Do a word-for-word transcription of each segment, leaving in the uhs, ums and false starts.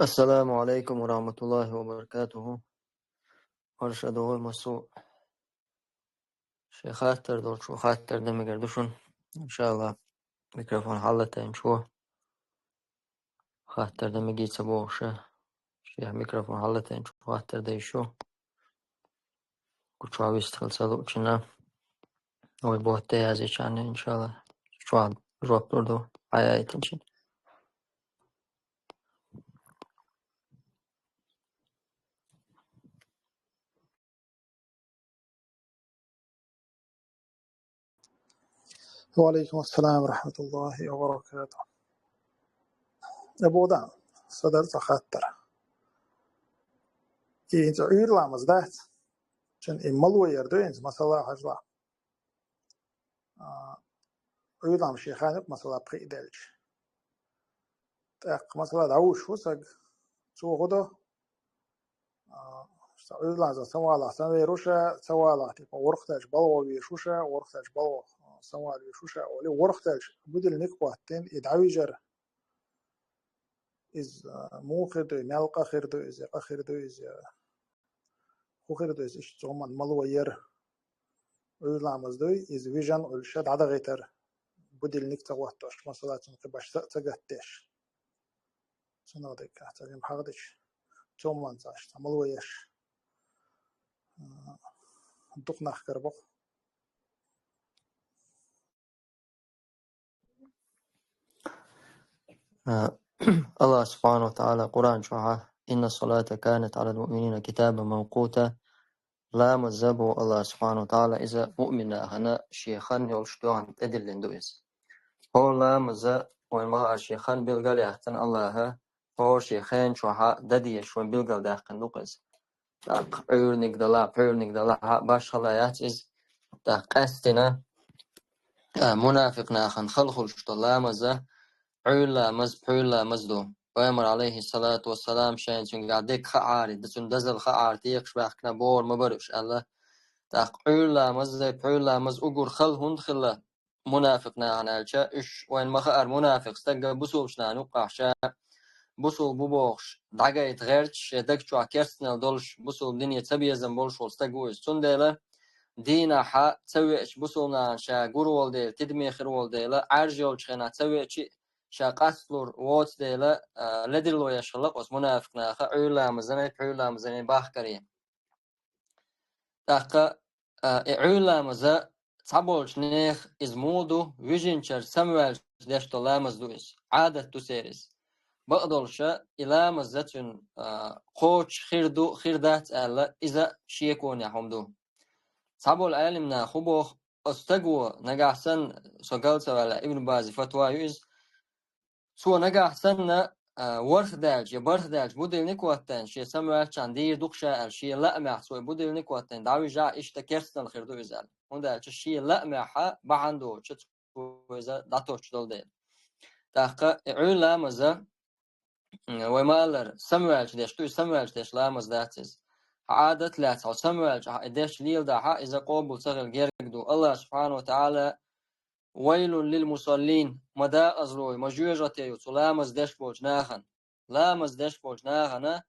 السلام عليكم ورحمة الله وبركاته. Марша догӀий, массо а шайн хаттар долчо хаттар дан мегар ду шуна. Иншалла, микрофон хьалатайначо хаттар дан мегий ца бохуш, шех микрофон хьалатайначо хаттар дан йиш ю. Кху чохь вистхила ца луучунна, вай ботта язйичарна, иншалла, чохь жоп лур ду, хьаяийтинчунна. وعليكم السلام ورحمة الله وبركاته. Абу Дан, со дара цхьа хаттар. И хӀинца Ӏуьйра ламаз дац? Чун и мало яр ду хӀинца, масала, хьажал. А, Ӏуьйра ламаз шен хан юкъа, масала, пхиъ даьлча. ТӀаккха, масала, дӀавуьйш ву саг, цо хӀун до? А, сан Ӏуьйра ламаза самавалахь самавер ву ша, ца валахь, типа, ворхӀ даьлча балха везаш ву ша, ворхӀ даьлча балха самавала везаш ву ша, олий, ворхӀ даьлча будильник хӀоттийна, и дӀавижар. Иза, а, муха хир ду, мел къа хир ду иза, къа хир ду иза, хӀун хир ду иза, иштта цоман мало яр. Ӏуьйра ламаз дуй, иза вижина Ӏуьллуш дӀадахийтар, будильник ца хӀоттош, масала, цунна кхин башха са а ца гатдеш. Цунах дерг ца гӀим хьагӀдича, цоман цхьа иштта мало еш. А, дукха нах кара боху. А, Аллах субхьанаху ва таӀала Къуръан чохь: «إن الصلاة كانت على المؤمنين كتابا موقوتا». Ламаз бу Аллах субхьанаху ва таӀала, иза муъмин нахана шен хан йолуш доьгӀна тӀедиллина ду иза. ХӀора ламаз, вайн ма-, шен хан билгал яьккхина Аллаха, хӀора шен хен чохь дан дезаш вайн билгал даьккхина ду иза. ТӀаккха Ӏуьйраниг далахь, пхьуьйраниг далахь, башхала яц иза. ТӀаккха къаьстина, а, мунафикъ нахана хала хуьлуш долу ламаз, Ӏуьйра ламаз, пхьуьйра ламаз ду. Пайхамар, алейхиссалату вассалам, шайна цуьнгахь дерг хаарий, цуьнан дазалла хаарий, текхаш баьхкина бохур ма бара уьш аьлла. ТӀаккха Ӏуьйра ламаз, пхьуьйра ламаз уггар хала хӀунда хилла? Мунафикъ нахана аьлча, уьш вайн ма-хаара, мунафикъ стаг бусулбачу нахана юккъахь ша бусулба ву бохуш, дӀагайта гӀерташ, шен даг чохь керстанал долуш, бусулба дине цабезам болуш волу стаг ву иза. Цундела дийнахь ца веача бусулба нахана ша гур волу дела, тидаме хир волу дела, Ӏаьржа йолчу хенахь ца веача а, ша къасталур воцу дела, а, ледарло еш хилла оцу мунафикъ наха Ӏуьйра ламазанай, пхьуьйра ламазанай бахкаре. ТӀаккха, а, и Ӏуьйра ламаз цхьаболчу нехан иза муха ду, вижинчара самаваьлча деш долу ламаз ду иза, Ӏадат ду церан иза. Бакъдолуша, и ламаз цуьнан, а, кхочуш хир ду, хир дац аьлла, иза шеконехь хӀума ду. Цхьаболу Ӏелам наха хӀун боху, оцу стаго нагахь санна, со гал ца ваьлла, Ибн Базан фатва ю иза, цо нагахь санна, а, ворхӀ даьлча я бархӀ даьлча будильник хӀоттийна, шен самаваьлчхьана дийр ду-кх ша аьлла, шен лаамехь цо и будильник хӀоттийна дӀавижахь, иштта керстанал хир ду иза аьлла. ХӀунда аьлча шен лаамехь бахьана доцуш цо иза дӀатосуш долу дела. ТӀаккха и Ӏуьйра ламаз, м, вай ма-аллара, самаваьлча деш ду, и самаваьлча деш ламаз дац иза. Хьан Ӏадат лаьцна, хьо самаваьлча, хьан и деш леладахь, иза къобал ца хила герга ду. Аллах субхьанаху ва таӀала: «Вайлун лил мусаллин», ма дакъазло ю, ма жоьжахате ю цу ламаз деш болчу нахана. Ламаз деш болчу нахана,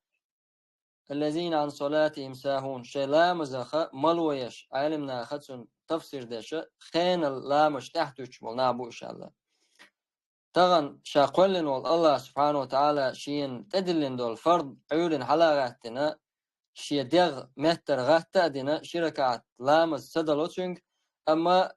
«аллазина ан салатихим сахун», шайн ламазах мало еш, Ӏелам наха цуьнан тафсир деш, хенал ламазаш тӀаьхьатуьттуш болу нах бу уьш аьлла. Тахана ша кхоьллина волу Аллах субхьанаху ва таӀала шена тӀедиллина долу фард Ӏуьйранна хьала а гӀаьттина, шен дегӀ меттара гӀатта а дина, ши ракаӀат ламаз ца дало цуьнга, амма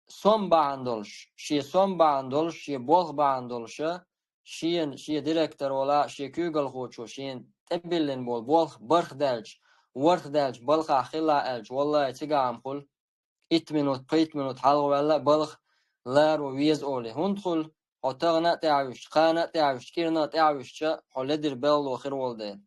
сом бахьана долуш, шен сом бахьана долуш, шен болх бахьана долуша, шена, шен директор вала, шен куьйгалхочо шена тӀебиллина болу болх бархӀ даьлча, ворхӀ даьлча балхахь хилла аьлча, валлай, цигахь-м хуьлу итт минут, пхийтта минут хьалха ваьлла а балха ларо веза олий. ХӀунда хуьлу? Хьо тахана а тӀаьхьависча, кхана а тӀаьхьависча, кӀирна а тӀаьхьависча, хьо ледара белхало хир волу дела.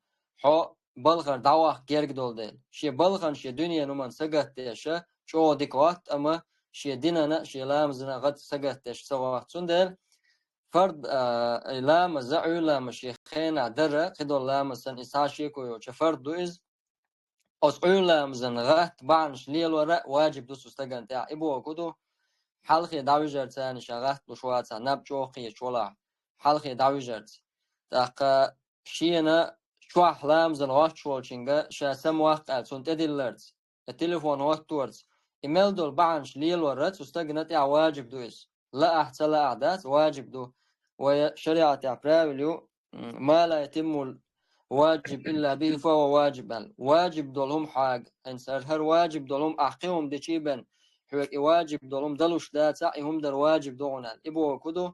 Хьо балхара дӀаваккха герга долу дела. Шен балхана, шен дуьненан хӀуманна сагатдеша чӀогӀа дика хӀотта, амма шен динана, шен ламазана гӀад сагатдеш ца хӀотта. Цундела фард, а, и ламаз, Ӏуьйра ламаз шен хенахь дара, кхидолу ламаз санна, иза цхьа шеко йоцуша фард ду иза. Оцу Ӏуьйра ламазан гӀатта бахьанаш лелор а ваджиб ду цу стагана тӀехь. И бохург хӀун ду? Хьалхе дӀавижарца царна ша гӀатта луш вацахь, наб чӀогӀа кхечу валахь, хьалхе дӀавижарца. ТӀаккха шена чохь ламазан гӀоттуш волчуьнга ша самаваккха аьлла, цунна тӀедилларца, я телефон гӀотторца, и мел долу бахьанаш лелорца цу стагана тӀехь ваджиб ду иза. Лаахь, ца лаахь дац, ваджиб ду. Вайн шариӀатехь правил ю, м, «ма ла ятиммул ваджиб илла бихи, фа хӀува ваджиб», аьлла. Ваджиб долу хӀума хьоьга, хӀинца хӀара, хӀара ваджиб долу хӀума ахь кхин хӀума дичий бен, хьоьга и ваджиб долу хӀума далуш дацахь, и хӀума дар ваджиб ду хьуна аьлла. И бохург хӀун ду?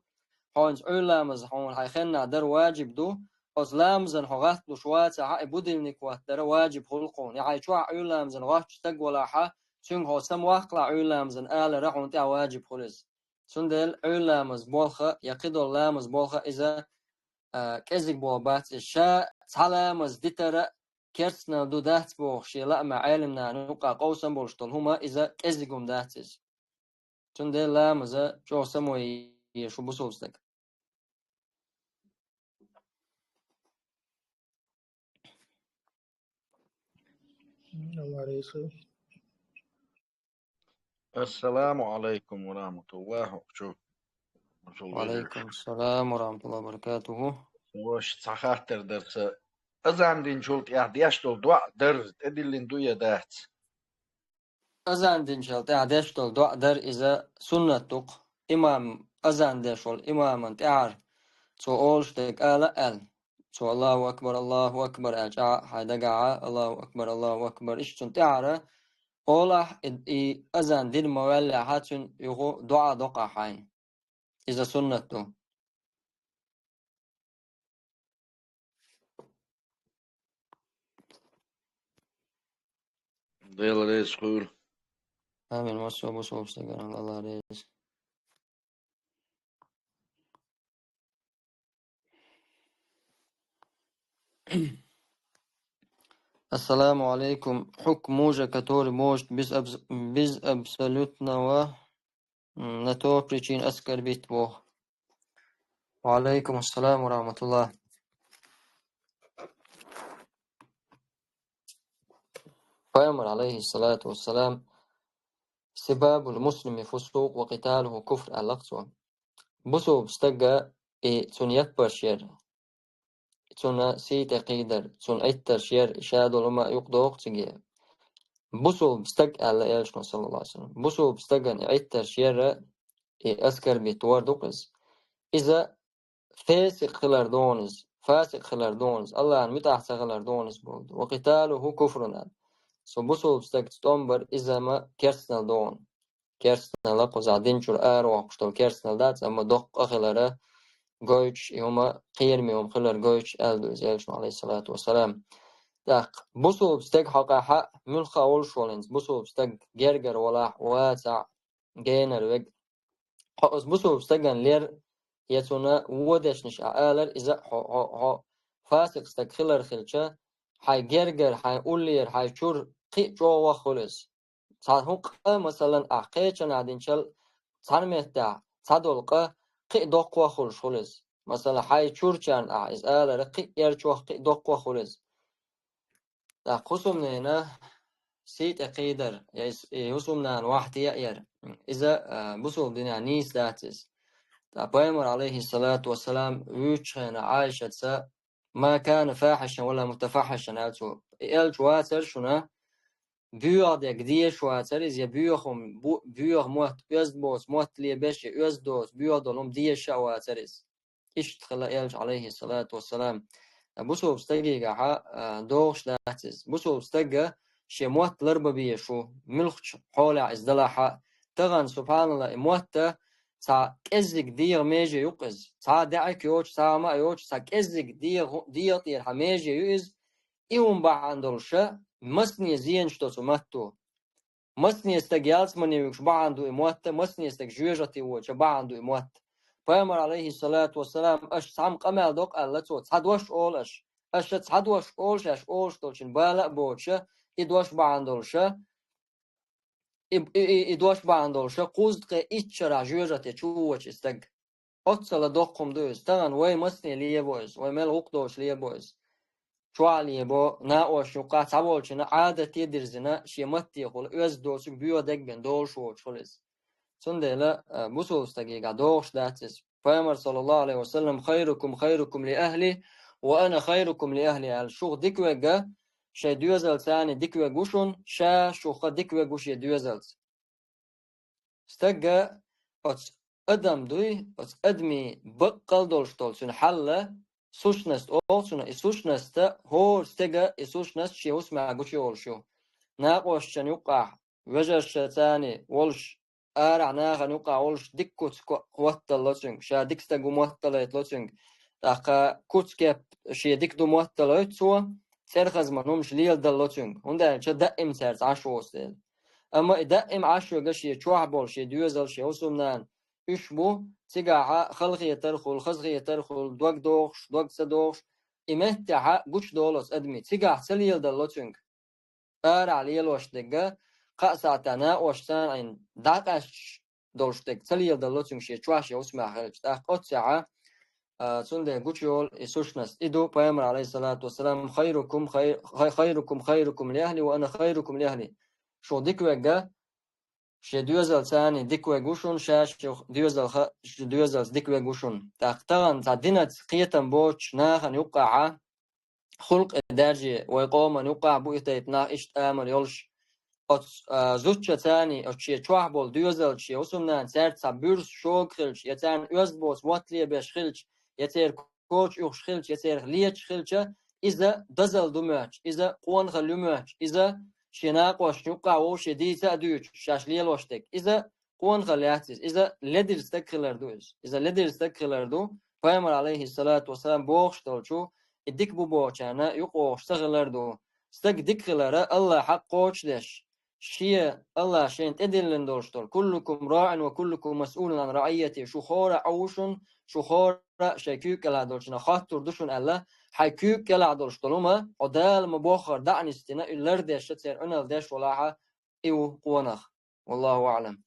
Хьо хӀинца Ӏуьйра ламаз хьуна хьайн хеннахь дар ваджиб ду, оцу ламазан хьо гӀатталуш вацахь, и будильник хӀоттадар ваджиб хуьлу хьуна. Я хьайн чохь Ӏуьйра ламазан гӀоттуш стаг валахь, цуьнга хьо самаваккхалахь Ӏуьйра ламазан алар хьуна тӀехь ваджиб хуьлу иза. Цундела Ӏуьйра ламаз болх а, я кхидолу ламаз болх а иза, а, кӀезиг болх бац иза. Ша цхьа ламаз дитар а керстанал ду дац боху шен лаамехь Ӏеламнана юкъахь къовсам болуш долу хӀума иза кӀезиг хӀума дац иза. Цундела ламаза чӀогӀа самаве еза шу бусулба стаг. Ассаламу алейкум ва рахматуллахи ва баракатуху. Ва алейкум салам ва рахматуллахи ва баракатуху. Ваша, цхьа хаттар дара сан. Азан динчул тӀаьхьа деш долу доӀа дар тӀедиллина ду я дац? Азан динчул тӀаьхьа деш долу доӀа дар иза суннат ду-кх. Имам, азан деш волу имаман тӀаьхьара цо олуш дерг ала а аьлла. Цо «Аллаху акбар, Аллаху акбар» аьлча, хьайн дагахь «Аллаху акбар, Аллаху акбар», иштта цунна тӀаьхьара олахь, и, и азан дина ма ваьллехь, цуьнан юха доӀа доккхахь хьайна. Иза суннат ду. Дела реза хуьлда. Амин. Массо а бусулба стагана Дела реза. Ассаламу алейкум. Хьукм мужа, который может без абс-, без абсолютного М, на то причин оскорбить боху. Ва алейкум ассалам ва рахматуллах. Пайхамар, алейхиссалату вассалам, «Сибабул муслими фусукъ ва къиталуху куфр», аьлла цо. Бусулба стага и цунна яппарш яр, цунна сий тӀе кхийдар, цунна Ӏиттарш яр, и ша долу ма юкъадоху циге. Бусулба стаг, аьлла элчано, саллаллаху алейхи ва саллям. Бусулба стагана Ӏиттарш яр, и оскорбить вар ду-кх иза. Иза фесикъ хилар ду хьуна иза, фасикъ хилар ду хьуна иза, Аллахьан муьтӀахь ца хилар ду хьуна иза боху. Ва къиталуху куфрун аьлла. Со бусулба стагца тӀом бар, иза ма керстанал ду хьуна. Керстанал кхузахь дин чуьра аравоккхуш долу керстанал дац, амма доккха хилара гойтуш, и хӀума кхераме хӀума хилар гойтуш аьлла ду иза элчано, алейхиссалату вассалам. ТӀаккха бусулба стаг хьокъехь муьлхха а волуш волу хӀинца, бусулба стаг гергара валахь, вацахь, генара вега. Хьо оцу бусулба стагана лер, я цунна вон дешнаш а алар, иза хьо, хьо, хьо фасикъ стаг хилар хилча, хьайн гергара, хьайн уллера, хьайн чуьра кхин а чӀогӀа ваха хуьлу иза. Цхьа хӀун къа, масалан, ахь кхечанхьа динчул цхьана меттехь цхьадолу къа кхин а доккха ваха хуьлуш хуьлу иза. Масалан, хьайн чурчарна ахь иза алара кхин а эрчох кхин а доккха ваха хуьлу иза. ТӀаккха хӀусамнена сий тӀе кхийдар, я и хӀусамнана вахьте а яр, иза, а, бусулба динехь нийса дац иза. Ткъа Пайхамар, алейхиссалату вассалам, вуьйцучу хенахь Ӏайшатца «Ма кана фахьишан вала мутафаххьишан», аьлла цо. И элча вацара шуна боьха дерг дезаш, вацара иза, я боьха хӀума, бу-, боьха мотт, оьзда боцу мотт лебеш, я оьзда доцу боьха долу хӀума дезаш а вацара иза. Иштта хилла элча, алейхиссалату вассалам. Бусулба стагехь а, а, догӀуш дац иза. Бусулба стага шен мотт ларбан безаш ву, муьлххачу хьолехь иза далахь а. Тахана, субханалла, и мотт цхьа кӀеззиг дегӀан меже ю-кх иза. Цхьа даьӀахк йоцуш, цхьа хӀума а йоцуш, цхьа кӀеззиг дегӀа, дегӀа тӀера хьан меже ю иза. И хӀума бахьана долуша, масане зенаш до цу матто. Масане стаг ялсамане вуьгуш бахьана ду и мотт, масане стаг жоьжахате воьдуша бахьана ду и мотт. Пайхамар, алейхиссалату вассалам, аша цхьамма къамел доккху аьлла цо, цхьа дош олу аша. Аша цхьа дош олуш, аша олуш долчун бала а боцуша, и дош бахьана долуша, и, и, и, и дош бахьана долуша, кхузткъе итт шарахь жоьжахате чу воьдуш и стаг. Оццала доккха хӀума ду иза. Тахана вай масане лебо иза, вай мел гӀуллакх долуш лебо иза. Чохь лебо, накъош юккъахь цхьаволчунна Ӏадате дирзина, шен маттехула оьзда доцург боьха дегбен долуш воцуш хуьлу иза. Цундела, а, бусулба стагехь догӀуш дац иза. Пайхамар, саллаллаху алейхи ва саллям: «Хайрукум хайрукум ли ахли, ва ана хайрукум ли ахли», аьлла. Шух дика вегга шайн доьзалца дика вегга ву шун, ша шуха дика вегга ву шен доьзалца. Стага оцу адам дуй, оцу адамийн баккъал долуш долу цуьнан хьалла сущность олу цунах, и сущностьца хӀора стеган и сущность шен хӀусамехь гучуйолуш ю. Накъосташна юккъехь, вежаршца царний волуш, арахь нахана юккъехь волуш дика куц ко-, хӀоттало цуьнга, ша дика стаг ву мотталуьйтало цуьнга. ТӀаккха куц-кеп шен дика ду мотталуьйту цо, цӀерхазман хӀумаш леладало цуьнга, хӀунда аьлча даим цаьрца Ӏаш воцу дела. Амма и даим Ӏаш вега шен чохь болу шен доьзал, шен хӀусамнана, уьш бу, цигахь халахетар хуьлу, хазахетар хуьлу, дог дохуш, дог ца дохуш, и меттехь гучудолу оцу адамийн, цигахь ца леладало цуьнга. Арахь лелош дерг, кхаа сахьтехь накъосташна Ӏийна дӀакъаьсташ долуш дерг ца леладало цуьнга шен чохь, шен хӀусамехь хилча. ТӀаккха оццехь, а, цундела гучуйолу и сущность. И ду Пайхамар, алейхиссалату вассалам: «Хайрукум хай-, хай-, хайрукум хайрукум ли ахли, ва ана хайрукум ли ахли». Шух дика вегга шен доьзалца дика вегга ву шун, ша шух доьзалха-, шен доьзалца дика вегга ву шун. ТӀаккха тахана цхьа динца кхетам боцуш нахана юккъехь, хӀуллакъе даьржина вай къоман юккъехь бу и тайпа нах, иштта амар йолуш. Оцу, а, зудчаца царний, оцу шен чохь болу доьзалца шен хӀусамнана, цаьрца цхьа буьрса шога хилча, я царна оьзда боцу мотт лебеш хилча, я церан коча уьхуш хилча, я церах леташ хилча, иза дозалла ду моьттуш, иза къонахалла ю моьттуш, иза шен накъосташна юккъехь вовшийн дийца а дуьйцуш, шаьш лелош дерг. Иза къонахалла яц иза. Иза ледара стаг хилар ду иза. Иза ледара стаг хилар ду. Пайхамар, алейхиссалату вассалам, бохуш долчу, и дика бу бохучарна юкъавогӀуш ца хилар ду. Стаг дика хилар, Аллах хьакъ кхочушдеш, шен, Аллах шайна тӀедиллина долуш долу: «Куллукум раӀин ва куллукум масъулун ан раӀийяти». Шу хӀора а Ӏу ву шун, шу хӀора а шайн куьйга кӀелахь долчунах хоттур ду шуна аьлла, хьайн куьйга кӀелахь долуш долу хӀума, хьо Дала ма-боххара дӀа а нисдина, и лардеш, церан Ӏуьналла деш волахь, и ву къонах. Валлаху аӀлам.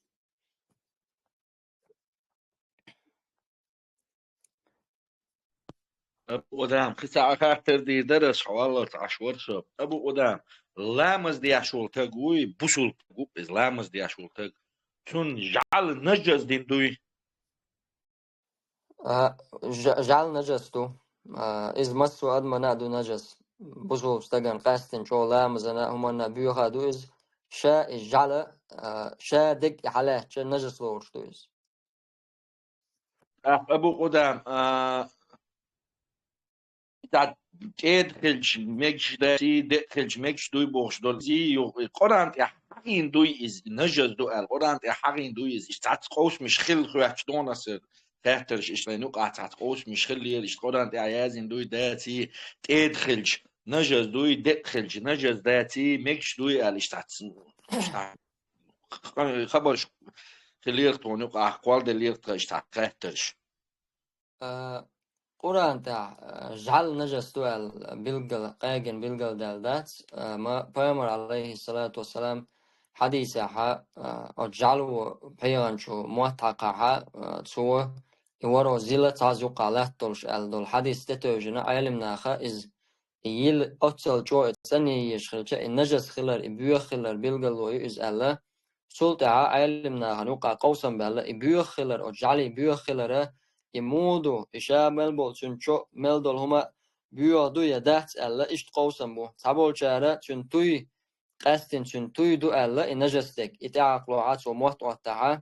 Абу Къудам, кхин цхьа хаттар дийр дара ас, хьо валлалц Ӏаш вара со. Абу Къудам, ламаз деш волу таг вуй, бусулба таг ву иза, ламаз деш волу таг. Цунна жӀаьла нажас дина дуй? А, жа-, жӀаьла нажас ду. А, иза массо а адамана а ду нажас. Бусулба стагана къаьстина чӀогӀа ламазана а, хӀуманна а боьха а ду иза. Ша и жӀаьла, а, ша дерг а хьалаьцча нажас лоруш ду иза. ТӀаккха Абу Къудам, а, цхьа тӀеда хилча мегаш даций, деа хилча мегаш дуй бохуш долу. Иза ю-, Къуръан тӀехь хьахийна дуй иза, нажас ду аьлла, Къуръан тӀехь хьахийна дуй иза. Иштта цхьацца къовсамаш хилла хоьттуш доно аса хаттарш, иштта вайн юкъахь цхьацца къовсамаш хиллера, иштта Къуръан тӀехь яздина дуй даций, тӀеда хилча нажас дуй, деа хилча нажас даций, мегаш дуй аьлла, иштта цхьацца, иштта хабарш хиллера тхуна юкъахь, кхолладеллера тхан иштта хаттарш. А, Къуръан тӀехь, а, жӀаьла нажас ду аьлла билггал, къегина билгалдаьлла дац, а, ма-, Пайхамар, алейхиссалату вассалам, хьадисехь, а, оцу жӀаьло пхьегӀанчо мотт хьакхахь, а, цо и варо зила цхьазза юккъехь латта долуш аьлла долу хьадис тӀетевжина Ӏелимнаха, иза и йила оццал чӀогӀа цӀанъе езаш хилча, и нажас хилар, и боьха хилар билгало ю иза аьлла. Цул тӀаьхьа Ӏелимнахана юкъахь къовсам баьлла, и боьха хилар, оцу жӀаьлийн боьха хилара, и муха ду, и ша мел болу, цуьнан чо мел долу хӀума боьха ду я дац аьлла, иштта къовсам бу. Цхьаболчара цуьнан туй, къаьстина цуьнан туй ду аьлла, и нажас дерг, и тӀеӀаткъалахь цо мотт Ӏоттахь,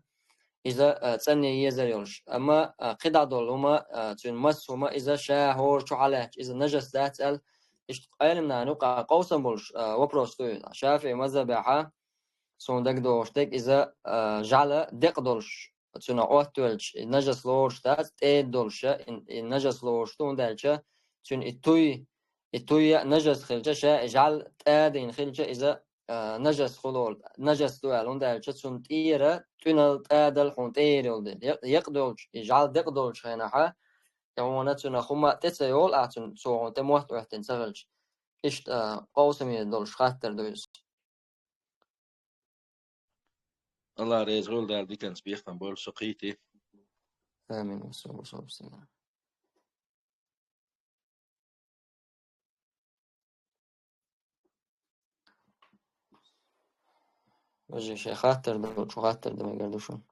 иза, а, цӀанъе езар йолуш. Амма, а, кхидӀа долу хӀума, а, цуьнан масса хӀума, иза ша хӀора чу хьалаьцча, иза нажас дац аьлла, иштта Ӏелимнахана юкъахь къовсам болуш, а, вопрос ду иза. ШафиӀи мазхабехь, суна дагадогӀуш дерг, иза, а, жӀаьла декъ долуш, цуьнан Ӏоттавелча, и нажас лоруш дац, тӀеда долуш, и, и нажас лоруш ду, хӀунда аьлча цуьнан и туй, и туй а нажас хилча, ша и жӀаьла тӀадийна хилча, иза, а, нажас хуьлу, нажас ду аьлла, хӀунда аьлча цунна тӀера тӀуьнал, тӀадал хьуна тӀера йолу дела. Екъ-, екъ долчу, и жӀаьла декъ долчу хенахь, и хьуна цуьнан хӀума тӀе ца йолу, ахь цуьнан, цо хьуна тӀе мотт Ӏоьттина ца хилча. Иштта, а, къовсаме долуш хаттар ду иза. Алла реза хуьлда, Дала диканца бехкам бойла, со кхийтий. Амин. Ва салам, ва салам. Вежарий, шайн хаттар долчо хаттар дан мегар ду шуна?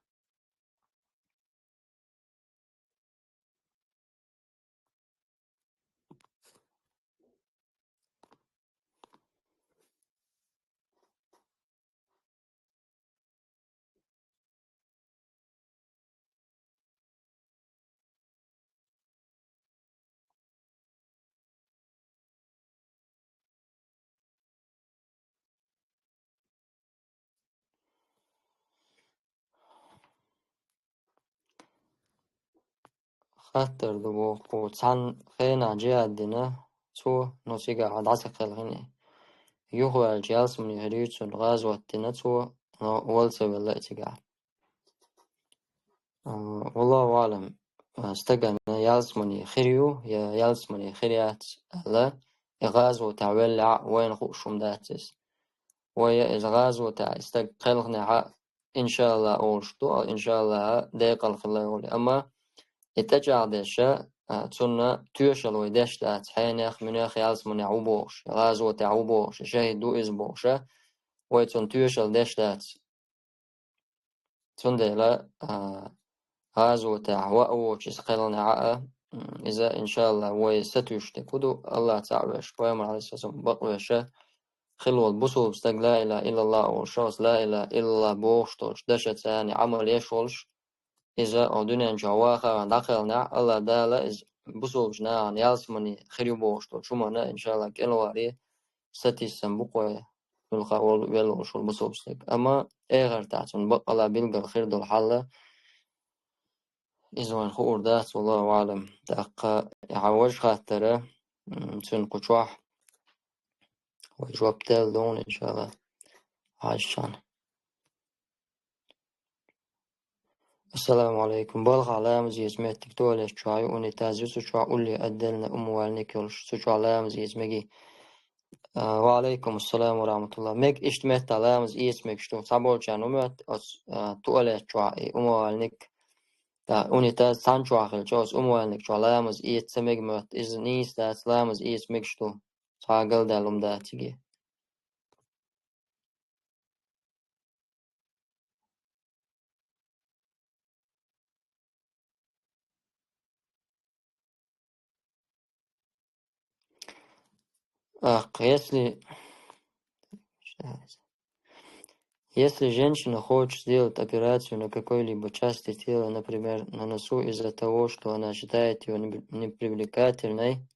Хаттар ду боху, цхьана хенахь джихад дина цо, но цигахь дӀа ца кхелхина. Юхаваьлча ялсамане хир ю цунна, гӀазот дина цо, но вала ца велла и цигахь. А, валлаху аълам, а, стагана ялсамане хир ю, я ялсамане хир яц аьлла, и гӀазотехь веллехь а вайна хууш хӀума дац иза. Вай иза гӀазотехь и стаг кхелхинехь а, иншааллахӀ, олуш ду, иншааллахӀ, декъала хила йолу. Амма и тӀечӀагӀдеш, а, цунна тоьшалла вай деш дац, хьенех, муьнех ялсаманехь ву бохуш, гӀазотехь ву бохуш, шахӀид ву иза бохуш, вай цунна тоьшалла деш дац. Цундела, а, гӀазотехь ваъ воцуш иза кхелхинехь а, м, иза, иншааллахӀ, вай сатуьйсуш дерг хӀун ду, АллахӀ цхьаъ веш, Пайхамар, Ӏалайхиссалам, бакъ веш, хила волу бусулба стаг ла илаха иллаллахӀ олуш, оцу ла илаха иллаллахӀ бохуш долчу дашаца царна Ӏамал еш волуш, иза оцу дуьнен чохь ваха ван дӀакхелхинехь, АллахӀ Дала иза бусулбачу нахана ялсамане хир ю бохуш долчу хӀуманна, иншааллахӀ, кӀелваре сатийсам бу кхуьй, муьлхха волу, велла волуш волу бусулба стаг. Амма эхартахь цунна баккъала билггал хир долу хьал, иза вайна хуур дац, валлаху аълам. ТӀаккха и хьан важа хаттара, м, цуьнан кху чохь вай жоп делла ду, иншааллахӀ, хьаьжча. Ассаламу Ӏалайкум. Балхахь ламаз эца меттиг туалет чохь ю, унитаз ю, цу чохь улле отдельно умывальник йолуш, цу чохь ламаз эца мегий? А, ва Ӏалайкум ассалам ва рахматуллах. Мега, иштта меттахь ламаз эца мегаш ду. Цхьаболчарна ю моьтту оцу, а, туалет чохь и умывальник, а, унитаз цхьана чохь хилча, оцу умывальник чохь ламаз эца ца мега моьтту. Иза нийса дац, ламаз эца мегаш ду. Цхьа а галдаьлла хӀума дац цига. Ах, если, если женщина хочет сделать операцию на какой-либо части тела, например, на носу, из-за того, что она считает её непривлекательной,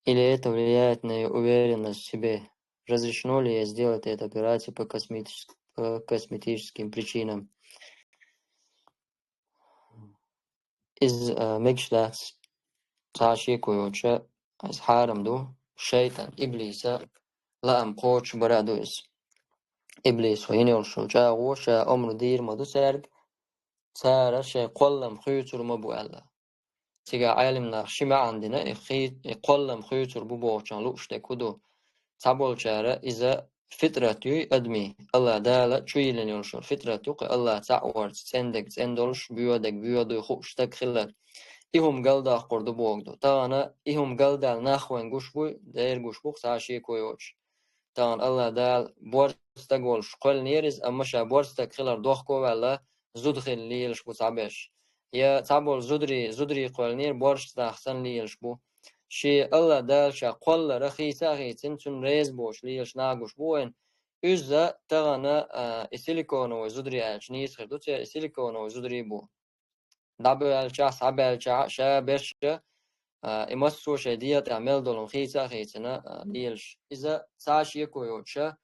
или это влияет на её уверенность в себе? Разрешено ли ей сделать эту операцию по косметическ-, по косметическим причинам? Иза, а, мегаш дац, цхьа а шеко йоцуша, иза хьарам ду, шайтӀан, иблиса лаам кхочуш бара а ду иза. Иблисо йина йолуш йолу чӀагӀо ша омра дийр ма ду цаьрга, цара шайн кхоллам хуьйцур ма бу аьлла. Цигахь Ӏелимнаха ши маьӀна дина, и хи-, и кхоллам хуьйцур бу бохучун лууш дерг хӀун ду? Цхьаболчара иза фитрат юй адамийн, АллахӀ Дала чу йиллина йолуш йолу фитрат ю, кху АллахӀ цхьаъ варца, цӀена дерг цӀена долуш, боьха дерг боьха дуй хууш стаг хилар. И хӀума галдоккхур ду бохург ду. Тахана и хӀума галдаьлла нах вайн гуш буй, дера гуш бу-кх цхьа а шеко йоцуш. Тахана АллахӀ Дала борз стаг волуш кхоьллинера иза, амма ша борз стаг хилар дохко а ваьлла, зуда хилла лелаш бу цхьаберш. Я цхьаболу зударий, зударий кхоьллинера борз нах санна лелаш бу. Шен АллахӀ Дала ша кхоллара хийца а хийцина, цунна реза боцуш лелаш нах гуш бу вайна. Иза тахана, а, и силиконовый зударий аьлча нийса хир ду церан, и силиконовый зударий бу. ДӀабоьлчахь, схьабаьлчахь а, ша берш а, а, и массо а шайн дегӀа тӀехь мел долу хийца а хийцина, а, лелаш. Иза цхьа а шеко йоцуша,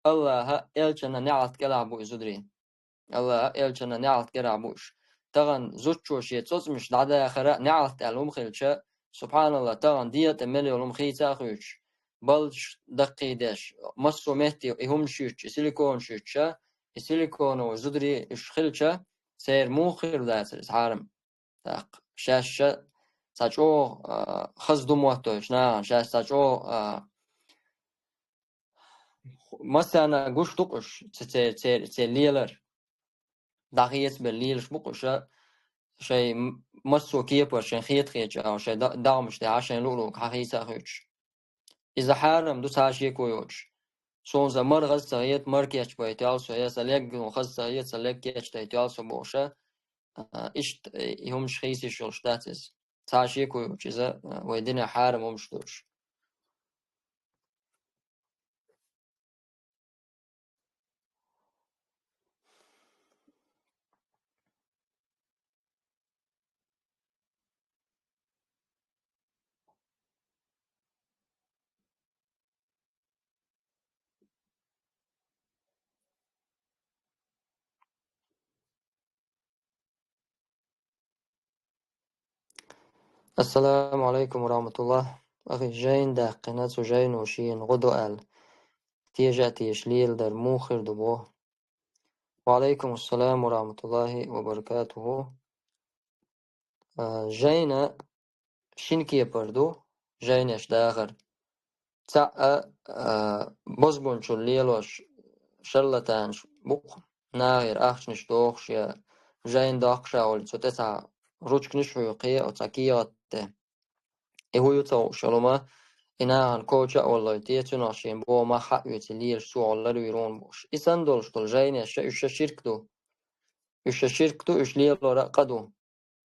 АллахӀа, элчанна неӀалт кӀелахь бу и зударий. АллахӀа, элчанна неӀалт кӀелахь бу уьш. Тахана зудчо шен цӀоцкъамаш дӀадахара а неӀалт аьлла хӀума хилча, субхьаналлахӀ, тахана дегӀа тӀе мел йолу хӀума хийца а хуьйцуш, балдаш даккхийдеш, массо а метте и хӀуманаш юьттуш, и силиконаш юьттуша, и силиконовый зударий уьш хилча, церан муха хир дацара иза хьарам. ТӀаккха шаьш ша цхьа чӀогӀа, а, хаза ду моттуьйтуш нахана, шаьш цхьа чӀогӀа, а, массарна гуш ду-кх уьш, ца-, церан, церан, церан лелар. ДӀахецабелла лелаш бу-кх уьш, шайн м-, массо а кепара шайн хета-хетачу агӀор, шайн да-, дагӀмаш тӀехь шайн луъу-луъург хьан хийца а хуьйцуш. Иза хьарам ду цхьа а шеко йоцуш. Суна сан мара хаза ца хета, мара кечбайтал со, я сан леггал хаза ца хета, сан легг кечдайтал со бохуша, а, иштта, э, и хӀуманаш хийца йиш йолуш дац иза. Цхьа а шеко йоцуш иза, а, вай динехь хьарам хӀуманаш долуш. Ассаламу алейкум ва рахматуллах. Ахи, жайна даьккхина, цу жайно шена гӀо до аьлла, теша а теша леладар муха хир ду боху? Ва алейкум ассалам ва рахматуллахи ва баракатуху. А, жайна шина кепара ду, жайнаш дахар. ЦаӀ а, а, бозбунчалла лелош шарлатанаш бу-кх, нахера ахчанаш дохуш я жайна доккхуш а волу, цу тӀе цхьа ручканаш а хьоькху, оцу цхьа кехат тӀе. И хӀун ю ца хууш йолу ма, и нахана коча а воллой те, цунах шен боху мах хьаоьций лелаш цо гӀоллар вуьйр ву бохуш. И санна долуш долу жайнаш ша, уьш ша ширк ду. Уьш ша ширк ду, уьш лелора а къа ду.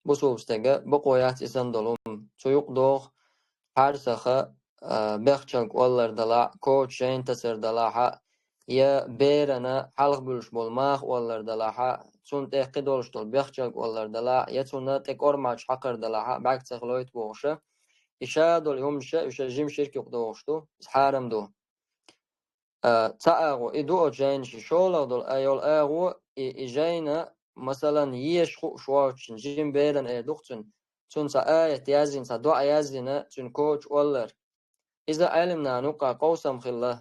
Бусулба стага бакъо яц и санна долу хӀума. Цу юкъа доху хьарсаха, а, бехчалг оллар далахь, коча жайна тасар далахь, я берана хьалха буьллуш болу маха оллар далахь, цунна тӀе кхин долуш долу бехчалг оллар далахь, я цунна тӀе кӀормач хьакхар далахь, бӀаьрг ца хилойта бохуша. И ша долу хӀумаша, уьш жима ширк юкъа дохуш ду, иза хьарам ду. А, цхьа агӀо, и ду оцу жайнашна шолгӀа долу, а, йолу агӀо, и, и жайна, масалан, еша хууш воцучун, жима берана эр ду-кх цуьнан, цунна цхьа аят яздина, цхьа доӀа яздина, цуьнан коча оллар. Иза Ӏелимнана юкъа къовсам хилла.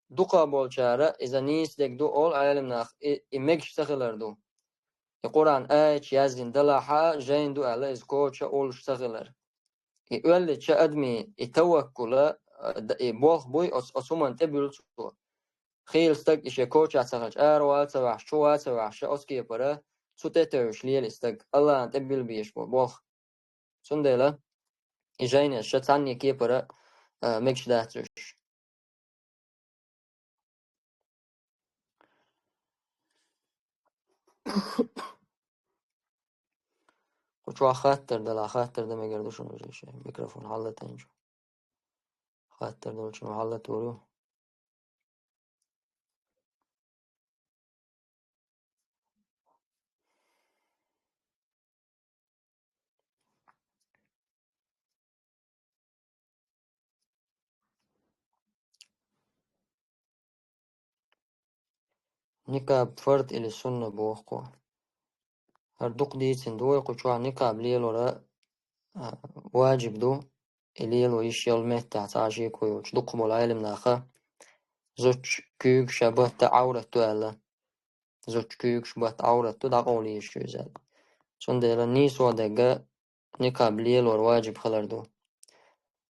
Дукхахболчара иза нийса дерг ду олу Ӏелимнаха, и, и мегаш ца хилар ду. И Къуръан аяташ яздина далахь а, жайна ду аьлла, иза коча а уллуш ца хилар. И оьллича адми, и таваккула, а, д-, и болх буй, оц-, оцу хӀуманна тӀе буьллу цо. Хийла стаг и шен коча ца хилча, аравала ца ваьхьаш, чу вала ца ваьхьаш, оцу кепара цу тӀе тевжаш лела и стаг, Аллахьан тӀе билла безаш бу болх. Цундела и жайнаш ша цхьанне кепара, а, мегаш дац уьш. Кху чохь хаттар дала, хаттар дан мегар ду шуна, вежарий, шайн микрофон хьаллатайначу. Хаттар долчун хьаллатур ю. Никаб фард или сунна боху кху. ХӀара дукха дийцина ду вай, кху чохь никаб лелора, а, ваджиб ду, и лело йиш йолу меттехь цхьа а шеко йоцуш. Дукха болу Ӏелимнаха зудчун куьйгаш а, батта а Ӏаврат ду аьлла. Зудчун куьйгаш, батта а Ӏаврат ду, дӀакъовла йиш ю иза аьлла. Цундела нийсо дерг никаб лелор ваджиб хилар ду.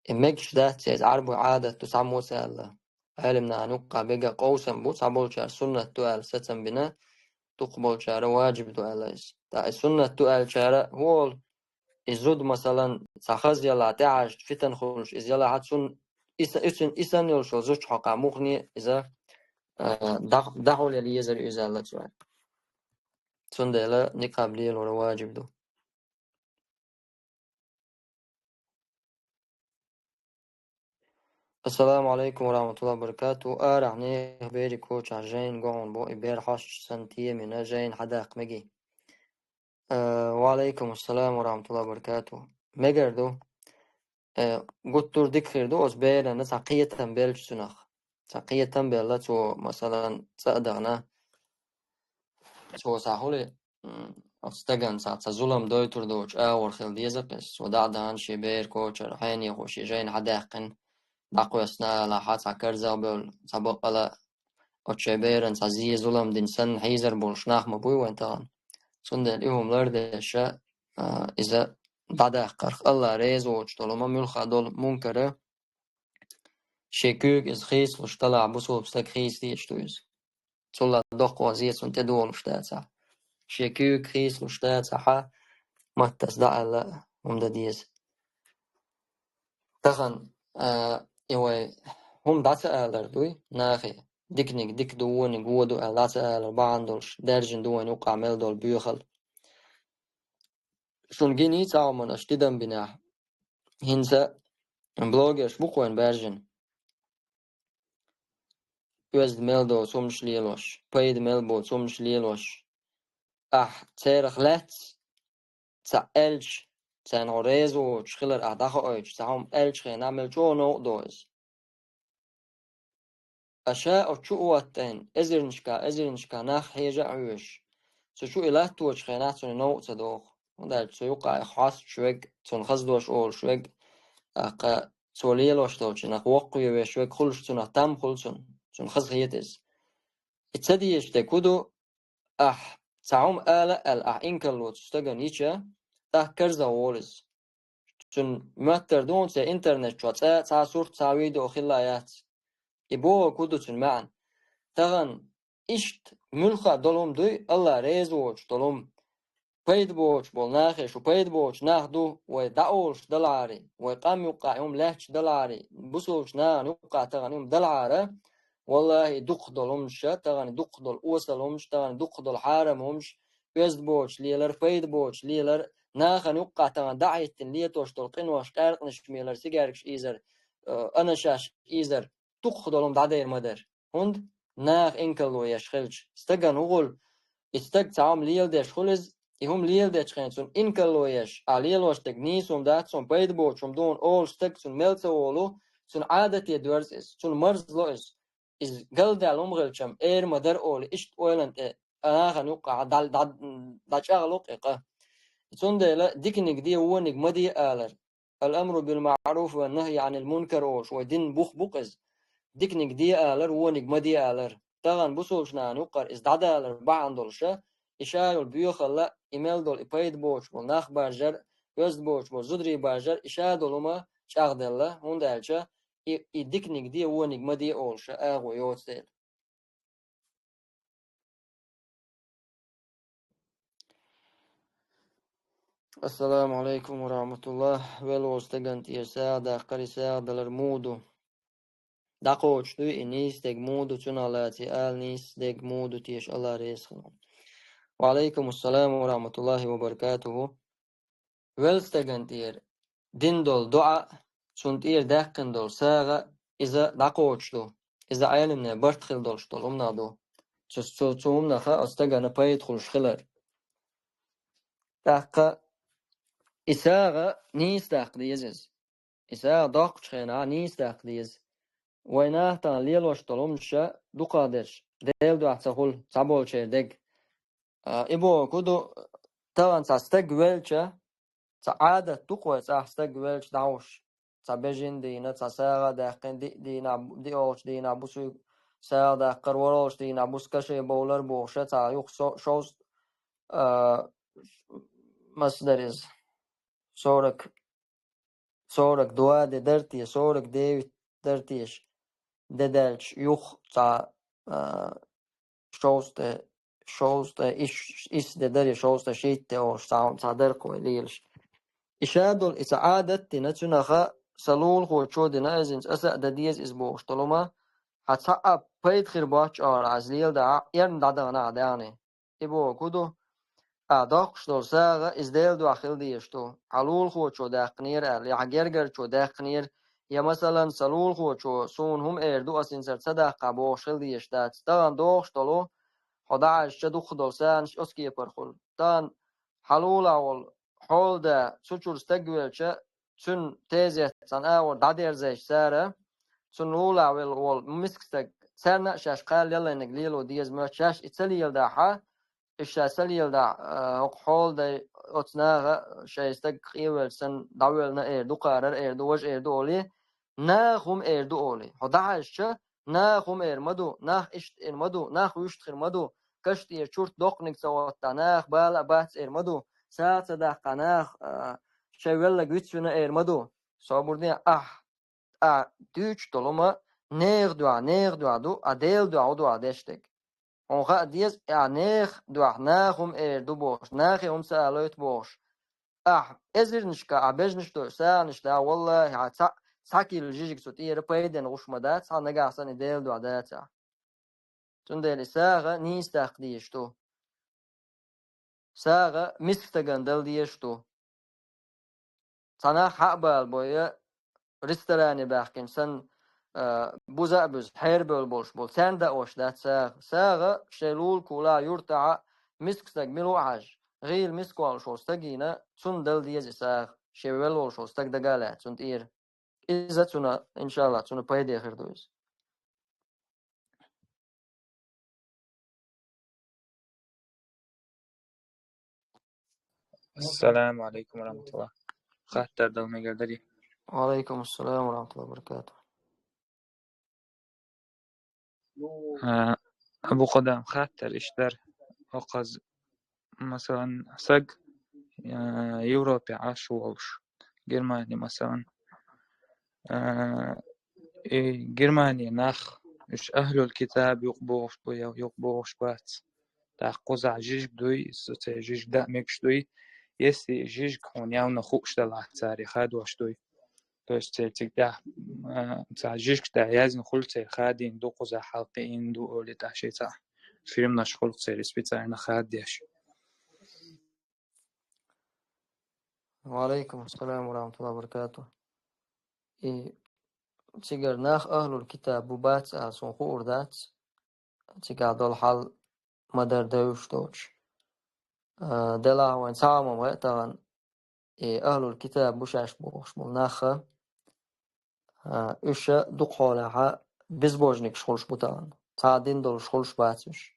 И мегаш дац иза, Ӏарбой Ӏадат ду, цхьаммо а ца аьлла. Ӏелимнахана юккъехь мега къовсам бу, цхьаболчара суннат ду аьлла сацам бина, дукхахболчара ваджиб ду аьлла иза. ТӀаккха и суннат ду аьллачара хӀун олу? И зуда, масалан, цхьа хаза ялахь, тӀехьажча фитан хуьлуш иза ялахь, цунна и са-, и цуьнан и санна йолуш йолу зудчун хьокъехь муххале иза, а, дӀа-, дӀахьулъяла езар иза аьлла цо. Цундела никаб лелора ваджиб ду. Ассаламу алейкум ва рахматуллахи ва баракату. Арахь нехан берийн кочахь жайна го хьуна бо, и бер хьош санна темина жайна хьадаккха мегий? Э, ва алейкум ассалам ва рахматуллахи ва баракату. Мегар ду. Э, гуттар а дика хир ду оцу берана цхьа кхетам белча цунах. Цхьа кхетам белла цо, масалан, цӀа а дахана. Цо цхьа хуьлий, м, оцу стагана цхьа, цхьа зулам дойтур доцу агӀор хила деза-кх иза. Цо дӀа а дахана шен бер кочара, хьенехо шен жайна хьадаьккхина, дӀакхоьссина алахь, цхьа карзах бевлла, цхьа баккъала оцу шен берана цхьа зе, зулам дина санна хьийзар болуш нах ма буй вайн тахана. Цундела и хӀума лардеш, а, иза дӀадаккхарх, Аллах реза воцуш долу ма муьлхха долу мункара, шен куьйга иза хийцалуш далахь, бусулба стаг хийца дезаш ду иза. Цул а доккха зе цунна тӀедолуш дацахь. Шен куьйга хийцалуш дацахь, маттаца дӀа аьлла хӀума дан деза. Тахана, а, и вай хӀума дӀа ца алар дуй, нахе, диканиг дика ду, вониг вон ду аьлла дӀа ца алар бахьана долуш, даьржина ду вайна юккъахь мел долу боьхалла. Шуна гиний цхьа хӀуманаш тидам бинехь? ХӀинца блогерш бу-кх вайна баьржина. Оьзда мел доцу хӀуманаш лелош, пайда мел боцу хӀуманаш лелош. Ахь церах лаьцна цхьа аьлча, царна хьо реза воцуш хилар ахь дӀахоуьйтуш, цхьа хӀума аьлча хенахь мел чӀогӀа новкъа до иза. Ткъа ша оцу чу а хӀоттийна, эзарнашкахь, эзарнашкахь нах хьежа а хьоьжуш, цу чу и латточу хенахь цунна новкъа ца догӀу. ХӀунда аьлча цу юкъа хьоасташ верг, цунна хаза дош олуш верг, тӀаккха цо лелош долчунах воккхаве веш верг хуьлуш, цунах там хуьлу цунна, цунна хазахета иза. И ца дезаш дерг хӀун ду? Ахь цхьа хӀума ала а аьлла, ахь инкарло цу стагана йича, тӀаккха карзах волу иза. Цуьнан моьттар ду хӀунда церан интернет чохь цкъа а цхьа сурт, цхьа а видео хилла яц. И бохург хӀун ду цуьнан маьӀна? Тахана иштта муьлхха долу хӀума дуй, АллахӀ реза воцуш долу хӀума, пайда боцуш болу нахе, шу пайда боцуш нах ду, вай дӀаолуш далахьара, вай къам юккъахь и хӀума лаьтташ далахьара, бусулбачу нахана юккъахь тахана и хӀума далахьара, валлахӀи, дукхах долу хӀуманаш, тахана дукхах долу осал хӀуманаш, тахана дукхах долу хьарам хӀуманаш, оьзда боцуш лелар, пайда боцуш лелар, нахана юккъахь тахана дӀахӀиттина летош долу къинош, къаьркъанаш мелар, сигаьркаш ийзар, э, анашаш ийзар, дукхах долу хӀума дӀадер ма дара. ХӀунда? Наха инкарло еш хилча, стагана вугӀула, и стаг цхьа хӀума леладеш хуьлу иза, и хӀума леладечу хенахь цунна инкарло еш, ахь лелош дерг нийса хӀума дац, хӀума пайда боцу хӀума ду хьуна олуш стаг цунна мел ца волу, цунна Ӏадате доьрзу иза, цунна марзло иза. Иза галдаьлла хӀума хилчам, эр ма дара олий, иштта ойланна тӀе, нахана юккъахь дӀа-, дӀа-, дӀачӀагӀло-кх и къа. Цундела диканиг де, вониг ма де алар. Ал-амру бил-маъруф ва нахьи анил мункар олуш вай дин бух бу-кх иза. Диканиг де алар, вониг ма де алар. Тахана бусулбачу нахана юккъара иза дӀадалар бахьана долуша, и ша йолу боьхалла, и мел долу и пайда боцуш болу нах баржар, оьзда боцуш болу зударий баржар, и ша долу хӀума чӀагӀделла, хӀунда аьлча и, и диканиг де, вониг ма де олуша агӀо йоцу дела. Ассаламу алейкум ва рахматуллах. Велла волу стагана тӀера сагӀа даккхар, и сагӀа далар муха ду? ДӀакхочуш дуй и нийса дерг муха ду, цунах лаций ала нийса дерг муха ду теша, АллахӀ реза хуьлда. Ва алейкум ассалам ва рахматуллахи ва баракатуху. Велла стагана тӀера дина долу доӀа, цунна тӀера даьккхина долу сагӀа, иза дӀакхочуш ду. Иза Ӏеламнехан барт хила долуш долу хӀуманах ду. Цу, цу, цу хӀуманаха оцу стагана пайда хуьлуш хилар. ТӀаккха и сагӀа нийса даккха деза иза. И сагӀа доккхучу хенахь нийса даккха деза. Вайн нахана лелош долу хӀуманаш дукхахдерш, Делан дуьхьа ца хуьлу, цхьаболчеран дерг. А, и бохург хӀун ду, тахана цхьа стаг велча, цхьа Ӏадат ду-кх вай цӀахь стаг велча дӀахьуш, цхьа бежана дийнахь, цхьа сагӀа а даьккхина, диъ дийнахь, диъолгӀачу дийнахь бусий сагӀа даккхар, ворхӀолгӀачу дийнахь бус каше бовлар бохуша, цхьа юха со-, шовзткъа, а, маса дара иза, сорок, сорок два де дара те, сорок девять дара теша, де даьлча юха цхьа, а, шовзткъа, шовзткъа ис-, ис де дара, шовзткъа шийтта де олуш цхьа, цхьа дара-кх вай лелаш. И ша долу, и цхьа Ӏадат дина, цуьнаха сан лулахочо дина, иза хӀинца аса а дан деза иза бохуш долу хӀума, хьан цхьа а пайда хир боцчу агӀор иза леладахь, эрна дӀадахана ахь даьхни. И бохург хӀун ду? Ахь доккхуш долу сагӀа иза Делан дуьхьа хила дезаш ду. Хьан лулахочо даьккхинера аьлла, я хьан гергарчо даьккхинера, я, масалан, сан лулахочо суна хӀума эр ду, ас хӀинца ца даккхахь бохуш хила дезаш дац. Тахана дохуш долу, хьо дӀахьаьжча дукхах долу сагӀанаш оцу кепара хуьлу. Тахана хьан лулахь волу хьолада цу чуьра стаг велча, цуьнан тезет цхьана агӀор дӀадерзайча цара, цунна лулахь велла волу миска стаг, царна а шаьш кхаьлла яллайниг лело деза моьтту, шаьш и ца леладахь, и ша ца леладахь, а, хӀокху хьолада оцу наха шайн стаг къевелча санна дӀавоьллина эр ду, кхарар эр ду, важа эр ду олий, наха хӀума эр ду олий. Хьо дӀахьаьжча, наха хӀума эр ма ду, нах иштта эр ма ду, нах вуьшта хир ма ду, каш тӀера чурт доккханиг ца гӀоттахь, наха бала а бац эр ма ду, сагӀа ца даккхахь, наха, а, шайн велларг вицвина эр ма ду. Собар де ахь, ахь дуьйцуш долу хӀума нехан дуьхьа, нехан дуьхьа ду, а Делан дуьхьа хӀун ду ахь деш дерг. Хьуна хаа деза, ахь нехан дуьхьа, наха хӀума эр ду бохуш, нахе хӀума ца алойту бохуш. Ахь эзарнашка, ахь бежанаш дойу сагӀанаш да, валлахӀи, ахь цхьа, цхьа килла жижиг цу тӀера пайденна гӀуш ма дац, хьан нагахь санна и Делан дуьхьа дацахь. Цундела и сагӀа нийса даккха дезаш ду. СагӀа миска стагана дала дезаш ду. Цхьа нах хьа а балабой, ресторане баьхкина санна, а, буза а буьзу, хьерабевлла болуш болу, царна даош дац сагӀа. СагӀа шайн лулахь, юьртахь а миска стаг мила ву а хьажа, гӀийла миска волуш волу стагийна, цунна дала деза и сагӀа, шен велла волуш волу стаг дага а лаьцна цунна тӀера. Иза цунна, иншаллахӀ, цунна пайде хир ду иза. Ассаламу алейкум ва рахматуллах. Хаттар дал мегар дарий? Ва алейкум ассалам ва рахматуллахи ва баракатух. А, Абу Къадам, хаттар иштта дар. Оказывается, масалан, саг, а, Европе Ӏаш волуш, Германи, масалан, а, и Германи нах, уьш ахлул китаб юкъа богӀуш бу я юкъа богӀуш бац. ТӀаккха кхузахь жижиг дуй, со церан жижиг даа мегаш дуй. Если жижиг хьуна явна хууш далахь, цара хадош дуй. То есть церан цига тӀехь, а, цхьа жижиг тӀехь яздина хуьлу, церан хадийна ду, кхузахь хьалкхиийна ду олий, тӀаккха шайн цхьа фильмаш хуьлу церан специально хаддеш. Ва алейкум ассалам ва рахматуллахи ва баракатух. И цигара нах ахлул китаб бу бац ала суна хуур дац. Цигахь долу хьал ма-дарра девзаш доцуш. А, делахь вайн цхьа а ма вай тахана, и ахлул китаб бу шаьш бохуш болу нах, а, уьш дукхахьолахь безбожникаш хуьлуш бу тахана. Цхьа а дин долуш хуьлуш бац уьш.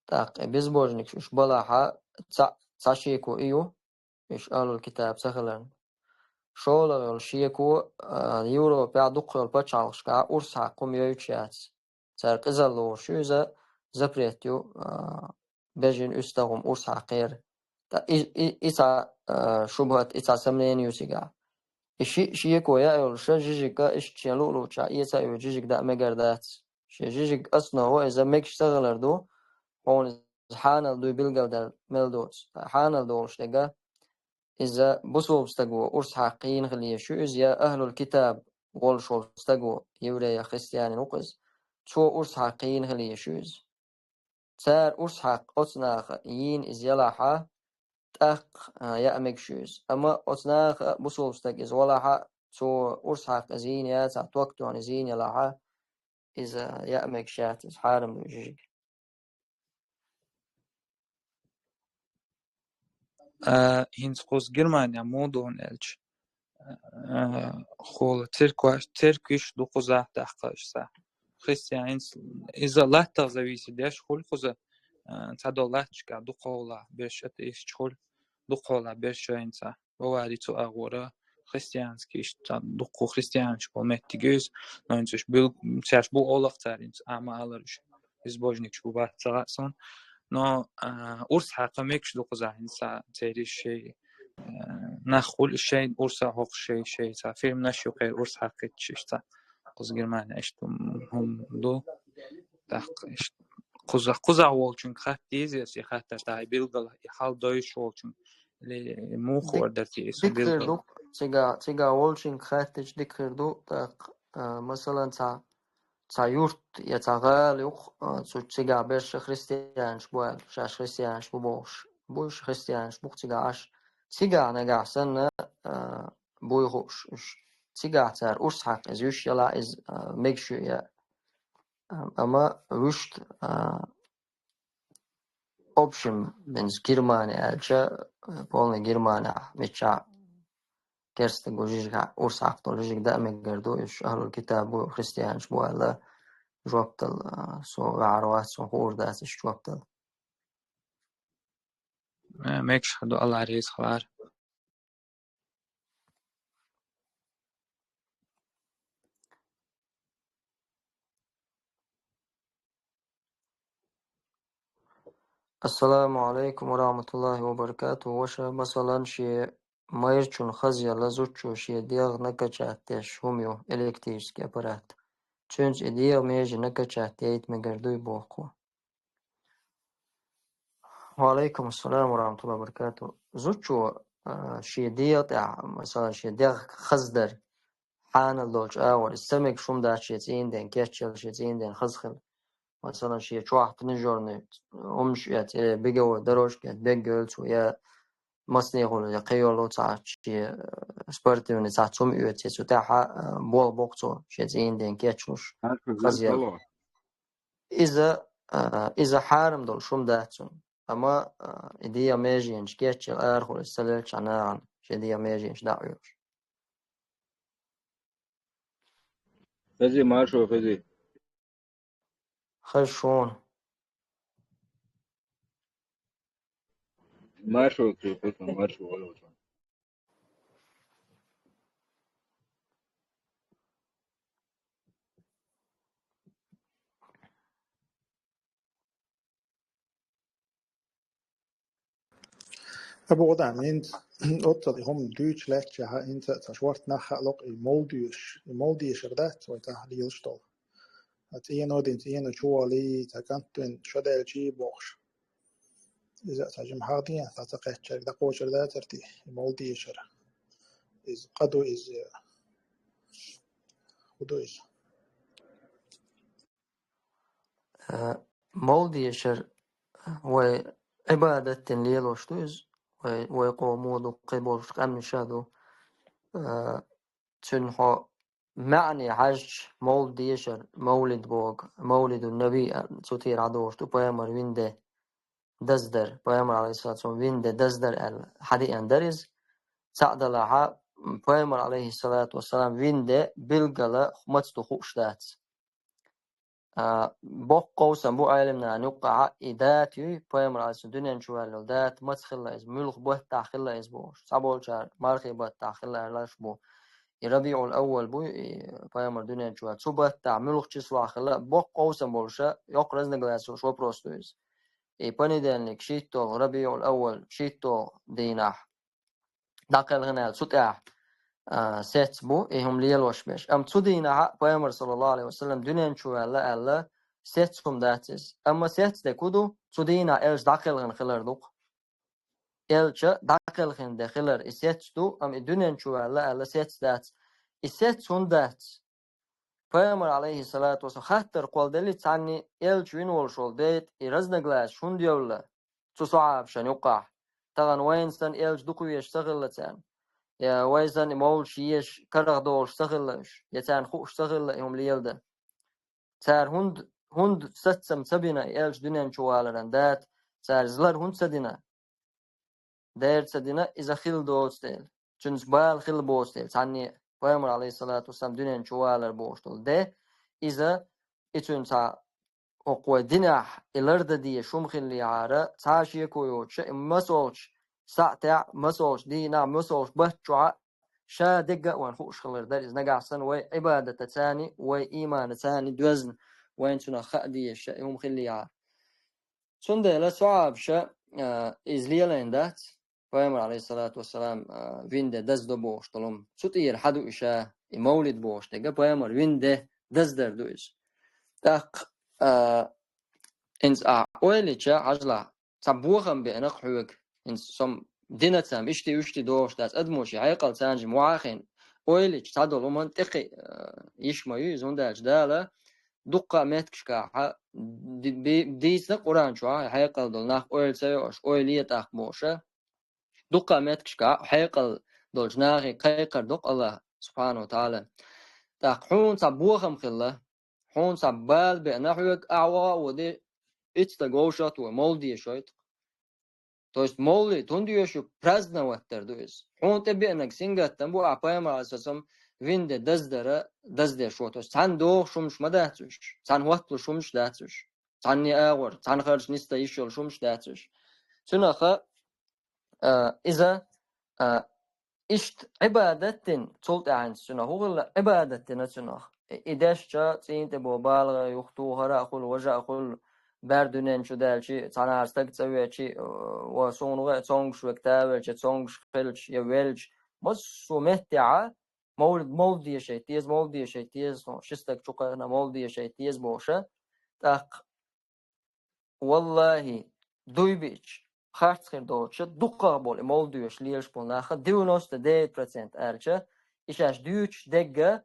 ТӀаккха и безбожникаш уьш балахь, цхьа, цхьа шеко и ю, уьш ахлул китаб ца хиларна. ШолгӀа йолу шеко, а, Европехь дукха йолу пачхьалкхашкахь урс хьакха хӀума йойтуш яц. Цара къизалла лоруш ю иза, запрет ю, а, бежана уьстагӀ хӀума урс хьакха яра. ТӀа-, и, и, и цхьа, а, шубхат, и цхьа сомнение ю цигахь. И ши-, шеко яа йолуш, жижиг а иштта шен луъу-луъучохь эца а йойту жижиг даа мегар дац. Шен жижиг основа иза мегаш ца хилар ду, хьуна иза хьанал дуй билгалдар мел доцу. Хьанал долуш дерг иза бусулба стаго урс хьакха йийна хила езаш ю иза, я ахлул китаб волуш волу стаго, еврея, христианин ву-кх иза, цо урс хьакха йийна хила езаш ю иза. Цара урс хьакха оцу наха йийна иза ялахь, тӀаккха, а, яа мегаш ю иза. Амма оцу наха бусулба стаг иза валахь, цо урс хьакха иза йийна яцахь, ток тоьхна иза йийна ялахь, иза яа мегаш яц, иза хьарам ду жижиг. А, хӀинца кхуза Германия муха ду аьлча, а, хӀула церкваш, церквиш ду кхузахь тӀаккха иштта. Христианец иза латтах зависит деш хуьлу кхуза, а, цхьадолу латташкахь дукхахьолахь берш атеисташ хуьлу, дукхахьолахь берш а хӀинца. Бавари цу агӀора христианский иштта, дуккха христианаш бу меттиг иза, но хӀинца уьш бил-, цаьрш бу олах цара хӀинца, а ма алар уьш безбожникаш бу бац ца хаьа суна. Но, а, урс хьакха мегаш ду кхузахь хӀинца цериш шай, а, нах хуьлу шайн урса хьокхуш шай, шай цхьа фильмнаш ю кхеран урс хьакхийтуш иштта. Кхуза Германия иштта хӀума ду. ТӀаккха иштта кхуза, кхузахь волчуьнга хатта деза, и хаттар тӀехь билггала, и хьал дойуш волчуьнга. Или муха хуур дара те, и сан дика хир билггала ду, цига, цига волчуьнга хаттича дика хир ду, тӀаккха, а, масалан, цхьа, цхьа юрт я цхьа гӀала ю-кх, а, цу цигахь берш христианаш бу аьлла, шаьш христианаш бу бохуш, бу уьш христианаш бу-кх цигахь Ӏаш. Цигахь нагахь санна, а, буй хууш уьш. Цигахь цара урс хьакха иза вуьш ялахь, иза, а, мегаш ю я, а, амма вуьшта, а, общем, бенз Германия аьлча, полный Германия миччахь керста гу жижиг, урс хьакха долу жижиг даа мегар ду, уьш ахлул китаб бу, христианаш бу аьлла, жоп дала, а, со ваьхьар вац, сон хуур дац, уьш жоп дала. Э, мегаш хир ду, Алла реза хилар. Ассаламу алейкум ва рахматуллахи ва баракатух. Ваша, масалан, шен майрачун хазъяла зудчо шен дегӀ накачать деш хӀума ю, электрический аппарат. Цуьнца и дегӀ меже накачать яйта мегар дуй боху. Ва алейкум ассалам ва рахматуллахи ва баракатух. Зудчо, а, шен дегӀ тӀехь, масалан, шен дегӀ хаздар, хьанал долчу агӀор, иза ца мегаш хӀума дац шен цӀийнан ден кечъяла, шен цӀийнан ден хаза хила. Масалан, шен чохь тренажёрный хӀумаш эца, э, беговой дорожка эца, бег йойла цо, я массанехула, я кхийолу цхьа шен, э, спортивный цхьа цум оьцу, цу тӀаьхьа, э, болх боккху цо, шен цӀийнан ден кечъеш, хазъяла. Иза, э, иза хьарам долуш хӀума дац цунна. Амма, э, и дегӀ меженаш кечъяла арахула иза ца лелча нахана, шен дегӀ меженаш дӀа а оьхуш. Хези, маршо, хези. Хеза шуна. Маршо кхе, путун маршо валочун. Абу Гъудам, хӀинца оццул хӀума дуьйцуш лаьттачехь, хӀинца а цхьа шортта нах а локху, и мовлид доьшуш, и мовлид дешар дац вай тахана лелаш долу. Цхьа цӀено дина, цӀено чу валий, цхьа кӀант вина, шо даьлчий бохуш. Иза а цхьа жима хьахдина, цхьа ца кхаьччаьрга дӀакхочур дацара те, и мовлид дешар. Иза къа ду иза, хӀун ду иза? А, мовлид дешар вай Ӏибадат дина лелош ду иза. Вай, вай къомо ду, кхин болуш къаьмнаш а ду. А, цуьнан хьо маьӀне хьаьжча, мовлид дешар, мовлид боху, мовлидун наби аьлла, цу тӀера хьадогӀуш ду, пайхамар вина де даздар, пайхамар, алейхиссалату вассалам, вина де даздар аьлла, хьадеана дара иза. Цхьаъ делахь, пайхамар, алейхиссалату вассалам, вина де билггала маца ду хууш дац. А, боккха къовсам бу Ӏелимнана юккъехь, и дата юй, пайхамар, алейхиссалам, дуьнен чу ваьлла йолу дата маца хилла иза, муьлха баттахь хилла иза бохуш. Цхьаболчара мархи баттахь хилла аьлларш бу. И РабиӀул-Аввал бу, и пайхамар дуьнен чу ваьлла. Цу баттахь муьлха числохь хилла, боккха къовсам болуша, йоккха разногласие йолуш вопрос ду иза. И понедельник шийтталгӀа, РабиӀул-Аввал шийтталгӀа дийнахь дӀакхелхина аьлла, цу тӀехь, а, сец бу, и хӀума лелош берш. Амма цу дийнахь а пайхамар, саллаллаху алейхи ва саллям, дуьнен чу ваьлла аьлла, сец хӀума дац иза. Амма сец де ку ду, цу дийнахь элча дӀакхелхина хилар ду-кх. Элча дӀакхелхина де хилар и сец ду, амма и дуьнен чу ваьлла аьлла сец дац. И сец хӀунда дац? Пайхамар, алейхиссалату вассалам, хаттар кхолладелли, цхьанне элча вина волуш волу дайта и разногласие хӀунда йовлла цу сахьабашна юккъахь? Тахана вайна санна элча дукха везаш ца хилла царна, я вай санна и мовлидаш еш карах долуш ца хилла уьш, я царна хууш ца хилла и хӀума леладан. Цара хӀунда, хӀунда сацам ца бина и элча дуьнен чу валаран дата, цара иза лар хӀунда ца дина? Дера ца дина, иза хилла доцу дела. Цуьнца бала хилла боцу дела. Цхьанне а пайхамар, алейхиссалату вассалам, дуьнен чу валар бохуш долу де, иза, и цуьнан цхьа хӀокху вай динехь и лардан дезаш хӀума хиллехьара, цхьа а шеко йоцуша, и масолчу сахьтехь, масолчу дийнахь, масолчу баттахь чохь а ша дегга а вайна хууш хилар дара иза. Нагахь санна вай Ӏибадатаца а, вай ийманаца а доьзна, вайна цунах хаа дезаша и хӀума хиллехьара. Цундела сахьабаша, а, иза лелийна дац, пайхамар, алейхиссалату вассалам, а, вина де даздо бохуш долу хӀума. Цу тӀера хьаду и ша, и мовлид бохуш дерг, пайхамар вина де даздар ду иза. ТӀаккха, а, хӀинца ахь ойла йича, хьажал, цхьа бохам беана-кх хьоьга. ХӀинца со-м динацам иштта, иштта догӀуш дац, адамо шен хьекъал царна жима вахийна. Ойла йича, цхьадолу хӀуманна тӀекхиа, а, йиш ма ю иза, хӀунда аьлча Дала дуккха а меттигашкахь ди-, би-, дийцина Къуръан чохь, хьекъал долу нах ойла ца йо аша, ойла е тӀаккха бохуша. Дуккха а меттигашкахь хьекъал долчу нахе кхайкхар ду-кх АллахӀ, субхьанаху ва тагӀала. ТӀаккха хьуна цхьа бохам хилла, хьуна цхьа бала беана хьоьга, ахь ваха а воде, итт стаг вовшахтоха, мовлид дешойту-кх. То есть мовлид хӀунда йоьшу, праздновать дар ду иза. Хьуна тӀе беанарг сингаттам бу, ахь пайхамар, алейхиссалам, вина де даздара, даздеш ву. То есть цхьанна догӀуш хӀумаш ма дац уьш, цхьанна хӀотталуш хӀумаш дац уьш. Цхьанне агӀор, цхьана харжа нисдан йиш йолуш хӀумаш дац уьш. Цунаха, а, иза, а, иштта Ӏибадат дина, цул тӀаьхьа цунах хӀун хилла, Ӏибадат дина цунах. И, и дешча, цӀийна тӀе бо балгӀа юхатухара а хуьлу, важа а хуьлу, бер дуьнен чу даьлчи, цхьанахьа стаг цӀа вечи, э, ва суна гӀе цонгуш вега тавелча, цонгуш хилча, я велча, массо а меттехьа, мовлид, мовлид дешайта деза, мовлид дешайта деза, ши стаг чу кхайкхина, мовлид дешайта деза бохуша. ТӀаккха, валлахӀи, дуй биъча, харц хир доцуша, дукхах болу и мовлид доьшуш лелаш болу наха, девяносто девять процент аьлча, и шаьш дуьйцуш дегга,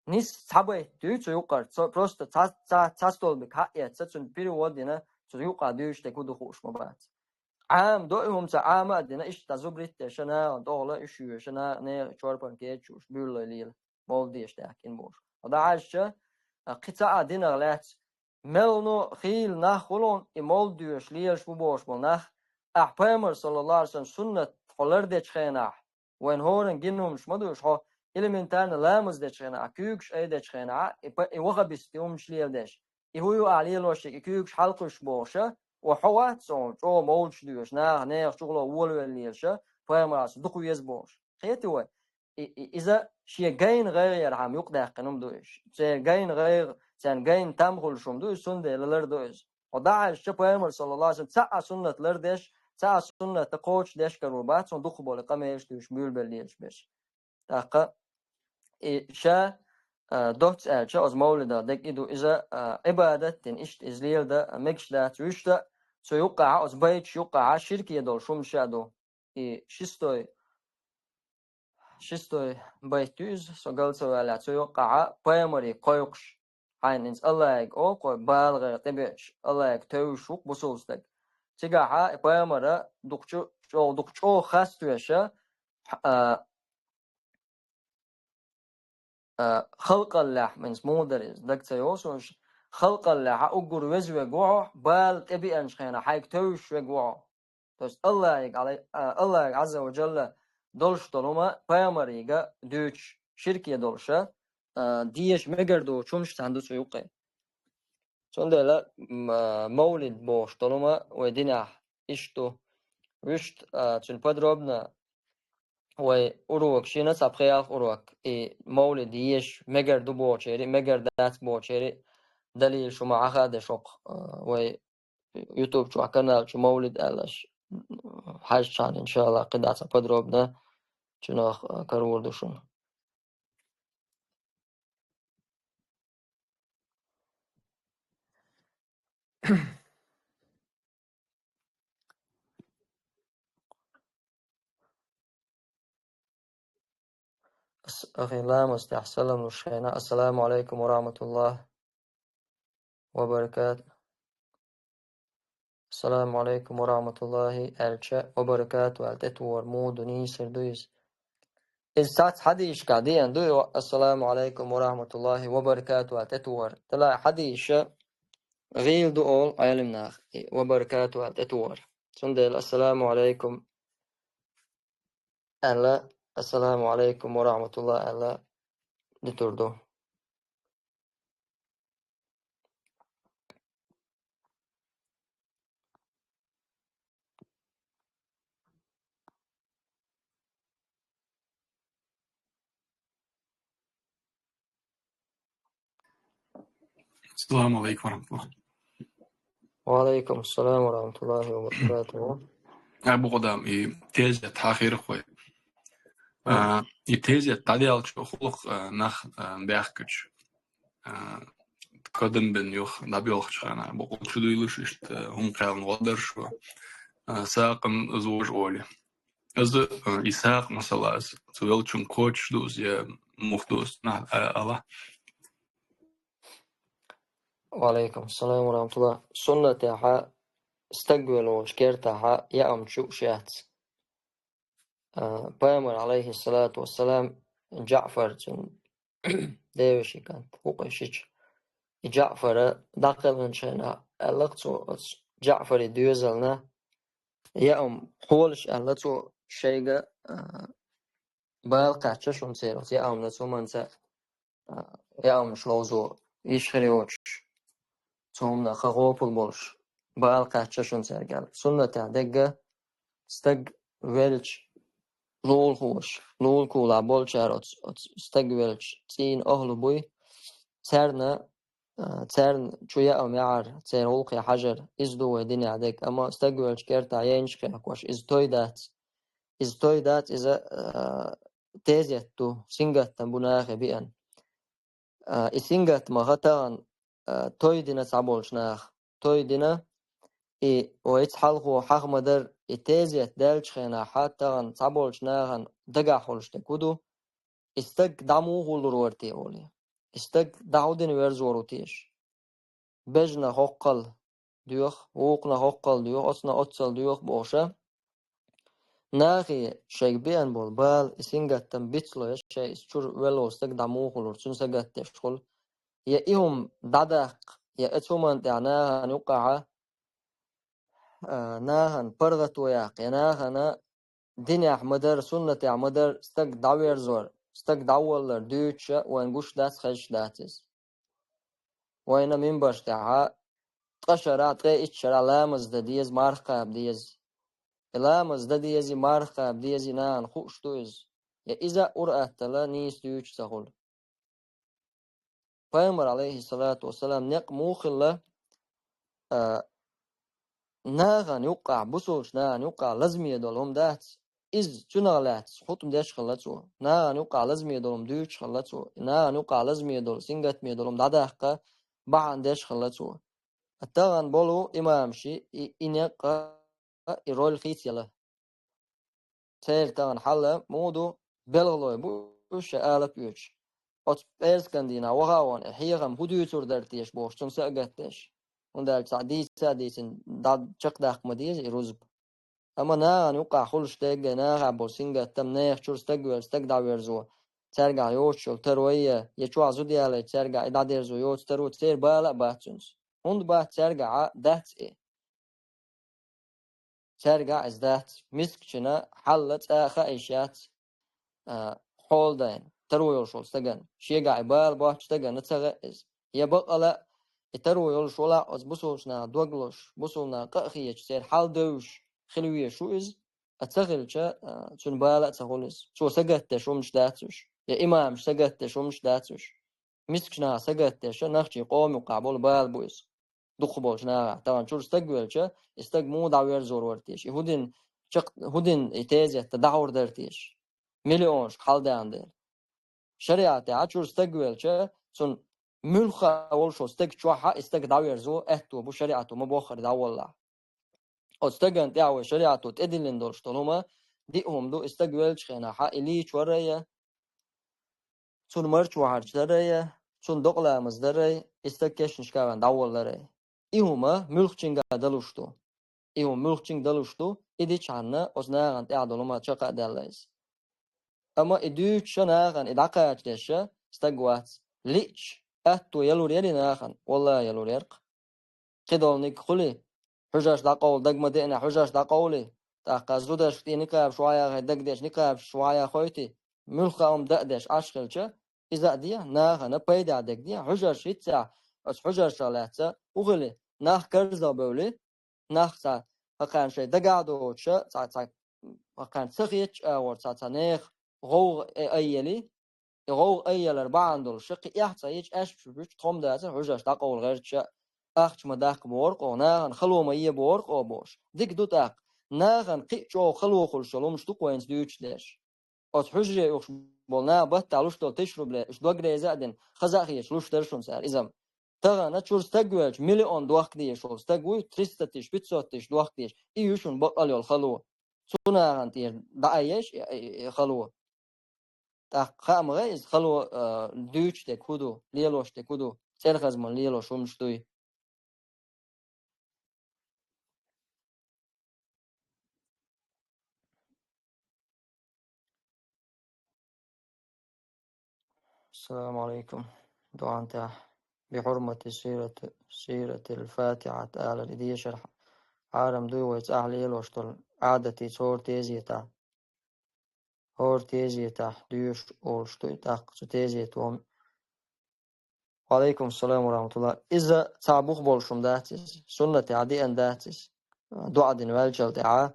нис цхьа байт дуьйцу юккъара, цо-, просто цхьа, цхьа, цхьа столбик хьаэцца, цуьнан перевод дина, цу юккъа дуьйцуш дерг хӀун ду хууш ма бац. Ӏама до и хӀума ца Ӏама а дина, иштта зубритта деш, нахана тӀехула уьш йоьшу, на-, нехан чорпан кечаш буьйлале лела, мовлид деша даьхкина бохуш. Хьо дӀахьаьжча, а, кхин цхьа а динах лаьцна, мелхо хийла нах хуьлу и мовлид доьшуш лелаш бу бохуш болу нах, ахь пайхамар, саллаллаху алейхи ва саллям, суннат хьо лардечу хенахь, вайн хӀоранна гина хӀуманаш ма ду уьш, хьо элементарно ламаз дечу хенахь, куьйгаш айдечу хенахь, и па-, и вахабистийн хӀуманаш леладеш. И хӀун ю ахь лелош, и куьйгаш хьалакхуьссуш бохуша, ва хьо вац цо чӀогӀа мовлидаш доьшуш, наха, нехан чухула волавелла лелаш, пайхамарца дукха веза бохуш. Кхетий вай? И, и, иза шен гайна гӀайгӀа ярхьама юкъадаьккхина хӀума ду иза. Церан гайна гӀайгӀа, церан гайна там хуьлуш хӀума ду иза, цундела ларду иза. Хьо дӀахьаьжча, пайхамар, саллаллаху Ӏалайхи ва саллам, цхьа а суннат лардеш, цхьа а суннат кхочушдеш карор бац, цунна дукха болу къамелаш дуьйцуш, буьйлабелла лелаш берш. ТӀаккха и ша, а, доцца аьлча, оцу мовлидах дерг и ду, иза, а, Ӏибадат дина, иштта иза леладан мегаш дац, вуьшта а, цу юккъехь, оцу байташ юккъехь ширке долуш хӀума ша ду. И шестой, шестой байт ю иза, со гал ца валахь, цу юккъехь пайхамаре кхойкхуш, хьайна иза Аллахьига олу кхо балгӀе тӀебеаш, Аллахьига тевжаш ву-кх бусалба стаг. Цигахь и пайхамара дукха чӀо-, чӀогӀа, дукха чӀогӀа хас тоьша, а, а, халкъаллехь, минца муха дара иза, дага ца йогӀу суна, халкъаллехь уггар веза верг ву хьо, бала тӀебеанчу хенахь хьайга тевжаш верг ву хьо. То есть Аллахьига, Ӏалай-, а, Аллахьига Ӏазза ва Джалла долуш долу хӀума пайхамарига дуьйцуш, ширке долуша, а, деша мегар доцу хӀумнаш цхьаьна ду цу юккъе. Цундела, м, а, мовлид бохуш долу хӀума вай динехь иштта ду. Вуьшта, а, цуьнан подробно вай урок, шина цхьа пхи-ялх урок, и мовлид еш мегар ду бохучеран, мегар дац бохучеран далилаш хӀума Ӏаха а деш хӀокху, а, вай YouTube чохь канал чу мовлид аьлла аша хьаьжча, иншаллахӀ, кхидӀа цхьа подробно цунах, а, карор ду шуна. Ас-, ахи, ламаз тӀехь салам луш хенахь, «Ассаламу Ӏалайкум ва рахьматуллахӀ ва баракатух». «Ассаламу Ӏалайкум ва рахьматуллахӀи» аьлча, «ва баракатух» аьлла тӀетухур муха ду, нийсар ду иза? Иза цхьацца хьадисашкахь деана ду, «Ассаламу Ӏалайкум ва рахьматуллахӀи ва баракатух» аьлла тӀетухур. Делахь хьадисаша гӀийла ду олу Ӏелам наха, и «ва баракатух» аьлла тӀетухур. Цундела «Ассаламу Ӏалайкум» аьлла, «Ассаламу Ӏалайкум ва рахьматуллахӀ» аьлла дитур ду. Ассаламу Ӏалайкум ва рахьматуллахӀ. Ва Ӏалайкум ассалам ва рахьматуллахӀи ва баракатухӀ. Абу Гъудам, и тезет хьахийра вай. А, и тезет дӀадаьлча хӀуллакх, а, нах, а, баьхкича, а, кадам бен юха дӀабоьлхучу хенахь, бакъо чу дуьйлуш иштта, а, хӀума кхаьлна гӀо дара шу, а, сакъам зожа олий. Иза, а, и сакъа масала, иза цу веллачун кхочуш ду иза, я муха ду иза, нах, а, ала. Ва Ӏалайкум ассалам ва рахьматуллахӀ. Суннатехь стаг велла волчу кертахь яам чу шаьц. А, пайхамар, Ӏалайхиссалату вассалам, Джаъфар, цуьнан девешин кӀант, вукху шича. И Джаъфара дӀакхелхинчу хенахь аьлла-кх цо оцу Джаъфаран доьзална, яам хьолаш аьлла цо шайга, а, бала кхаьчча шуна церан оцу яамна цу хӀуманца, а, яамаш ловзо йиш хир йоцуш, цу хӀуманах гӀопал болуш, бала кхаьчча шуна цаьрга аьлла. Суннатехь дерг стаг велча, лулахоша, лулахула болчара оцу, оцу стаг велча цӀийнан охӀла буй, царна, а, царна чу яам яхьар, церан гӀуллакхе хьажар, иза ду вай динехь дерг. Амма стаг велча кертахь яйнаш кхехкош, иза той дац. Иза той дац, иза, а, тезет ду, сингаттам бу нахе беана. А, и сингаттамах тахана, а, той дина цхьаболчу наха. Той дина, и вайца хьалхо хьаха ма-дарра, и тезет даьллачу хенахь тахана цхьаболчу нахана дагахь хуьлуш дерг хӀун ду? И стаг дӀа муха вуллур вара те олий? И стаг дӀа хӀун дина верзор ву теша? Бежана хӀоккхал доьху, вукхана хӀоккхал доьху, оццуна оццал доьху бохуша. Нахе шайга беана болу бала, и сингаттам бицло, я шайн иза чуьра велла волу стаг дӀа муха вуллур, цуьнан сагатдеш хуьлу. Я и хӀума дӀадаккха, я оцу хӀуманна тӀехь нахана юккъехьа, а, нахана паргӀато яккха, я нахана динехь ма-дарра, суннатехь ма-дарра стаг дӀаверзор, стаг дӀаваллар дуьйцуша вайна гуш дац, хезаш дац иза. Вайна минбарш тӀехьа ткъа шарахь, ткъе итт шарахь ламаз дан деза, марха кхаба деза. И ламаз дан дезий, марха кхаба дезий нахана хууш ду иза. Я иза а ур-аттала нийса дуьйцуш ца хуьлу. Пайхамар, алейхиссалату вассалам, некъ муха хилла, а, нахана юккъахь, бусулчу нахана юккъахь лазаме долу хӀума дац. Иза цунах лаьцна хутӀма деш хилла цо. Нахана юккъахь лазаме долу хӀума дуьйцуш хилла цо. Нахана юккъахь лазаме долу, сингаттаме долу хӀума дӀадаккха бахьана деш хилла цо. Тахана болу имамаши и, и некъа, и роль хийцаяла. Церан тахана хьал муха ду, белхалой бу уьш шайн алапа оьцуш. Оцу пӀераскан дийнахь ваха а вахана, и хьехам хӀун дуьйцур дара теша бохуш, цунна са а гатдеш. ХӀунда аьлча цхьаъ дийца а дийцина, дӀа чекхдаккха ма деза и рузба. Амма нахана юккъахь хуьлуш дерг а, нахахь болу сингаттам, нехан чуьра стаг велча, стаг дӀаверзо, цаьргахь йоцуш йолу тарой, я чохь зуда ялийча цаьргахь и дӀадерзо йоцу таро, церан бала а бац цуьнца. ХӀунда бац, цаьргахь дац и? Цаьргахь иза дац. Мискачунна хьал цкъа а хаа йиш яц, а, хьолдайна, таро йолуш волу стагана. Шегахь и бала боцчу стагана ца хаьа иза. Я бакъала а, и таро йолуш волахь оцу бусулчу наха дог лозуш, бусулнах къа а хеташ, церан хьал девзаш хила везаш ву иза, а ца хилча, а, цуьнан бала а ца хуьлу иза. Цо сагатдеш хӀуманаш дац уьш. Я имамаш сагатдеш хӀуманаш дац уьш. Мискачу наха сагатдеш, нахчийн къоман юккъахь болу бала бу иза. Дукхахболчу нахахь. Тахана чуьра стаг велча, и стаг муха дӀаверзор вара теша? И хӀун дина чекх-, хӀун дина и тезет дӀахьур дара теша? Миллионашка хьалдаьхна дела. ШариӀатехь чуьра стаг велча, цунна муьлхха а волуш волу стаг чохь а и стаг дӀаверзо аьтто бу шариӀато ма боххара дӀаволлахь. Оцу стагана тӀехь вай шариӀато тӀедиллина долуш долу хӀума диъ хӀума ду, и стаг веллачу хенахь и лийча варрай, цунна марчо хьарча даррай, цунна докъаламаз даррай, и стаг кешнашка а ваьлла дӀаволларай. И хӀума муьлххачуьнга далуш ду. И хӀума муьлххачуьнга далуш ду, и дичахьана оцу нахана тӀехь долу хӀума чекх а даьлла иза. Амма и дуьйцуша нахана, и дӀакхачадеша стаг вац. Лиъча, аьтто ялур яри нахана? Валлахи, ялур яр-кх. Кхидолниг хуьлий, хьуьжарш дӀакъовла, дага ма деана, хьуьжарш дӀакъовлий, тӀаккха зударшка тӀе никъабаш вахьаяхай, дагадеш никъабаш вахьаяхойтий, муьлхха а хӀума дан а деш Ӏаш хилча, иза а де, нахана пайда дерг де, хьуьжарш хӀинццехь, оцу хьуьжаршах лаьцна хӀун хили, нах карзах бевли, нах цхьа, хӀокхарна шайн дагахь доцуша, цхьа, цхьа, хӀокхарна ца хетачу агӀор цхьа, цхьа нехан гӀовгӀа э, айъели, и гӀовгӀа айъялар бахьана долуша, кхин эхь цхьа йича, аьшпаш буьтуш тхо-м дацара хьуьжарш дӀакъовла гӀерташа, ахча ма даккха бохура-кх оха, нахана хало ма е бохура-кх оха бохуш. Дика ду тӀаккха, нахана кхин а чӀогӀа хало хуьлуш йолу хӀуманаш ду-кх вайна дуьйцуш дерш. Оцу хьуьжаре ухуш болу наха баттахь луш долу тысяча рублей, уьш дог реза а дина, хаза а хеташ луш дара шуна цара иза-м. Тахана чуьра стаг велча, миллион дохка дезаш волу стаг вуй, триста тысяч, пятьсот тысяч дохка дезаш, и ю шуна бакъал йолу хало. Цу нахана тӀера дӀаайъеш и, и, и хало. ТӀаккха хаа ма гӀе иза хало, а, дуьйцуш дерг хӀун ду, лелош дерг хӀун ду, цӀерхазман лелош хӀуманаш дуй. Ассаламу алейкум. Дуьхьал тӀехь. بحرمة سيرة، سيرة الفاتحة алар и дешар хьарам дуй вай цӀахь лелош долу Ӏадатица хӀора тезетахь? ХӀора тезетахь доьшуш олуш ду и тӀаккха цу тезето. Ва алейкум салам ва рахматуллах. Иза цхьа бух болуш хӀума дац иза. Суннатехь деана дац иза. ДоӀа дина ваьллачул тӀаьхьа,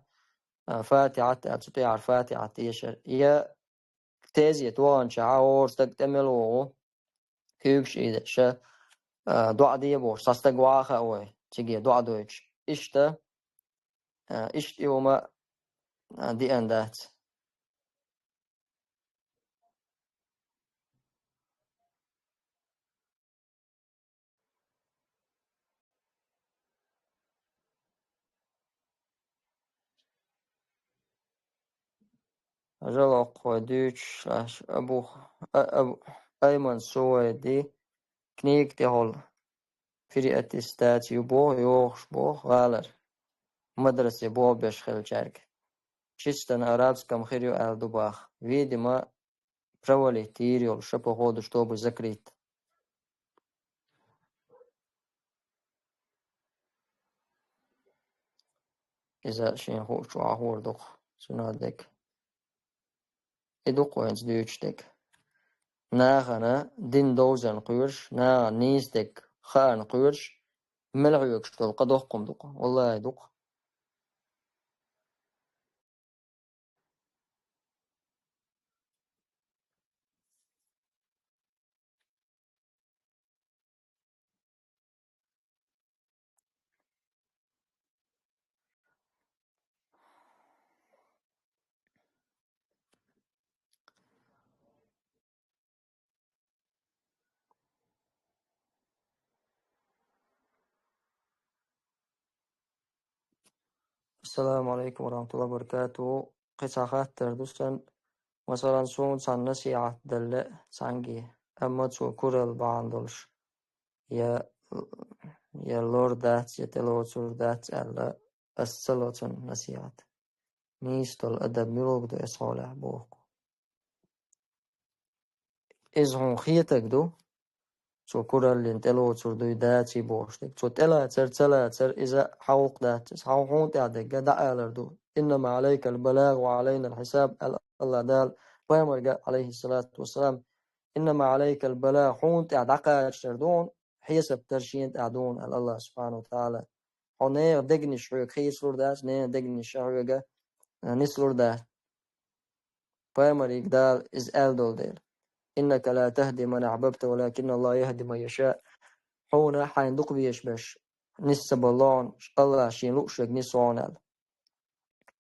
а, Фатихьат а, цу тӀехьара Фатихьат дешар. Я тезета ваханчохь хӀора стаг тӀе мел вогӀу, куьйгаш ийдеш, а, доӀа де бохуш, цхьа стаг ваха а вой, циге доӀа дойтуш. Иштта, а, иштта и хӀума, а, деана дац. Жалокхой дуьйцуш, аш Абу, а, Абу, Айман Сувайди книга тӀехула переаттестация ю боху, йохуш боху гӀалара, мадрасе болх беш хиллачаьрга. Чисто на арабском хир ю аьлла ду баха. Видимо, провалить йийр йолуш, походу, чтобы закрыть. Иза шен хуучу ахур дукха, цуьнан дерг. И дукха вайнца дуьйцуш дерг. Нахана дин довзарна кхоьруш, нахана нийса дерг хаарна кхоьруш, Мел хьоьгуш долу къа доккхум ду-кх, валлахӀи ду-кх. Ассаламу Ӏалайкум ва рахьматуллахӀи ва баракатухӀу. Кхин цхьа хаттар ду сан. Масалан, суна цхьанна насихьат делла цхьаьнгге, амма цо куралла бахьана долуш, я, я лор дац, я тӀелоцур дац аьлла, ас ца ло цунна насихьат. Нийса долу адаб муьлха ду оцу хьолехь боху. Иза хьуна хетарг ду, цо кураллина тӀелоцур дуй, даций бохуш дерг. Цо тӀелацар, ца лацар, иза хьан гӀуллакх дац, иза хьан хьуна тӀехь дерг дӀаалар ду. «Иннама Ӏалайкал балагӀ ва Ӏалайнал хьисаб», аьлла Аллах Дала пайхамарга, Ӏалайхиссалату вассалам, «Иннама Ӏалайкал балагӀ», хьуна тӀехь дӀакхачар ду хьуна, хьесап дар шена тӀехь ду хьуна, аьлла Аллах субхьанаху ва тагӀала. Хьо нехан дегнаш хьоьга хийцалур дац, нехан дегнаш а хьоьга, а, нислур дац. Пайхамарга Дала иза аьлла долу дела: «Иннака ла тахди ман ахьбабта, валакинна Аллаха яхди ман яшаъ». Хьуна хьайна дукха везаш берш нис ца балло хьуна, Аллаха шена лууш верг нис ву хьуна аьлла.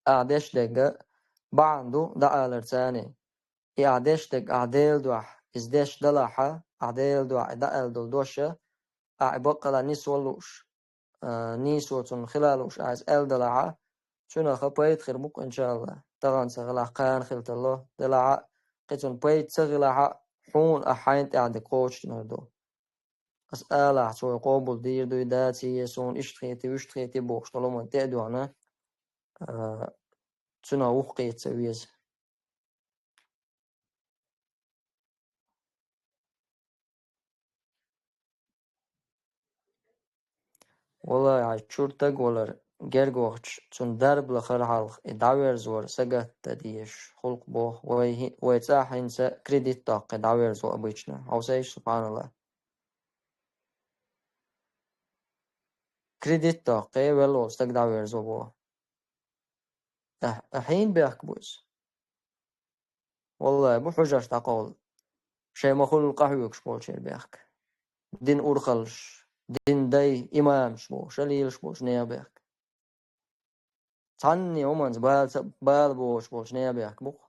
Ахьа деш дерг бахьана ду дӀаалар царна. И ахьа деш дерг ахьа Делан дуьхьа, иза деш далахьа, ахьа Делан дуьхьа и дӀааьлла долу дош а, ахьа и баккъалла нисвала лууш, а, нийсо цунна хила лууш ахьа иза аьлла далахьа, цуьнах а пайда хир бу-кх, иншаАллахӀ. Тахана ца хилахь, кхана хила тарло, делахьа а, кхин цунна пайда ца хилахьа а, хьуна ахьа хьайна тӀехь дерг кхочушдинарг ду. Ас алахь, цо вай къобал дийр дуй, даций, суна иштта хетий, вуьшта хетий бохуш долу хӀуманна тӀе а дуьхьна, а, цуьнан вухкхийца веза. Валлай, хьайн чуьра стаг валар герга вахча, цунна дарба лахар хьалха, и дӀаверзавар сагатдан дезаш, хӀуллакх боху, вай хӀи-, вай цӀахь хӀинца кредит доккхий дӀаверзо обычно. Хьовсийша, субхьаналлахӀ. Кредит доккхий, велла волу стаг дӀаверзо боху. Ахь-, ахь хьийна бехк бу иза? Валлай, бу хьуьжарш дӀакховла. Шайн ма-хуьллу къахьоьгуш болчеран бехк. Дин урхаллаш, дин дай, имамаш бохуш, лелаш болчу нехан бехк. Цхьанне хӀуманца бала ца, бала бохуш болчу нехан бехк бу-кх.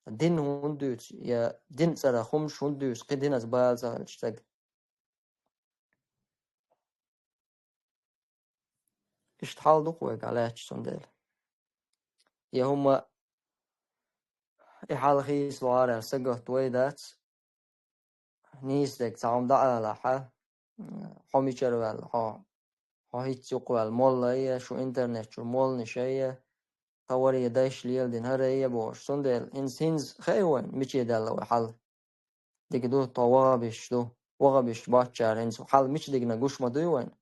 Дин хӀунда дуьйцу, я дин цӀарах хӀумаш хӀунда дуьйцу, кхин динца бала ца хилча стаг? Иштта хьал ду-кх вайгахь лаьтташ, цундела. Я хӀума, и хьал хийца лохьара аьлла сагатта вай дац. Нийса дерг цхьа хӀума дӀаалахьа, хьо мичара ваьлла, хьо, хьо хӀинца юкъа ваьлла, молла а я, шу интернет чуьра молланаш а я, тхо варе дайша леладина хӀара а я бохуш. Цундела хӀинца, хӀинца хаьий вайна, мича даьлла вай хьал? Дика ду, тхо ваххабисташ ду, ваххабисташ боцчара хӀинца хьал мича дигна гуш ма дуй вайна?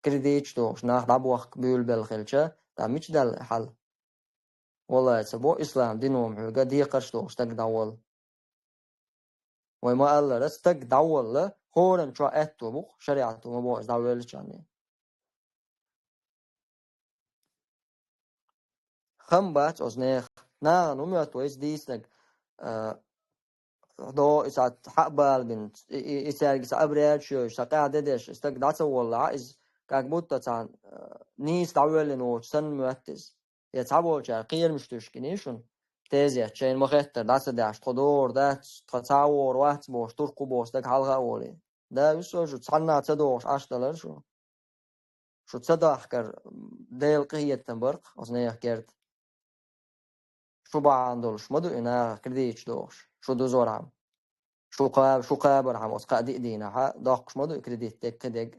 Кредиташ дохуш, нах дӀабохка буьйлабелла хилча, тӀаккха мича даьлла и хьал? Валлай, ца бо ислам дино ма хьоьга декхарш дохуш стаг дӀаволла. Вай ма-аллара, стаг дӀаволла, хӀоранна чохь аьтто бу-кх, шариӀато ма боху иза дӀавоьллачарна. Хам бац оцу нехан. Нахана хӀун моьтту вайца дийцинарг, а, до и цхьа хьа а балабина, и, и, и цаьрга цхьа обрядаш йойъуш, цхьа къаьхьа де деш, и стаг дӀа ца воллахьа, иза как будто цхьа, а, нийса дӀавоьллина воцуш санна моьтту иза. Я цхьаболчара кхерамаш туьйсуш гиний шуна? Тезет, шайна ма-хеттара дӀа ца даьхьаш, тхо догӀур дац, тхо цхьа а вогӀур вац бохуш, туркхо боху стаг хьалха а волий. Да, вуьссо шу, цхьанна а ца догӀуш Ӏаш далара шу. Шу ца дахкар Делан къинхетам бара-кх оцу нехан керта. Шу бахьана долуш ма ду и наха кредиташ дохуш, шу дузорхьама. Шу кха-, шу кхабархьама оцу кхаа-диъ дийнахьа доккхуш ма ду и кредит дерг, кхин дерг.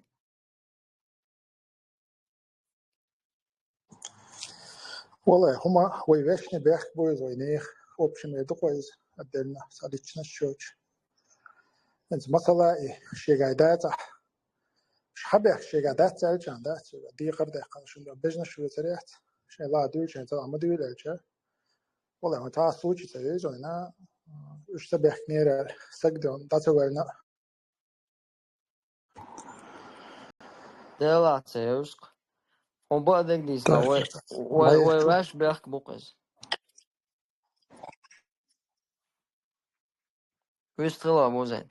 Валлай, хӀума вай вешний бехк бу иза вай нехан, общем, эр ду-кх вай иза, отдельно, цхьа личность йоцуш. ХӀинца масала и шегахь дацахь, ша хьан бехк шегахь дац аьлча а дац, декхар а даьккхина, шуна бежнаш шу вецар яц, шайн ла дуьйла, шайн цӀа ма дуьйла аьлча. Валлай, хӀун цхьа а случай ца веза вайна, уьш ца бехкнера аьлла, саг де дӀа ца ваьллина. Делахь ца евза-кх. Хьуна баа дегдийцина, вай, вай, вай ваьш бехк бу-кх иза. Вистхила музей.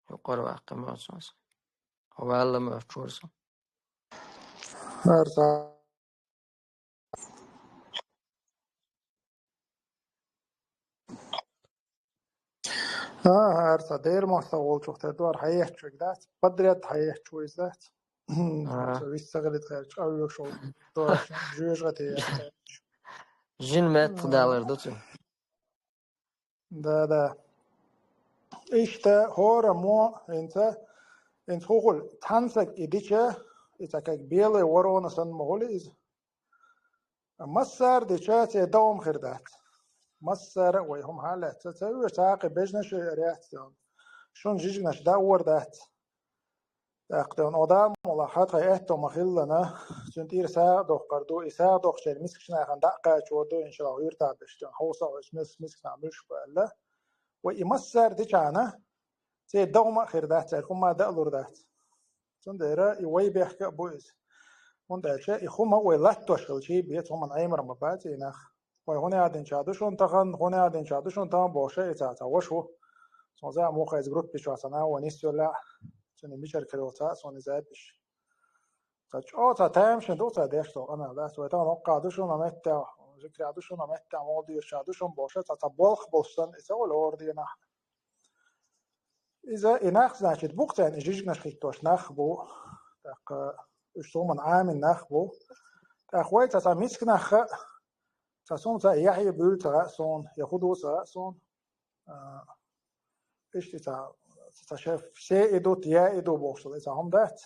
Юкъара ваккха моцанца. Хьо ваьлла моьттура со. Арса. ХӀара ца дера масса волчух тера дуара хьаетташ вег дац, подряд хьаетташ ву иза дац. Ага. Ца вист ца гӀилит херча, авъюшал дуара жоьжахати яц. Жин метта далар ду цу. Да, да. Иштта хӀора мо, инца, инца хӀухула цхьанцаг и дича, и ца как белая ворона санна ма хуьлу иза. Массара дича, цӀе догӀма хир дац. Массара а вай хӀума хьалаьцна, ца вуьйр цхьаькха бежнаш а ряц йолу. Шун жижигнаш даа вор дац. ТӀаккха тӀе адамо лахьа тхайн аьтто ма-хиллана, цуьнан тӀера сагӀа доккхур ду, и сагӀа доккхучеран мискачу нахана дӀа а кхачор ду, иншаллахь, гӀуьртах деш тӀе хьовса а вайша мис-, мискачу нах муьлш бу аьлла. Вай и массара дичахьана, цӀе догӀма а хир дац, цаьрга хӀумма а даа лур дац. Цундела и вай бехк а бу иза. ХӀунда аьлча и хӀума вай латтош хилчий бен, цу хӀуманна Ӏемар ма бац и нах. Вай хӀун аьлла динча ду шуна тахана, хӀун аьлла динча ду шуна тахана бохуш, и цхьа, цхьа ваша ву. Цунна за муха иза группе чохь санна ван нисвелла, цуьнан мичара каро ца а суна запись. Цхьа чӀогӀа цхьа тамашийна ду цхьа деш долу къамел дац. Вай тахана хӀоккхахь ду шуна меттехь, зикрехь ду шуна меттехь, молдуьйрачохь ду шуна бохуш, цхьа, цхьа болх болуш санна, и ца волу хӀора дийнахь. Иза и нах, значит, бу-кх царна и жижигнаш хӀиттош нах бу, тӀаккха уьш цу хӀуманна Ӏамийна нах бу. ТӀаккха вай цхьа, цхьа миска нах а, цхьа суна цхьа яхье буьйлу ца хаьа суна, я хӀун ду ца хаьа суна. А, иштта цхьа, цхьа шеф, все идут, я иду бохуш долу, и цхьа хӀума дац.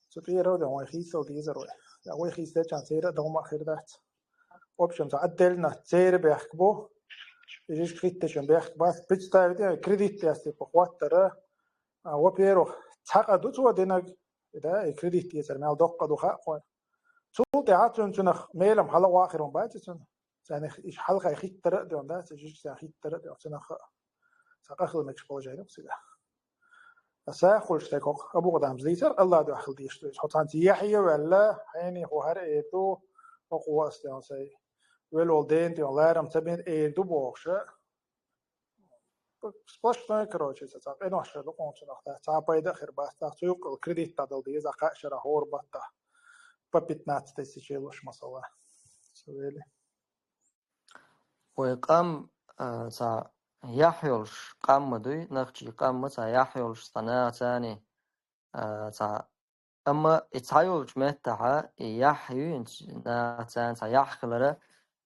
Цу тӀера а вай хийцал дезар вай. Я вай хийцалчахьана церан а догӀма а хир дац. В общем, цхьа отдельно церан бехк бу. И жижиг хӀиттачун бехк бац. Представить, кредит деш типа хӀоттара. А, во-первых, цхьа къа ду цо динарг, и да, и кредит дезар мел доккха ду хаьа кхойна. Цул тӀаьхьа цуьнан цунах мелам хьала вахар ма бац цуьнан. Царна иша хьалхай хӀиттара а доьгӀна дац, и жижиг царна хӀиттара а доьгӀна, цунах а цхьа къахила мегаш положение бу цигахь. Сан хуьлуш дерг хӀокху Абу-Къудамас дийцар, Аллах дуьхьа хила дезаш ду иза. Хьо цхьаьнца яхье а ваьлла, хьайна хӀун хӀара эр ду, хӀокхо ас тӀе сан велволу дена тӀе ларам ца бина эр ду бохуш а. Сплошной, короче, цхьа, цхьа къинош хир ду къонахчунах, цхьа пайда а хир бац, цхьа цу юккъал кредит дӀадала деза, кхаа шарахь хӀора баттахь по пятнадцать тысяч луш, масала. Ца вели. Вай къам, а, цхьа яхь йолуш къам ма дуй, нохчийн къам ма цхьа яхь йолуш, цхьа наха царний, а, цхьа. Амма и цхьа йолчу меттахьа, и яхь ю, хӀинца наха царна цхьа яхь хилара,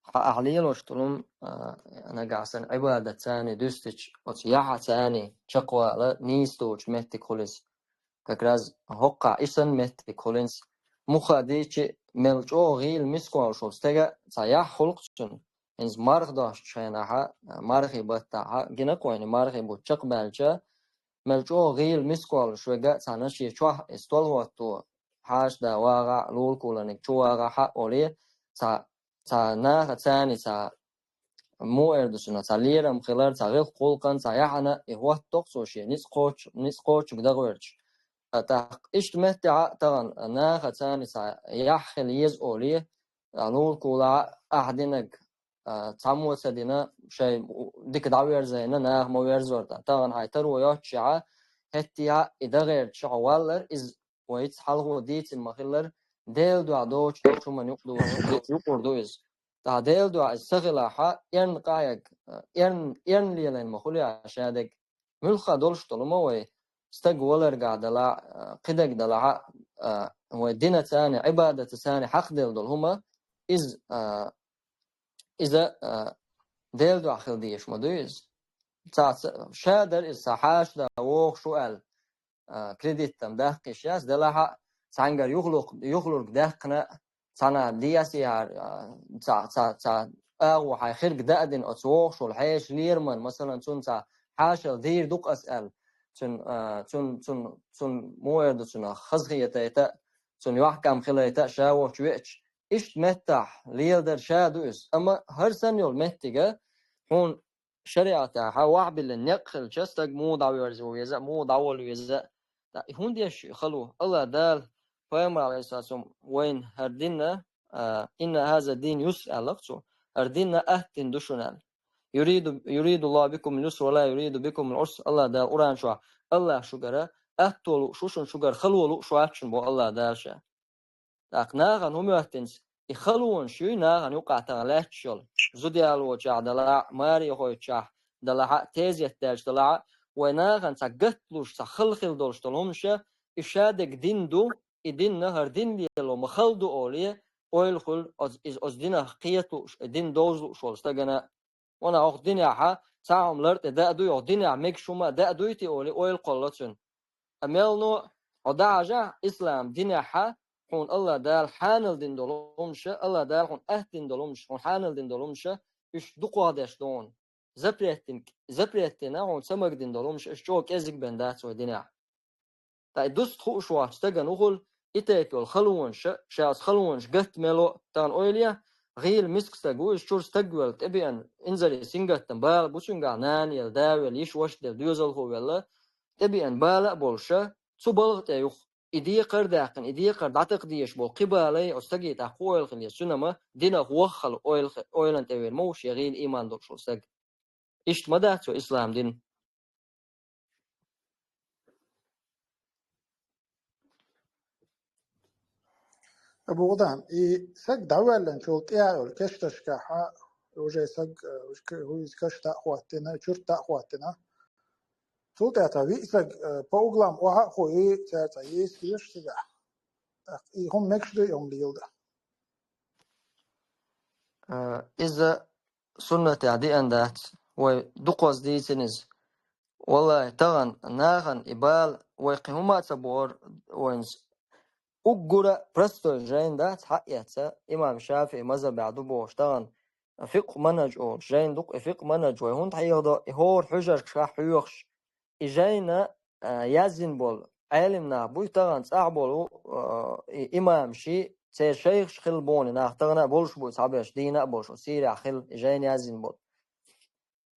хьан ахь лелош долу, а, нагахь санна Ӏибадат царний дуьстича, оцу яхьа царний чекхвала нийса долчу меттиг хуьлу иза. Как раз хӀоккхахь и санна меттиг хуьлу хӀинца. Муха дийчи мел чӀогӀа гӀийла мискволуш волу стага цхьа яхь хуьлу-кх цуьнан. ХӀинца марха достучу хенахьа, мархий баттахьа, гина кхойна мархий бутт чекхбаьлча, мел чӀогӀа гӀийла мискволуш вега а цхьана шен чохь и стол хӀотто, хьаша да вагӀахь, лулакуланиг чу вагӀахь а олий, цхьа, цхьа наха царний цхьа муха эр ду цунах, цхьа лерам хилар, цхьа гӀиллакх-гӀуллакхан, цхьа яхьана и хӀоттадо-кх цо шен ницкъ кхочу-, ницкъ кхочург дагӀоьртуш. ТӀаккха иштта меттехь а тахана наха царний цхьа яхь хила еза олий, а, лулакулахь а ахь динарг, а, цхьаммо ца дина, шайн дика дӀаверзийна, наха ма верзор тӀаккха. Тахана хьайн таро йоццушехь, хӀеттехь а и дагӀерча хьо валлар, иза вайца хьалхо дийцина ма-хиллара, Делан дуьхьа доцуш долчу хӀуманна юкъ ду, юкъур ду иза. ТӀаккха Делан дуьхьа иза ца хилахь, эрна къахьега, эрна, эрна лелийна ма хуьлу ша дерг. Муьлхха долуш долу ма вай, стаг валаргахь далахь а, кхидерг далахь а, а, вай дина царний, Ӏибадата царний хьакхаделла долу хӀума, иза, а, иза, а, Делан дуьхьа хила дезаш ма дуй иза. Цхьа, ца, ша дара иза, цхьа хьаша да вогӀуш ву аьлла, а, кредит-м даккха йиш яц, делахь а, цхьаьнгара юхалург, юхалург даьккхина, цхьана десяхьара, а, цхьа, цхьа, цхьа агӀо хьайн хирг даа дина оцу вогӀуш волу хьешан лераман, масалан, цунна цхьа хьашалла дийр ду-кх ас аьлла, цуьнан, а, цуьнан, цуьнан, цуьнан муха эр ду цунах, хазахетийта а, цуьнан йохкам хилийта а, ша воцчу веача, иштта меттахь леладар ша ду иза. Амма хӀара санна йолу меттига хьуна шариӀатехь вахьа биллина некъ хилча, стаг муха дӀаверзо веза а, муха дӀаволла веза а, ТӀаккха и хӀун деш ю и хало? Аллах Дала пайхамар, Ӏалайхиссалату вассалам, вайна хӀара дин, а, «Инна хӀаза дин юср», аьлла-кх цо, хӀара дин атта дин ду шуна аьлла. «Юриду, юриду Аллаху бикумул юсра ва ла юриду бикумул Ӏусра», Аллах Дала Къуръан чохь, Аллах шуьгара атто лууш ву шуна, шуьгара хало лууш вац шуна боху Аллах Дала ша. ТӀаккха нахана хӀун моьттинца, и халонаш юй нахана юкъахь тахана лаьтташ йолу, зуда ялочохь делахь а, марехойчохь делахь а, тезет даьлча делахь а, вай нахана цхьа гатта луш, цхьа хала хила долуш долу хӀумаша, и ша дерг дин ду, и динна хӀара дин лело ма хала ду олий, ойла хуьлу оцу, иза оцу динах кхета лууш, и дин довза лууш волу стагана. Ванах, хӀокху динехь цхьа хӀума лар тӀе даа дуй, хӀокху динехь мегаш хӀума а даа дуй те олий, ойла кхолло цуьнан. Ткъа мел но, хьо дӀахьажахь, ислам динехь хьуна Аллах Дала хьанал дина долу хӀумаша, Аллах Дала хьуна атта дина долу хӀумаша, хьуна хьанал дина долу хӀумаша, уьш дукхахдеш ду хьуна. Запрет дина, запрет дина хьуна ца магадина долу хӀумаша, уьш чӀогӀа кӀезиг бен дац вай динехь. Ткъа и дуста хууш вахча стагана ухула, и тайпа йолу халонаш, ша оцу халонаш гатта мело а, тахана ойла е, гӀийла миска стаг ву, иза чуьра стаг велла, тӀебеана, инзаре сингаттам бала бу цуьнгахь, нана елла, да велла, йиша ваша делла, доьзалхо велла, тӀебеана бала а болуша, цу балха тӀе юха. И декхар а даьккхина, и декхар дӀатакха дезаш болу кхин балай, оцу стаге тӀаккха ойла хила еза, цуьнан ма динах ваххала ойла, ойлан тӀе вер ма ву шен гӀийла ийман долуш волу стаг. Иштта ма дац вай ислам дин. Абу Гудан, и саг дӀаваьллинчул тӀаьхьа йолу кешташкахьа, уже саг, э, уж к-, хӀуьйза каш дӀа а хӀоттина, чурт дӀа а хӀоттина. Цул тӀаьхьа цхьа виъ саг, э, по углам охьа а хуий, цаьрца йийса хезаш цигахь. ТӀаккха и хӀума мегаш ду, и хӀума леладан? Э, иза суннатехь деана дац, вай дукхаза дийцина иза. Валлай, тахана нахана и бала, вай кхин хӀума а ца бохура вайна с-, уггара а простой жайна дац, хьаэца, имам ШафиӀи мазхабехь ду бохуш, тахана фикъхӀ манхӀаж олуш жайна ду-кх, и фикъхӀ манхӀаж вай хӀунда хьехадо, и хӀора хьуьжаршкахь хьоьхуш, и жайна, а, яздина болу Ӏелам нах буй, тахана цӀахь болу, а, и имамаший, церан шайхаш хилла боху нах, тахана а болуш буй, цхьаберш дийна а болуш, оцу Сирехь хилла и жайна яздина болу.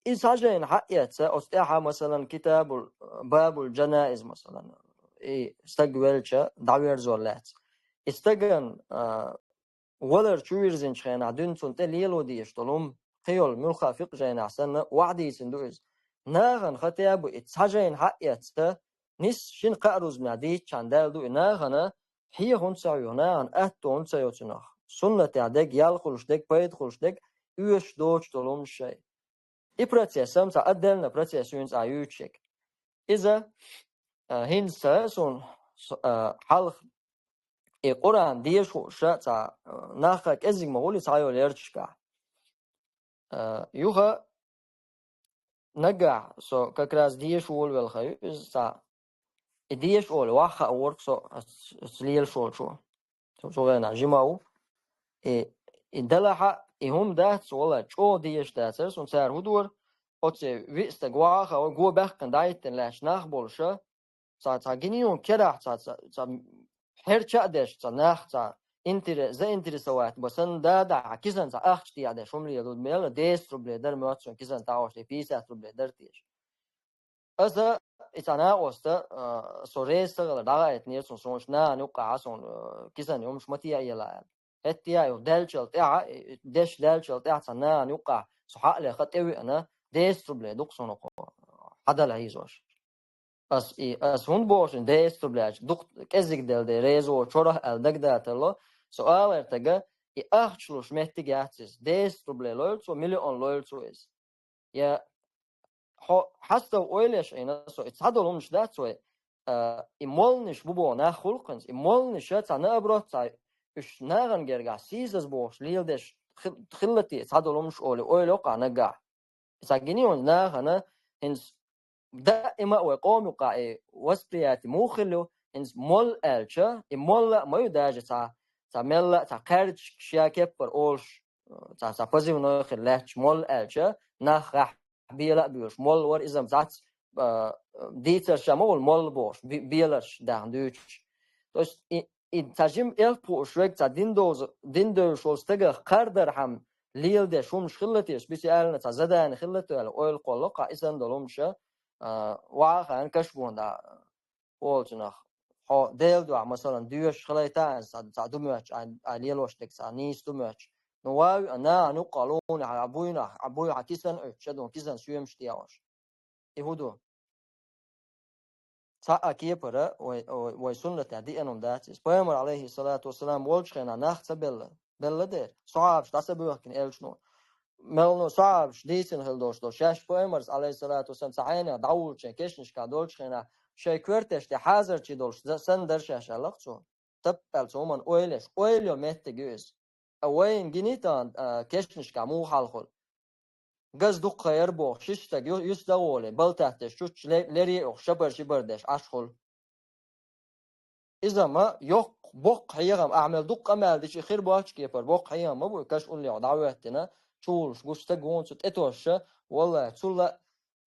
И цхьа жайна хьаэца, оцу тӀаьхьа, масалан, китабул, бабул джанаиз, масалан, и стаг велча, дӀаверзор лаьцна. И стаган, а, валар чу вирзинчу хенахь дуьйна цунна тӀе лело дезаш долу хӀума, кхин йолу муьлхха а фикъхӀ жайнахь санна, охьадийцина ду иза. Нахана хатӀа а бу и цхьа жайна хьаэца, нисса шина-кхаа рузбанехь дийцчхьана даьлла ду и нахана, хьехо хӀунда ца хьоьху, нахана атто хӀунда ца йо цунах, суннатехь дерг, ял хуьлуш дерг, пайда хуьлуш дерг, оьшуш доцуш долу хӀумнаш шайн. И процесс-м цхьа отдельно процесс ю, хӀинца а юьйцуш ерг. Иза, а, хӀинца суна, с-, а, хьалха и Къуръан деша хууш цхьа, а, нахха кӀезиг ма хуьлу и цхьа йолу ярташкахь. А, юха нагахь со как раз деша волавелла хан ю иза цхьа. И деша олий, ваха хаа вара-кх со, ас, ас лелаш волчо. Со цу хенахь жима ву. И, и делахь а, и хӀума дац, валлай, чӀогӀа дезаш дацара суна, цара хӀун дора, оцу виъ стаг ваха а хаа, го баьккхина дӀахӀиттина лаьтташ нах болуша, цхьа, цхьа гинийон керахь, цхьа, цхьа, цхьа хьерча а деш, цхьа нах, цхьа интере-, заинтересовать бан санна, да, да, хьан кисана цхьа ахча тӀе а деш, хӀума леладу, мел десять рублей дара моьтту суна кисана тӀехь, пятьдесят рублей дара теша. Аса и цхьа накъоста, а, со реза ца хилар дӀахаийтинера суна, суна нахана юккъахь суна, а, кисана хӀумаш ма тӀе а елла аьлла. ХӀетте а ю, даьллачул тӀаьхьа, и, и, деш даьллачул тӀаьхьа цхьа нахана юккъахь со хьа а леха тӀевеана, десять рублей ду-кх суна хьо хьадала хьийзош. Ас и, ас хӀунда боху шуна десять рублей аьлча, дукха кӀезиг делла де, реза волчу чорахь аьлла дагадаталло, со алар тага, и ахча луш меттиг яц иза. Десять рублей лойла цо, миллион лойла цо иза. Я хьо хьастов ойла еш Ӏийна со, и цхьадолу хӀуманаш дац вай, а, и молланаш бу боху нах гӀуллакханца, и молланаша цхьа наоборот цхьа уьш нахана гергахь сийсаз бохуш леладеш хи-, хилла те цхьадолу хӀуманаш олий, ойла йоккхахь наггахь. И цхьа гинийон нахана хӀинца даима а вай къоман юккъахь и восприятие муха хилла ю, хӀинца молла аьлча, и молла а ма ю даже цхьа, цхьа мелла а, цхьа кхаьрдаш шен кеппара олуш, цхьа, цхьа позывной хир лаьтташ молла аьлча, нах гӀахь бела а боьлуш, молла вара иза-м цхьацца, а, дийцарш а ма волу молла бохуш, бе-, беларш дахна дуьйцуш. То есть и, и цхьа жима элп хууш верг цхьа дин довза-, дин девзаш волу стагах кхардархьама леладеш хӀуманаш хилла те, биси аьллина цхьа задание хилла те аьлла, ойла кхолло кху и санна долу хӀумаша, а, ваха а хаьна каш гонда олчунах. Хьо Делан дуьхьа, масалан, доьшуш хилайта а, цхьа, цхьа ду моьттуш, ай, ай лелош дерг цхьа нийса ду моьттуш. Ну, вай, а, нахана юккъе лунехь, а буйнахь, а буй хьан кисана Ӏуьттуш, шадон кисана соьмаш тӀехьош. И хӀун ду? Цхьа а кепара вай, вай, вай суннатехь деана хӀума дац иза. Пайхамар, алейхиссалату вассалам, волчу хенахь нах ца белла. Белла дера. Сахьабаш дӀа ца боьхкина элчано. Мелхо сахьабаш дийцина хила долуш долу. Шаьш пайхамарс, алейхиссалату вассалам, цхьа хьенех дӀавуллучу кешнашкахь долчу хенахь, шайн коьрташ тӀе хьазарчий долуш за-, санна дара шаьш, аьлла-кх цо. Таппаьлла цу хӀуманна ойла еш. Ойла йо меттиг ю иза. А вайна гиний тахана, а, кешнашкахь муха хьал хуьлу? Газ дуккха яр боху, ши стаг ю-, юьстагӀоле, балтаттеш чучча ле-, лере а ухуш, шабар-шибар деш Ӏаш хуьлу. Иза ма йоккха, боккха хьехам, ахьа мел дуккха къамел дича, и хир боцчу кепара боккха хьехам ма бу, и каш уллехь дӀахӀоьттина, чувуллуш гуш стаг вон цу тӀетосуша, валлахӀи, цул а,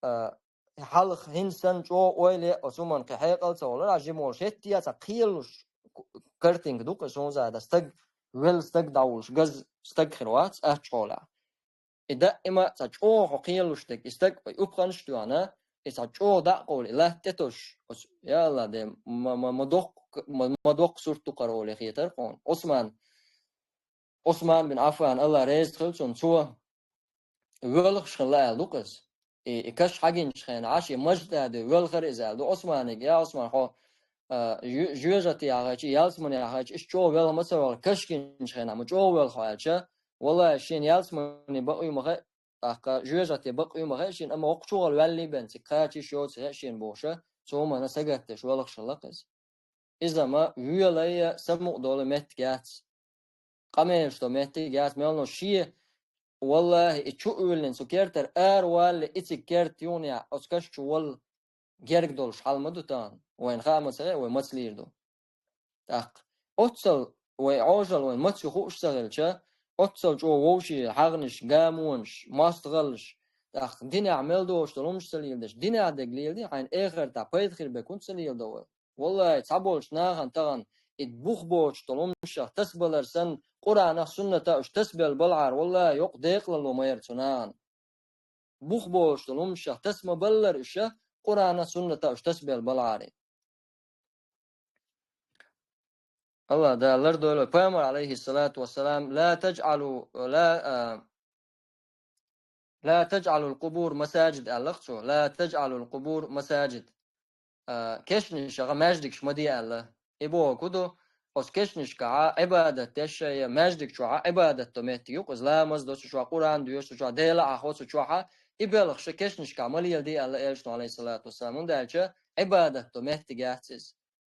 а, хьалха хӀинца санна чӀогӀа ойла е, оцу хӀуманна кхин хьекъал ца волура, а жима волуш хӀетте а цхьа кхелалуш картинка ду-кх, суна зада, стаг, велла стаг дӀавуллуш, газ стаг хир вац, аччахьолахь. И даима цхьа чӀогӀа хьо кхелалуш дерг, и стаг, и упханаш а тоьхна, и цхьа чӀогӀа дӀа а къовлий, латта тӀетосуш, оцу, я АллахӀ, де, ма, ма, ма доккха, ма, ма доккха сурт ду-кх хӀара олий хетара хьуна. Ӏусман, Ӏусман бин Ӏаффан, АллахӀ реза хила цунна, цо воьлхуш хилла аьлла ду-кх иза. И, и каш хьагинчу хенахь, шен мажа тӀе а дуй, воьлхура иза аьлла ду Ӏусманиг: «Я Ӏусман, хьо, а, жо-, жоьжахате яхийча, ялсамане яхийча, иштта чӀогӀа воьлха ма ца воьлху, каш гинчу хенахь ма чӀогӀа воьлху», — аьлча, валлахӀи, шена ялсамане бакъо ма хаьа, тӀаккха жоьжахате бакъо ма хаьа шена, амма воккхачу гӀала ваьллий бен, цига кхача йиш йоцу хӀеа шена бохуша, цу хӀуманна сагатдеш воьлхуш хилла-кх иза. Иза ма воьлай а, самукъадолу меттиг яц. Къамелаш до меттиг яц, мелхо шен, валлахӀи, и чу а уьйлина цу кертара ара валле, и цига керта юхнехь оцу каш чу валла герга долуш хьал ма ду тахана, вайна хаа ма ца хаьа, вай маца лийр ду. ТӀаккха оццал вай Ӏожалла вайн маца ю хууш ца хилча, оццал чӀогӀа вовшийн хьагӀнаш, гамонаш, мостагӀаллаш, тӀаккха динехь мел доцуш долу хӀумнаш ца леладеш, динехь дерг леладе, хьайна эхартахь пайда хир берг хӀунда ца леладо вай? ВаллахӀи, цхьаболчу нахана тахана и бух боцуш долу хӀуманашах тасабалар санна, Къуръанах, суннатах уьш тасабелла балахьара, валлахӀи, йокъа декъалалла ма яра цу нахана. Бух боцуш долу хӀуманашах таса ма баллара уьш, Къуръанах, суннатах уьш тасабелла балахьара. АллахӀ Дала лардойла вай. Пайхамар, алейхиссалату вассалам: «Ла таджъалу, ла, а, ла таджъалул къубур масаджид», — аьлла-кх цо. «Ла таджъалул къубур масаджид». А, кешнашах маьждигаш ма де аьлла. И бохург хӀун ду? Оцу кешнашкахь Ӏибадат деш я маьждиг чохь Ӏибадат до меттиг ю-кх иза, ламаз до цу чохь, Къуръан доьшу цу чохь, Дела Ӏахо цу чохь, и белхаш кешнашкахь ма леладе аьлла элчано, алейхиссалату вассалам. ХӀунда аьлча Ӏибадат до меттиг яц иза.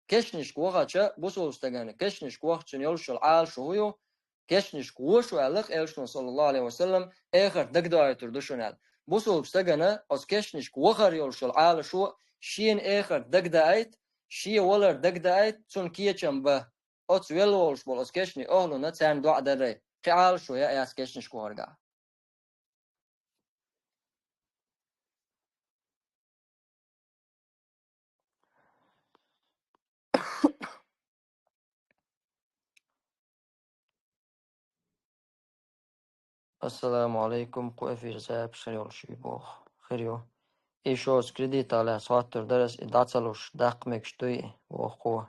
Кешнашка вахача, бусулба стагана кешнашка вахчун йолуш йолу Ӏалашо хӀун ю? Кешнашка вошу аьлла-кх элчано, саллаллаху алейхи ва саллам, эхарт дагадоуьйтур ду шуна аьлла. Бусулба стагана оцу кешнашка вахар йолуш йолу Ӏалашо шена эхарт дагадаийта, шен валар дагадаийта, цунна кечам бан. Оцу велла волуш болу оцу кешнийн охӀлуна царна доӀа даррай. Кхин Ӏалашо яа яц кешнашка вахаргахь. Ассаламу алейкум, кху эфир запись хир йолуш ю боху. Хир ю. И шоца кредитах лаьцна хоттур дара ас, и дӀа ца луш, даккха мегаш дуй, боху кхо.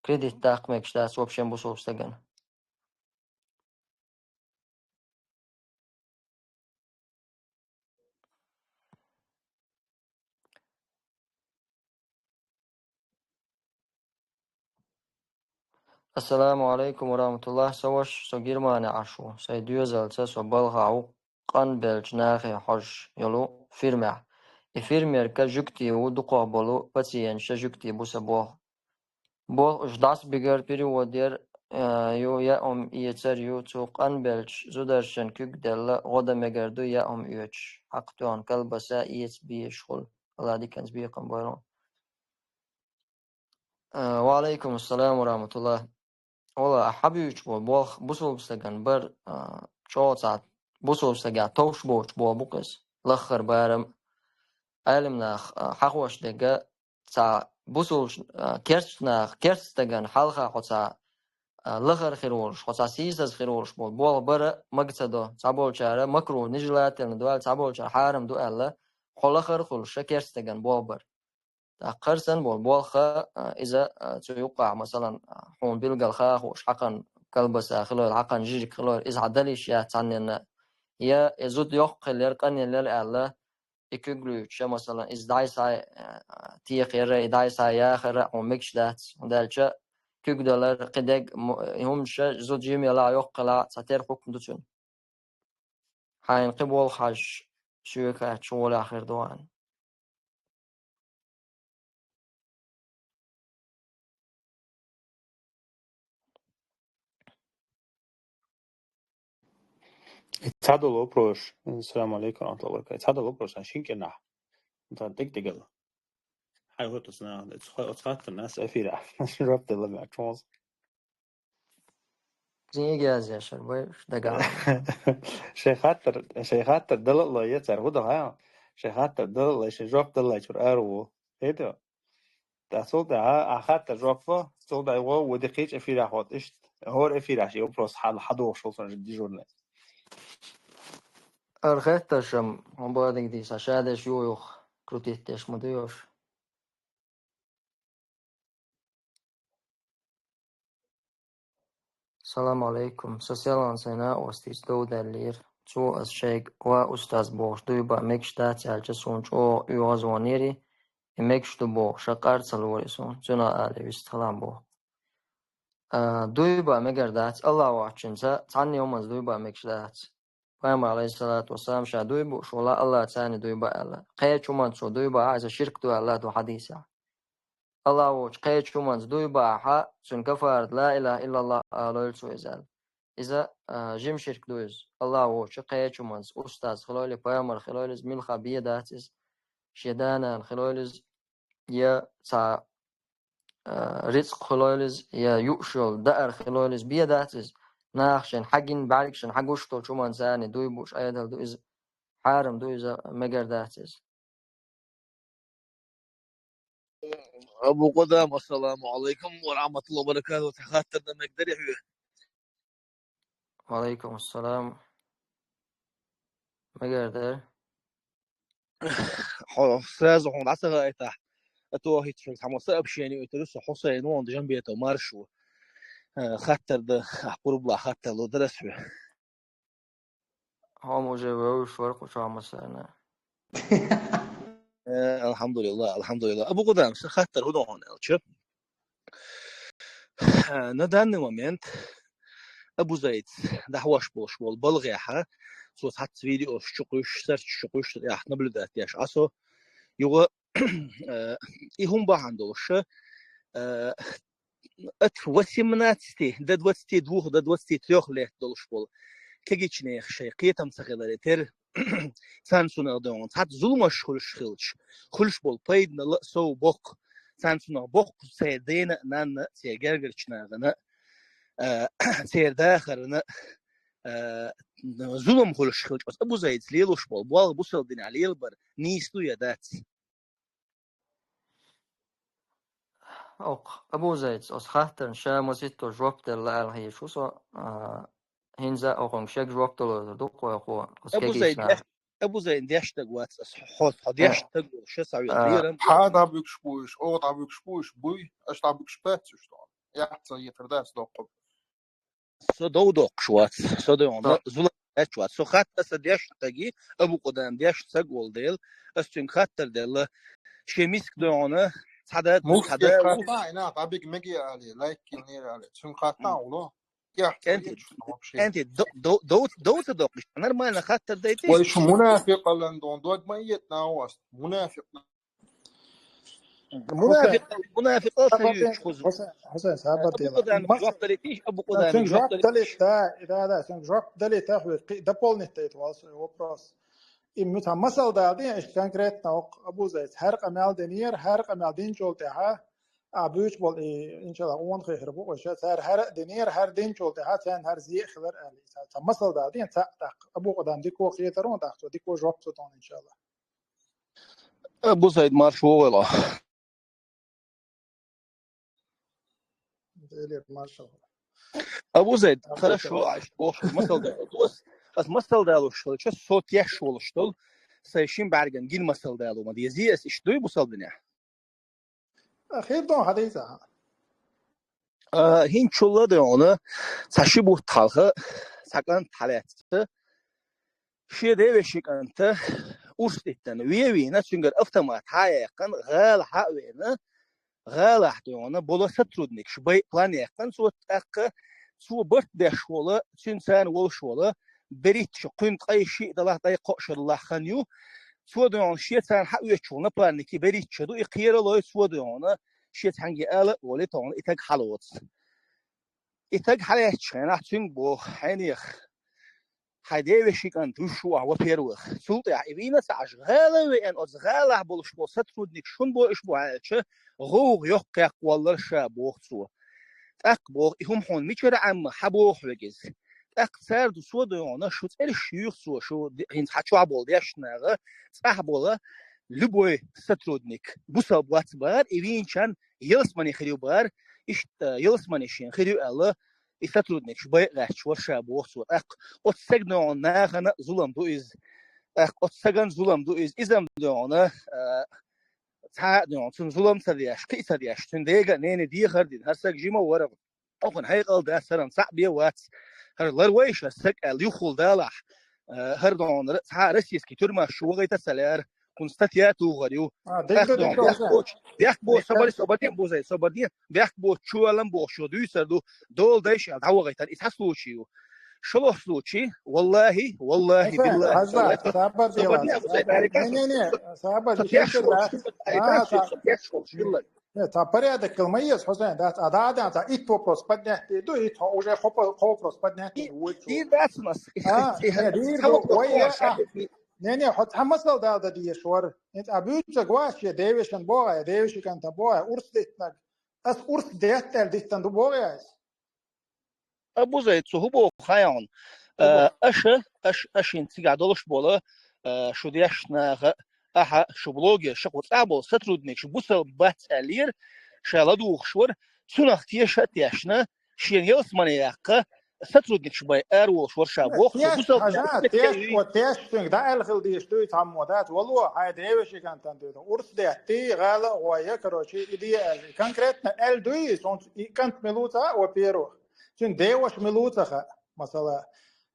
Кредит даккха мегаш дац вообще бусулба стагана. Ассаламу алейкум ва рахматуллах. Со ваша, со Германи Ӏаш ву. Сайн доьзалца со балхахь ву къанбеллачу нахе хьожуш йолу фирмехь. И фирмерка жуьгти ву, дукхах болу пациенташа жуьгти бу сан болх. Болх уьш дӀасабигар, перевод яр, а, ю, яа хӀума эцар ю, цу къанбеллачу зударшан куьг делла, гӀо дан мегар ду, яа хӀума оьцуш. Хьакха тоьхна колбаса эца безаш хуьлу. Алла диканца бекхам бойла. А, ва алейкум ассалам ва рахматуллах. Вала, ахьа буьйцуш болу болх бусулба стагана бар, а, чӀогӀа цхьа бусулба стагехь товш боцуш болу бу-кх иза. Лаххара барам, Ӏелам нах, а, хьахош дерг, цхьа бусулба, а, керста нах, керста стагана хьалха хьо цхьа, а, лахара хир волуш, хьо цхьа сийсаза хир волуш болу болх бара мага ца до. Цхьаболчара макрух, нежелательно ду аьлла, цхьаболчара хьарам ду аьлла, хьо лахара хуьлуш, ша керста стагана болх бар. ТӀаккха хӀара санна болу болх, а, иза, а, цу юккъехь, масалан, а, хьуна билггал хаа хууш, хьакхана калбаса хилойла, хьакхана жижиг хилойла, иза хьан дала йиш яц цхьанненна. Я и зуда йоккха хиллера, къанъеллера аьлла, и куьг луьйча, масалан, иза дӀай-схьай, а, текхаяра, и дӀай-схьай яхара хьуна мегаш дац. ХӀунда аьлча куьг далар, кхидерг мо-, и хӀуманаш зуда жима елахь, йоккха елахь, цхьатерра хьукм ду цуьнан. Хьайна кхин болх хьажа, соьга хаьттича гӀолехь хир ду хьуна. И цхьа долу вопрос. Ассаламу алейкум ва рахматуллахи ва баракатух. И цхьа долу вопрос, сан шин кӀирнахь. Сан тӀиг-тӀигала. Хьай хӀотта сан, оцу хаттарна ас эфира жоп делла мега чонца. Зиниг язъеш ар бай, уьш дагахь. Шайн хаттар, шайн хаттар дала а лой, я цара хӀун до хьа? Шайн хаттар дала а лой, шайн жоп даллачуьра ара ву. ХӀета? Ткъа цул тӀаьхьа а хаттар жоп, цул тӀаьхьа ву дикхий чӀа эфирахь хӀотта иштта. ХӀора эфирахь шен вопрос хьан хьадохуш волу сан дежурный. Ара хеттаршам, хьан бадиг дийса, ша деш ю юха, крутить деш ма дуй уьш. Салам алейкум. Сан селхан сайн накъостаца дов даьллера. Цо ас шайга ва устаз бохуш дуй баа мегаш дац аьлча, суна чӀогӀа оьгӀазвахнера, и мегаш ду бохуш, ша къар ца лора и суна. Цуьнан али вистхилам боху. А, дуй баа мегар дац, Аллах воцчуьнца цхьанна йоманца дуй баа мегаш дац. Пайхамар, алейхиссалату вассалам, ша дуй бууш вала, Аллах царна дуй баа аьлла. Кхечу хӀуманца дуй баа, иза ширк ду аьлла ду хьадийсехь. Аллах воцчу кхечу хӀуманца дуй баахьа, цуьнан кафарат ла илаха иллаллах алойла цо иза аьлла. Иза, а, жима ширк ду иза. Аллах воцчу кхечу хӀуманца устаз хилойла, пайхамар хилойла иза, милха бен дац иза. Шен да-нана хилойла иза, я цхьа, а, рицкъ хилойла иза, я юуш йолу даар хилойла иза, бен дац иза. Наха шайн хьагина бӀаьргашна хьагуш долчу хӀуманца царна дуй бууш Ӏедал ду иза. Хьарам ду иза, мегар дац иза. Абу Къудам, ассаламу алейкум ва рахматуллахи ва баракатух. Хаттар дан мегдарий хьоьга? Ва алейкум ассалам. Мегар дара. Хьо сразу хьуна дӀа ца хаийтахь, а то хӀинца шуьга цхьамма сообщение оьцура со, Хьусайн вон Жамбетов Марш ву. Э, хаттар дан, ахь пурбла хаттар ло дара ас хьоьга. Хьо-м уже вевзаш вара кху чохь массарна. Э, алхьамдулиллах, алхьамдулиллах. Абу Къудам, сан хаттар хӀун ду хьуна аьлча? На данный момент Абу Зайдс дӀахьош болуш болу балгӀехьа, цо цхьацца видеос чу кхуьйсуш, сарч чу кхуьйсуш, тӀехь наблюдать деш Ӏа со. Юха, э, и хӀума бахьана долуш, э, от восемнадцати до двадцати двух, до двадцати трёх лет долуш болу кегийчу нехан шайн кхетам ца хиларе терра, царна цунах дуьйна цхьацца зуламаш хуьлуш хилча, хуьлуш болу пайданал а сов боккха, царна цунах боккха церан дена а, нанна а, церан гергарчу нахана а, э, церан дахарна а, э, зулам хуьлуш хилча, оцу Абу Зайдс лелош болу болх бусалба динехь лелабар нийса ду я дац? Окх, Абу Зайдс оцу хаттарна ша маситто жоп делла аьлла хеташ ву со, а, хӀинца а окхунга шега жоп дало ду кхойкхо, оцу Абу Зайд кегийчнах. Деш-, Абу Зайд деш стаг вац, ас хьо, хьо деш стаг волуш ша схьавеъна. Хьа дӀабуьгуш бу уьш, оха дӀабуьгуш бу уьш, буй, аша дӀабуьгуш бац уьш тхуна. Яц ца йитар дац доккху. Со дов доккхуш вац, со дуьйна зулам деш вац. Со хатта аса деш стаги, Абу Къудам деш стаг волу дела, ас цуьнга хаттар делла, шен миска дуьйна, цхьа да, цхьа да. Муфтига хатта, айна, дӀабига меги али, лайк килнера али. Цуьнга хатта уло. КӀентий, кӀентий, дов, дов, дов ца доккхуш, нормально хаттар дайтий? Вай шу мунафикъалан дон, дог ма йет на ост. Мунафикъ. Мунафикъ, мунафикъал ца юьйцуш хузу. Хьусайн, Хьусайн, сабар дела. Абу Къудам жоп далийта йиш, Абу Къудам жоп далийта йиш. Да, да, да, цуьнга жоп далийта хьоьга, кхин дополнить дайта вал со вопрос. И муьтха масал дала ден, иштта конкретно окх Абу Зайд, хӀара къамел динера, хӀара къамел динчул тӀаьхьа, а, буьйцу болу, и, иншалла, онан хихира бу, оша, цара хӀара а динера, хӀара динчул тӀаьхьа, царна хӀара зен а хилар аьлла. Ца, ца масал дала ден, ца, тӀаккха Абу Къудам дика хетар вон, тӀаккха цо дика жоп ца тон, иншалла. Абу Зайд, марш вогӀийла. Делер, маршал. Абу Зайд, хорошо, аш, ох, масал далуш. Ас масал далуш, чо со теш волуш дол, сай шин бӀарган гин масал далу, ма дези, ас иш дуй бусал динехь. Хир дон хьадийца. ХӀинчул а дона, цхьа ши бутт хьалха, цхьа кӀант хьалаьцна, шен девеши кӀанта урс диттана вевийна, цуьнгара автомат хьа а яьккхана, гӀала хьа а вена, гӀалахь дона, бола сотрудникаш бай план яьккхана, цо тӀаккха, цо барт деш вола, цуьнан царна волуш вола, беритта шу кхуьнга ткъе шиъ далахь, ткъе кхоъ шо далахь хан ю, цо дона, шен царна хьаоьцуш волу напарники беритта шу ду, и кхералой цо дона, шен цхьаьнгге ала а волий тхуна и таг хьалоцу. И таг хьалаьцначу хенахь цуьнга боху хьенех: «Хьайн девеши кӀант вуьш ву ахь, во-первых. Цул тӀаьхьа и вийна а ца Ӏаш, гӀала а веана, оцу гӀалахь болуш болу сотрудникаш хӀунда бохуш бу аьлча, гӀовгӀа йоккхаккха воллар ша», — боху цо. ТӀаккха боху: «И хӀума хьуна мичара Ӏемма, хьан боху хьоьга иза?» ТӀаккха цара ду цо дона, шу цӀераш юьйху цо, шу хӀинца хьан чохь болу дешна наха, цӀахь бола любой сотрудник, бусалба вац бара, и вийначарна ялсамане хир ю бара, иштта ялсамане шен хир ю аьлла, и сотрудникаш бай а гӀаьтташ вара ша боху цо. ТӀаккха оцу сагана нахана а зулам ду иза. ТӀаккха оцу сагана зулам ду иза. Иза-м дона, а, цхьа а дона, цунна зулам ца деш, кхин а ца деш, цуьнан дега а, нене дехар а дина, хӀара саг жима а вара. Окхунна хьекъал дац, хӀаран цхьаъ бен вац. ХӀара лар вайша саг аьлла юххул далахь. А, хӀара дона, цхьа а российский тюрьмаш шу вахийта а ца лаьара. Кхунна статья а тухур ю. А, дика ду, дика ду, бехк боцу, бехк боцу, собаре, собаре, бузай, собаре, бехк боцу чу валам бохуш ю, дуьйцур ду, дола дайша аьлла дӀавахийтар, и цхьа случай ю. ШолгӀа случай, валлахи, валлахи, биллахи, хаза, сабар делай. Не, не, не, сабар, теш волуш, теш волуш, хиллай. Не, цхьа порядок хила ма еза, Хьусайн, дац, а да, да, цхьа итт вопрос поднять ду, итт хьо уже кхо по-, кхо вопрос поднять ду, вуй чу. Дийр дац мас. А, не, дийр ду, вай, а, не, не, хьо цхьа масал дала дан дезаш вара. ХӀинца а буьйцург вац шен девешан боху, я девеши кӀанта боху, урс диттинарг. Ас урс детта аьлла диттина ду боху я ас? А, бузай, цу хӀун боху хьайна? А, аша, аш, ашин цигахь долуш болу, а, шу дешна наха, ахьа, шу блогер, ша кху цӀа болу сотрудник, шу бусалба бац аьллера, ша ладугӀуш вара, цунах теша а тешна, шена ялсамане яккха, сотрудникаш бай ара волуш вара ша боху, шу бусалба бац аьллера. Теш, вот теш цуьнга дӀа аьлла хила дезаш дуй, цхьаммо дац, вало, хьайн девеши кӀантана дуьйна. Урс детта, гӀала а гӀой, короче, и де аьлла. Конкретно аьлла дуй, сонца и кӀант мила ву ца хаьа, во-первых. Цуьнан деваша мила ву ца хаьа, масала.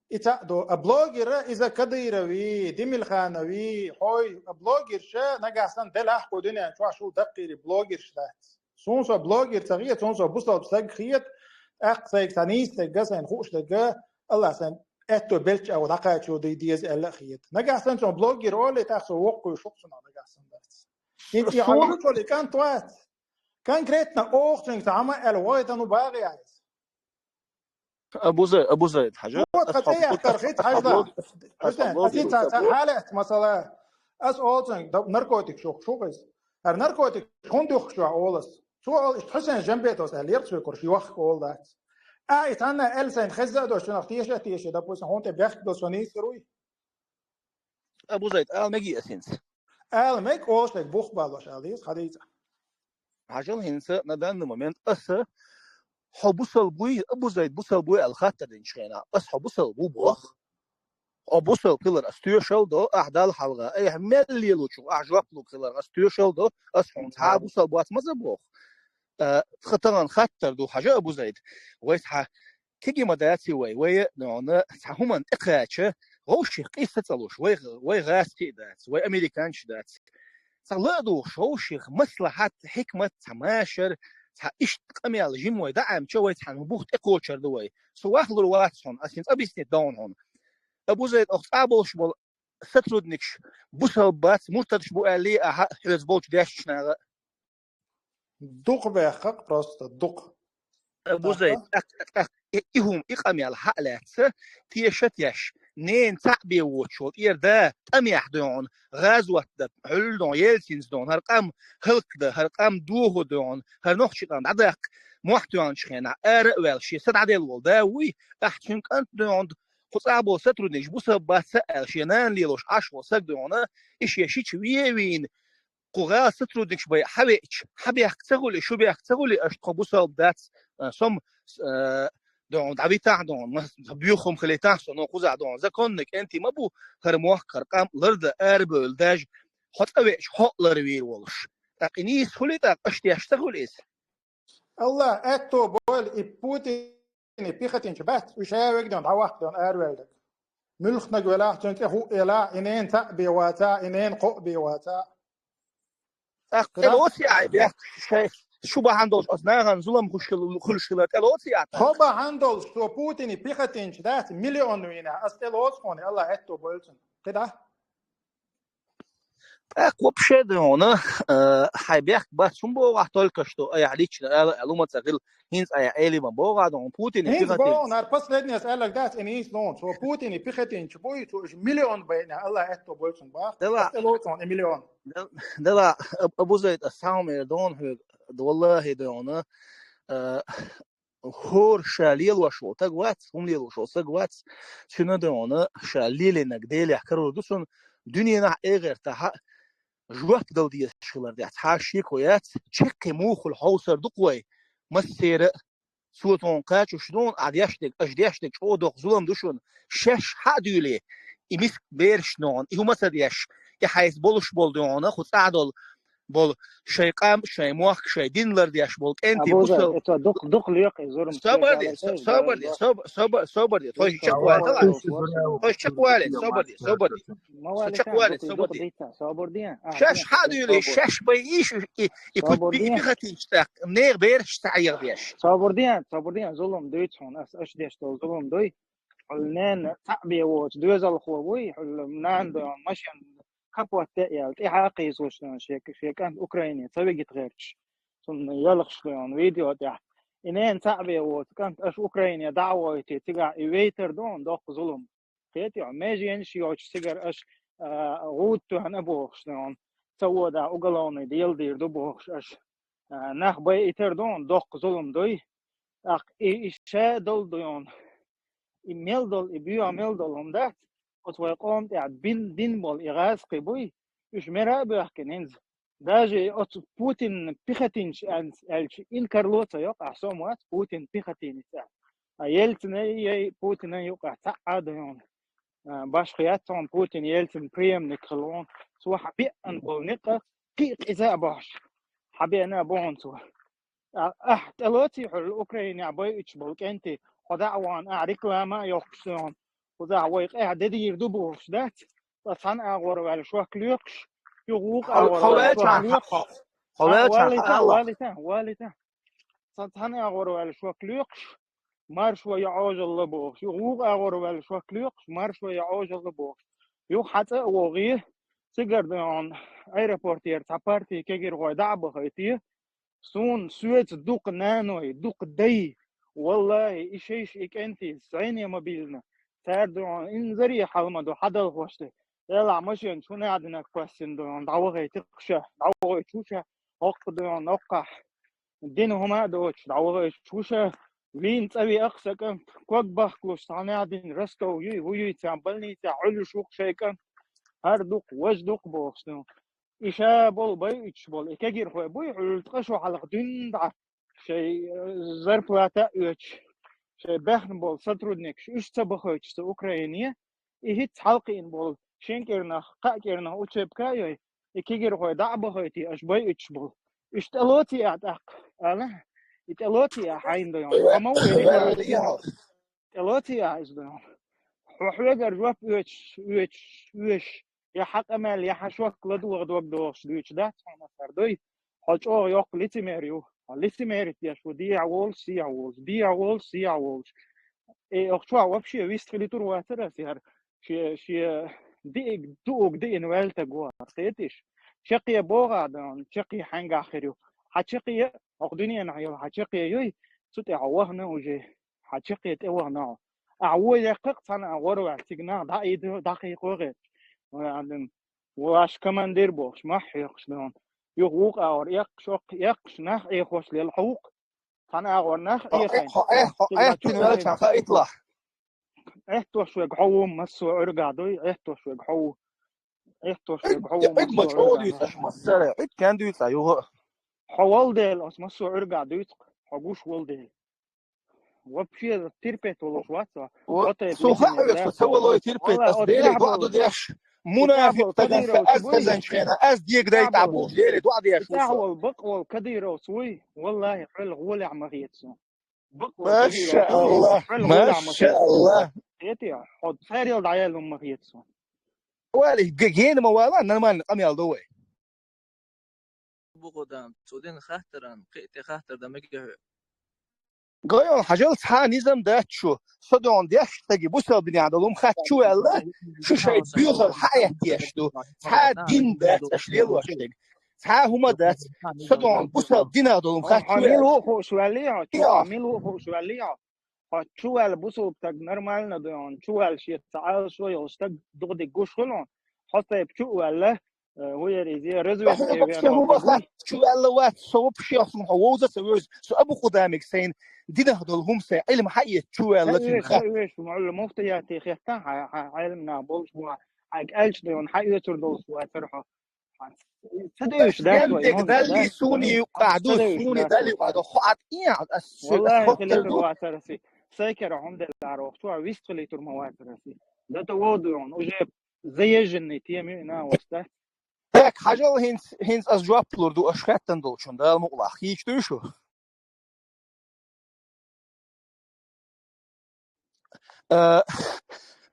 И цхьаъ ду, а блогера иза Кадырови, Демилханови, хьой, а блогерша нагахь санна делахь кху дуьнен чохь шу даккхийри блогерш дац. Суна со блогер ца хета, суна со бусалба саг хета, тӀаккха сайга цхьа нийса стегга сайна хууш дерга, Аллах сайна аьтто белча агӀо дӀакхачо дай деза аьлла а хета. Нагахь санна цунах блогер олий, тӀаккха со воккхуьйш ву-кх цунах нагахь санна дац. ХӀинца и хьан лучуьра и кӀант вац. Конкретно оха цуьнга цхьа хӀума аьлла вахийтан ву бахьа яц. Абузай, Абузай, хьажа. Вот, ас хьо цӀе яхкар хит, хьажа. Хьусен, ас ца, ца хьалаьцна, масала, ас олу цуьнга, да, наркотик шух, шух иза. ХӀара наркотик хӀунда юхкуш ю олу ас? Цо олу, иштта Хьусен Жамбетовс аьлла, ерг цо курш, йохка олу дац. А, и цхьанна аьлла сайна хезна а дош, цунах теша а теша, допустим, хьуна тӀе бехк бел со нийсар вуй? Абузай, ала меги ас хӀинца. Ала мег, олу шайга бух баллош ала деза, хьадийца. Хьажал хӀинца, на данный момент аса, хьо бусалба вуй, Абузай бусалба вуй аьлла хаттар динчу хенахь, ас хьо бусалба ву боху. Хьо бусалба хилар ас тоьшалла до, ахь Далла хьалха, айхьа мел лелочух ахь жоп луг хилар ас тоьшалла до, ас хьуна цхьа а бусалба вац ма ца боху. А, тхан тахана хаттар ду, хьажа, Абузай, вай цхьа кеги ма даци вай, вай, ну, цхьа хӀуманна тӀекхача, вовших къийса ца луш, вай, вай гӀазкхи а дац, вай американча дац. Цхьа ла а духуш, вовших маслахьат, хьикмат, цхьа машар, цхьа иштта къамел жима вай даӀамча, вай цхьана бух тӀекхочар ду вай. Со вахлур вац хьуна, ас хӀинца объяснить дан хьуна. Абузай, оха цӀа болуш болу сотрудникаш бусалба бац, муртадаш бу аьллий ахьа хьоьца болчу дешначу наха? Дукха бехкакх, просто дукха. Бузай, тӀаккха, тӀаккха, тӀаккха, и, и хӀума, и къамел хьа а лаьцна, теша а теш, нена цхьаъ бен воцуш волу тӀера да, тӀамехь дуьйхьун, гӀазот дан, хьуьлла дуьйхьун, Ельцинца дуьйхьун, хӀара къам хӀаллакдан, хӀара къам дохо дуьйхьун, хӀара нохчи къам дӀадаккха, мохь тоьхначу хенахь, ара а ваьлла, шен са дӀаделла волу да вуй, ахь цуьнан кӀант дуьйхьун, кху цӀа болу сотрудникаш бусалба бац ца аьлла, шен нана лелош Ӏаш волу саг дуьйхьун, и шен шича вен а вийна, кху гӀала сотрудникаш бай хьан веача, хьан бехк ца хуьли, шу бехк ца хуьли, аша тхо бусалба дац, а, сом, а, дуьйхьун, дӀавитахь дуьйхьун, ма-, боьха хӀума хилийтахь со, но кхузахь дуьйхьун, законный кӀентий ма бу, хӀара мохк, хӀара къам лардан арабевлла даже, хьо цӀа веача, хьо а ларвийр волуш. ТӀаккха и нийса хуьлий тӀаккха, аша деш ца хуьлу иза? Аллах аьтто бойла, и Путин и пехотинцы бац, уьш хьавегдон, дӀаваккхадон араваьлларг. Муьлхнаг велахь, цуьнан цӀе хӀуъ елахь, и нена цхьаъ бен вацахь, и нена кхоъ бен вацахь. ТӀаккха тӀелоций ахьа бехк шай, шу бахьана долуш оцу нахана зулам хуьлуш хила, хуьлуш хилар тӀелоций ахьа тӀаккха? Тхо бахьана долуш, цо Путине пехотинцы дац, миллион вийнехь, ас тӀелоцу хьуна, Аллах аьтто бойла цунна. КхидӀа? ТӀаккха вообще ду хьуна, э, хьайн бехк бац хӀун боху ахь только что, айхьа лично ала, аьлла, хӀума ца хила, хӀинца айхьа элий ма боху ахь ду хьуна, Путине хӀинца пехотинцы. Боху, нара последнее аьлларг дац, и нийса лоьху, цо Путине пехотинцы буй, цо уьш миллион байъина, Аллах аьтто бойла цунна боху. Дела. Ас тӀелоцу хьуна и миллион. Дела, абузайт ас цхьа хӀума эр ду хьуна хьоьга, валлахӀи ду хьуна, э, хӀора ша лелош волу стаг вац, хӀума лелош волу стаг вац, цуьнан ду хьуна ша лелийнарг Делехь карор ду цунна, дуьненахь а, эхартахь а жоп дала дезаш хилар дехь цхьа а шеко яц, чаккхе муха хуьлу хьовсур ду-кх вай, массеран а, цо тхуна кхачош ду хьуна, ахь деш дерг, аша деш дерг чӀогӀа доккха зулам ду шуна, шаьш хьа а дуьйлий, и миска бераш ду хьуна, и хӀума ца деш, и хьайца болуш болу ду хьуна, кху цӀахь долу, болу шайн къам, шайн мохк, шайн дин лардеш болу кӀентий, Абуза, бусал-, это дукх-, дукх лекха и зурма. Собар де, со-, собар де, собар, собар, собар де. Тхойша чекхвале, тхойша чекхвале, собар де, собар де. Со чекхвале, собар де. Шаьш хьа а дуьйлий, шаьш бай ийш, и, и пу-, и пехотинцы тӀаккха, нехан бераш ца хьегӀадеш. Собар де, собар де, зулам дуьйцу хьуна, ас, аша деш долу зулам дуй. Хьуьлла ненан цхьаъ бен воцу доьзалхо вуй, хьуьлла нана ду хьуна машен капот тӀе а яьлла, тӀаьхьа а кхийсош ду хьуна шен, шен кӀант Украине ца вигийта гӀерташ. Цунна ялхаш ду хьуна видео тӀехь. И ненан цхьаъ бен воцу кӀант аша Украине дӀа а войтий, цигахь и вейтар ду хьуна доккха зулам. Кхетий хьо, меженаш йоцуш цигара аша, а, гӀуда тоьхна а бохуш ду хьуна. Ца вода уголовный дела дийр ду бохуш аша. А, нах байийтар ду хьуна доккха зулам дуй. ТӀаккха и, и ша долу ду хьуна. И мел долу, и боьха мел долу хӀума дац, оцу вай къоман тӀехь бин-, дин болу и гӀазкхий буй, уьш мара а боьхкина хӀинца. Даже оцу Путин пехотинец аьлча, инкарло ца йоккху, ахь сом вац Путин пехотинец аьлла. А Ельцина яй, Путина юкъахь цхьаъ а ду хьуна. А, башха яц хьуна Путин Ельцин преемник хила хьуна. Цо хьан беъан болу некъа кхин а къиза а бохьуш, хьан беана а бу хьуна цо. А, ахь тӀелоций хьуьлла Украинехь байуьйтуш болу кӀентий, хьо дӀа а вахана, ахь реклама а йоккхуш ду хьуна. Кхузахь вай къаьхьа де дийр ду бохуш дац? Ткъа цхьана агӀор ваьлла шок лоькхуш, юха вукху агӀор ваьлла шок лоькхуш. Хьо ваьлча, хьо ваьлча, хьо ваьлча. Цхьана агӀор ваьлла шок лоькхуш, маршо я Ӏожалла бохуш. Юха вукху агӀор ваьлла шок лоькхуш, маршо я Ӏожалла бохуш. Юха хьан цӀа а вогӀий, цигара ду хьуна аэропортера цхьа партий кегирхой дӀа а бахайтий, суна соьца дукха наной, дукха дай, валлахӀи, и шайш и кӀентий зӀене ма биллина. Цара ду хьуна инзаре хьал ма ду, хьадалхошца. Делахь машен чу наьдинарг кхоьссина ду хьуна, дӀавахайти-кх ша, дӀавахайти-кх ша, хӀокху ду хьуна, хӀокхахь. Дина хӀума а доцуш, дӀавахайти-кх ша, вийна цӀа веа-кх сан кӀант, ког бахкалуш цхьа наьдина, Ростов юй, хӀу юй, цхьа больницехь Ӏуьллуш ву-кх шайн кӀант. ХӀара ду-кх, важа ду-кх бохуш ду. И ша болу байуьйтуш болу, и кегирхой буй, хьуьлла ткъа шо хьалха дуьйна дӀа, шайн, э, зарплата а оьцуш, шайн баьхна болу сотрудникаш, уьш ца бахайтуш цу Украине, и хӀинца хьалакхиъна болу шин кӀирнах, кхаа кӀирнах учебка а йой, и кегирхой дӀа а бахайтий, аша байуьйтуш болу. Уьш тӀелоций ахь тӀаккха, ала? И тӀелоций ахь хьайна ду хьуна? Хьо ма ву и реклама? ТӀелоций ахь иза ду хьуна? Хьо хьоьгара жоп оьцуш, оьцуш, оьшуш, я хьан къамел, я хьан шок ладогӀа дог дохуш дуьйцуш дац хьуна хӀара дуй? Хьо чӀогӀа йоккха лицемер ю. Хьо лицемерить деш ву, дехьа волуш, сехьа волуш, дехьа волуш, сехьа волуш. Э, оху чохь вообще вист хили тур вацара ас яра. Шен, шен диъиг, дуъуг диъина ваьлла стаг ву хӀара, кхетиш? Чаккхе богӀа дан, чаккхе хьаьнгахь хир ю. Хьан чаккхе, хӀокху дуьненахь йолу хьан чаккхе юй, цу тӀе хьо вахана уже. Хьан чаккхе тӀе вахана хьо. Ахь вон яккхакх цхьана а гӀорваьлла, цига нах дӀа а ийда, дӀакхайкхо гӀерташ. Вай, Ӏадин, ваш командир бохуш, махь хьоькхуш дан. Юха вукху агӀор эккхаш, оккха эккхаш, нах Ӏехош лела хьо вукху. Цхьана агӀор нах Ӏехайна. Хьо, хьо, хьо, хьо, Ӏехкина велча, хаитлахь. Ӏехтош верг хьо ву, массо а Ӏуьргахь дуй, Ӏехтош верг хьо ву. Ӏехтош верг хьо ву, Ӏуьд массо а Ӏуьргахь. Ма чӀогӀа дуьйцу, массара, Ӏуьд кхин дуьйцу, юха. Хьо волу дела, оцу массо а Ӏуьргахь дуьйцу, хьо гуш волу дела. Вообще терпеть волуш вац со. Со хаьа веза, со ца валой терпеть, ас Деле бакъ ду деш. мунафикъ таган аз хезанчхьена, аз дегдай тӀаболуш, лере, дуӀа деш ву со. Бакъвол Кадыровс вуй, валлахӀи, хьол гӀолехь ма хета со. Бакъвол Кадыровс вуй, хьол гӀолехь ма хета со. Хетий, хьо царел дӀаяьлла ма хета со. Вали, г-, гена ма вала, нормально къамел до вай. Букъудам, цу ден хаттаран, кхиъте хаттар да мега хьо. Гайон хьажал цхьа низам дац шу, со дон деш таги бусал динехь долу хӀума хатта чу ваьлла, шу шайн боьхал хьаэттеш ду, цхьа дин дац аш лелош дерг. Цхьа хӀума дац, со дон бусал динах долу хӀума хатта чу ваьлла. Мила ву хууш ваьлли хьо, чу, мила ву хууш ваьлли хьо. Хьо чу ваьлла бусалба стаг нормально ду, хьуна чу ваьлла шеца Ӏалашо йолу стаг дукха дика гуш хуьлу, хьо сайпа чу а ваьлла, э, хӀу яра иза, разведка вена хӀума хьо чу ваьлла вац, со вообще хьуна хьо вовза ца вевза, со Абу Къудамиг сайна динах долу хӀума сайн Ӏилма хьаэца чу ваьлла цуьнан хатта. Веш, веш, муьлла муфтиятий хетта, хьайн, хьайн Ӏилманах болуш бу, хьайн кӀелча ду, хьайн оьцур долуш вацара хьо. Ца девзаш дац вай, Мухаммад, далли дац? Суни юккъахь ду, суни далли юккъахь ду, хьо Ӏад ийхьа, ас шуьга валлахӀи, хӀоттар ду. Вацара си. Сайкара хӀума деллара вахчу, а вистхилийтур ма вацара си. Да то воду он, уже заезженный тема ю, и на, оста. Так, хьажал хӀинца, хӀинца ас жоп лур ду, аш хеттан долчун, Дала мукъалахь, хийча дуй шу? Э,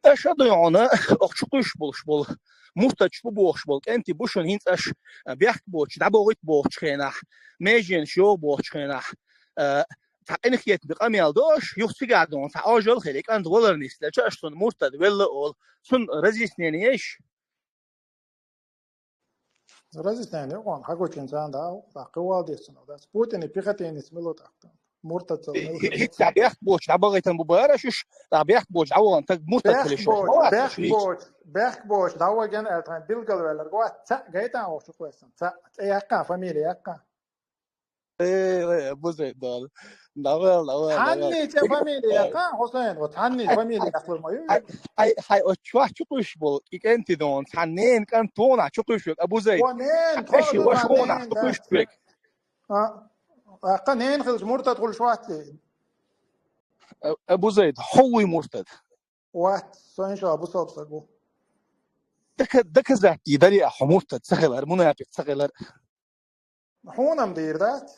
аша дуй хьуна, оху чу кхуьйсуш болуш болу, муртаташ бу бохуш болу кӀентий бу шуна хӀинца аша, э, бехк боцуш, дӀабогӀийта бохучу хенахь, меженаш йогӀу бохучу хенахь, э, цхьа къинхетаме къамел до аша, юха цигахь дуьйна цхьа Ӏожалла хир, и кӀант валар нислелча, аша цунна муртад велла олу, цунна разъяснение еш? Разъяснение юкъахь хьагучун царна дӀа а, тӀаккха вала деза цунах дац. Путине пехотинец мила ву тӀаккха? Муртатца мила ву? ХӀи-, хӀи-, хӀинца бехк боцуш дӀабахийтина бу бара шуьш, тӀаккха бехк боцуш дӀавахана таг муртат хилиш вац. Бехк боцуш, бехк боцуш дӀавахана аьлла тхайн билгалваьлларг вац, цхьаъ гайтахьа вахчу кхоьссина, цхьаъ. ЦӀе яьккхина, фамилия яьккхина. Э, э, бузай дала. Давай, давай, давай. Цхьанний цӀе фамилия яьккхина, Хусайн, вот цхьанний фамилия яьккхина ма ю. Хьай, хьай, хьай, оцу чохь чу кхуьйсуш болу, и кӀентий дона, цхьа ненан кӀант тхуна чу кхуьйсуш верг, Абу Зайд. О, ненан, хьан тхо эши ду ваша цхьа вона ненан, чу кхуьйсуш верг. А, а, кху ненан хилча муртад хуьлуш вац те? А, Абу Зайд, хьо вуй муртад? Вац, со иншалла бусалба стаг ву. Дока-, доказать дийр дарий ахь хьо муртад ца хилар, мунафикъ ца хилар? Хьуна-м дийр дац.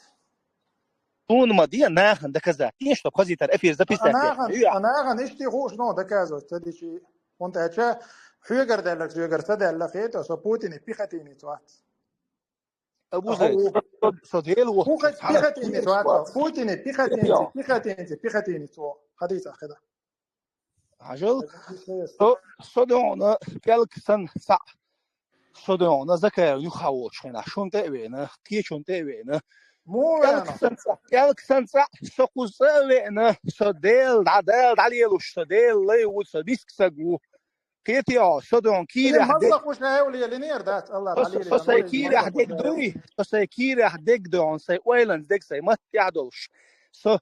Хьуна ма де, нахана доказать де, чтоб хазийтар эфир записать де. А нахана, а нахана иштта хууш но доказывать ца дичи. ХӀунда аьлча хьоьгара даьлларг соьгара ца даьлла хета, со Путине пехотинец вац. Абу Зайд, со, со Дела ву. ХӀун хаза пехотинец вац? Путине пехотинец, пехотинец, пехотинец ву. Хадийца хеда. Хьажал, со, со дуьхьал пӀелг сан цхьаъ, со дуьхьал Закаев юха волчу хенахь, шуна тӀе а веана, кхечунна тӀе а веана. ПӀелг сан цхьаъ, пӀелг сан цхьаъ, со кхуза цӀа а веана, со Дела дӀа, Дала дӀалелуш, со Дела лай ву, со миска саг ву. Кхетий хьо, со дуьхьал кийрахь дерг. Со, со сайн кийрахь дерг дуй, со сайн кийрахь дерг дуьхьал, сайн ойланца дерг сайн матта тӀехь долуш. Со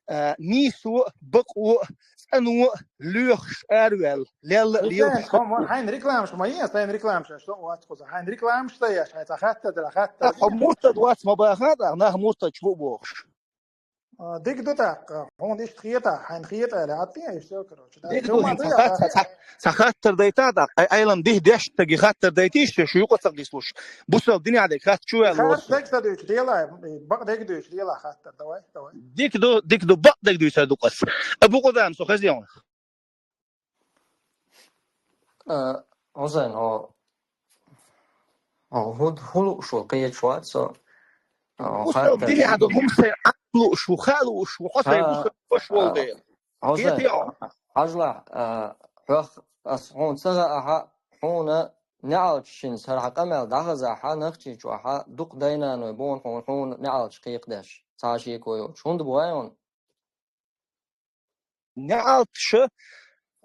а, нийсо а, бакъо а, цӀано а, лоьхуш араваьлла, лелла а лелаш. Хьайна рекламаш ма еш, сайна рекламаш еш, со вац кхуза. Хьайна рекламаш ца еш, хьайн цхьа хаттар дара, хаттар. Хьо муртад вац ма баха, тӀаккха нах муртадаш бу бохуш. А, дика ду тӀаккха, хьуна иштта хета, хьайна хета аьлла, хьан тӀе а иштта, короче. Дика ду, хьуна цхьа хат-, цхьа, цхьа хаттар дайтахь, тӀаккха, ай-, айлам дихь деш таги хаттар дайтийша, шу юкъа ца гӀислуш. Бусал динехь дерг хатта чу ваьлла. Хатта дерг ца дуьйцу, делай, бакъ дерг дуьйцу, делай хаттар, давай, давай. Дика ду, дика ду, бакъ дерг дуьйцу дукъас. Абу Къудам, со хеза хьуна. Э, Хьусайн, хьо, хьо хӀу-, хӀун лууш ву, кхечу вац со. Э, бусал динехь ду, хӀума сайн Ӏад лууш ву, хаа лууш ву, хьо сайн бусал ваш волу дела. Хьусайн, хьажалахь, а, хьох ас хьуна ца хаахь, хьуна неӀалташца хӀара хьан къамел дӀахазахь, Нохчийчохь дукха дай-наной бу хьуна, хьуна неӀалташ кхайкхадеш, цхьа а шеко йоцуш. ХӀунда бу вай хьуна? НеӀалташа,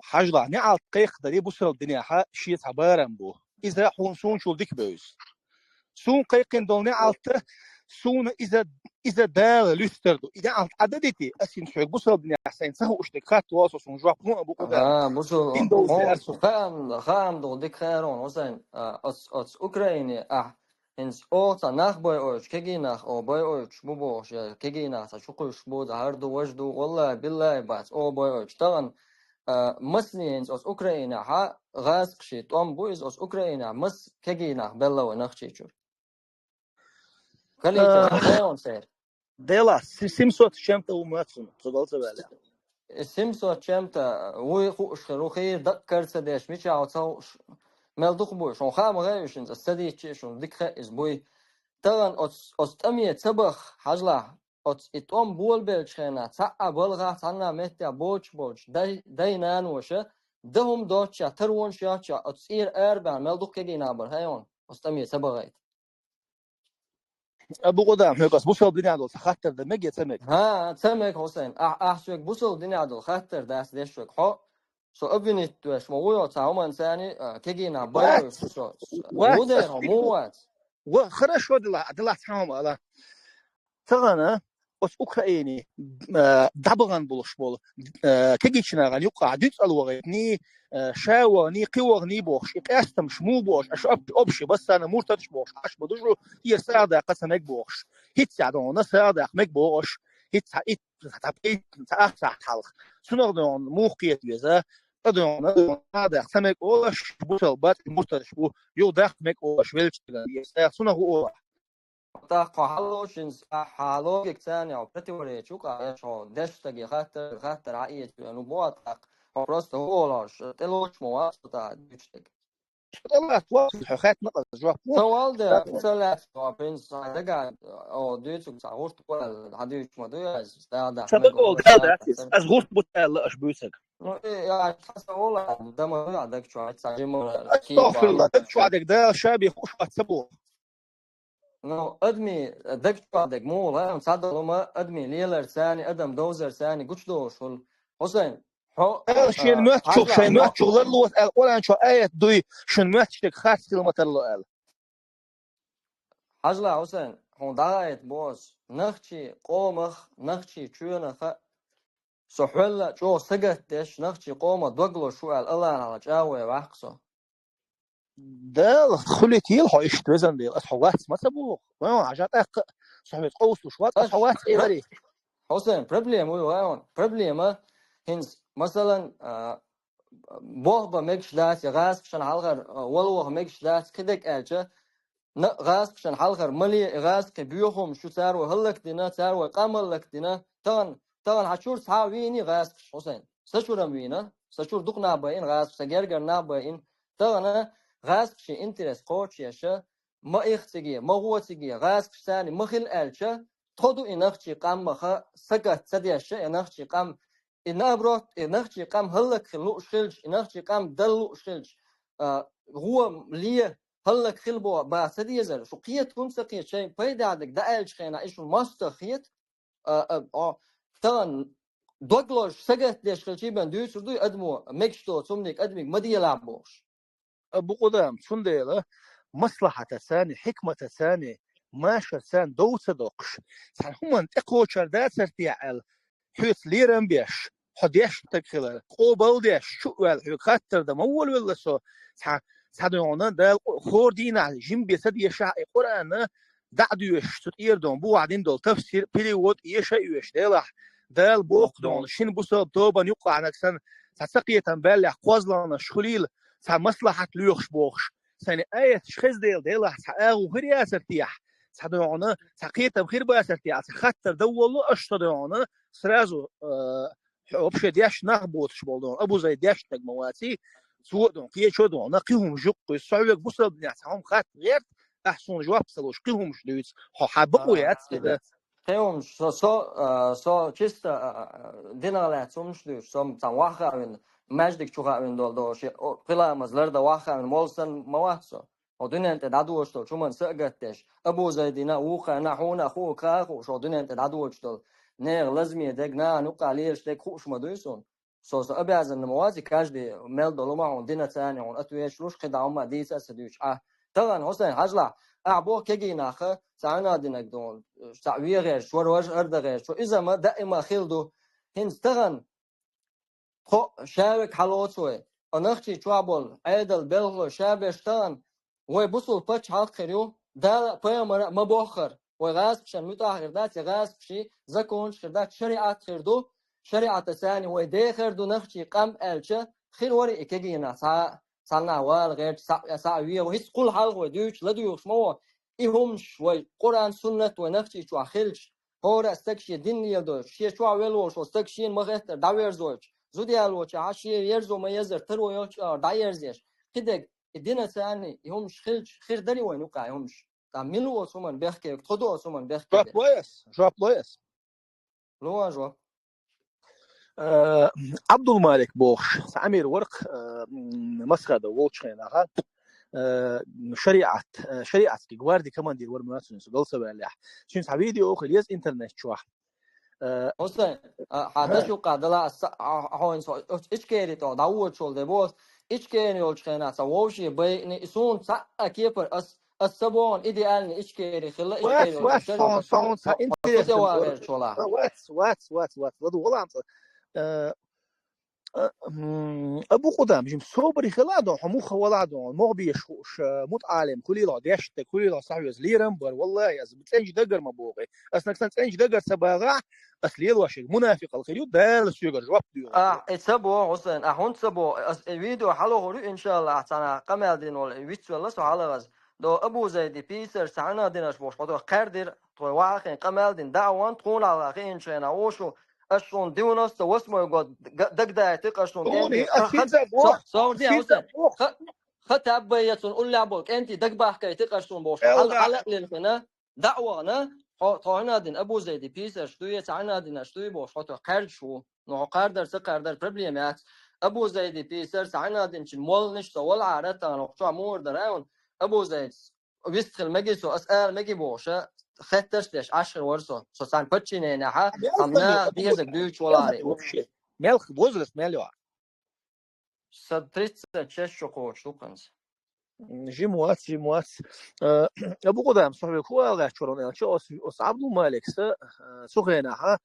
хьажалахь, неӀалт кхайкхадари бусал динехь шен цхьа барам бу. Иза хьуна суна чул дика бевза. Суна кхайкхина долу неӀалт, суна иза, иза Дала луьстар ду. И неӀалт Ӏад а дити, ас хӀинца хьоьга бусал динехь сайна ца хууш дерг хатта вала со, суна жоп луъан бу кху бара. А, бусал, хӀинца хаам, хаам долу дика хаьара хьуна, Хьусайн, а, оц, оц Украине ахь хӀинца оха цхьа нах бойуьйтуш, кегий нах оха бойуьйтуш бу бохуш, я кегий нах цхьа чу кхуьйсуш бу, хӀара ду, важа ду, валлахӀи, биллахӀи бац, оха бойуьйтуш. Тахана а, массане хӀинца оцу Украинехьа гӀазкхаший тӀом бу иза, оцу Украинехь масса кегий нах белла вай Нохчийчуьра. Количество Ах. Хьайна церан. Дела, си-, семьсот с чем-то ву моьтту суна, со гал ца ваьлла. Э, семьсот с чем-то вуй хууш хир ву, хийра дакъа кара ца деш, мичахь ву ца хууш. Мел дукха буй, шуна хаа ма хаьа уьш хӀинца, ас ца дийцча а шуна дика хаьа иза буй. Тахана оцу, оцу тӀаме ца баха, хьажалахь, оцу и тӀом болабеллачу хенахь, цхьаъ а балхахь, цхьанна а меттехь боцуш болчу дай, дай-наноша, дан хӀума доццушехь, таронаш йоццушехь, оцу цӀера арабаьхна мел дукха кегий нах бара, хьайна, оцу тӀаме ца бахийта. Абу Къудам, хьоьга ас бусалба динехь долу сан хаттар дан мега я ца мега? ХӀа, ца мега, Хьусайн. Ахь, ахь соьга бусалба динехь долу хаттар дац деш соьга. Хьо, со обвинить веш ма вуй, оцу хӀуманна царна, а, кегий нах бай вуй, со, со, Вац. Ву дера, хьо, муха вац? Ва, хорошо, дела, дела цхьа хӀума ала. Тахана оцу Украине, а, дӀабахана болуш болу, а, кегийчу нахана юккъахь дуьцкъала вахийтиний, а, ша ваханий, кхин ваханий бохуш, и къестамаш муха бохуш, аша об-, общий бассана муртаташ бохуш, аша ма ду шу, тӀера сагӀа даккха ца мега бохуш. ХӀинца а дохуна сагӀа даккха мега бохуш, хӀинца а итт, цхьа пхи, цхьа ах сахьт хьалха. Цунах дохуна муха кхета веза, тӀа дохуна, сагӀа даккха ца мега олуш, бусалба бац, муртаташ бу, юха даккха мега олуш, веллачу дагана тӀера сагӀа, цунах ву олахь. ТӀаккха хьо хьаллошинца, ахьа логика царна противоречу кхаьш хьо деш стаге хаттар, хаттар хьаэца веана, ну, боху тӀаккха, хьо просто хӀу олуш, тӀелоцуш ма вац, хьо тӀаккха дуьйцу стаг. ТӀелаца вац, хьо хатта накъа жоп. Ца вал де, ца лаьцна, хьо принц, сан дага, о, дуьйцуг ца гӀурт вал, хьан дуьйцуш ма дуй, аз, да, да, Ца ма даг ол, гӀурт да, да, да, аз гӀурт бу аьлла, аш буьйцаг. Ну, э, я, ца вала, да, ма, да, даг чу, ца жима, Астагфирулла, даг чу, даг, да, шаби хуш вац, ца бу. Ну, адми, дагчохь дерг муха, цхьадолу ма, адми лелар царна, адам довзар царна, гучудолуш хуьлу. Хьусайн, хьо, Эл шен а, моьттучух, хьажа, шайн хьо- моьттучух ларло, аьлла, Къуръан чохь аят дуй, шун моьттуш дерг харц хила ма тарло, аьлла. Хьажала, Хьусайн, хьуна дӀа а айта боху ас, нахчий къомах, нахчий чоьнах а, со хьоьлла а чӀогӀа сагатдеш, нахчий къомах дог лозуш ву аьлла, Аллахьан хьалха чӀагӀо ян ваьккха со. Дала хуьлийтийла хьо иштта, везан Дела, ас хьо вац ма ца боху. Вайн хьажа тӀаккха, со хьоьца къовсалуш вац, ас хьо вац эларе. Хьусайн, проблема вуй, вайн, проблема, хӀинца, масалан, а, болх бан мегаш дац, я гӀазкхашна хьалхара, а, вала ваха мегаш дац, кхидерг аьлча, на, гӀазкхашна хьалхара мале, и гӀазкхий боьха хӀумаш ю, цара вай хӀаллакдина, цара вай къам хӀаллакдина, тахана, тахана хьан чуьра цхьа а вийний гӀазкхаш, Хьусайн? Сан чуьра-м вийна, сан чуьра дукха нах байина гӀазкхаш, сан гергара нах байина, тахана гӀазкхашийн интерес кхочушъеш, ма иха циге, ма гӀо циге, гӀазкхаш царна ма хила аьлча, тхо ду и нахчий къам маха сагатта ца деш, и нахчий къам, и наоборот, и нахчий къам хӀаллакхила лууш хилча, и нахчий къам дала лууш хилча, а, гӀо ле хӀаллакхила бо-, бан ца дезара, шу кхета хӀунда ца кхета, шайн пайдехь дерг дӀааьллачу хенахь, и шуна мостагӀ хета, а, а, о, тахана дог лозуш, сагатдеш хилчий бен дуьйцур дуй адамо, мегаш доцу хӀуманиг адамиг ма делахь бохуш. А, бу Къудам, цундела маслахьатаца, хьикматаца, машаца дов ца доккхуш, цхьана хӀуманна тӀекхочур дацар те аьлла, хьоьца лерам беш, хьо деш стаг хилар, къобал деш, чу а ваьлла, хьоьга хаттар дан ма волавелла со, цхьа, цхьа догӀна, Дала къу-, хӀора дийнахь жима бен ца дешахь, и Къуръан дӀа а доьшуш, цу тӀера догӀна, бухахь дина долу тафсир, перевод, эша а оьшуш, делахь, Дала боху догӀна, шина бусалба тобанна юккъехь наг санна, цхьа ца кхетам баьллехь, кхозлагӀнаш хуьлийла, цхьа маслахьат лоьхуш бохуш, сайна аяташ хеза дела, делахь, цхьа агӀо хир яцар техьа, цхьа догӀна, цхьа кхетам хир бацар техьа, цхьа хаттар дан воллу аша со догӀна, сразу, э, хьо вообще деш нах боцуш болу догӀна, Абу Зайд деш стаг ма ваций, цо а догӀна, кхечо а догӀна, кхин хӀумаш юккъуьйсу, со хьоьга бусалба динехь цхьа хӀума хатта гӀерта, ахь суна жоп ца луш, кхин хӀумаш дуьйцу, хьо хьан бакъо яц и дан. Кхин хӀумаш, со, со, а, со чисто, а, а, динах лаьцна хӀумаш дуьйцу, со цхьа ваха а вина, маьждиг чу хаавина долу долу ши, о, кхин ламаз лардан ваха а вина, молла санна ма вац со. Хьо дуьнен тӀе дӀадоьдуш долчу хӀуманна са а гатдеш, Абу Зайдина, вукхарна, хьуна а хуу, кхаа а хуу, шо дуьнен тӀе дӀадоьдуш долу, нехан лазаме дерг, нахана юккъехь лелаш дерг хууш ма дуй суна. Со, со обязанно ма вац и каждый мел долу ма хьуна дина царна хьуна отвечать луш, кхидӀа хӀумма дийца а ца дуьйцуш. Ахь тахана, Хьусайн, хьажалахь, ахь боху кегий нах, цхьа Ӏуьнадинарг ду, цхьа вехерш, чор важа ардагӀерш, чо иза ма даима хила ду. ХӀинца тахана тхо ша верг хьалоцу вай. О нахчий чохь болу Ӏедал белхало ша беш тахана, вай бусул пачхьалкх хир ю, Дала а, пайхамара а ма боххара. Вай гӀазкхашан муьтӀахь хир дац, я гӀазкхаший законаш хир дац, шариӀат хир ду. шариӀатаца вай дехар ду нахчий къам аьлча, хир вара и кегийнах цхьа, цхьаннахьа вала гӀерташ, схьа, схьа вегӀу, хӀинца кхул хьалха вай дуьйцуш, ладугӀуш ма ву. И хӀумаш вай, Къуръан, суннат вай нахчий чохь хилча, хӀора стаг шен дин леладойтуш, шен чохь велла волуш волу стаг шена ма-хеттара дӀаверзойтуш, зуда ялочохь шен ерзо ма-еззара таро йолчу агӀор дӀаерзеш, кхидерг и динаца и хӀумаш хилча, хир дарий вайна юкъахь и хӀумаш? Ткъа мила оцу хӀуманна бехке, тхо ду оцу хӀуманна бехке? Жоп лой ас, жоп лой ас. Ло жоп. Э, Абдулмалик бохуш, цхьа амир вара-кх, э, м, Масхадов волчу хенахь, э, шариат, э, шариатский гвардии командир вара моьтту суна, со гал ца ваьллехь. Цуьнан цхьа видео хила еза интернет чохь. Э, Хьусайн, а, хьан даш юккъа дала ас, а, а, хьо хӀинца оцу Ичкери тӀехь дӀавоьдуш волу де боху, Ичкери йолчу хенахь цхьа вовшийн байина, и суна цхьа а кепара ас Ас ца боху, идеальный Ичкери хилла, Ичкери йолчу вац, вац, вац, вац, вац, интересно. Вац, вац, вац, вац, ладу валам цо. Э, э, м, Абу Къудам, жим собаре хила а дон, хьо муха вала а дон, мох беш хууш, э, мутаӀалим, кулило, дешта, кулило, сахьвез, лерам бар, валлахи, ас цӀенчу дагар ма боху. Ас нагсан цӀенчу дагар ца багӀахь, ас лелошиг мунафикъал хир ю, Дала соьгара жоп дуьйгӀу. А, и ца боху, Хьусайн, а хӀунда ца боху? Ас и видео хьалохур ю, иншаллахь, цхьана къамел дина волу, и вицвелла со хьалахаза. До Абу Зайди писарш цхьаьна динарш бохуш, хьо тхо кхаьрдира, тхо вахахин къамел дина, даъван тхуна хьалха хиъначу хенахь ошу, аш шуна девяносто восьмой год га-, дагадайти, аш шуна Уни, кӀентий, ас ха-, хӀинца боху, со-, со-, ас хӀинца боху. Ха-, ха таббай яцун уллехь болу кӀентий дагабахкайти, аш шуна бохуш, хьала, хьала а лилхина, даъвана, хьо, тхо хьаьна дина Абу Зайди писарш дуй, цхьаьна динарш дуй бохуш, хьо тхо кхаьрдаш ву. Ну, хьо кхардар, ца кхардар, проблема яц. Абу Зайди писар, цхьаьна динчун молланаш со валахьара, тахана хӀокху чохь мур дара, айван, Абу Зайдис вистхила меги со, ас ала меги бохуша, хеттарш деш, Ӏаш хир вара со. Со цхьана подчиненехьа, цхьа наха дезаг дуьйцу валари. Вообще. Мел возраст мел йо? Сан тридцать шесть чу кхочуш ду кханца. М, жима вац, жима вац. Э, Абу Къудам, со хьоьга хӀун ала гӀерташ вара аьлча, оцу, оцу Абдулмаликса, э, цу хенахьа,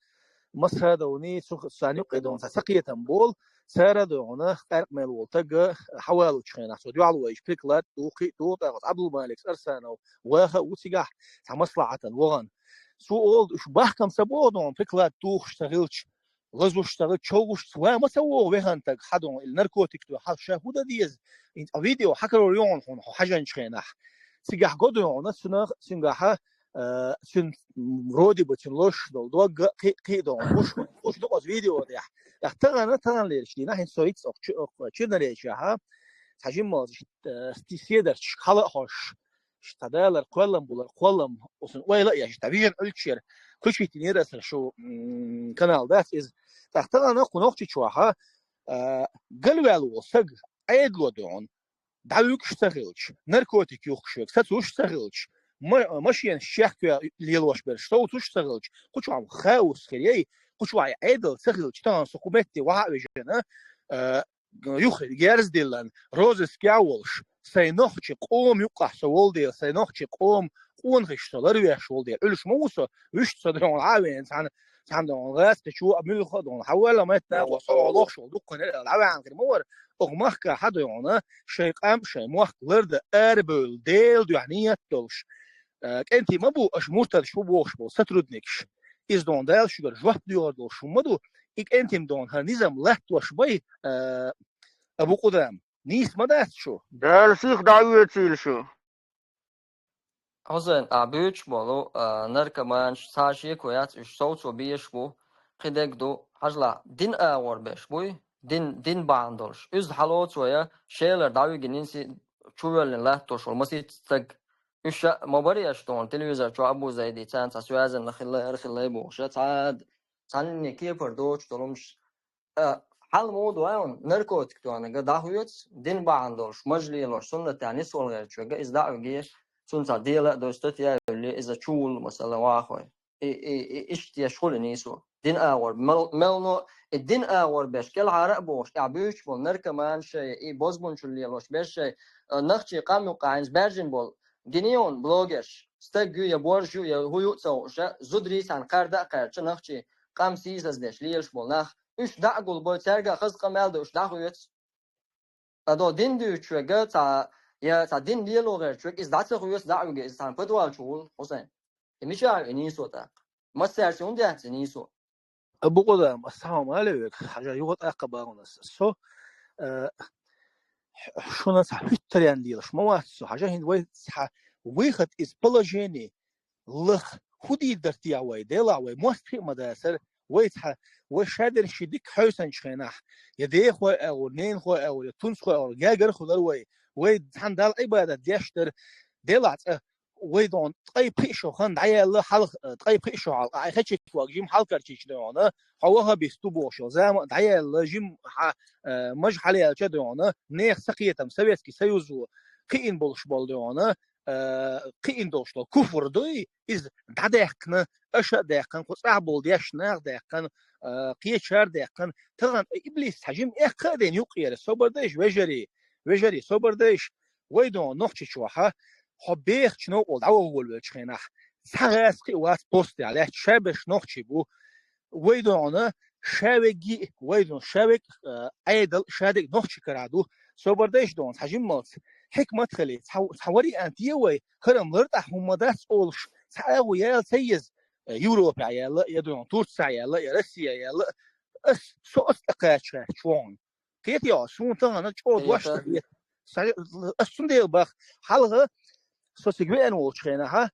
Масхадовни, цу, царна юккъе догӀун цхьа кхетам болу, цара а догӀуна, къаьркъа мел волу таг, э, хьавалучу хенахь, цо дуьхьал вайчу приклад туху, кхин а туху, тӀаккха оцу Абдулмалик Арсанов ваха а ву цигахь, цхьа маслахьатан вахана. Цо олу, уьш бахкам ца боху догӀун, приклад тухуш ца хилча, лазуш ца хилча, човхуш ца, ва ма ца вогӀу вехана таг хьадон, или наркотик ту, хьан ша хӀун дан деза? ХӀинца а видео хьакарор йогӀун хьуна, хьо хьажанчу хенахь. Цигахь го догӀуна, цунах, цуьнгахьа, э, цуьнан, м, вроде бы цуьнан лозуш долу дог, кхи-, кхи а догӀун. Уьш, уьш ду оцу видео тӀехь. ТӀаккха тахана, тахана лераш дийна, хӀинца со йиц оцу чи-, оцу чирнаречехьа, цхьа жимма, э, сти-, седарчаш, хала а хьош, Ша далар кхоллам булар, кхоллам, оцун ойла а еш, тӀа вижен Ӏуьллучера, кхуьчуьйтинера аса шу, м, канал дац иза. ТӀаккха тахана кху нохчи чохьа, а, галваьлла волу саг, Ӏедало дуьхьун, дӀавуьгуш ца хилча, наркотик юхкуш верг, сацуш ца хилча, ма-, машенаш чехка лелош берш, совцуш ца хилча, кху чохь хаос хир яй, кху чохь Ӏедал ца хилча, тахана со кху метте ваха а вижина, а, юха герз диллан, розыскехь а волуш, сайн нохчи къома юккъахь со волу дела, сайн нохчи къома къонахаш со ларвеш волу дела, Ӏуьллуш ма ву со, вуьшта со догӀун хьа а веана, цхьана, цхьана догӀун гӀазкхичо а, муьлхха а догӀун хьавалла меттахь, со лохуш волу дуккха нера дӀаваьхьна хир ма вара, оха махка хьа догӀуна, шайн къам, шайн мохк лардан арабевлла Делан дуьхьа ният долуш. Э, кӀентий ма бу, аша муртадаш бу бохуш болу сотрудникаш. Иза догӀун Дала шуьгара жоп доьхур долуш хӀума ма ду, и кӀентий ма догӀун хӀара низам латтош бай, э, Абу Къудам. Нийса ма дац шу? Дала сих дӀа а оьцийла шу. Хьусайн, а буьйцуш болу, а, наркоманаш, цхьа шеко яц, уьш совцо безаш бу, кхидерг ду, хьажалахь, дин агӀор беш буй, дин, дин бахьана долуш. Иза хьалоцо я, шелара дӀавигина йинси чувоьллина латтош волу масийтта стаг. Уьш ша ма барий аша тхуна телевизор чохь Абу Зайди царна цхьа связанна хилла, хӀара хилла бохуш, ша цхьа, цхьанне кепара доцуш долу хӀумаш. Э, хьал муха ду вай хьуна, наркотик тоьхнарг дӀахоьцу, дин бахьана долуш, маж лелош, суннатехь нисвала гӀерташ верг, иза дӀа а вигеш, цунна цхьа дела а дой, статья а йоллий, иза чу вуллу, масала, вахой. И, и, и, иштта еш хуьлу нийсо. Дин агӀор, мел, мелно, и дин агӀор беш, кӀелхьара а бохуш, тӀехь буьйцуш болу наркоман шай, и бозбунчалла лелош беш шай, э, нахчий къам юккъахь хӀинца баьржина болу. Гинийон блогерш, стаг ю я борж ю, я хӀу ю а ца хууш, зударий цхьаьна кхарда а кхаьрдаш, нахчий къам сийсаздеш лелаш болу нах, уьш дӀа а гулбой, цаьрга хаза къамел ду, уьш дӀахоьцу. Ткъа до дин дуьйцуш верг, цхьа, я цхьа дин лело гӀерташ верг, иза дӀа ца хоьцу, дӀа а вига, иза цхьана подвал чу вуллу, Хьусайн. И мичахь ю и нийсо тӀаккха? Массаьрца хӀунда яц и нийсо? Абу Къудам, ассаламу алейкум, хьажа юха тӀаккха багӀанас. Со, э, шуна цхьа хӀуьттарен лелаш ма вац со, хьажа хӀинца вай цхьа выход из положение лах, хӀу дийр дара техьа вай, делахь вай, мостагӀий а ма дацара, вай цхьа, вай шадерш ши дика хьоьсанчу хенахь, я дехой агӀор, ненахой агӀор, я тунсхой агӀор, гергара хуьлура вай, вай цхьана Далла Ӏибадат деш дара, делахь цкъа вай дона ткъе пхиъ шо хан дӀаяьлла хьалха, ткъе пхиъ шо хьалха, ахь хечик ваг жим хьалкарчийча дона, хьо вахабист ву бохуш йолу зама а дӀаяьлла, жим хьа, э, мажа хьалаелча дона, нехан сакхетам, Советский Союзо кхиъна болуш болу дона, э, кхиъна долуш долу куфр дуй, иза дӀадаьккхина, аша а даьккхина, кху цӀахь болу деш нах а даьккхина, э, кхечара а даьккхина, тахана иблис цхьа жим эккха а дина юкъера, собар дайша, вежарий, вежарий, собар дайша, вай дона Нохчийчохьа, хьо бехачу новкъахула дӀаваха волавеллачу хенахь, цхьа гӀазкхи а вац постехь лаьтташ, ша берш нохчий бу, вай дона, ша вегги, вай дона, ша вег, э, Ӏедал, ша дерг нохчий карахь ду, собар дайша дона, цхьа жиммалц, хьикмат хили, цхьа, цхьа вариант е вай, хӀара-м лартӀахь хӀумма дац олуш, цхьа агӀо яла ца еза, э, Европехь яьлла, я дона, Турцехь яьлла, я Россия яьлла, ас, со ас тӀекхача гӀерташ вогӀу. Кхетий хьо, суна тахана чӀогӀа дош ца хета. Сан, ас цундела бах, хьалха со цига веана волчу хенахьа,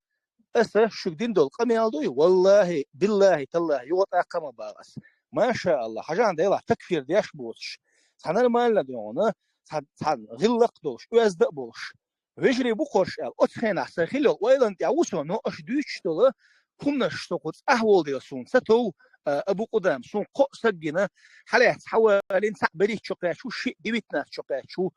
аса шуьга дина долу къамел дуй, валлахӀи, биллахӀи, таллахӀи, юха тӀаккха ма бах ас. Маша Аллах, хьажахьа делахь такфир деш боцуш, цхьа нормально дона, цхьа, цхьа гӀиллакх долуш, оьзда а болуш. Вежарий бу кхорш аьлла, оцу хенахь сан хила йолу ойланна тӀехь ву со, но аша дуьйцуш долу хӀуманаш со кху цӀахь волу дела суна ца тов, а, Абу Къудам, суна кхоъ саг гина, хьалаьцна хьавалина, цхьаъ берхӀитта шо кхаьчна ву, шиъ девятнадцать шо кхаьчна ву,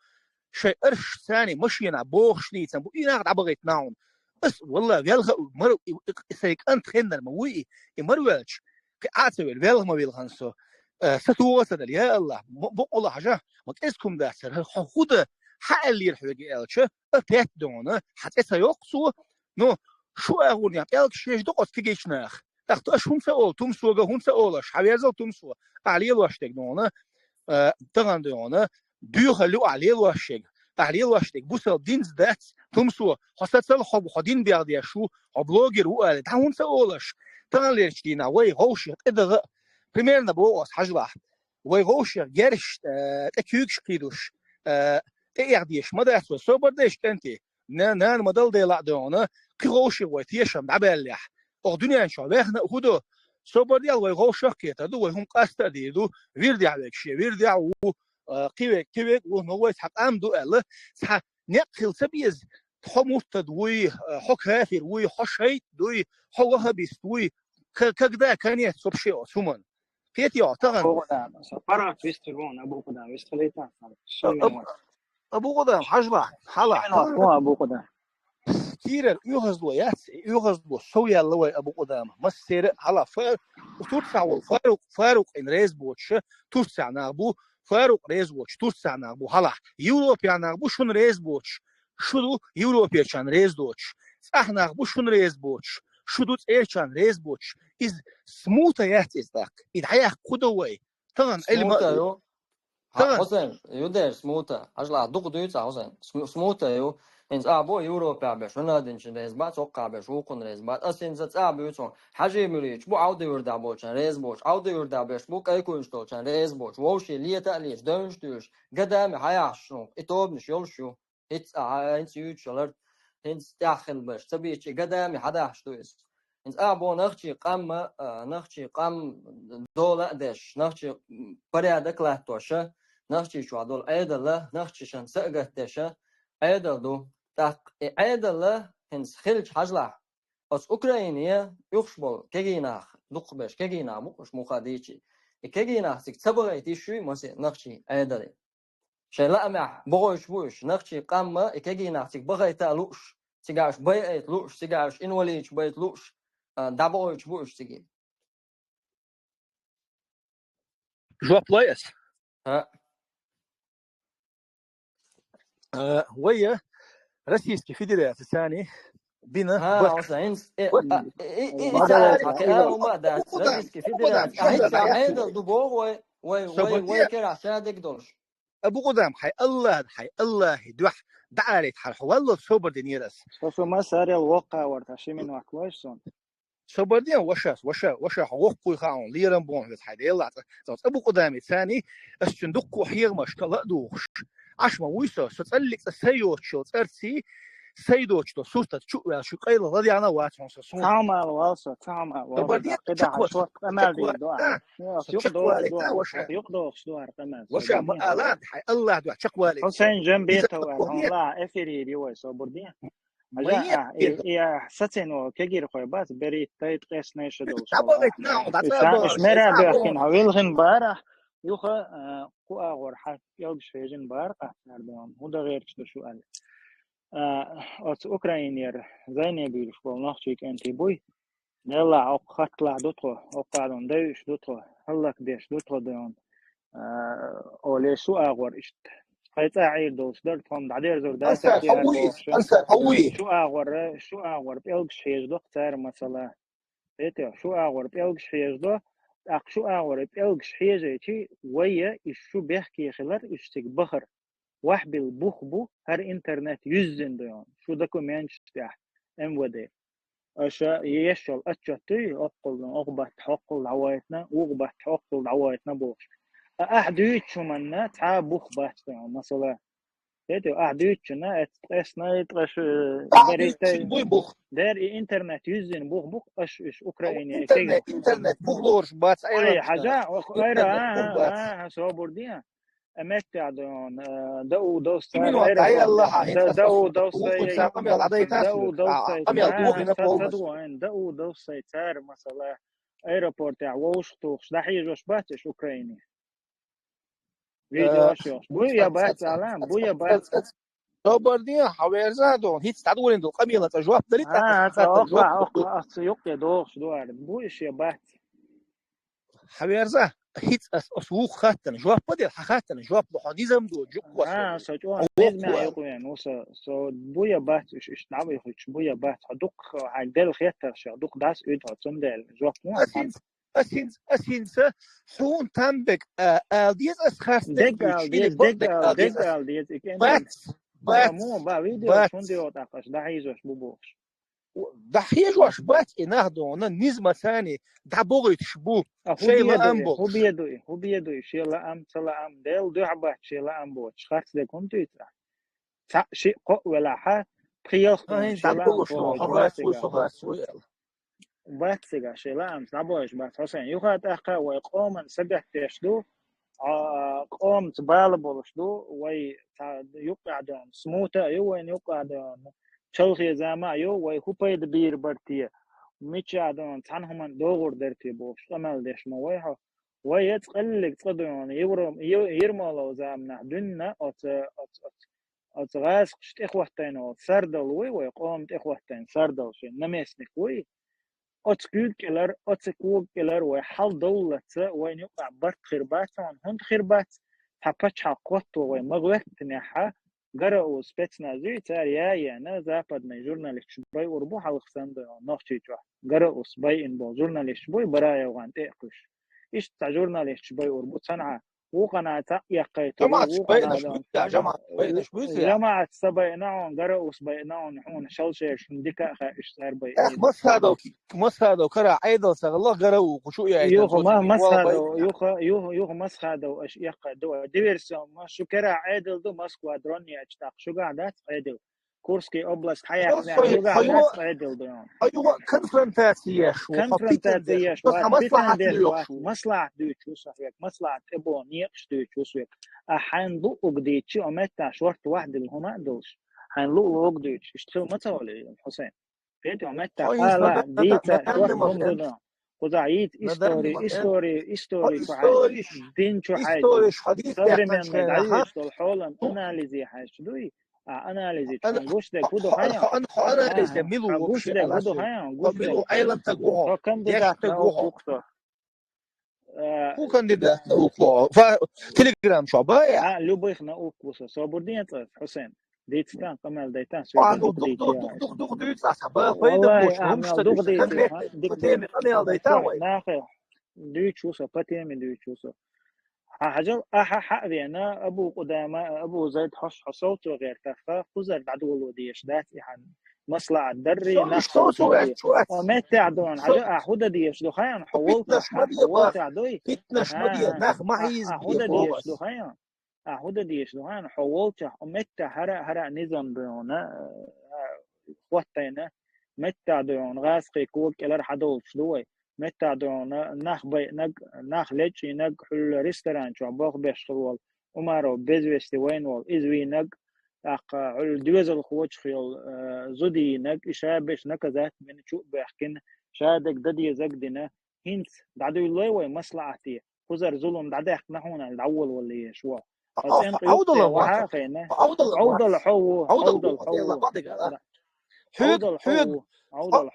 шайн арш царний машенахь бохуш дийцан бу, и нах дӀабахийта нахь хьуна. Ас, валла, велха а, мар, и, и, и сайн кӀант хеннар ма вуй и, и мар ваьлча, кхин Ӏа а ца велла, велха ма вилхина со. Э, са тоха а ца дала, я Аллах, мо-, боккъала хьажа, ма кӀезиг хӀума дац хӀара, хьо хӀу дан, хьан аьллера хьоьга аьлча, а, тетта дона, хьан цӀе ца йоккху цо, ну, шу агӀорнехь пӀелгаш еш ду оцу кегийчу наха. ТӀаккха аша хӀунда ца олу, тумсога хӀунда ца олу аша, хьан везал тумсо, ахь лелош дерг дона, э, тахана дона, дуьйхал ю ахь лелош дерг, ахь лелош дерг, бусалба динца дац, тумсо, хьо сацал хьо, хьо дин бегӀ деш ву, хьо блогер ву аьлла, дӀа хӀунда ца олу аша? Таханлерчу дийнахь вай вовшех тӀедаха а, примерно боху ас хьажалахь. Вай вовшех герш, э, тӀе куьйгаш кхийдуш, э, тӀеэха дезаш ма дац вай, собар дайша кӀентий. На-, нана ма дала делахь а дона, кхин вовшех вай тешам дӀабаьллехь. Оха дуьнен чохь вехна а хӀу до? Собар дел вай вовшах а кхетар ду, вай хӀума къаста а дийр ду, вирдехь вег шен вирдехь а ву, э, кхин вег, кхин вег а ву, но вай цхьа къам ду аьлла, цхьа некъ хила ца беза, хьо муртад вуй, э, хьо кафир вуй, хьо шайтӀа дуй, хьо вахабист вуй, к-, когда конец вообще оцу хӀуманна? Кхетий хьо тахана? Абу Къудам, со паргӀат вистхир ву, Абу Къудам, вистхилийта сан. Ши А-, минот. Абу Къудам, хьажалахь, хьала. Ши минот ву, Абу Къудам. Кийрара оьгӀазло яц, и оьгӀазло сов яьлла вай Абу Къудама. Массеран а хьала, Фа-, Турцахь волу Фарукъ, Фарукъ ин реза боцуша, Турцахь нах бу, Фарукъ реза воцуш, Турцахь нах бу, хьалахь. Европехь нах бу шуна реза боцуш, шу ду Европерчарна реза доцуш. ЦӀахь нах бу шуна реза боцуш, шу ду цӀерачарна реза боцуш. Иза смута яц иза тӀаккха. И дӀаяккха хӀу до вай? Тахана Ӏилма а Смута ду. Ю. Хьа, тахана. Хьусайн, ю дер смута. Хьажалахь, дукха дуьйцу ахь, Хьусайн. См-, смута ю. ХӀинца а бо Европехь беш, хӀунадинчун реза бац, хӀокхахь беш, вукхунна реза бац. Ас хӀинца цӀа буьйцу хьуна. Хьажи Муьрича бу Ӏовда-Юьрдахь болчарна реза боцуш, Ӏовда-Юьрдахь беш бу кхайкхуьнаш долчарна реза боцуш, вовшийн лета а леташ, девнаш а дуьйлуш, гадами хьаяхьаш шуна, и тобанаш йолуш ю. ХӀинца а, хӀинца юьйцуш яларт, хӀинца тӀаьххьа хила берш ца бийча, и гадами хьадахьаш ду иза. ХӀинца а бо нахчий къам, а, нахчий къам дола а деш, нахчий порядок латтоша, нахчий чохь долу Ӏедала, нахчишан са а гатдеша, Ӏедал ду. ТӀаккха и Ӏедала хӀинца хилча хьажалахь, оцу Украине уьхуш болу кегийнах, дукхахберш кегийнах бу уьш муха дийчий. И кегийнах цига ца бахайта йиш юй масе нахчий Ӏедале. Шайн лаамехь бохуьйтуш бу уьш, нахчий къамма и кегийнах цига бахайта а лууш, цигахь уьш байайта лууш, цигахь уьш инвалидаш байта лууш, а, дӀабохуьйтуш бу уьш цига. Жоп лой ас? ХӀа. А, вай, э, Российский Федераци царни бина ХӀа, бак-, хьуна хӀинца, э, бак-, а, э, э, э, Ма ца давай, а, ма ца давай. Алума дац, Абу Къудам, Российский Абу Къудам, Федераци. Абу Къудам, ХӀинца Абу Къудам. Ӏедал ду боху вай, вай, вай, Собар вай де. Кера ша дерг долуш. Абу Къудам, хьай Аллах, хьай Аллахи дуьхьа дӀаарайта хьара хьо валлал собар динера ас. Со, со ма сарел воккхавар, та шимин ваккхаваш сон. Собарден, вашас, ваша, ваша, хьо воккхуй хаун, лерам бон вес хьай, Делла, цӀа, цӀа, цӀа бу къудами цани, ас чун дукку хьегмаш, кала духш. Аш ма вуй со, со цӀаллик цӀа сайочо, цӀарци, сайдочто, суртат чу вял, шу къайла ладяна вац хьон со сун. Цамал вал со, цамал вал. Собарден, кида чаква-, шорт къамал чаква-, дин дуа. а, Йо, со юк чаква дохш ле, дуа, та ваша. Юк дохш дуа, къамал. Ваша, ма Собарден. Алан, хьай, Аллах дуа, чаква ле. Хусейн Джамбетов, Собарден. Аллах, эфири ривой, Собарден. Ма Ажа, е-, а, и, и, а, сацено, кегир хой бац, бери тайт къес не шо дол Та шо. Богат на, да, Иш та а, богат, иш мера та бехкин, богат. Ха вилхин бара, юха, а, ку агъор ха, пелгш хежин бар, а, сардон, худа герч ду шу ал. А, оц Украинер, зайне бирш бол, нахчик энти буй. Делла, ок хатла дутхо, ок адон, дэвш дутхо, халлак деш дутхо дон. А, оле шу агъор ишт. Хайца айр долш дар, том дадер зур дар Ансар, сахтияр хауи, долш. Ансар, хауи. Шу агъор, шу агъор, пелгш хеж дох, цар масала. Эте, шу агъор, пелгш хеж до, ак шу агъор, пелгш хеже чи, вая, иш шу бехки хилар, иш циг бахар. Вахбил бух бу, хар интернет юззин дойон. Шу документ штя, М В Д. Аша ешал отчет туй, оккул, ох бат, хоккул давайтна, уг бат, хоккул давайтна болш. А, ах дүйт чуманна, ца бух бат, масала. Эти, ах дүйт чуна, эт, эсна, эт, эш, э, Ах дерите, дүйт чуй буй бух. Дер и интернет юззин бух бух, аш, иш, Украине, Интернет, эсеге. Интернет, бух лорш бац, Ай, айрат, хажа, ох, интернет, айра, бух бац. А, а, а, собур дия. Эмет ядон, э, да у дос Именно, айра, ай Аллах, да, да у дос, Ай, да у дос, а, амел духина полностью. Да у дос, цар, масала, аэропорт, я, вовш тухш, да хижош бациш Украине. Видео Э, шо. Буя бац, Алан, буя бац. Собардин, хаверза дон, хиц тадвурин дон, къамила ца жоап дали та, А, ца ца охла, жоап охла, ац юкъе дохш дуар. Буиш я бац. Хаверза, хиц ас, ас вух хаттан, жоап падел, ха хаттан, жоап лоха низам ду, жук А, васа. Со чуа, О, низма вух. Юкъвен, уса, со буя бац, иш, иш, нав, иш, буя бац, ха дук, ха дел хеттар ша, дук дас уйд, ха цум дел, жоап му, Асин, асин, асин, са, хун тамбек, а, алдиз ас харс Дег алдиз, дег алдиз, дег алдиз, ик энди. Бац, бац, Му, ба, видео, бац. Шун дио такаш, да хижош бу бохш. Да хижош бац, и нах дона, низма сани, да богит шбу. А, Шейла хубиеду, ам бо. Хубиеду, хубиеду, шейла ам, сала ам, дел дух бац, шейла ам бо, харс де кун туйца. Ца, ши, ко, вела, ха, приехал, Ай, шейла ам забыл, бо, что, бац, ха, бац, ха, ха, ха. Бац, цига, шелаам, сабойш, бац, Хусейн. Юха тӀаккха вай къоман сагатдеш ду, а, къомца бала болуш ду, вай ца юкъа дон, смута а ю, вайн юкъа дон, чалхе зама а ю, вай хӀу пайда бийр бар те, мича дон, цхьана хӀуман догӀур дар те бохуш, къамел деш ма вай хьо. Вай я цкъаллиг цкъа дон, Евро-, Ев-, Ермолов заманахь дуьнна оца, оца, оца, оца гӀазкхаш тӀехӀоттайна волу сардал вуй, вай къома тӀехӀоттайна сардал шен наместник вуй. Оцу куьйга кӀелар, оцу кога кӀелар вай хьал довллаца, вайна юкъахь барт хир бац хьуна, хӀунда хир бац? Цхьа пачхьалкх хӀотто вай ма гӀоьттинехьа, ГРУ спецназ юй, цара я а еана, западный журналисташ байур бу хьалха санна нохчий чохь. ГРУ-с байина болу журналисташ буй, Бараевган тӀе а кхуьш. Иштта цхьа журналисташ байур бу, цхьаьна вукхана цхьаъ яккхайта, Жамаат вукхана байнаш дон. Буьйца, жамаат байнаш буьйца. Жамаат ца байна хьуна, ГРУ-с байна хьуна, хьуна шалшераш хӀума дика а хаьа, уьш цара байина. Эх, Масхадов, Масхадов кара Ӏедал ца гӀалла, ГРУ кху шу яйта, Юха, ма-, Масхадов, юха, юха, юха Масхадов аша эккха ду. Диверсион, ма шу кара Ӏедал ду, Москва дрон яьча тӀаккха шуьгахь дац Ӏедал. Курский область хьаяхна, Хьо югахь хьо дац Ӏедал ду. Хьо юха конфронтаци еш ву, хьо питан деш ву, хьо питан деш ву, маслахьат дуьйцуш ву со хьоьга, маслахьат тӀебо, некъаш дуьйцуш ву со хьоьга. А хьайн луъуг дийцчи, о меттахь шорта вахдилла хӀума а долуш. Хьайн луъу луъуг дуьйцуш, иштта хила ма ца волу, Хусейн. Кхетий, о меттахь ала, дийца, шорта хӀума ду дан. Кхузахь йийца истори, истори, истори чу хьайса, дин чу хьайса, современный дӀайоьшу долу хьолан анализе хьайса дуй, а анализе чу гуш дерг хӀу ду хьайна? Хьо анализе мила ву гуш дерг хӀу ду хьайна? Гуш дерг. Хьо кандидат наук ву-кх со. Э, ХӀу кандидат наук ву? Фа-, Telegram чохь бай? А, любых наук ву со. Собур ден цӀа, Хусейн. Дийца тан, къамел дай тан, суьйта. А, ну, дух, дух, дух, дух, дух, дуьйцу аса, ба, пайда бош, хӀумаш ца дуьйцу, конкретно, по теме къамел дай тан вай. Нахе, дуьйцу со, по теме дуьйцу со. Хьан хьажал, ахьа хьа а вена, Абу Къудама, Абу Зайд хьош хьо совцо гӀертаха, кхузара дӀадоло деш дац и хьан. маслаӀат дарри, нах сов дац. О, меттехь дуй хьуна, хьажа, ахь хӀун дан дезаш ду хаьий, хьо волчохь, хьо волчохь дуй? Питнаш ма де, нах ма хьийза, ахь хӀун дан дезаш ду хаьий? Ахь хӀун дан дезаш ду хаьий, хьо волчохь, о, меттехь хӀара а, хӀара а низам дуй хьуна, а, хӀоттийна, меттехь дуй хьуна, гӀазкхийн кога кӀелара хьадовлуш ду вай. Меттехь дуй хьуна, нах байинарг, нах лечкъийнарг, хьуьлла ресторан чохь болх беш хилла волу Умаров, безвести вайна волу, иза вийнарг, тӀаккха хьуьлла доьзалхочух йолу, э, зуда йийнарг, и ша берш наказать бина, чу а баьхкина, ша дерг дан дезарг а дина, хӀинца дӀадуьйлалой вай маслаӀате, кхузара зулам дӀадаьккхина хьуна аьлла, дӀаволавала езаш ву. Ткъа цӀен къуьйсу тӀе вахьа а хиъна, Ӏовдал хьо ву, Ӏовдал хьо ву. Хьоьга, хьоьга,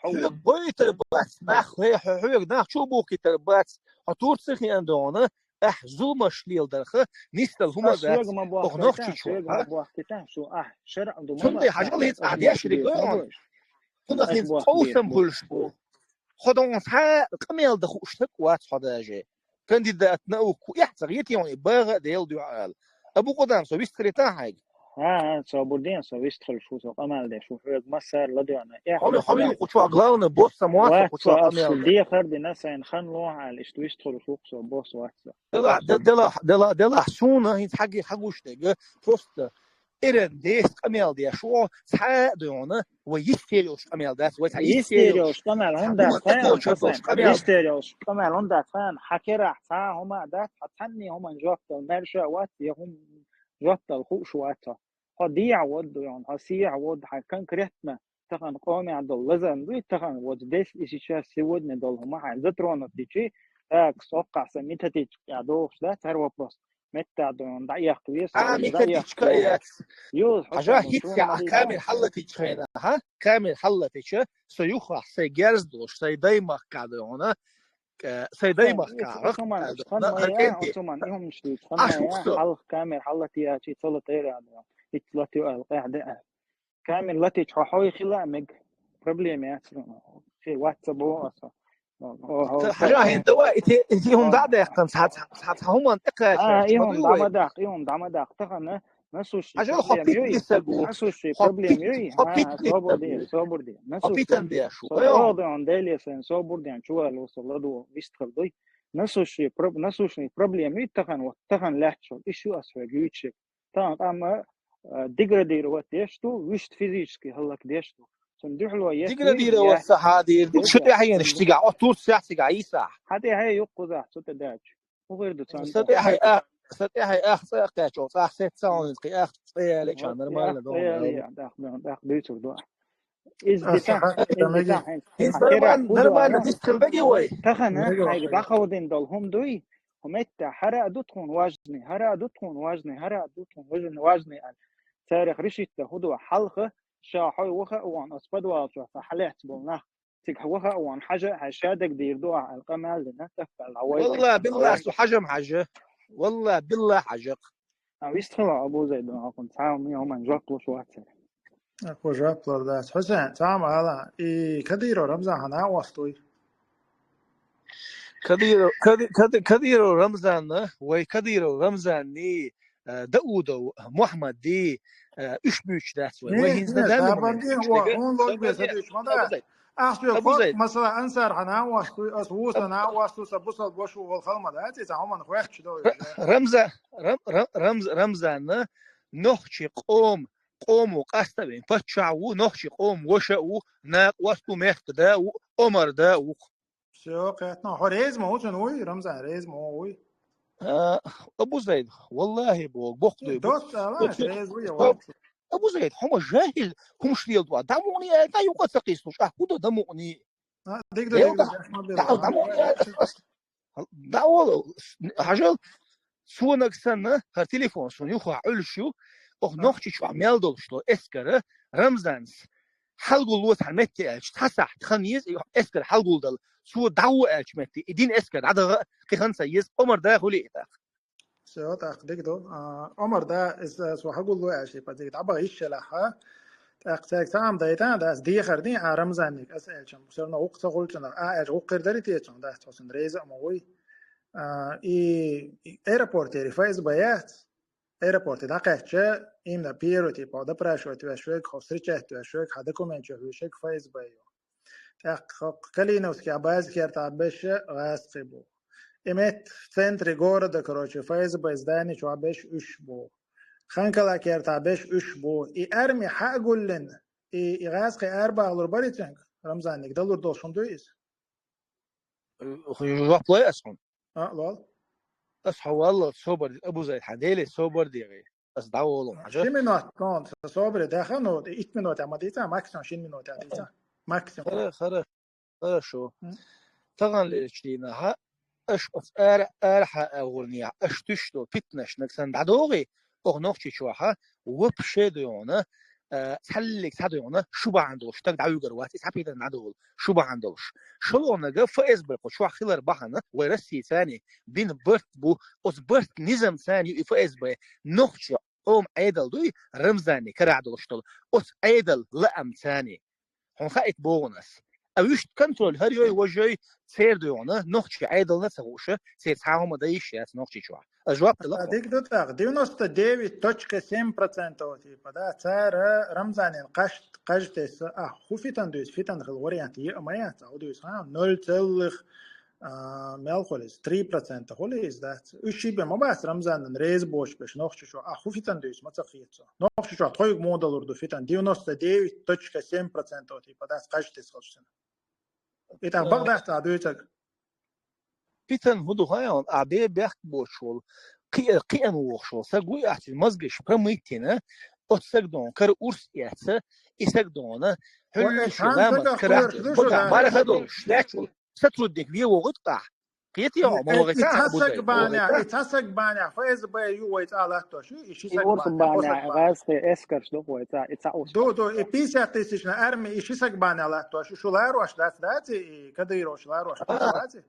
хьоьга гойтур бац нах, хьоьга нах чу а бухкийтар бац, хьо Турци хиъна дуй хьуна, ахь зуламаш леладарх нисдала хӀума дац. Охьа нохчичо, хьоьга ма бохкийта, шу ахь шарӀ ду ма. Цундела хьажал хӀинца ахь дешарг гой хьуна. Хьуна хӀинца къовсам хуьлуш бу. Хьо дуй хьуна цхьа а къамел дан хууш стаг вац хьо даже. Кандидат наук ву, эхь ца гӀетий хьуна и багӀа а Делан дуьхьа ала. Абу-Къудам, со вистхилийта хьайга? ХӀан, хӀан, собар де, со вистхуьлуш ву, со къамел деш ву, хьоьга массара ладоьгӀна. Хьо мила кху чохь главный боссом вац, кху чохь къамел деш? Дехар дина сайна хан лохьа аьлла, иштта вистхуьлуш ву-кх со, босс вац со. Делахь, делахь, делахь, делахь, суна хӀинца хьаги-, хьагуш дерг, просто Эрна деза къамел деш ву, цхьа а дуй хьуна, вай йистера йолуш къамел дац, вай цхьа йистера йолуш къамел хӀунда дац, хьан, йистера йолуш къамел хӀунда дац, хьан, хьан керахь цхьа а хӀума а дац, хьан цхьанне хӀуманна жоп дала маьрша а вац, я хӀума жоп дала хууш вац хьо. Хьо дехьа водда дуй хьуна, хьо сехьа водда, хьан конкретно тахана къомехь долу лазарна дуй, тахана вот здесь и сейчас, сегодня долу хӀума хьайн затронуть дичи, так, соккхахь сан методичка тӀехь дохуш дац хӀара вопрос. Меттахь дуй хьуна дӀаэккха веза, а, методичка а яц. Хьажа, хӀинца ахь камера хьаллатийча хенахь, хьа? Камера хьаллатийча, со юххехь сайн герз долуш, сайн даймахкахь дуй хьуна, э, сайн даймахкахь. Оцу хӀуманна, оцу хӀуманна, и хӀуманаш дийца, хьалха камера хьаллатийча, и ца латийра а дуй хьуна. Итт латийо аьлла, къаьхьа де аьлла. Камера латийча хьо хьой хила а мега, проблема яц, хи вац ца боху аса. Хьажа, хӀинца давай, и те, и хӀума дӀа а даьккхина, цхьа, цхьа, цхьа хӀуманна тӀекхача. А, и хӀума дӀа ма даккха, и хӀума дӀа ма даккха. Тахана насущий проблема юй, насущий проблема юй. Хьо питанца, собар де, собар де. Насущий. Со оха дуй хьуна, Деле сайна собар де, чувалла ву со ладо, вистхила дуй. Насущий проб-, насущий проблема юй, тахана, вот, тахана лаьтташ йолу. Иштта ю ас хьоьга юьйцуш. Тахана къам, а, деградировать деш ду, вуьшта физически хӀаллакдеш ду. Цунна дуьхьало еш. Деградировать ца хьадийр ду, шу тӀаьхьенаш цигахь, оцу Турцехь цигахь йисахь. Хьан тӀаьхье юккъузахь, цу тӀе даьлча. ХӀун хир ду царна? Сан тӀаьхье а, сан тӀаьхье ах цӀе а кхаьчча, цӀахь сеццахь хьуна, кхин ах цӀе ялийча, нормально ду. ТӀаккха дуьйцур ду. Иза дитахь, иза дитахь, хӀинца. ХӀинца нормально, нормально дистхила мегий вай? Тахана хьайга дӀакховдина долу хӀума дуй, хӀу меттехь хӀара а ду тхуна важный, хӀара а ду тхуна важный, хӀара а ду тхуна важный, важный аьлла. Царах решить дан хӀун ду, хьалха, ша хьой ваха а вон, оцу подвал чохь сан хьалаьцна болу нах, цига ваха а вон, хьажа а хьаьжа, ша дагадийр ду ахь аьлла, къамел дина, тӀаккха аьлла, вай. Валла, билла, со хьажам хьажа. Валла, билла, хьажакх. А, вистхила Абузайд, хӀокхунна цхьа а хӀуманна жоп луш вацара. Акхо жоп лур дац. Хьусен, цхьа а ма ала, и Кадыров Рамзан хьан накъост вуй? Кадыров, Кади-, Кади-, Кадыров Рамзанна, вай Кадыров Рамзанний, э, Даудов Мухьаммадий, э, уьш буьйцуш дац вай. Вай хӀинца дан ма деза. Ахь соьга хӀокху, масала, Ансар хьан накъост вуй, ас ву сан накъост ву, сан бусалба ваша ву, вала хала ма дац, и цхьа хӀуманна хоьттуш ду. Ра-, Рамза-, Рам-, Рам-, Рамз-, Рамзанна нохчий къом-, къомо къаставина паччахь ву, нохчий къомо ваша а ву, накъост ву, мехкан да а ву, Омар да а ву-кх. Всё, кхетна. Хьо реза ма ву цунна вуй, Рамзан, реза ма ву вуй? А, Абузайд, валлахӀи боху, боккха дуй бу. Доцца ала, реза ву я вац. Абузайд, хьо ма жахӀил хӀумаш леладо, дӀа мукъане аьлла, дӀа юкъа ца кхийсалуш, ахь хӀун до дӀа мукъане? А, дика ду, дика ду, дӀа, дӀа мукъане аьлла, ас, ас, дӀа волу, хьажал, сонаг санна, хӀара телефон суна юххехь Ӏуьллуш ю, оха нохчий чохь мел долуш долу эскара, Рамзанца хьалгулло цхьана метте аьлча, цхьа сахьт хан еза и эскар хьалгулдала, цо дӀагӀо аьлча метте, и дина эскар дӀадаха а кхин хан ца еза, Омар да хуьлий и тӀаккха? Всё, тӀаккха дика ду. А, Омар да, иза, цо хьагулло аьлча, типа, дика дӀабаха йиш ялахь, тӀаккха цаьрга цхьа а ма дайта, да, ас дехар дин, а, Рамзанниг, ас аьлча, всё равно гӀуккха ца хуьлучунах, а, аьлча, гӀуккха хир дарий те цунах, да, цо цунна реза а ма вуй. А, и, и аэропортера ФСБ яц? аэропорте дӀакхаьчча, именно первый, типа, допрашивать веш вег, хьо встречать веш вег, хьа документ чу веш вег ФСБ ю. ТӀаккха Калиновский а базе кертахь беш гӀазкхий бу. И метта в центре города, короче, ФСБ здани чохь беш уьш бу. Ханкала кертахь беш уьш бу. И арми хьа а гуллина, и, и гӀазкхий арабахалур барий цуьнга, Рамзанниг далур долуш хӀума дуй иза? Жоп лой ас хьуна? А, лол. Ас хьо валлал собар, Абузай, хьан Деле собар дегӀе. Ас дӀаволу хьажа. Ши минот, ну, собаре даха, ну, итт минот а ма дийца, максимум шин минот а дийца. Максимум. Хара, хара, хорошо. М. Тахана лечдийна хьа, аш оц ара, ара хьа агӀурнехь, аш туьш до питнаш наг сан дӀадогӀий, ох нохчи чохьа, вообще дойгӀуна, а, цхьаллиг цхьа дойгӀуна, шу бахьана долуш, стаг дӀавуьгар вац, и цхьа питан дӀадолу, шу бахьана долуш. ШолгӀунага ФСБ кху чохь хилар бахьана, вай Россия цани, бин барт бу, оц барт низам цани ю и ФСБ, нохчо Ӏома Ӏедал дуй, Рамзанни карахь долуш долу, оцу Ӏедал лаам цани. Хьуна хаийта боху ас. А вуьшта контроль хӀара йой, важа йой, церан дуьйгӀуна, нохчи Ӏедална а ца хууша, церан цхьа хӀума дан йиш яц нохчи чохь. Ас жоп делла. А, дика ду тӀаккха, девяносто девять точка семь процентов, типа, да, цара Рамзанин кхаж-, кхаж тесса, а, хӀун фитан дуьйцу, фитан хила вариант е а ма яц, а, хӀун дуьйцу, ха, ноль целых а, мел хуьлу иза, три процента хуьлу иза, дац. Уьш ши бен ма бац Рамзанан реза боцуш беш нохчи чохь. А, хӀун фитан дуьйцу, ма ца хета цо. Нохчи чохь тхоьга муха далур ду фитан, девяносто девять точка семь процентов, типа, дац кхаж тесса хилча цуьнан. И тӀаккха бакъ дац а дуьйцург? Питан хӀун ду хаьий, а бе бехк боцуш волу, кхиа-, кхиъна вохуш волу саг вуй ахь, цуьнан мозгаш промыть йина, оцу саг дона кара урс эцца, и саг дона, хьуьллуьйш ламаз карахь, багахь барха долуш, лаьтташ волу сотрудник вен вогӀу тӀаккха. Кхетий хьо, ма вогӀий, и цхьа саг бахьанехь, и цхьа саг бахьанехь ФСБ ю вай цӀа латтош ю, и ши саг бахьанехь, гӀазкхий эскарш ду вай цӀа, и цхьа урс. Ду, ду, и пятьдесят тысячна арми, и ши саг бахьанехь латтош ю, шу ларош дац, дац, и Кадыровс ларош дац, дац?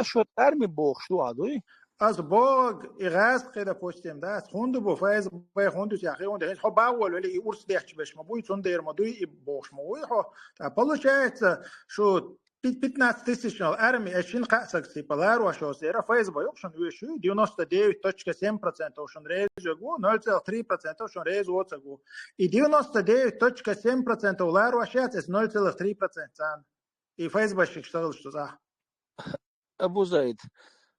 Шу арми бохуш ду а дуй? Ас бог, и гӀазкхий, допустим, дац, хӀунда бу ФСБ, хӀунда ю цӀехь, хӀунда, хьо баволвелли, и урс детташ беш ма буй, цундела ма дуй, и бохуш ма вуй хьо. ТӀаккха получается, шу пи-, пятнадцать тысяч нал арми, эс шин кхаа саг, типа, ларош йоцу яра, ФСБ йоккхушан вуьйш ю, девяносто девять точка семь процентов шун реза йогу, ноль целых три процентов шун реза воцагу. И девяносто девять точка семь процентов ларош яц, эс ноль целых три процент царна. И ФСБшникаш ца хилча цу цӀа. Абузайд,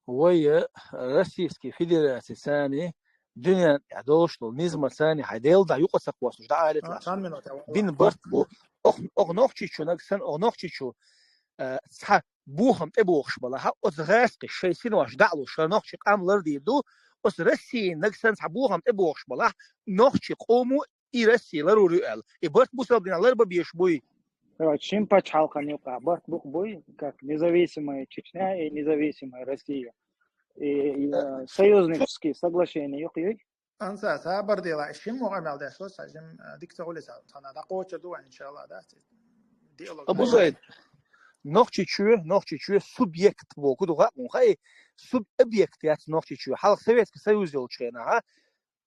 вай Российский Федераци цани, дуьнен тӀехь долуш долу низма цани, хьайн Делан дӀа юкъа ца кхоссуш, дӀа алита лаш. Бин барт бу, ох, ох нохчичунаг сан, ох нохчичу, а, цхьа бохам тӀебохуш бала, хьа, оцу гӀаскхи шайн синош дӀа а луш, хӀара нохчи къам лардийр ду, оцу Россиянаг сан цхьа бохам тӀебохуш бала, нохчи къомо и Россия ларур ю аьлла. И барт бусалба динехь ларба безаш буй? Короче, шин пачхьалкхан юкъахь барт букъ буй, как независимая Чечня и независимая Россия. И, и, э, союзнические соглашения юкъ юй? Анса, сабар дела, шин мукъа мел деш, ша жим, э, дика ца хуьлий сан, цхьана дӀакхочур ду вайн, иншалла, да, диалог. Абузайд, Нохчичоь, Нохчичоь субъект боху ду хаа, хай, суб-, объект яц Нохчичоь. Хьалха Советский Союз йолчу хенахь,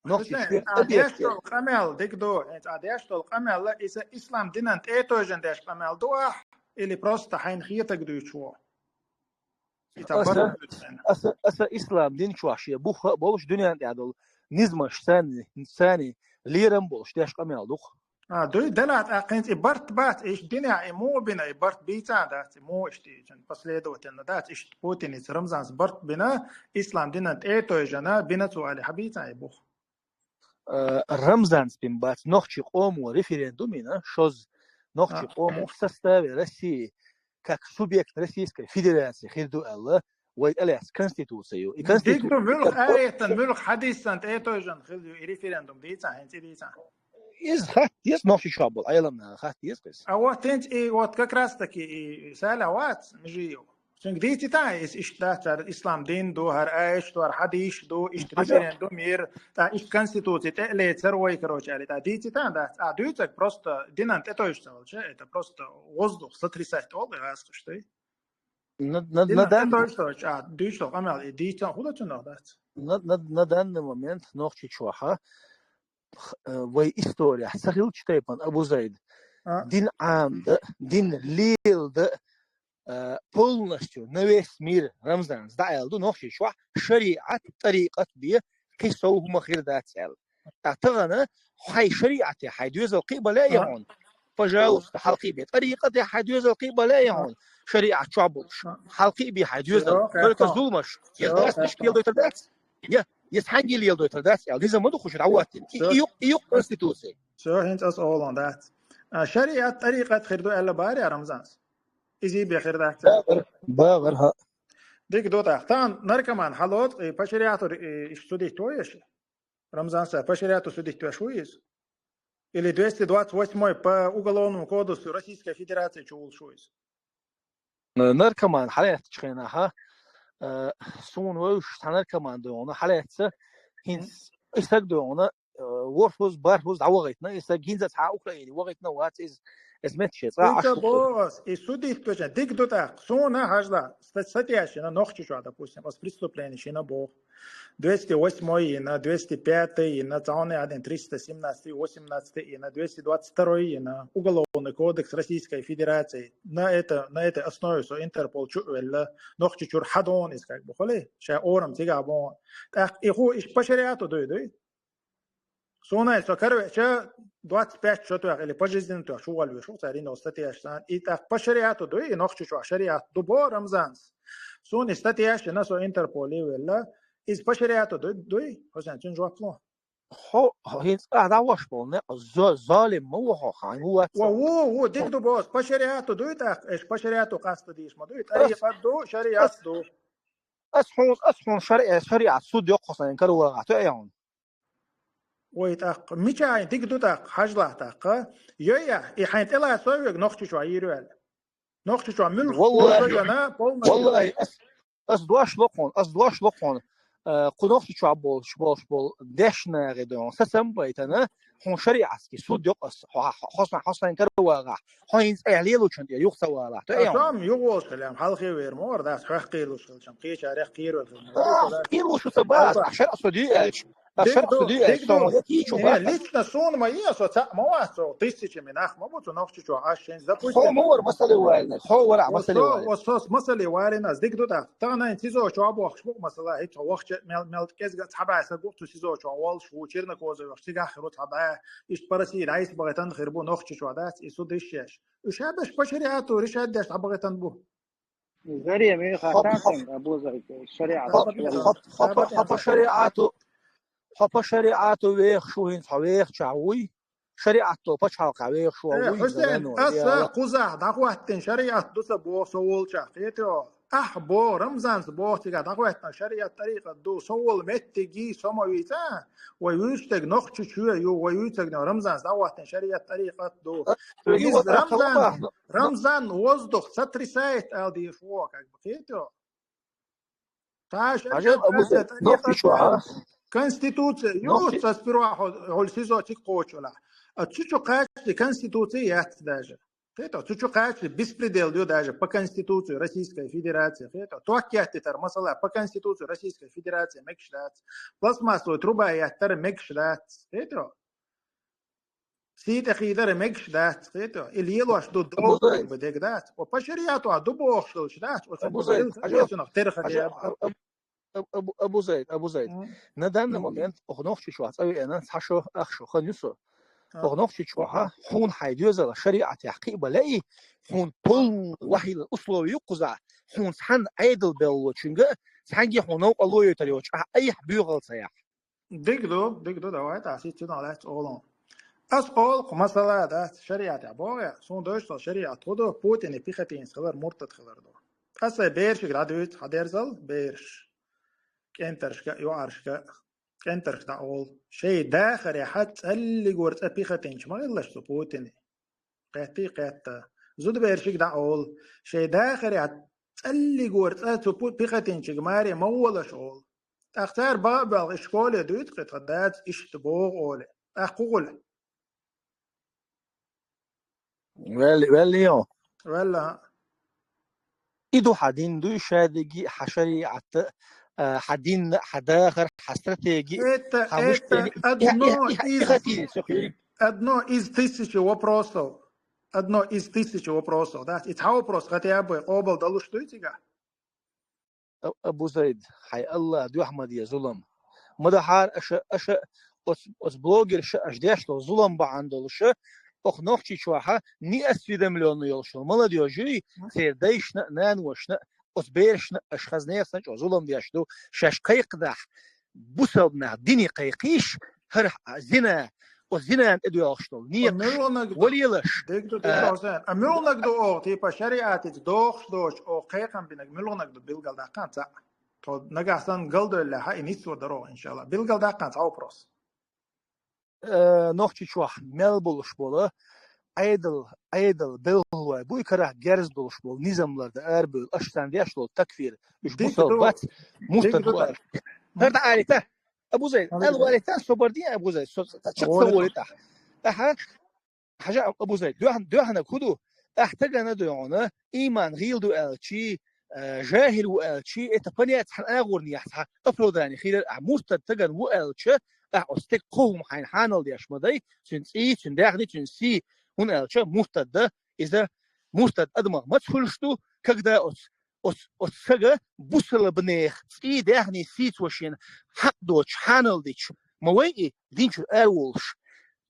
Нохчичоь а деш долу къамел дика ду, хӀинца а деш долу къамел, иза ислам динан тӀе а тойжина деш къамел ду ахь, или просто хьайна хетаг дуьйцуш ву? Иза аса, барт ду царна. Аса, аса ислам дин чохь шен бух а болуш дуьнен тӀехь долу низмаш царна, царна лерам болуш деш къамел ду-кх. А, дуй, делахь тӀаккха хӀинца и барт бац, иштта динехь и муха бина, и барт бийцан дац, и муха иштта и последовательно дац, иштта Путиница Рамзанс барт бина, ислам динан тӀе а тойжина, бина цо аьлла, хьан бийцан и бух? Э, Рамзанс бин бац, нохчи къомо референдум йина, шозза нохчи къомо в составе России, как субъект Российской Федерации хир ду аьлла, вай тӀелаьцна конституция ю. И конститу-, дика ду, муьлха аятан, муьлха хьадисан тӀе а тойжина хир ю и референдум, дийцахь, хӀинца и дийцахь. Иза хатта деза, нохчи чохь болу Ӏеламнаха хатта деза иза. А вот хӀинца и вот как раз таки и Саля вац, Межиев. Цуьнга дийцитахь иза, иштта дац, хӀара ислам дин ду, хӀара аяташ ду, хӀара хьадисаш ду, иштта референдум йира, тӀа иштта конституция тӀе а лецара вай, короче, аьлла, тӀа дийцитахь дац. А дуьйцург просто динан тӀе тойжуш ца хилча, это просто воздух сотрясать олу и гӀазкхаша, дай? На, на, динан тӀе тойжуш ца хилча, а дуьйцуш долу къамел, и дийцан хӀун ду цунах, дац? На, на, на данный момент Нохчичохь, э, вай историяхь ца хилча тайпана, Абузайд, дин Ӏамдан, дин лелдан, э, полностью на весь мир Рамзанс дӀааьлла ду Нохчийчохь шариӀат, тӀарикъат бен, кхин сов хӀума хир дац аьлла. ТӀаккха тахана хьай шариӀате хьай доьзал кхиъ бала а я хьона, пожалуйста, хьалкхиъ бе. ТӀарикъате хьай доьзал кхиъ бала а я хьона, шариӀат чохь болуш, хьалкхиъ бе хьай доьзал. Только зуламаш. Я дац, мишка лелдойтар дац? Я, я цхьаьнгге лелдойтар дац аьлла, низам ма ду хӀуш дӀавоттина. И, и юкъ, и юкъ конституци. Всё, хӀинца аса олун дац. А, шариат, тӀарикъат хир ду аьлла бара, Рамзанс? Изий бе хир дац? Бахар, бахар, хӀаъ. Дика ду тӀаккха. Тахана наркоман хьалоцу, и по шариату, и, иштта судить ву иза? Рамзанс, по шариату судить веш ву иза? Или двести двадцать восьмой по Уголовному кодексу Российской Федерации чу вулуш ву иза? Наркоман хьалаьцначу хенахь, а, суна вевзаш цхьа наркоман догӀуна хьалаьцна, хӀинца и стаг догӀуна, а, ворхӀазза, бархӀазза дӀавахийтина, и стаг хӀинца цхьа Украине вахийтина вац иза, иза метташе цкъа Ӏаш ду. Боху ас, и судить вешан дика ду тӀаккха. Суна хьажла, ста-, статья шина Нохчийчохь, допустим, ас преступление шина боху. Двести восьмой йина, двести пятый йина, цхьаъ а дина, триста семнадцатый, восемнадцатый йина, двести двадцать второй йина, Уголовный кодекс Российской Федерации. На это, на этой основе со Интерпол чу а велла, Нохчийчуьра хьадогӀун иза, как бы, хуьлий? Ша орам цигахь богӀун. ТӀаккха и хӀу, иш по шариату дуй, дуй? Суна со каравеча двадцать пять шотоьх или пожизненно тоьх шу гӀолвеш ву, цара йина статьяш царна. И тӀаккха по шариату дуй, и Нохчийчохь шариат ду бо Рамзанс. Суна и статьяш йина со Интерполе велла. Иза по шариату дуй, дуй? Хьусен, цуьнан жоп ло. Хьо, хьо хӀинца ахьа дӀавош болу некъ зо-, золим ма ву хьо, хьан ву вац. Ва, ву, ву, дика ду боху, по шариату дуй тӀаккха, эш по шариату къаста дийш ма дуй, тӀарикъат ду, шариат ду. Ас хьуна, ас хьуна шариат, шариат суд йоккху сайн каравагӀа, ту айхьуна. Вай тӀаккха, мича хьайн дика ду тӀаккха, хьажлахь тӀаккха. Йой, и хьайн тӀелаца вега Нохчийчохь йийр ваьлла. Нохчийчохь муьлхха валлахи, полна. Валлахи, ас, ас дош ло хьуна, ас дош ло хьуна. Э, кху Нохчийчохь болуш, болуш болу дешнагӀи ду, сан самбайтана, хьуна шариатский суд йоккху ас, хьо, хьо, хьо сайн, хьо сайн каравагӀахь, хьо хӀинца айхьа лелочун тӀе юха ца валахь. Ту айхьуна. Ас ам юха волуш хилла, хьалхе вер ма вара, дас хьоьх кхийрлуш хилчам, кхечарех кхийрвар хилла. Кхийрлуш ца бац, шариат суд ю аьлча. Ас шариат суд ю аьлча, сон я кийчу бац. Лично суна ма е, со цхьаъ ма вац, со тысячами нах ма бу цу Нохчийчохь, ас шайн запустим. Хьо ма вара масале вайна, хьо вара масале вайна. Ос, ос масале варина, ас дика ду тӀаккха. Тахана хӀинца СИЗО чохь бохкуш бу масала, хӀинца вахча мел, мел кӀезга цхьабаьса гух цу СИЗО чохь волуш ву, Чернокозов йохуш, цигахь хир ву цхьабаьа, иштта по России дӀайса бахийтан хир бу Нохчийчохь дац, и суд йиш еш. Уьш а беш по шариату решать деш дӀабахийтан бу. Зарем, э, хаттар сан, Абузар, шариат. Хьо, хьо, хьо, хьо по шариату, хьо по шариату вехаш ву хӀинца, хьо вехачахь вуй? ШариатӀо пачхьалкхехь вехаш ву, э, вуй, Хьусен, аса кхузахь дӀахӀоттина шариат ду сан боху со волчохь, кхетий хьо? Ахь боху, Рамзанс боху цигахь дӀахӀоттина шариат тӀарикъат ду, со волу меттиге со ма вийца, вай вуьйцург Нохчийчоь ю, вай вуьйцург Рамзанс дӀахӀоттина шариат тӀарикъат ду. Иза Рамзан, Рамзан воздух сотрясает, ала дийш ву, как бы, кхетий хьо? Ткъа шариат Нохчийчохь, а? Конституция ю, ца сперва хьо, хьула СИЗО цига кхочуш хилахь. А цу чу кхаччалц конституция яц даже. Кхетий хьо, цу чу кхаччалц беспредел ю даже по Конституции Российской Федерации. Кхетий хьо, ток яттитар масала по Конституции Российской Федерации мегаш дац. Пластмассовая труба яттар мегаш дац. Кхетий хьо? Сий тӀе хийдар мегаш дац, кхетий хьо? И лелош ду долу, Абузайд, как бы, дерг дац. О, по шариату а ду бохуш долуш дац. О, цу Абузайд, хӀинца хьажал, цунах терхар хьажал, я. Аб-, Аб-, Абу-, Абузайд, Абузайд. М. На данный момент, оха Нохчийчохь цӀа веана, цхьа шо, ах шо хан ю со. Ага. Оха Нохчийчохь, а, хьуна хьайн доьзал шариатехь кхиъ бан лаьий, хьуна полный вахьийла условия ю кхузахь, хьуна цхьанна Ӏедал беллачуьнга, цхьаьнгге хьуна новкъа лойтар йоцуш, ахь айхьа боьхалла ца яхь. Дика ду, дика ду, давай, тӀаккха сица цунах лаьцна олу. Ас олу кху масала дац, шариатехь боху я, суна доьшуш долу шариат хӀун ду, Путине пехотинец хилар, муртад хилар ду. Аса сайн берашка дӀадуьйцу, хьан дерзал, бераш. КӀентаршка а, йоӀаршка а, кӀентаршка дӀаолу. Шайн дахарехь цӀаллигора цӀа пехотинец ма хилла цу Путине. Кхетта а кхетта. Зудабершка дӀаолу. Шайн дахарехь цӀаллигора цӀа цу пу-, пехотинциг маре ма волаш олу. ТӀаккха цара бакъ а боьлху, и школе дуьйцу кхин тхан дадас иштта боху олий. ТӀаккха хӀун хуьлу? Ваьлла, ваьлла йо. Ваьлла. И ду хьан дин дуй, шадерриге а хьан шариӀат, а, хьан дин, хьан дахар, хьан стратеги, это, хьан это мышление. Одно из, одно из тысячи вопросов. Одно из тысячи вопросов, да? И цхьа вопрос хотя бы къобал далуш дуй цигахь? А-, Абузайд, хьайн Аллах дуьхьа ма де зулам. ма дахьара аша, аша оц, оц блогерша аша деш долу зулам бахьана долуша, оха Нохчийчохьа неосведомлённый йолуш йолу молодёжь юй, церан дайшна а, наношна а, оц берашна а аша хазнехь санна чӀогӀа зулам деш ду, шаьш кхайкхадахь, бусалба нах дине кхайкхийша, хӀара зина, оц зинана тӀедоьлхуш долу некъаш валелаш. Дегда, дегда, Хьусайн. А муьлханаг ду оха, типа, шариатица дохуш доцуш оха кхайкхам бинарг муьлханаг ду билгалдаккха цхьаъ. Тхо нагахь санна галдевллехь, и ниццо дара оха, иншалла. Билгалдаккха цхьа вопрос. Э, Нохчийчохь мел болуш болу Ӏедал, Ӏедал белхалой буй, карахь герз долуш болу низам лардан арабевлла, аша царна деш долу такфир, уьш бусалба бац, муртад бу аьлла. ХӀара дӀаалийта, Абузай, ала валийта, собар де, Абузай, со, чекх ца волийта. Аха, Хьажа, Абузай, доьхна-, доьхнаг хӀун ду? Ахь тагана доьгӀна, иман гӀийла ду аьлчи, э, жахӀил ву аьлчи, это понятие цхьана агӀорна яхь цхьа оправдание хилар, ахь муртад тагана ву аьлча, ахь оцу стеган кхо хӀума хьайна хьанал деш ма дай, цуьнан цӀий, цуьнан даьхни, цуьнан сий, хӀунда аьлча муртад дан, иза муртад адамах маца хуьлуш ду, когда оцу, оцу, оцу сага бусалба нехан цӀий, даьхни, сий цо шена хьакъ доцуш хьанал дича, ма вай и дин чуьра ара волуш.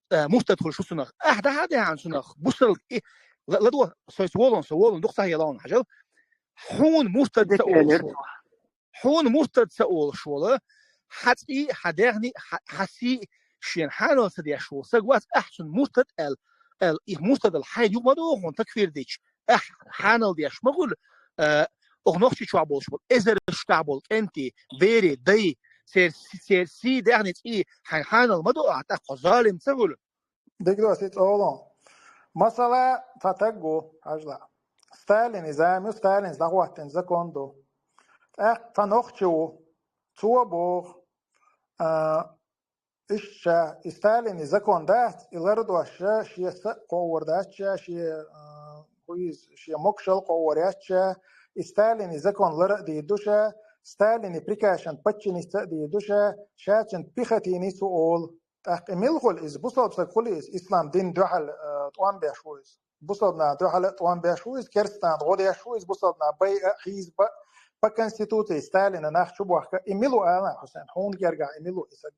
Э, муртад хуьлуш ву цунах. Ахь дахьа а дехьана цунах, бусалба и, ла-, ладо, со, со волун, со волун, дукха ца хьелон хьажал. Хьуна муртад ца олуш волу. Хьуна муртад ца олуш волу. Хьан цӀий, хьан даьхни, хьан, хьан сий шена хьанал ца деш волу саг вац, ахь цунна муртад аьлла, аьлла, и муртадал хьайна юкъа ма догӀу хьуна такфир дича. Ахь хьанал деш ма хуьлу, э, оха Нохчийчохь болуш болу, эзаршкахь болу кӀентий, берий, дай, церан си-, церан сий, даьхни, цӀий хьайна хьанал ма до ахь, тӀаккха хьо залим ца хуьлу. Дика до, си цӀолун. Масала, цхьа таг ву, хьажла. Сталин иза ма ю, Сталинца дӀахӀоттина закон ду. ТӀаккха цхьа нохчи ву, цо боху, а, иштта, и Сталин и закон дац, и лардош шен са а кховвар дац ша, шен, а, хӀу иза, шен могушалла кховвар яц ша, и Сталин и закон лара а дийр ду ша, Сталин и приказашна подчиниться а дийр ду ша, ша цуьнан пехотинец ву олу. ТӀаккха и мила хуьлу иза? Бусалба саг хуьлий иза, ислам дин дуьхьал, а, тӀом беш ву иза? Бусалба наха дуьхьал а тӀом беш ву иза, керстанна гӀо деш ву иза, бусалба наха байъа а, хьийза а, по конституции Сталина нах чу бохка. И мила ву ала, Хьусайн, хьуна гергахь и мила ву и саг?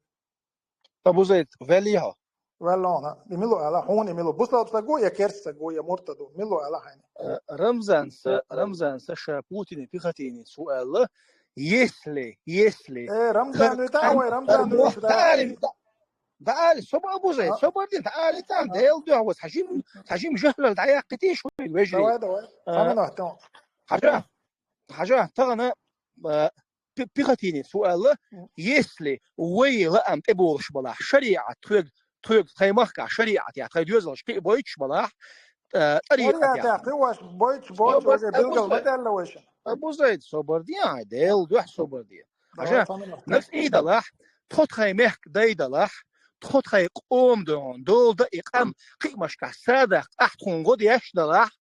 Абузай, ваьллий хьо? Ваьлла хьуна. И мила ву ала, хьуна и мила ву? Бусалба саг ву, я керста саг ву, я муртад ву? Мила ву ала хьайна? Э, Рамзанца, Рамзанца ша Путинан пехотинец ву аьлла, если, если Э, Рамзан вуьтахь вай, Рамзан вуьтахь. ДӀаали, собар, Абузай, собар дин, дӀаали тан, Дела дуьхьа вац, хьажим, хьажим жахӀлал дӀаяккхитий шу вежарий. Давай, давай. А, Саминов, тон. Хьажа, хьажа, тахана, а, пи-, пехотинец ву аьлла, если вай лаам тӀеболуш балахь, шариӀат тхоьга, тхоьга тхайн махкахь шариӀат я, тхайн доьзалш кхиъ бойтуш балахь, а, тӀариӀат я. ШариӀат я, кхиъ ваш бойтуш, бойтуш, собар, вай билгал ма даьлла вайшин. Абузай, собар де, ай, Дела дуьхьа собар де. Хьажа, нагахь цӀий далахь, тхо тхайн мехк дай далахь, тхо тхайн къома догӀун, дола дан и къам кхиамашкахь садаккха, ахь тхуна гӀо деш далахь,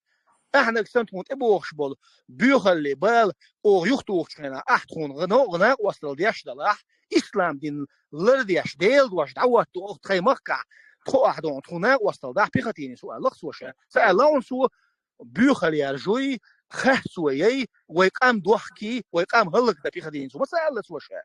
ахьанаг санна тхуна тӀебохуш болу боьхаллий, бала оха юхатухучу хенахь, ахь тхуна гӀо-, гӀо-, накъосталла деш далахь, ислам дин лардеш, Делан дош дӀахӀотто оха тхайн махкахь, тхо ахь догӀун, тхуна накъосталла дахь пехотинец ву аьлла-кх цо ша. Ца аьлла хьуна цо, боьхалла яржуй, харцо яй, вай къам дохкий, вай къам хӀаллакдан пехотинец ву, ма ца аьлла цо ша.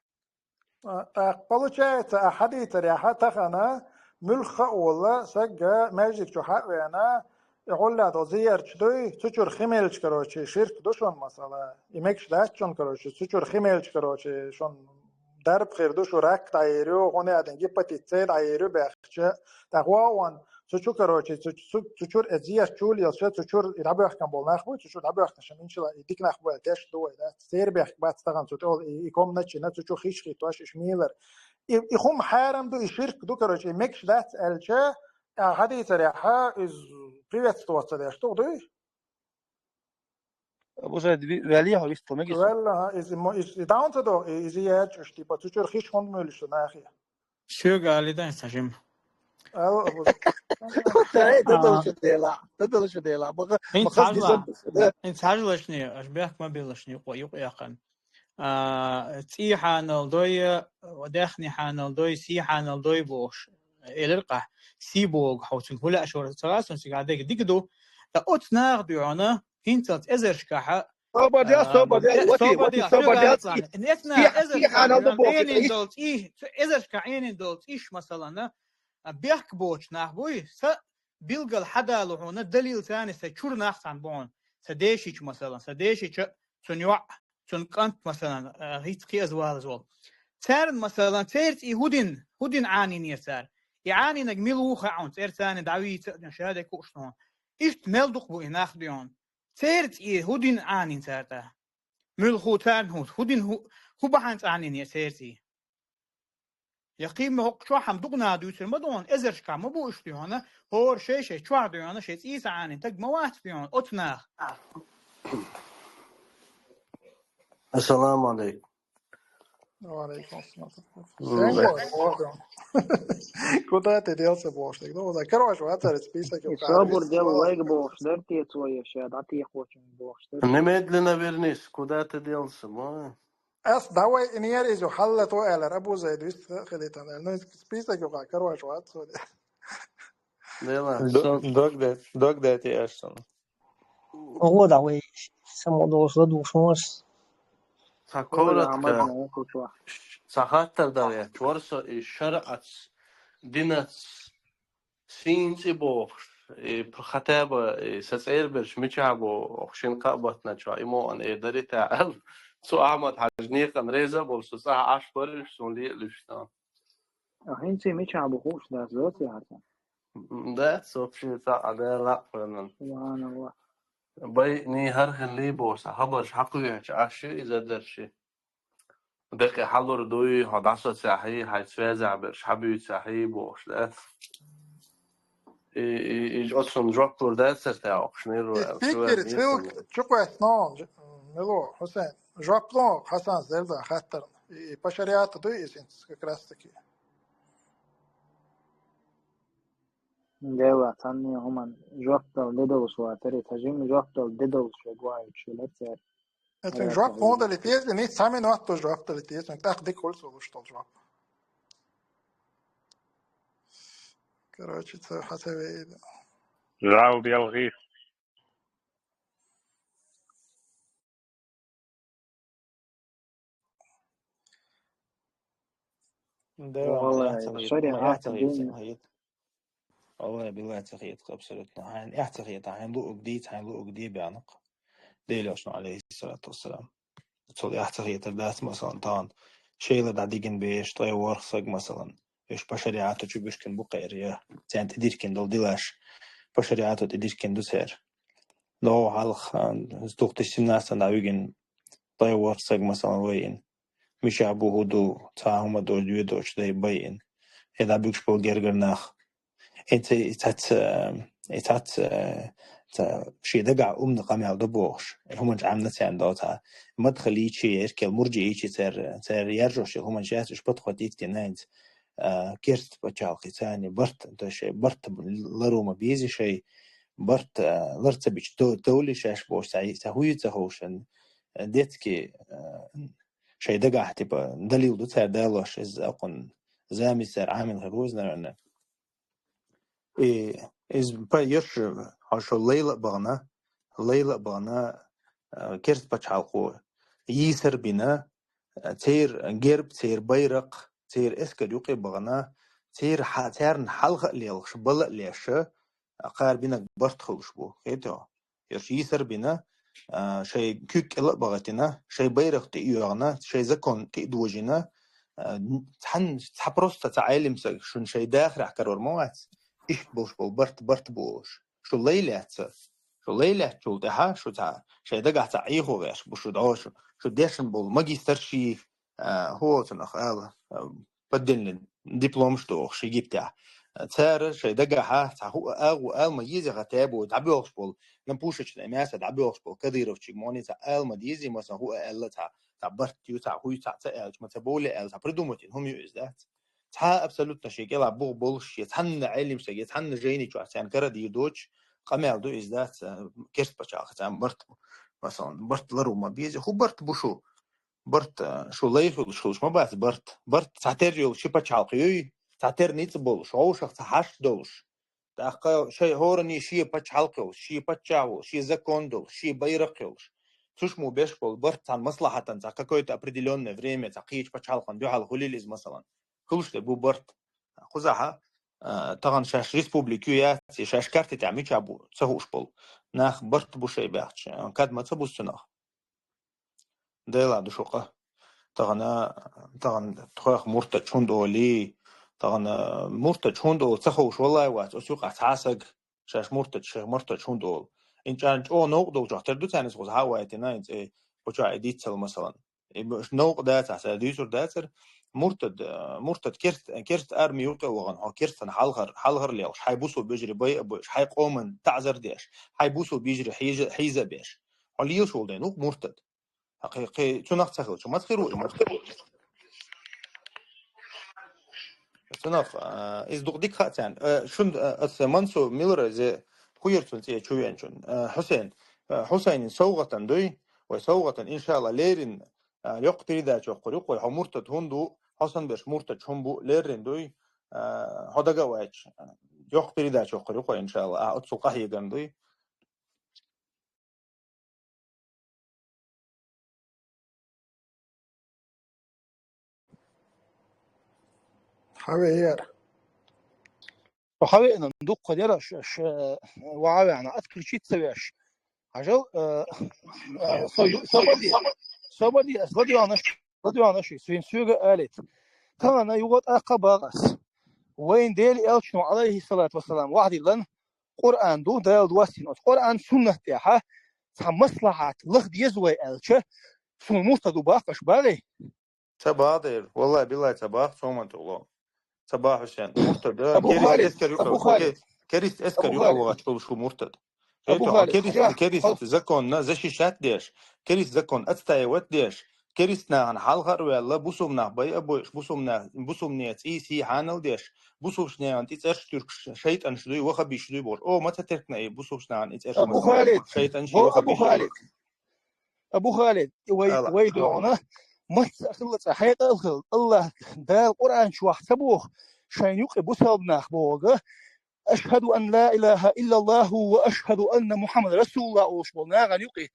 А, тӀаккха, получается, а хьадийцарехь тахана муьлхха а волла сагга маьждиг чу хьа а вена, и гӀуллехь долу зиярташ дуй, цу чуьра хи мелча, короче, ширк ду шуна, масала. И мегаш дац шуна, короче, цу чуьра хи мелча, короче, шуна дарба хир ду, шу рак дӀаер ю, хӀунда аьлла гепатит С дӀаер ю бехча. ТӀаккха вон, цу чу, короче, цу, цу, цу чуьра и зиярт чу лелаш, цу чуьра и дӀабоьхкина болу нах буй, цу чуьра дӀабоьхкина шуна, иншалла, и дика нах бу аьлла тешна ду вай, да? Церан бехк бац тахана цу тӀе, и, и комнатчина, цу чу хиш хӀиттош, иш мелар. И, и хӀума хьарам ду, и ширк ду, короче, и мегаш дац аьлча, а хьадийцарехь, иза приветствоваться деш ду, дуй? Абузай, ви-, ваьллий хьо вистхила мегаш? Ваьлла, хьа, иза мо-, иза, и даун ца до, и-, иза яьрчуш, типа, цу чуьра хиш хӀунда муьйлуш ду нахе? Соьга алий дан цхьа жима. Ала, Абузай. Дай, дан долчу дела, дан долчу дела. Маха, хӀинца маха хьажла, дизайн, да. ХӀинца хьажлашний, аш бехк ма беллашний, юкъа, юкъа яьккхина. А, цӀий хьанал дой, даьхни хьанал дой, сий хьанал дой бохуш, элира-кх ахь, сий боху хьо цуьнга хӀун лаьа шура ца гӀа, сан цига дерг дика ду. Ткъа оцу наха дуьхьана, хӀинцалц эзаршкахьа, Собар де, собар де, собар де, собар де. Эзаршка Ӏийнин долу цӀий, эзаршка Ӏийнин долу цӀийш, масалана, бехк боцу нах буй, са билгал хьадалу хьуна далил царна, са чур нах цхьана бу хьуна, са дешича, масалан, са дешича, цуьнан йоӀ, цуьнан кӀант, масалан, хӀинца кхиаза валаз волу. Царна, масалан, церан цӀий хӀун дина, хӀун дина Ӏанийна цара? И Ӏанийнарг мила ву хаьа хьуна, цӀера царна дӀавийца а, шадерг хууш ду хьуна. Иштта мел дукха бу и нах, дуй хьуна. Церан цӀий хӀун дина Ӏанийна цара тӀаккха? Муьлха хӀу царна хӀу, хӀу дина хӀу, хӀу бахьана цӀанийна церан цӀий? Я кхин ма хӀокху чохь хьан дукха нах дуьйцур ма ду хьуна, эзаршкахь ма бу уьш, дуй хьуна, хӀора шай-шай чохь, дуй хьуна, шайн цӀий ца Ӏанийна таг ма вац, дуй хьуна, оцу наха. Ассаламу алейкум. Ва алейкум ассалам. М, да. Куда ты делся, бохуш дерг? Ну, да, короче, вот этот список. И собар дел, лайк бохуш дерг, те цо еш, я, да, те хочешь бохуш дерг. Немедленно вернись, куда ты делся, ма? Ас давай иньер изу халла то элер, Абу Зайд, вист хилитан эл. Ну, список юха, короче, вот, вот. Дела. Дог дати, дог дати, аш сон. Ола да вай, само долуш ладугӀуш ву ас. Ца коротко, ца хаттар дан ваьчча, вара со и шарӀац, динац, сийна цӀи бохуш, и п-, хатаба, и са цӀера берш мичахь бу, оху шина кхаа баттаначохь, и мо ан э дарита аьлла, цу Ахьмад-Хьаьжа некъан реза а болуш, со цӀахь Ӏаш бара уьш, суна ле а луьйш дан. А хӀинца мичахь бу хууш дац, доций хьан? М, да, сообщение цхьаъ а дала а хьуьнан. Субханаллах. Байъний хӀара хилла бохуш, хабарш хьакхоьхьучу Ӏаш ю иза дарши. Декъе хьалур дуй, хьо дӀасоцахьий, хьайн связехь берш хьабуьйцахьий бохуш, да? И, и, и оцунна жоп лур дацара тӀе окхушнийр ву аьлла, спикер, ссылка чу кхоьссина, мила ву, Хьусайн, жоп ло Хьасан Зердан хаттарна. И, и по шариату дуй иза как раз таки. Дела, цхьанне хӀуманна жоп дала де долуш вацара, ца жимма жоп дала де долуш вегваьлча лецара. Эцунга жоп хӀун дали теза, ниц цхьа минот ду жоп дали теза, тӀаккха дика хуьлу со луш долу жоп. Короче, ца хьан ца веида. Жал белхи. Да, валлахӀи, шариат дин. ВаллахӀи, билла ца хета абсолютно. Хьайн эхь ца хета, хьайн луъуг дийца, хьайн луъуг де баьнакх. Делошна, алейхиссалату вассалам. Цул эхь ца хетар дац, масалан, тахана шайла дӀадигина беш, ткъе ворхӀ саг, масалан. Уьш по шариату чу буьшкина бу кхера, я царна тӀедиркина долу дилаш по шариату тӀедиркина ду цара. Но хьалха, а, две тысячи семнадцатом дӀавигина ткъе ворхӀ саг, масалан, вайина. Мичахь бу хӀу ду, цхьа хӀума доцу, доьдучу дай байина. И дӀабуьгуш болу гергара нах. И ца, и цац, а, и цац, а, ца, шен дагахь умна къамел ду бохуш. И хӀуманаш Ӏамна царна до цхьа. Мадхалийчи, эркел мурджиийчи цара, цара яржош йолу хӀуманаш яц, уьш подхватить дина хӀинца. А, керста пачхьалкхе царна барт, то есть шайн барт ларо ма беза шайн, барт, а, лар ца бича до-, довлий шаьш бохуш, цхьа, цхьа хӀуй ца ховшан, а, детский, а, шайн дагахь, типа, далил ду цара далош, иза акхун замис цара Ӏамийна хир ву иза, наверное. И иза па-, йош, хьо шо лайла а бахана, лайла а бахана, а, керста пачхьалкхо йийсар бина, а, церан герб, церан байракх, церан эскар юкъе а бахана, церан хьа-, царна хьалха а лелхаш, бала а леш, а, кхара бинарг барт хуьлуш бу. Хетий хьо? Йош йийсар бина, а, шайн куьг кӀела а бахийтина, шайн байракх тӀе а йоьгӀна, шайн закон тӀе а дожийна, а, цхьан-, цхьа просто цхьа Ӏелим саг шуна шайн дахарехь карор ма вац, иштта болуш болу барт, барт болуш. Шу лай лаьцна, шу лай лаьцначул тӀаьхьа шу цхьа, шайн дагахь цхьа Ӏехо гӀерташ бу шу дӀо, шу, шу дешна болу магистр ший, а, хӀу оцунах ала, а, поддельный дипломаш дохуш Египтехь. Цара шайн дагахьа цхьа хӀу а агӀу ала ма еза, хӀа табу дӀабоьлхуш болу, на пушечная мясо дӀабоьлхуш болу кадыровчиг мони цхьа ала ма дезий, масалан, хӀу а аьлла цхьа, цхьа барт ю, цхьа хӀуй, цхьа ца аьлча, ма ца бовле аьлла, цхьа придумать йина хӀума ю иза дац. Цхьа абсолютно шен кӀелахь бух болуш, я цхьанна Ӏелим саг, я цхьанна жайни чохь царна кара дийр доцуш, къамел ду иза дац, а, керста пачхьалкхе царна барт, масалан, барт лару ма беза. ХӀу барт бу шу? Барт, а, шу лай хуьлуш, хуьлуш ма бац барт. Барт цхьатерра йолуш ши пачхьалкх юй, цхьатерра ницкъ болуш, вовшах цхьа хьашт долуш. ТӀаккха шайн хӀоранний шен пачхьалкх йолуш, шен паччахь волуш, шен закон долуш, шен байракх йолуш. Цуш мо беш болу барт цхьана маслахьатан, цхьа какое-то определённое время, цхьа кхечу пачхьалкхан дуьхьал хуьлийла иза, масалан. Хуьлуш де бу барт. Кхузахьа, а, тахана шаьш республика ю яц, и шаьш карти тӀехь мичахь бу, ца хууш болу. Нах барт бу шайн баьхча, кад ма ца бу цунах. Дела ду шуьга. Тахана, тахана тхох муртадаш хӀунда олий, тахана муртадаш хӀунда олу ца хууш валлай вац, оцу юкъахь цхьа а саг, шаьш муртадаш, шаьш муртадаш хӀунда олу. Ин чӀарна чӀогӀа новкъа долчохь тера ду царна иза, кхуза хьа а вайтина, и цӀе, кхучохь и диццал, масалан. И б-, новкъа дацахь, сан дуьйцур дацара, муртад, а, муртад керст-, керст арми юкъе вахана, хьо керстана хьалхар-, хьалхар лелхаш, хьайн бусул бежаре байа а бойуш, хьайн къоман таӀзар деш, хьайн бусул бежаре хьийза-, хьийза а беш. Хьо лелаш волу дайн ву муртад. Кхе, кхе, цунах ца хилча, маца хир ву и муртад? Цунах, а, иза дукха дика хаьа царна. А, шун, а, аса Мансу Милра зе хуьйра цун цӀе чу веанчун. А, Хьусен. А, Хьусайнин совгӀатан дуй. Вай совгӀатан, иншалла, леррина, а, йоккха передача йоккхур ю-кх вай. Хьо муртад хӀунда ву, хьо санна берш муртадаш хӀунда бу, леррина дуй. А, хьо дага а ваьча, йоккха передача йоккхур ю-кх вай, иншалла. А, оццул къахьега ду. Хьавеара. Хьавеана дуккха дера аш, аш, э, ваха веана, отключиться веш. Хьажал, э, э, со-, собади, собади, ладугӀанаш, ладугӀанаш, суьйн суьга алит. Тахана юха тӀаккха бахас. Вайн Дела элчано, алейхиссалату вассалам, вахдиллан, Къуръан ду, Дала доссийна. Оцу Къуръан, суннат тӀехьа цхьа маслахьат лаха деза вай аьлча, суна муртад ву баккхаш багӀий? Ца бахадер, валлай, биллай, ца баха, цоман тӀе ло. Ца баха, Хьусен. Муртад, а, Абу керист Халид, эскар юкъа, Абу Халид, ке-, керист эскар Абу юкъа Халид. Вахаш долуш ву муртад. Абу Халид, керист, я, керист законна защищать деш, керист закон отстаивать деш, керист нахана хьалха а ваьлла, бусулба нах байа а бойуш, бусулба нах, бусулба нехан цӀий, сий хьанал деш, бусулба нахана тӀе цӀераш туьркуш шайтӀанаш дуй, вахабиш дуй бохуш. О, ма ца теркна и бусулба нахана и цӀераш, Абу Халид, шайтӀанаш, о, Абу Халид. Абу Халид, вай, ала. Вай дуьхьана, маца а хилла цкъа хьекъал а хилла, Аллах Дала Къуръан чохь ца боху, шайн юкъе бусалба нах боху, ашхаду ан ла илаха иллаллаху ва ашхаду анна Мухаммад расулуллах олуш болу нахана юкъе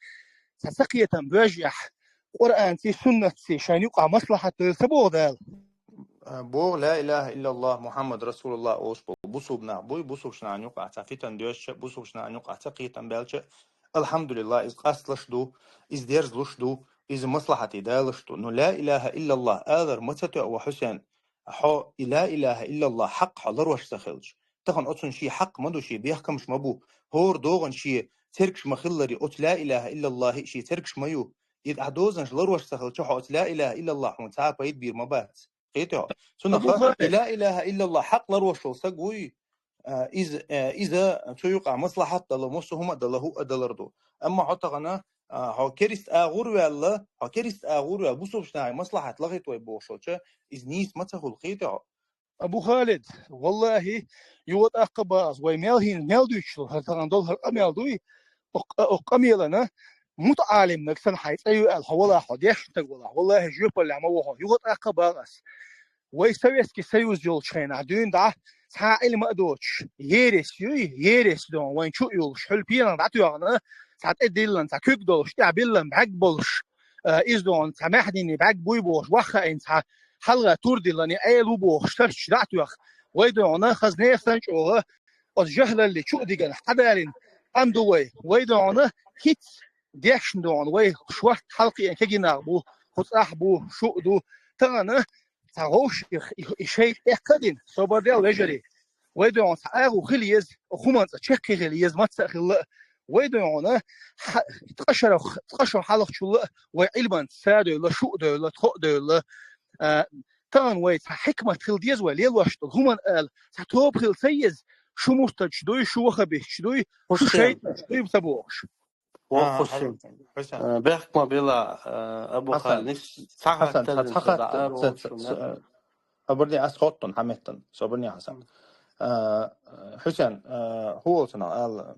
цхьа ца кхетам боьжъехь, Къуръанций, суннатций шайн юкъахь маслахьат дойла ца боху Дала? А, боху, ла илаха иллаллах, Мухаммад расулуллах олуш болу бусулба нах буй, бусулба нахана юкъахь цхьа фитан доьшча, бусулба нахана юкъахь ца кхетам баьлча, алхьамдулиллах, иза къасталуш ду, иза дерзалуш ду, иза маслахьате далуш ду. Ну, ла илаха иллаллах алар ма ца тоьа ва, Хьусен, хьо и ла илаха иллаллах хьакъ хьо ларош ца хилча. Тахана оцунна шен хьакъ ма ду, шен бехкамаш ма бу. ХӀора догӀанна шен цергаш ма-хиллара, оцу ла илаха иллаллахи шен цергаш ма ю. И ахь дозанаш ларош ца хилча, хьо оцу ла илаха иллаллах хьуна цхьа а пайда бийр ма бац. Кхетий хьо? Цунах Абу Халид, и ла илаха иллаллах хьакъ ларош волу саг вуй, а, иза, а, иза цу юкъахь маслахьат а дала, массо а хӀума а дала, хӀуъа а далар ду. Амма хьо тахана, а, хьо керист агӀор ваьлла, хьо керист агӀор ваьлла, бусулба нахе маслахьат лахийта вай бохуш волча, иза нийса ма ца хуьлу, кхетий хьо? Абу Халид, валлахи, юха тӀаккха бахас, вай мел хӀинца мел дуьйцуш долу, хӀара тахана долу хӀара къамел дуй, окх-, окх къамелана мутаӀалимнаг санна хьайн цӀе ю аьлла, хьо валахь, хьо дешна стаг валахь, валлахи, жоьпаллехь ма ву хьо. Юха тӀаккха бахас. Вай Советский Союз йолчу хенахь дуьйна дӀа, цхьа а Ӏилма а доцуш, ересь юй, ересь дон, вайн чу а йолуш, хьуьлла пенах дӀатоьхна, цхьа тӀе диллина, цхьа куьг долуш, тӀехь биллина бӀаьрг болуш, а, иза дон, цхьа маьхьдийне бӀаьрг буй бохуш, ваха хаийна цхьа хьалха тур диллина, Ӏела ву бохуш, сарчча дӀатоьхна. Вай дон, хаза нехан санна чӀогӀа, оцу жахӀлалли чу а дигана, хьадалина къам ду вай. Вай дон, хӀинца дешна дон, вай шорта хьалакхиъна кегий нах бу, кху цӀахь бу, шу а ду. Тахана цхьа вовшех и, и шайтӀа эккха а дина, собар де вежарий. Вай дуьхьа цхьа агӀо хила еза, хӀуманца чеккхе хила еза, маца а хилла. Вай дуьхьа хьа-, ткъа шарах, ткъа шо хьалхачулла вай Ӏилманца са а девлла, шу а девлла, тхо а девлла. А, тахана вай цхьа хьикмат хила деза вай лелош долу хӀуманна ала, цхьа тоба хила ца еза, шу муртадаш дуй, шу вахабиташ дуй, шу шайтӀанаш дуй ца бохуш. Воккхуш. Ага, хьажа, Хьусен. Э, бехк ма била, э, Абу Хьасан, Халид, ниш цхьа Хьасан, хаттар цхьа, цхьа дина хаттар, ца, ца, ца, ца, э, абарни ас хоттун хьаметтан, собарни Хьасан. Э, Хьусен, э, хӀу волцунах аьлла,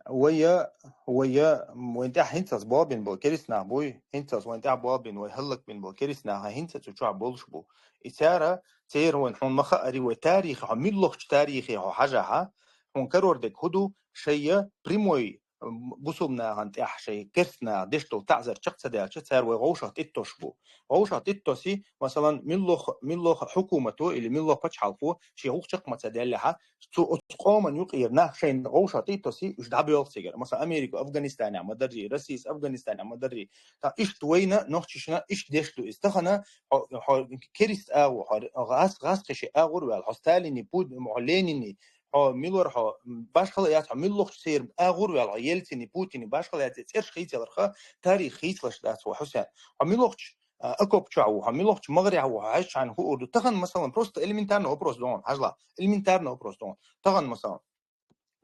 вайя, вайя, вайн тӀехь хӀинцалц болбин бу, керист нах буй, хӀинцалц вайн тӀехь болбин, вай хӀаллакбин бу, керист наха хӀинца цу чохь болуш бу. И цара, церан вайн хьуна ма хаари, вай тарихе, хьо миллахчу тарихе хьо хьажахьа, хьуна карор дерг хӀу ду, шайя прямой бусулба нахана тӀехь шайн керста наха деш долу таӀзар чекх ца даьлча, цара вай вовшах тӀеттош бу. Вовшах тӀеттоси, масалан, миллох, миллох хьукумато или миллох пачхьалкхо шен гӀуллакх чекх ма ца даьллехьа, цу оцу къоман юкъера нах шайна вовшах тӀеттоси, уьш дӀабоьлху цигара. Масалан, Америка Афганистанехь ма дарри, Россис Афганистанехь ма дарри. Ткъа иштта вайна, нохчашна, иштта деш ду иза. Тахана хьо, хьо керист агӀо, хьо гӀас-, гӀаскхи ши агӀор ваьлла, хьо Сталини, Путин, хьо Ленини, хьо милор, хьо башхала яц, хьо миллохчу церан агӀор ваьлла, хьо Ельцини, Путини, башхала яц, цӀерш хийцаларха, тарих хийцалаш дац, хьо Хьусен. Хьо миллохчу а, окоп чохь ву, хьо милохчу магӀарехь ву, хьо хьаьжча хьайна хуур ду. Тахана, масалан, просто элементарный вопрос ду хьуна, хьажал, элементарный вопрос ду хьуна. Тахана, масалан,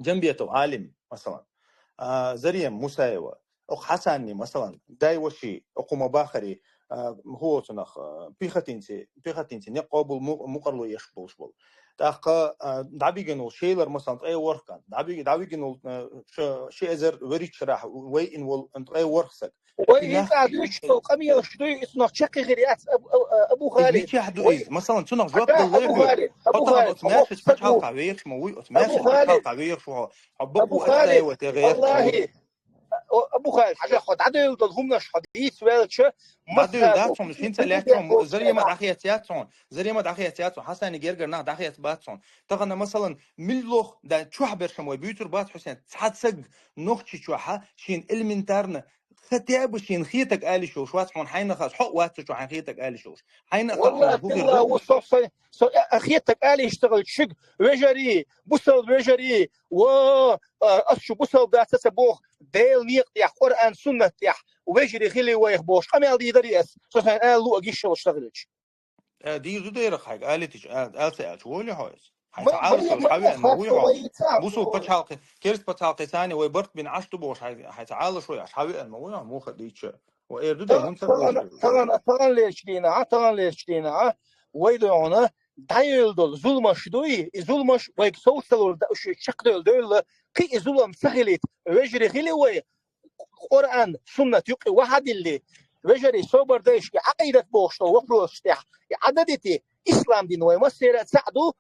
Джамбетов Алим, масалан, а, Зарема Мусаева, окху Хьасанни, масалан, дай-ваши, окху ма бахари, а, хӀу оцунах, а, пехотинцы, пехотинцы, некъ къобал му-, мукъарло еш болуш болу. ТӀаккха, а, дӀабигина волу Шелар, масалан, ткъе ворхӀ кӀант, дӀабиги-, дӀабигина волу, а, ш-, ши эзар ворхӀ шарахь вайина волу ткъе ворхӀ саг. Вай И нах- инкъа дуьйцуш долу къамелаш дуй, и цунах чекхъяхир яц, Абу, Абу, Абу Хьалид. Мичахь ду Вай- иза? Масалан, цунах жоп Аша, далла Абу лайхуй. Хьалид, Абу Хьо тахана Хьалид, оцу Абу Мяшич Хьалид. Пачхьалкха вехаш ма вуй, оцу Абу Мяшич Хьалид. Пачхьалкха вехаш ву хьо. Хьо Абу бакъо Хьалид, Отсаева тӀе гӀерташ ма вуй. Валлахи, О, Абу Хьалид, хьажа, хьо дӀадевлла долу хӀуманаш хьо дийца ваьлча, ДӀадевлла дац хьуна, хӀинца а лаьтташ хьуна, Зарема дӀахеццаяц хьуна, Зарема дӀахеццаяц хьуна, Хьасани гергара нах дӀахеццабац хьуна. Тахана, масалан, миллох, да, чохь берш ма вай буьйцур бац, Хьусен, цхьа цаг нохчи чохьа шен элементарно хотя бы шен хетаг алиш йолуш вац хьуна, хьайна хаза хьо а вац цу чу хьайн хетаг алиш йолуш. Хьайна а хаьа хьуна, Валлахи, хӀу хир билла, ду? Со, со, со, а, а, хетаг алиш ца хилча шуьга, вежарий, бусалба вежарий, во, а, ас шу бусалба дац ца боху, Делан некъа тӀехь, Къуръан, суннат тӀехь, вежарий хили вайх бохуш, къамел дийр дарий ас, со сайн ала луъа гиш йолуш ца хилча. Э, дийр ду дера хьайга, алитича, ал-, алца аьлча, волий хьо иза? Хьайн Ма-, ца Ӏалашо, ма-, хьан веана ма вуй хьо? Хьо ваца, Бусул хьо пачхьалкхе-, керст пачхьалкхе цани вай барт бина Ӏаш ду бохуш, хьай, хьайн ца Ӏалашо яш, хьан веана ма вуй хьо, муха дийча? Ва эр ду дай, Таган-, хӀунда ца таган-, вуй? Таган-, таган лерчу дийнахьа, таган лерчу дийнахьа, вай догӀуна, дӀайолу долу зуламаш дуй, и зуламаш вайга совцалур да, уьш чекхдевлла девлла, кхин и зулам ца хилийта, вежарий хили вай, Къуръан, суннат юкъе вахьадилли, вежарий собар дайшки, Ӏакъидат бохуш долу вопросаш тӀехь, и Ӏададити, ислам дин вай массера а цхьаъ ду,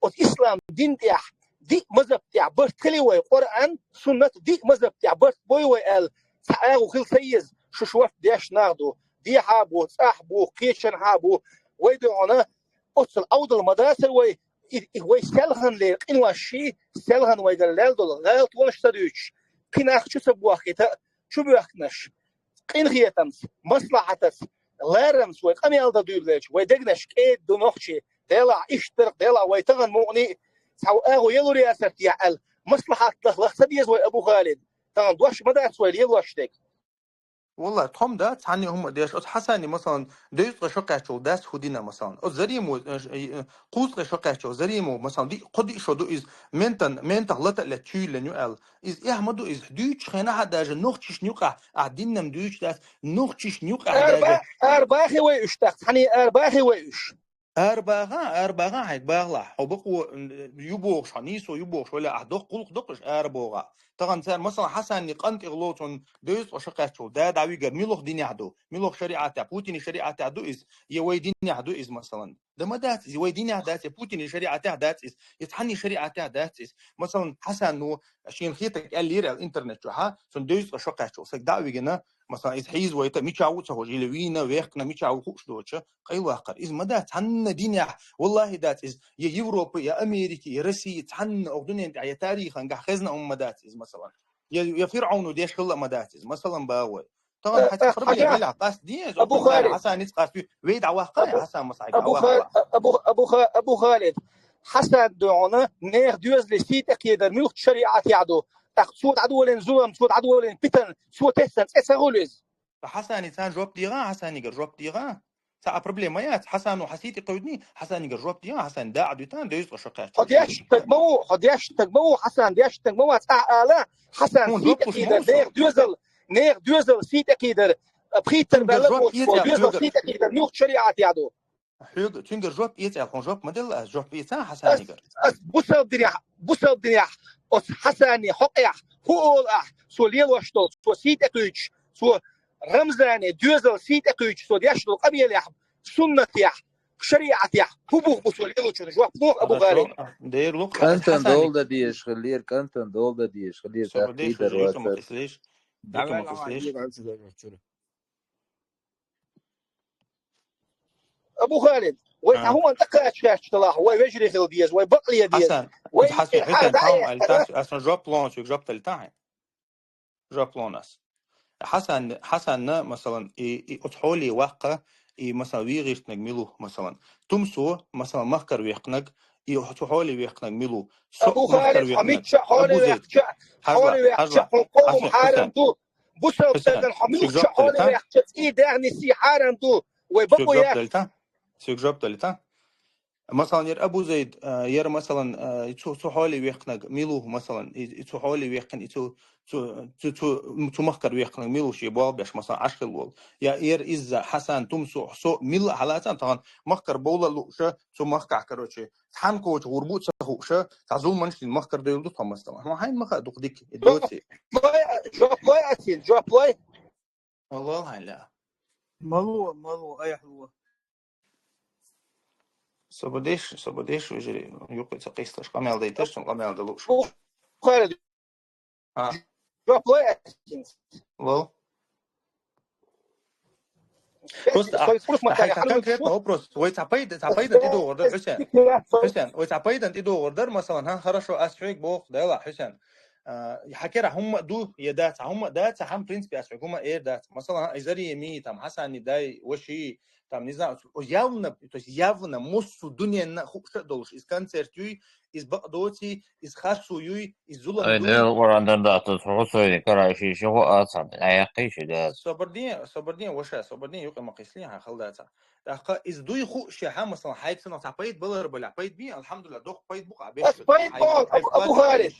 оцу ислам дин тӀехь, диъ мазаб тӀехь барт хили вай, Къуръан, суннат, диъ мазаб тӀехь барт бой вай аьлла, цхьа агӀо хила ца еза, шу шорта деш нах ду, дехьа а бу, цӀахь а бу, кхечанхьа а бу, вай догӀуна, оццул Ӏовдал ма дацара вай, и, и вай селхана лер къинош ший, селхана вайгара лел долу гӀалат волуш ца дуьйцуш, кхин нах чу ца бохкийта, чу боьхкинарш, къинхетамца, маслахьатаца, ларамца вай къамел дан дуьйлалелча, вай дегнаш кӀеда ду нохчий, делахь иштта дарх, делахь вай тахана мукъаний, цхьа агӀо ялур яцара техьа аьлла, маслахьат лаха лаха ца деза вай Абу Халид, тахана дош ма дац вай лелош дерг. Валлай, тхо-м дац цхьанне а хӀума деш. Оцу Хьасани, масалан, дезткъа шо кхаьччул дац хӀу дина, масалан. Оцу Заримо, э, э, кхузткъа шо кхаьччул Заримо, масалан, ди-, кхо-диъ шо ду иза, ментан, ментах лата а летта чуьйллен ю аьлла. Иза эхь ма ду, иза дуьйцучу хенахь а даже нохчишна юкъахь, ахь диннам дуьйцуш дац, нохчишна юкъахь даже. Арба-, арабахи вай уьш тӀаккха, цхьанне арабахи вай уьш. Арабаха, арабаха хьайга бахалахь. Хьо бакъо, м, ю бохуш, хьо нийсо ю бохуш, валла ахь доккха гӀуллакх доккхуш арабохахь. Тахана цара, масалан, Хьасанни къантӀе гӀоло цунна дезткъа шо кхаьччул, да дӀавигар, милох динехь ду, милох шариӀатехь, Путини шариӀатехь ду иза, я вай динехь ду иза, масалан. Да ма дац иза, вай динехь дац, я Путини шариӀатехь дац иза, я цхьанне шариӀатехь дац иза. Масалан, Хьасан, ну, шена хетарг аьллера аьлла интернет чохьа, цунна дезткъа шо кхаьччул, саг дӀа а вигина, масалан, иза хьийзавайта, мича ву ца ховш, или вийна, вехкна, мича ву хууш доцуша, къайлаваккхар. Иза ма дац, цхьанна динехь, валлахӀи, дац иза, я Европа, я Америка, я Россия, цхьанна оха дуьнен тӀехь, я тарихангахь хезна хӀума ма дац иза, масалан. Я, я ФирӀауну деш хилла а ма дац иза, масалан, багӀой. Тахана Э, хьан цхьа э, проблема хьажа, хила, къасто деза, Абу окху Халид, Хьасаница къасто, вей дӀаваккха, Абу, Хьасан масахьа Абу дӀаваккха. Ха-, Абу, Абу Ха-, Абу Халид, Хьасан дуьхьуна, нехан доьзале сий тӀекхийдар муьлхачу шариӀатехь ду? ТӀаккха цо дӀадолийна зулам, цо дӀадолийна питана, цо тесна цӀе ца хуьлу иза? Хьасани царна жоп дегӀан, Хьасанигара жоп дегӀан. Цхьа а проблема яц, Хьасано хьан сий тӀе кхевдиний, Хьасанигара жоп дегӀан, Хьасани дакъа дуьтан, дезткъа шо кхаьчча. Хьо деш стаг ма ву, хьо деш стаг ма ву, Хьасан деш стаг ма вац, ахь ала, Хьасан сий тӀекхийдар, нехан доьзал, нехан доьзал сий тӀекхийдар, пхийттар баьлла боцу, доьзал сий тӀекхийдар, муьлхачу шариӀатехь ду? Хьоьга, цуьнгара жоп эца аьлла, хьуна жоп ма делла ас, жоп эца Хьасанигара. Ас, ас бусалба динехь, бусалба динехь, оцу Хьасанан хьокъехь, хӀу олу ахь, цо лелош долу, цо сий тӀекхуьйтуш, цо Рамзане доьзал сий тӀекхуьйтуш, цо деш долу къамелехь, суннатехь, шариӀатехь хӀун бух бу цо лелочун жоп лоху Абу Гъалиб. Дер лу КӀантана дола дан дезаш хилира, кӀантана дола дан дезаш хилира, тӀаккха кхийдар вацара. Абу Халид, вай цхьа хӀуманна тӀекхача хьаьрча делахь, вай вежарий хила деза, вай бакъле деза. Хьасан, вай Хьасан, Хьусен, хьан ма ас жоп лону, цуьнга жоп дали тахьа? Жоп лону ас. Хьасан, Хьасанна, масалан, и, и оцу хьоле ваккха, и, масалан, вийгӀиштнаг мила ву, масалан. Тумсо, масалан, махкара веккхнаг, и оцу хьоле веккхнаг мила ву. Со Абу махкара Халид, хьо веккхнаг. Мичча хьоле Абу Зайд. Вехча, хьажла, хьоле вехча, хьажла, хьуна къоман Хьасан, хьарам Хьасан. Ду. Бусалба Хьусен, стагана хьо цуьнга мичча жоп дали хьоле тахьа? Вехча, цӀий дегӀни сий хьарам ду. Вай бакъо яц. Цуьнга жоп дали тахьа? Цуьнга жоп дали тахьа? Масалан, яра Абу Зайд, а, яра, масалан, а, цу, цу хьоле веккхнаг мила ву, масалан, и, и цу хьоле веккхина, и цу, цу, цу, цу, цу махкара веккхнаг мила ву шен болх беш, масалан, Ӏаш хилла волу. Я яра изза Хьасан, Тумсо, со милла а хьалацахь, тахана махкара бовла а лууша, цу махкахь, короче, цхьаьнакхочух гӀур бу а ца хууша, цхьа зуламаш дина махкара девлла ду тхо, масалан. Хьуна хьайна ма хаьа дукха дика, и доций. Жоп лой, жоп лой, Асин, жоп лой. Ма ло хьайна. Ма ло, ма ло, айхьа ло. Со бу деш, со бу деш, вежарий, юкъе ца къийсалаш, къамел дайташ, цунна къамел дан лууш. Бухари. А. Жоп лой, Асин. Ло. Просто, а, хьайна конкретно вопрос. Вай цхьа пайда, цхьа пайда тӀедогӀур дара, Хьусен. Хьусен, вай цхьа пайда тӀедогӀур дара, масалан, хьан, хорошо, ас хьоьга боху, Дела, Хьусен. А, хьан кера хӀумма а ду, я дац, хьан хӀумма а дац, хьан, в принципе, ас хьоьга хӀумма а эр дац. Масалан, хьан, и Зареми, там, Хьасанни дай, ваши, там, не знаю, явно, то есть явно, массо а дуьненна хууш а долуш, из концерт юй, из бакъ доций, из харцо юй, из зулам Ай, дуй. Дела, Къуръан дан дац, хьо цойни кара ши, ши хӀу а цхьа, а яккхий ши дац. Собар де, собар де, ваша, собар де, юкъе ма кхийсале, хьан хала дац. ТӀаккха из дуй хууш, хьан, масалан, хьайга санна цхьа пайда балар бале, пайда бий, алхьамдулиллахӀ, доккха пайда бу-кх, а, беш. Хьайга, Абу Халид,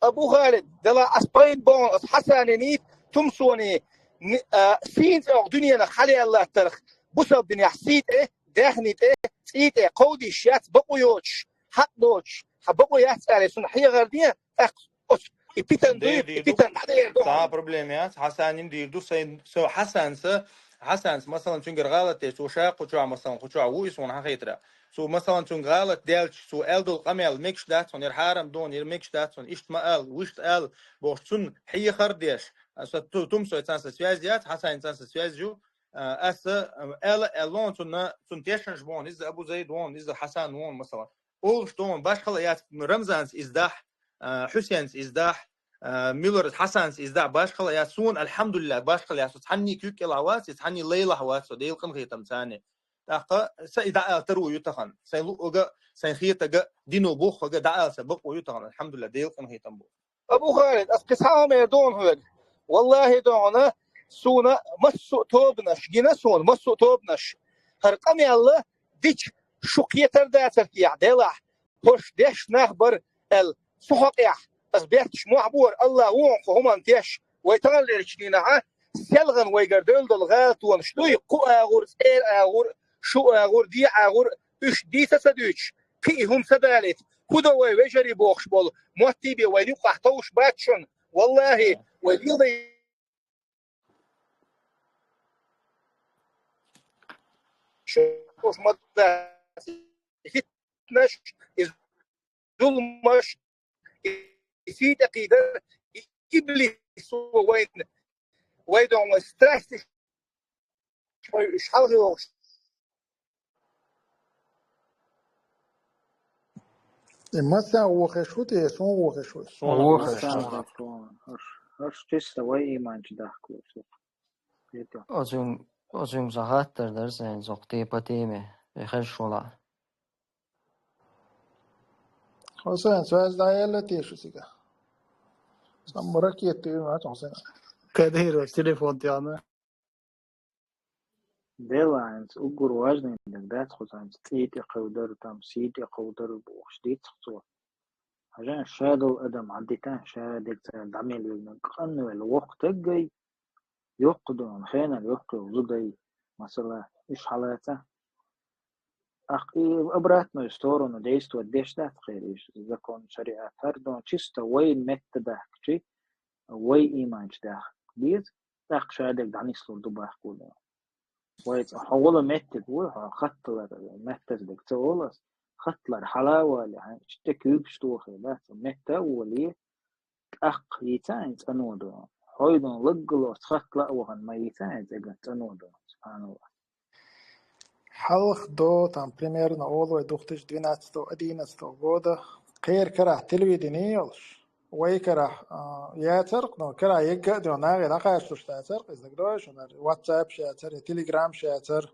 Абу Халид, Дела, ас пайда боху, ас Хьасанни, Тумсони, ни-, а, сийна цӀе оха дуьненах хьалаяллаттарх, бусалба динехь сий тӀе, даьхни тӀе, цӀий тӀе кховдийш яц, бакъо йоцуш, хьакъ доцуш, хьан бакъо яц аьлла, цунна хьехар де, тӀаккха оцу и питан дуй, и питан дӀадер ду. Цхьа проблема яц, Хьасанни дийр ду, сайн, со Хьасанца, Хьасанца, масалан, цуьнгара гӀалат деш, цо ша кху чохь, масалан, кху чохь ву и суна хьан хетара. Цо, масалан, цуьнга гӀалат даьлча, цо аьлла долу къамел мегаш дац хьуна, яра хьарам ду хьуна, яра мегаш дац хьуна, иштта ма ала, вуьшта ала, бохуш, цунна хьехар деш. Аса ту-, Тумсой цанца связь яц, Хьасанни цанца связь ю. А, аса, а, ала, аьлла вон цунна, цунна тешнаш вон, иза Абу Зайд вон, иза Хьасан вон, масалан. Олуш вон, башхала яц, Рамзанца иза дахь, а, Хьусенца иза дахь, а, Мюллерца, Хьасанца иза дахь, башхала яц, суна, алхьамдулиллахӀ, башхала яц, цхьанний куьг кӀелахь вац, цхьанний лайлахь вац, со Делан къинхетам царна. ТӀаккха сан и дӀаала таро ю тахана. Сайн луъуга, сайн хетага, дино боххага дӀаала сан бакъо ю тахана. АлхьамдулиллахӀ, Делан къинхетам бу. Абу Халид, ас кхин цхьа хӀума эр ду хьоьга. ВаллахӀи, ду хьуна, суна массо а тобанаш, гина суна массо а тобанаш. ХӀара къамел дича шу кхетар дацара техьа, делахь, хӀорш деш нах бара аьлла, цу хьокъехь, ас бетташ мохь бора, АллахӀ ву хьуна кху хӀуманна теш, вай таханлерчу дийнахьа, селхана вайгара девлла долу гӀалатонаш дуй, кху агӀор, цӀера агӀор, шу агӀор, де агӀор, уьш дийца ца дуьйцуш, кхин и хӀума ца далийта, хӀун до вай вежарий бохуш болу, моттий бен вайна юкъахь товш бац шуна, валлахӀи, вай лелай шуш ма дац, и фитнаш, и зуламаш, и сий тӀе кхийдар, и иблис вайна, вай дон вай страсти, вай уьш хьалхавохуш. И массарна вохеш ву те, суна вохеш ву? Суна вохеш ву. Массарна вохеш ву. Хаш, хаш чисто вай иманчу дахкалуш. Оцуьнга, оцуьнга сан хаттар дара сайн цокъ тепа теме, и хезаш вала. Хьусен, связь дӀаелла те шу цига? Самма ракета ю, а, Хьусен. Кадыров телефон тяна. Делаенца уггар важный даг дац хӀусанца, цӀий тӀе кхевдар, там, сий тӀе кхевдар бохуш дийцах цо. Хьажан шадал адам Ӏаддитан, шадерг цара дӀамел вевнаг къанна велла воккха таггай, йоккха дон, хенал йоккха йолу зудай, масала, уьш хьалаца. Ах, и в обратную сторону действовать деш дац кхериш, закон, шариат, хӀара дон, чисто вай метта дахкачи, вай иманчу дахка деза, тӀаккха шадерг дӀанислур ду бахкур ду. Вай цӀа хьо волу меттиг ву, хьо хатталар, меттаза дерг ца олу ас, хатталар хьала а вале, хьайн иштта куьйгаш тохий, да, цӀа метта а волий, тӀаккха йийца хьайн цӀано ду. Хьойдан лаггалорца хаттала а вахана ма йийца хьайн цӀеган цӀано ду. Субханаллах. Хьалха до, там, примерно, олу вай, две тысячи двенадцатого, одиннадцатого года, кхеран карахь телевидение йолуш, вай карахь, а, яцара, но карахь егга а дина нахе дӀакхачалуш дацара, иза дагадогӀий шуна, WhatsApp-ш яцара, я Telegram-ш яцара,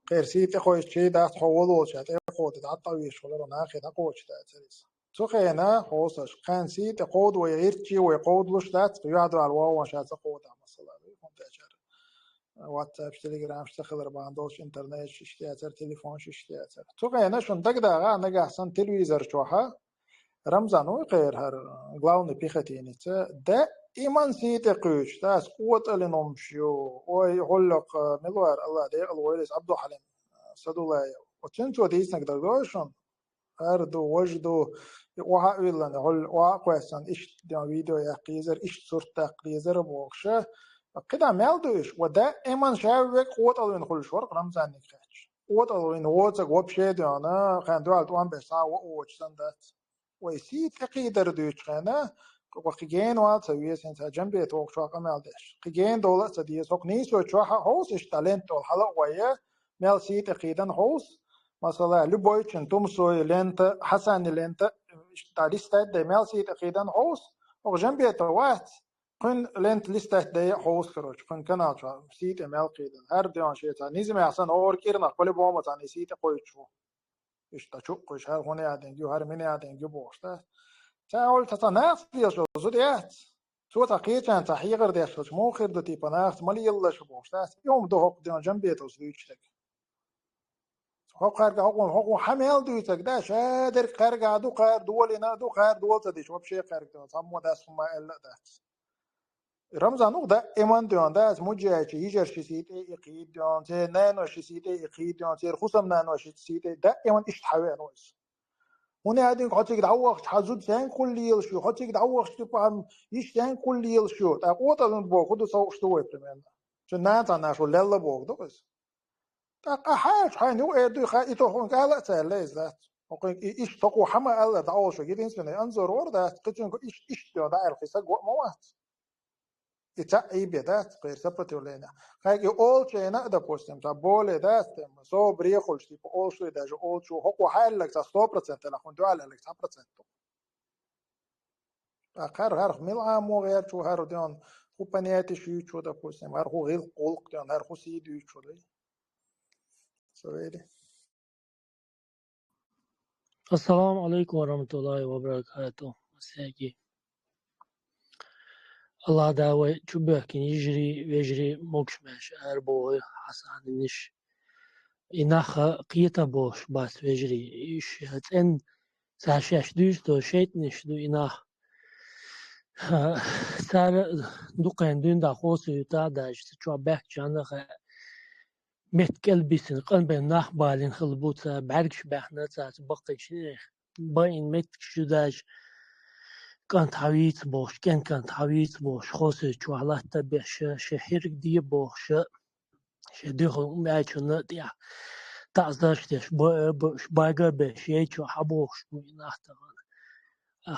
кхеран сий тӀе кхойчу чий дац хьо волу волча тӀе кхода дӀа а везаш хиларо нахе дӀакхочуш дацара иза. Цу хенахь хьовсаш, кхин сий тӀе кховда вай гӀиртчий, вай кховдалуш дац, юьхьа дуьхьал вогӀу ван ша ца кховдахь, масала, хӀунда аьлча WhatsApp-ш, Telegram-ш ца хилар бахьана долуш, интернеташ иштта яцара, телефонаш иштта яцара. Цу хенахь шуна дагадогӀу, нагахь санна телевизор чохь а, Рамзан вуй кхеран хӀара, главный пехотинец, даиман сий тӀе кхуьйсуш, дас къотӀалин хӀумаш ю, ой, хӀуллакх, мила вара, Алла декъала войла иза, Абдухьалим Садулаев. Оцуьнца дийцинарг дагадогӀий шуна? ХӀара ду, важа ду, и охьа а виллина, хьуьлла охьа а кхоьссина, иштта ден видео яккха езара, иштта сурт даккха езара бохуша. КхидӀа мел ду уьш? Ва даиман ша век къотӀалвина хуьлуш вара Рамзанниг хаьттича. КъотӀалвина воцург вообще а дена, кхин дуьхьал тӀом беш схьа а воцуш санна дац. Вай сий тӀекхийдар дуьйцучу хенахь, кху кхин гена вала ца веза, хӀинца Джамбета воккхачохь къамел деш. Кхин гена дола а ца деза, хӀокху нийсочохь а хьовса иштта лента долу хьала а гӀой, мел сий тӀе кхийдан хьовса. Масала, любойчун Тумсой лента, Хьасанни лента, иштта листать дай, мел сий тӀе кхийдан хьовса. ХӀокху Джамбета вац, кхуьнан лента листать дай а хьовса, короче, кхуьнан канал чохь сий тӀе мел кхийдан. ХӀара ден шен цхьа низамехь санна, хӀора кӀирнах по-любому цхьаьна сий тӀе кхойчу ву. Иштта чу а кхуьйсуш, хӀара хӀун яа динг ю, хӀара мина яа динг ю бохуш, да? Ца хьуьлла ца, ца нахаца лелаш йолу зуда яц. Цо цхьа кхечарна цхьа хьехар деш хилча, муха хир ду, типа, нахаца ма лелалаш бохуш, да? И хӀума ду хӀокху ден Джамбетовс дуьйцуш дерг. ХӀокху кхаьрга хӀокхун, хӀокхун хьан мел дуьйцург, да? Ша дерг кхаьрга ду, кхара долийна а ду, кхара дола ца дича, вообще кхаьрга ду, цхьаммо дас хӀума аьлла а дац. Рамзан, ну, даиман ден, да, аса муджаьча йижар ши сий тӀе и кхийда ден, церан нано ши сий тӀе и кхийда ден, церан хӀусамнано ши сий тӀе, даиман иштта хьан веана ву иза. ХӀунда аьлла хьо цига дӀавахча, хьан зуда сенга хуьлу лелаш ю, хьо цига дӀавахча, типа, хьан йиш сенга хуьлу лелаш ю, тӀаккха къотӀалвина боху, хӀун ду, совгӀаташ ду вай, примерно. Цуьнан нана цхьанна шу лелла боху ду иза. ТӀаккха хьаьжча, хьайна юкъа эр дуй, хьан и тохун кӀала а ца аьлла иза дац. ХӀокхуьнга и иштта тоху хьан ма аьлла, дӀа олуш ву, единственный анзор вара дац, кхин цуьнга иштта, иштта дӀа аьлла, кхин саг ваъ ма вац. И цхьаъ и бен дац, кхеран сопротивление. Кхайга и олучу хенахь а, допустим, цхьа боле дац, тема, собаре хуьлуш, типа, олуш ду и даже олучу, хӀокхо хьаьлларг цхьа сто процент, хӀун дуьхьал аьлларг цхьа процент ду. ТӀаккха хӀара, хӀара мила Ӏамо гӀерташ ву, хӀара ден хӀун понятеш юьйцуш ву, допустим, хӀара хӀун гӀиллакх, гӀуллакх ден, хӀара хӀун сий дуьйцуш ву дуй? Ца вели. Ассаламу алейкум ва рахматуллахи ва баракату. Масеки. Аллах да вай чубоьхкина йижарий, вежарий, могуш-маьрша арабоху Хьасанниш. И нах кхета бохуш бац, вежарий. Уьш цӀен цара шаьш дуьйцу долу шайтӀанаш ду и нах. Цара дукхайна дуьйна дӀахоса юьтахь а даьжча, ца чохь баьхкачарна хаьа. Метта кӀел бисина, къанбен нах балийна хилла бу, ца бӀаьргаш баьхна, цаьрца баккхийчу нехан баийна меттигаш ю даьжча, кӀант хьан вийца бохуш, кӀен кӀант хьан вийца бохуш, хосуьйту чохь латта а беш, шен хӀирг де бохуш, шен дуьхьал мачунна а тӀехь таӀзарш деш, бо-, бо-, бага а беш, яй чохь хьан бохуш бу и нах тахана.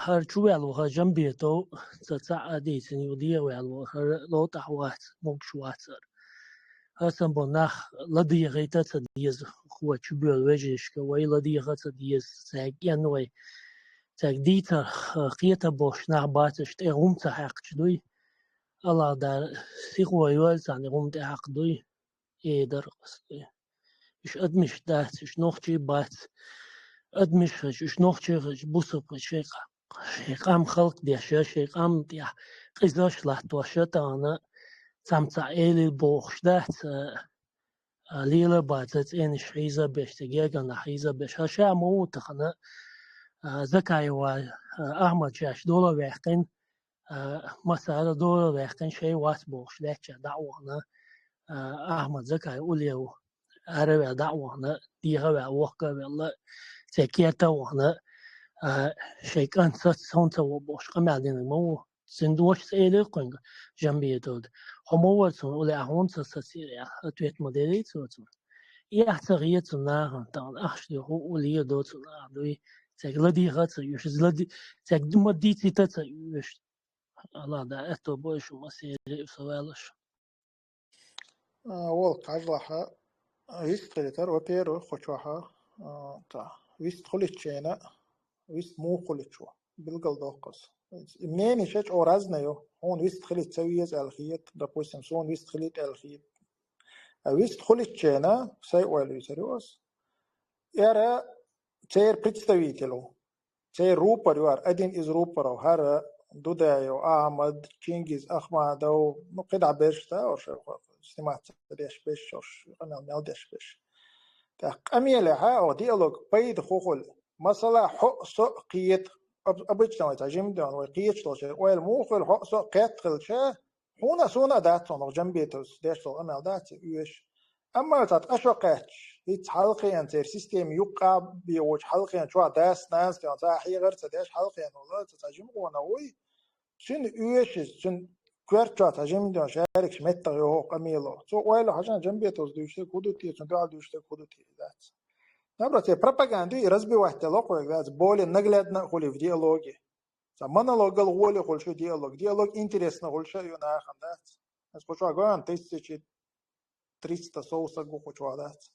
ХӀара чу ваьлла ву, хӀара Жамбетов, ца цхьаъ а дийцина, юха дегӀан ваьлла ву, хӀара ловтӀахь вац, могуш вац хӀара. ХӀара сан бо нах ладегӀийта а ца деза, хӀокху вай чубоьллу вежаршка, вай ладегӀа а ца деза, цаьрга кӀен вай. Цаьрга дийцар, кхета бохуш нах бацаш, тӀе гӀум ца хьаькхча дуй. Аллах Дала сихо йойла царна и гӀум тӀе хьакха дуй. Э, дар къасто. Уьш адамаш дац, уьш нохчий бац. Адамаш хилча, уьш нохчий хилча, бусалба хилча, шайн къа-, шайн къам халкъ деш, шайн къам тӀехь къизалш латтош, тахана цхьамма цхьаъ элира бохуш дац, а, а, лела баца цӀенаш хьийза беш, цу гергана хьийза беш. ХӀара ша ма ву тахана, а, Закаева, а, Ахьмад шаьш дола ваьккхина, а, массара а дола ваьккхина, шай вац бохуш лаьттачара дӀа а вахана, а, Ахьмад Закаев уллера ву. Ара а ваьлла дӀа а вахана, дехьа а ваьлла, вохка а ваьлла, церан керта а вахана, а, шайн кӀант саца хӀунда ца во бохуш къамел динарг ма ву. Цуьнан дош ца элира кхуьнга Жамбетовда. Хьо ма вара цунна уле, а хьуна ца сацийра, яхь, ответ ма делира цо цунна. И ахь ца хета цунна нахана, тахана ахча де хӀу уле а до цунна нах дуй. Цаьрга ладийха а ца оьшу, лади-, цаьрга ма дийцита а ца оьшу. Аллах да аьтто бойшу ма сере а со ваьллаш. А, волк хьажлахьа, вист хилитар, во-первых, кху чохьа, а, та, вист хулитчена, вист муха хуличу, билгал доккхас. И мнение ша чӀо разное ю, хьуна вист хилит ца веза аьлла хет, допустим, суна вист хилит аьлла хет. А вист хулитчена, сай ойла вицар ю ас. Эра цер представитель ву. Церан рупор ю ара, один из рупоров, хӀара Дудаев Ахьмад, Чингиз Ахмадов, ну, кхидӀа берш да, уж сниматься деш берш, уж къамел мел деш берш. ТӀаккха къамелехьа, о, диалог пайда хӀу хуьлу. Масала, хьо а, со а кхета, об-, обычно вай цхьа жима ден, вай кхеташ долчу, ойла муха хуьлу, хьо а, со а кхетта хилча, хьуна а, суна а дац, хьуна Жамбетовс деш долу къамел дац, и оьшу. Амма цхьа ткъа шо кхаьчча, хӀинца хьалхеана церан система юккъа а бен волчу хьалхеана чохь дас-нанас тӀе цхьа хьехар а ца деш, хьалхеана волу цхьа, цхьа жима къона вуй, цуьнан оьшуш, цуьнан коьрта чохь цхьа жима ден шарикаш меттах йоху къамело. Цо ойла хьажа, Жамбетовс дуьйцург хӀу ду те, цуьнан дуьхьал дуьйцург хӀу ду те, дац. Наоборот, церан пропаганда и разбивать дело кхуьнга, дац, более наглядно а хуьлий в диалоге. Цхьа монологал гӀоле хуьлуш ю диалог. Диалог интересно хуьлуш а ю нахана, дац. Аса кху чохь гоьн тысячи триста сов саг ву кху чохь, дац.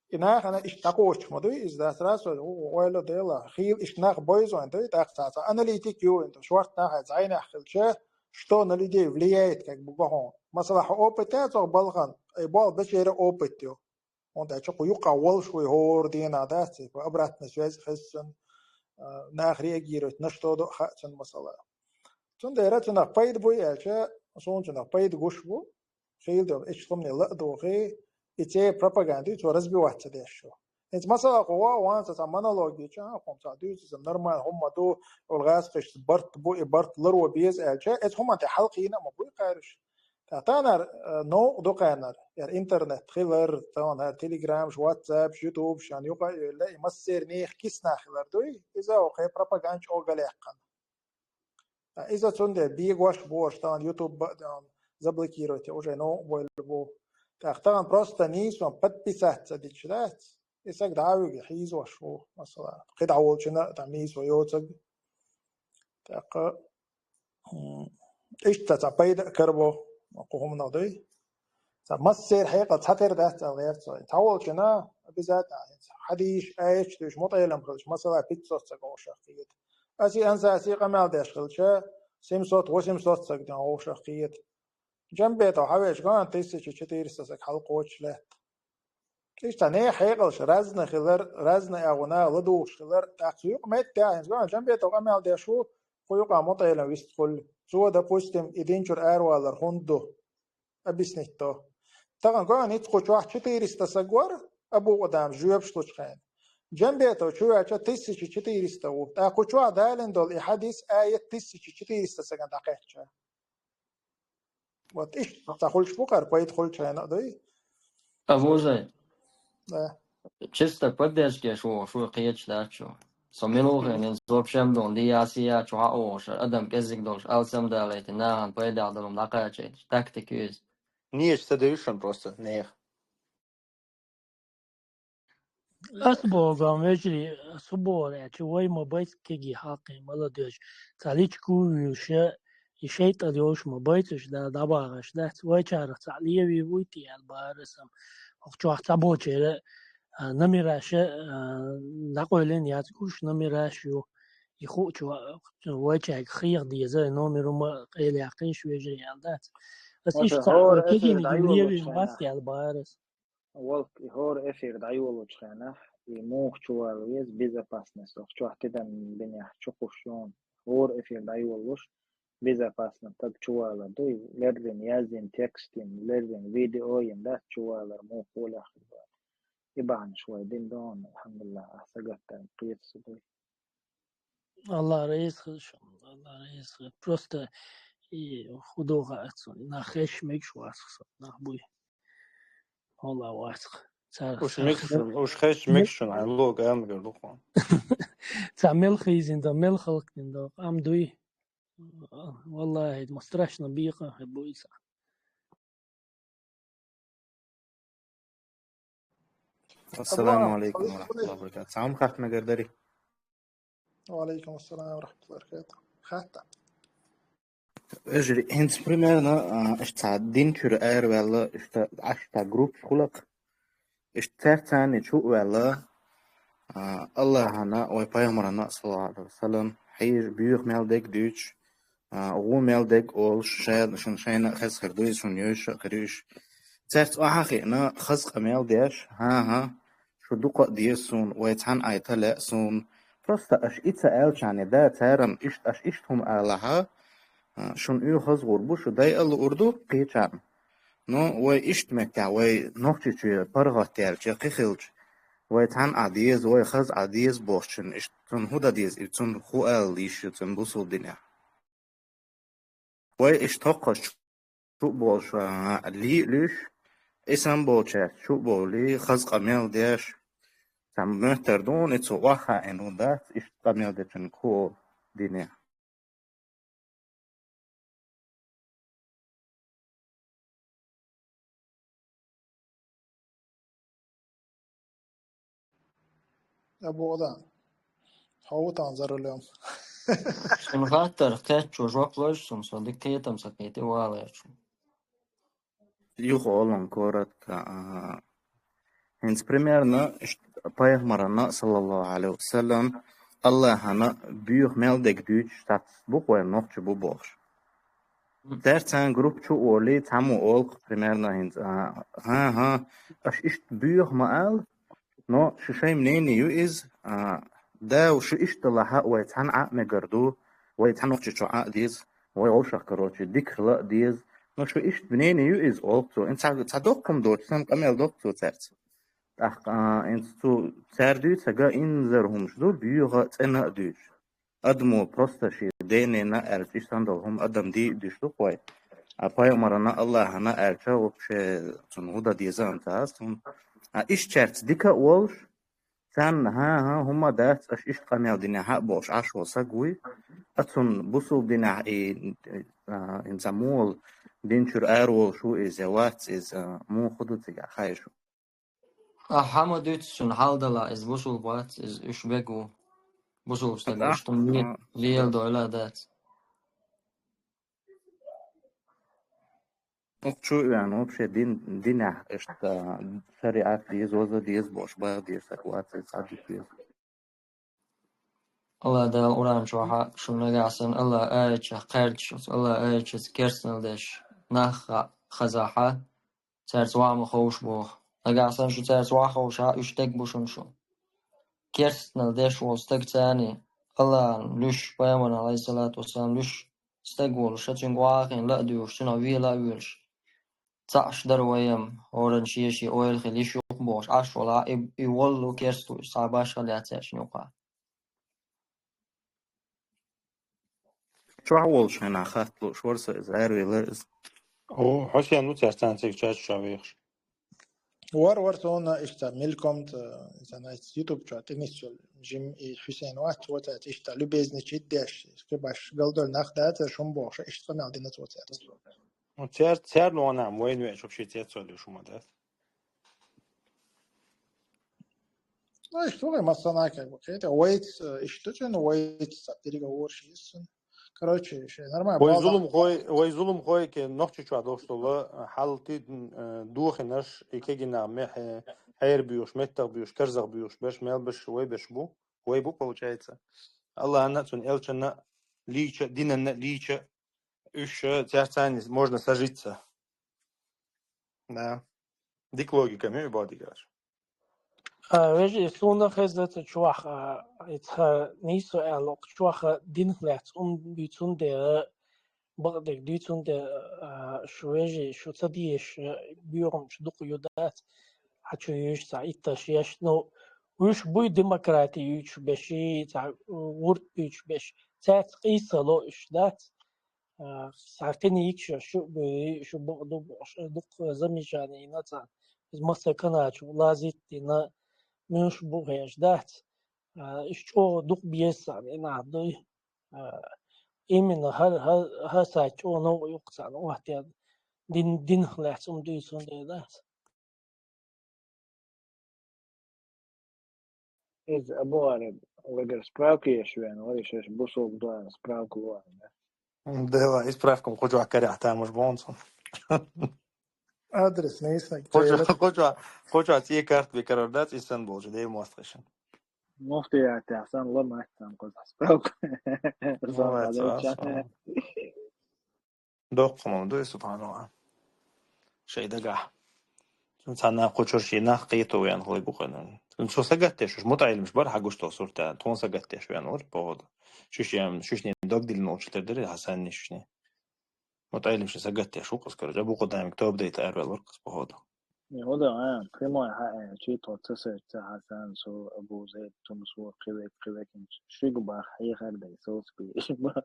И нахана иштта дӀакхочуш ма дуй, иза дац, раз ойла дела. Хийла иштта нах бойзойн дуй, тӀаккха цхьа, цхьа аналитик ю, шорта нах а зӀайнехь хилча, что на людей влияет, как бы, гохьун. Масала, хьо опыт а цох балхан, ай бол бечера опыт ю. ХӀунда аьлча кху юккъахь волуш вуй хӀора дийнахь, дац, типа, обратная связь хезна, а, нах реагирует на что до а хаьа цунна, масала. Цундела цунах пайда буй аьлча, суна цунах пайда гуш бу, хийла ду, иштта хӀумане ла а дохий, и церан пропаганда ю, цо разбивать ца деш шу. ХӀинца, масала, кху ван, ван цхьа, цхьа монологи чу, а, хӀума цхьа дуьйцу, иза нормально хӀума ма ду, олу гӀазкхишца барт бу, и барт ларо беза аьлча, эца хӀуманна тӀе хьалкхийна а ма буй кхаьриш. Ткъа танар, э, новкъа ду кхаьннар, яра интернет хилар, тахана хӀара телеграмаш, ватсапш, ютубаш, шен юкъа а йолла, и массеран нехан киснахь хилар дуй, иза а кхе пропаганда чӀогӀа галаьккхина. Ткъа иза цундела бегош а бу уьш, тахана ютуб а, тахана заблокировать уже новкъа бойла бу. ТӀаккха тахана просто нийсо подписаться дича дац. И саг дӀа а вуьгу, хьийзош ву, масала. КхидӀа волчунна а тӀе нийсо йоцург. ТӀаккха, м, иштта цхьа пайда а карабо, кху хӀуманах дуй. Цхьа массеран хьекъал цхьатера дац аьлла гӀерта со. Цхьа волчунна обязательно хьадийш, аяташ дуьйш, мутаӀелам хилча, масала, пятьсот саг вовшах кхета. Аса и ансасе къамел деш хилча, семьсот, восемьсот саг ден вовшах кхета. Жамбетов хьавеча гоьн тысяча четыреста саг хьалкхочуш лаьтта. Иштта нехан хьекъалш разный хилар, разный агӀо наха ладугӀуш хилар, тӀаккха цу юкъа метта а хӀинца гоьн Жамбетов къамел деш ву, кху юкъа мутаӀелам вистхуьлу. Цо, допустим, и дин чуьра аравалар хӀунда ду? Объяснить до. Тахана гоьн ницкъ кху чохь четыреста саг вара, Абу Къудама жоьпаш лучу хенахь. Жамбетов чу ваьлча тысяча четыреста ву. ТӀаккха кху чохь далийна долу и хьадис, аят тысяча четыреста сагана дӀакхаьчча. Вот иштта цхьа хуьлуш бу кхара, пайда хуьлучу хенахь а дуй. Абузай. Да. Чисто поддержкеш ву, шу кхеташ дац шу. Со милуха хенахь, вообще-м дун, диясия чу хьаоша, адам кӀезиг долуш, алсамдалайта, нахана пайдехь долу дӀакхачийта. Тактика ю иза. Нечто даьшан просто, нех. Ас богам вежарий, субора аьлча, вай ма байца кегий хьалкхе молодёжь. Цхьа личку вуьйша, и шайтӀа йолуш ма байца уьш да, дӀабагӀаш дац. Вайчарах цхьаъ леви вуй те аьлла бахара сан. Хьо чохь цхьаболчеран, а, номераша, а, дӀакъевлина яц гуш номераш ю. И хуу чу, вайчаьрга хеха деза, номер хӀума къайлаяьккхийша вежарий аьлла дац. Ас иштта цхьаъ кегий леви вац те аьлла бахара сан. Волк, и хӀора эфир дӀайолучу хенахь, и муха чувала веза безопасность, оха чохь тидам бинехь чукхуш йолу. ХӀора эфир дӀайолуш безопасность таг чувалар ду, и леррина яздина текст йина, леррина видео йина дац чувалар муха гӀолехь хир бара. И бахьанаш вай дина догӀу, алхьамдулиллахӀ, ахь сагатдан кхеташ ду. Алла реза хила шуна, Алла реза хила. Просто и худо хаьа цунна, нах хезаш мегаш вац со, нах буй. Хьола вацахь. Цара Уж цара мегаш шуна, уж хезаш мегаш шуна, хьайн ло гамгар дукха. Цхьа мел хийзина до, мел халкъдина до, къам дуй. Валлахи, ма страшно бийха хӀеб буйса. Ассаламу алейкум ва рахматуллахи ва баракатух. Цхьа хӀума хатта мегар дарий? Ва алейкум ассалам ва рахматуллахи ва баракатух. Хатта. Вежарий, хӀинца примерно, а, иштта цхьа дин чуьра араваьлла, иштта, иштта группаш хулакх. Иштта цаьрца царна чу а ваьлла, а, Аллахьана, вай пайхамарана, саллаллаху алейхи ва саллям, хьежа, боьха мел дег дуьйцуш, а, гӀо мел дег олуш, шайна, шун шайна а хеза хир ду иза, шуна йовзаш а хир ю уьш. Цаьрца охьа а хиъна, хаза къамел деш, хӀан-хӀа, шу дукха а деза суна, вай цхьаьна Ӏайта лаьа суна. Просто аша и ца аьллачарна, да, царам иштта, аша иштта хӀума алахьа, а, шуна оьгӀаз гӀур бу, шу дайа а луур ду кхечарна. Ну, вай иштта меттехь, вай Нохчийчоь паргӀат яьлча, кхин хилча, вай цхьаьна Ӏа деза, вай хаза Ӏа деза бохучун, иштта цунна хӀун дан деза, и цунна хӀун ала йиш ю цунна бусулба динехь. Вай иштта хӀокхуза чу а болуш, а, лий а луьйш, и санна болчаьрца чу а бовлий, хаза къамел деш, цхьа моьттар ду, и цу охьахаийна дац, иштта къамел дечунна кху динехь. Абу Адам, хьо ву тахана за рулем? Шуна хаттар кхетчо жоп лойша суна, со дика кхетам ца кхетий валарчу. Юха олун коротко, а, хӀинца примерно иштта пайхамарана, саллаллаху алейхи ва саллям, Аллахьана боьха мел дег дуьйцуш цхьацца бу-кх вай нохчий бу бохуш. Цаьрца царна группа чу а волий, цхьаммо олу-кх примерно хӀинца, а, хӀан-хӀа, аша иштта боьха ма ала, но шу шайн мнение ю иза, а, да, шу иштта далахь а вай цхьаьна Ӏа а мегар ду, вай цхьа Нохчийчу Ӏа а деза, вай вовшах, короче, дика хила а деза, но шу иштта мнение ю иза олу-кх цо. ХӀинца цхьа, цхьа доккха хӀума доцуш санна къамел до-кх цо цаьрца. ТӀаккха, а, хӀинца цу цара дуьйцург инзара хӀумаш ду, боьха а, цӀена а дуьйцуш. Адамо просто шен денна аьлча, иштта санна долу хӀума адам дий а дуьйцуш ду-кх вай. А пайхамарана, Аллахьана аьлча, вообще цунна хӀун дан деза а ца хаза цунна. А иштта цаьрца дика а волуш, царна, хӀан-хӀа, хӀума дац, аша иштта къамел динехь а бохуш Ӏаш волу саг вуй, а цунна бусулба динехь и, а, хӀинца муха дин чуьра ара волуш ву иза, я вац иза, муха ду цигахь хаийша. Ахьа ма дуьйцу шуна хьал дала, иза бусулба вац, иза уьш бегу. Бусулба стаг вуш, тумне лела дойла а дац. Укх чу а веана, вообще дин, динехь иштта шариӀат деза, ваза деза бохуш, баха деза саг вац, иза цхьа дика веза. Алла Дала Къуръан чохь а шуна нагахь санна Алла аячех кхаьрдаш, Алла аячех керстанал деш нах хазахь а, цаьрца ваха ма ховша боху. Нагахь санна шу цаьрца ваха ховшахь а, уьш стаг бу шуна шу. Керстанал деш волу стаг царний, Аллахьан луьш, пайхамаран, алейхиссалату вассалам, луьш стаг волуш, цуьнга ваха а хиъна, ла а дуьйлуш, цунах вела а воьлуш. Цхьаъ шу дара вай-м, хӀоранна шен-шен ойла хила йиш ю-кх бохуш, Ӏаш волахь а, и, и воллу керста ву, иза цхьа башхалла яц цаьршинна юкъахь. Чохь волуш хенахь хатта лууш вара со иза, гӀаравелира иза. О, Хьусен ву цаьрца цхьаьна цига чат чу вехаш. Вара, вара, суна иштта мелком, э, иза, знаете, ютуб чохь тӀе нисчул жим и Хьусен вац, цо цаьрца иштта любезничать деш, кхин баш галдолу нах дацара шуна бохуш, иштта къамел дина цо цаьрца. Ну, цер-, церан ванам вайн веача вообще цецо луьйш хӀума дац. Ну, иштта вай массанхьа как бы кхета, вайца, э, иштта чу, ну, вайца цхьа переговорш йиссина. Короче, ше нормально, вай база зулумхой, вай зулумхой ке Нохчийчохь долуш долу, э, хьал ти-, э, дохинарш, и кегий нах мехь, э, хьерабоьхуш, меттахбоьхуш, карзахбоьхуш берш, мел берш, вай берш бу, вай бу, получается. Аллахьанна а, цуьнан элчанна а лийча, динанна а лийча, уьш, э, цаьрца цхьаьна можно сажиться. Да. Дика логика ма ю и боху дигаш. А, вежарий, суна хезна цу чохь, а, и цхьа нийсо аьлла, оцу чохь динах лаьцна хӀума дуьйцун дела, бакъдерг дуьйцун дела, а, шу вежарий, шу ца дезаш, а, боьхамаш дукха ю дац, хьан чу йуьйш цхьа итташ еш. Ну, уьш буй демократи юьйцуш берш, цхьа, а, гӀурт буьйцуш берш, цаьрца къийса ло уьш дац. А, схьа кхин йикаш шу а буьйцу, шу бакъ ду бохуш, дукха замечание йина царна. Иза массо а каналаш лазийта дина, муьлш бу хезаш дац. А, уьш чӀогӀа дукха беза царна и нах дуй. А, именно хӀара, хӀара, хӀара сахьат чӀогӀа новкъа ю-кх царна, вахтер дин, динах лаьцна ма дуьйцу, хӀунда аьлча. Иза Абу Гьариб, вайгара справка еш веана вара, шаьш бусалба ду аьнна справка лу аьнна. Да, ва, и справка-м кху чохь карахь тамаш бу хьуна цунна. Адрес нийса. Кху чохь, кху чохь, кху чохь цӀе карта бекарар дац, и санна болчу Дела мостагӀашна. Муфтиятехь санна ла мац санна кхузахь справка. Молодец, молодец. Доккха хӀума ду и, субханаллахӀ. Шайн дагахь. Цхьана кху чуьра шен нах кхето веана хиларг ву-кх. Цо сагатдеш, уьш мутаӀеллимаш бара хьан гуш долу суртехь, тхуна сагатдеш веана вара, походу. Шуьшен, шуьшнийн дог диллина волчу тера дара, Хьасанна шуьшнийн. МутаӀеллимашна сагатдеш ву-кх, короче, Абу Къудамиг тоба дайта араваьлла вара-кх, походу. Не, хӀун дан, а, прямой хьаьа, чи тхо ца саьрца Хьасан, со, Абу Зайд, Тумсо, кхин век, кхин век, шуьга баха хьехар дай, соцу бийш баха.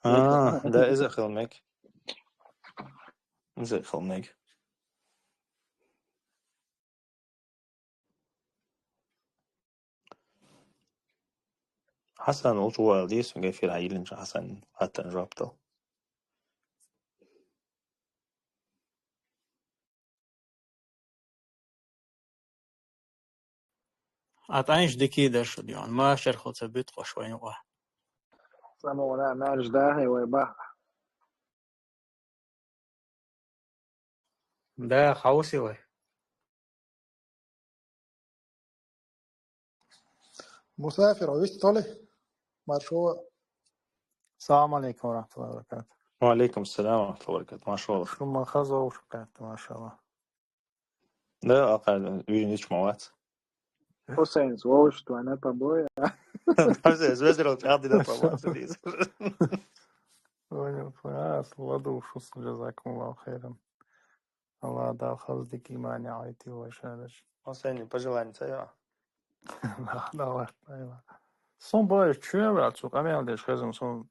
А, да, иза а хила мега. Иза а хила мега. Хьасан волчу ву аьлла дийр суна эфир хьан йиллинчу Хьасан хаттарна жоп дала. А тӀаьнаш дикий дара шу, Дион, машархо ца буьту-кх шу вайн юкъахь. Самура, маьрша дахьий вай баха? Да, хьовсий вай. Мусафир, вистхуьлий? Маршо. Салам алейкум ва рахматуллахи ва баракатух. Ва алейкум салам ва рахматуллахи ва баракатух. Маршо. Шу ма хаза вовшахкхетта, машалла. Да, акхар вижнич ма вац. Хусейнс вовшахтоьхна побои. Хусейнс везарал чӀагӀдина побои. Понял, понял. Ас ладув шуьца, джазакумуллаху хайран. Алла Дала хаза дика иман яхьийти вай шараш. Последний пожелание ца йо? Да, да, ладно, да. Сон баьш чоь ваьлла, цо къамел деш хезна, сон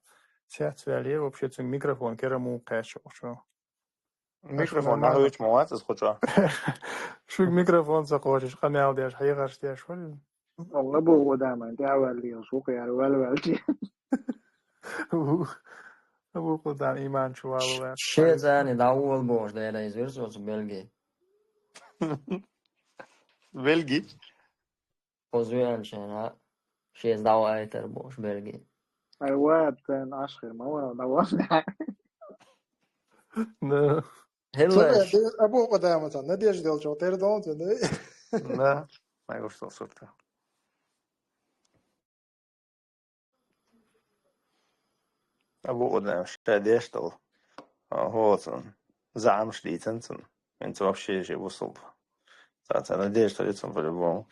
цецваьллера, вообще цуьнан микрофон кера муха кхаьчча ву чо. Микрофон нахуьйчу ма вац аса кху чохь. Шуьга микрофон ца кхочуш, къамел деш, хьехарш деш вара иза. Алла боху даман, тӀаьхьаваьлла лелаш ву кху яра ваьлла ваьлчи. Ву-, ву кху дан иман чу валла ваьлла. Шен цӀарна дӀавола бохуш, дера иза вирс оцу Бельги. Бельги? Оцу веанчана шеца дӀаваийтар бохуш, Бельги. Ай, ва, царна Ӏаш хир ма вара, дӀавахна. Да. ХӀилла. Абу Къудамата, Надежда йолчу тера долчу, да? Да. Ай, гуш сол сурта. Абу Къудам, ша деш долу. А, хӀоцун. Заамаш дийцан цун. ХӀинца вообще же бусулба. Ца, ца, Надежда йицун по-любому.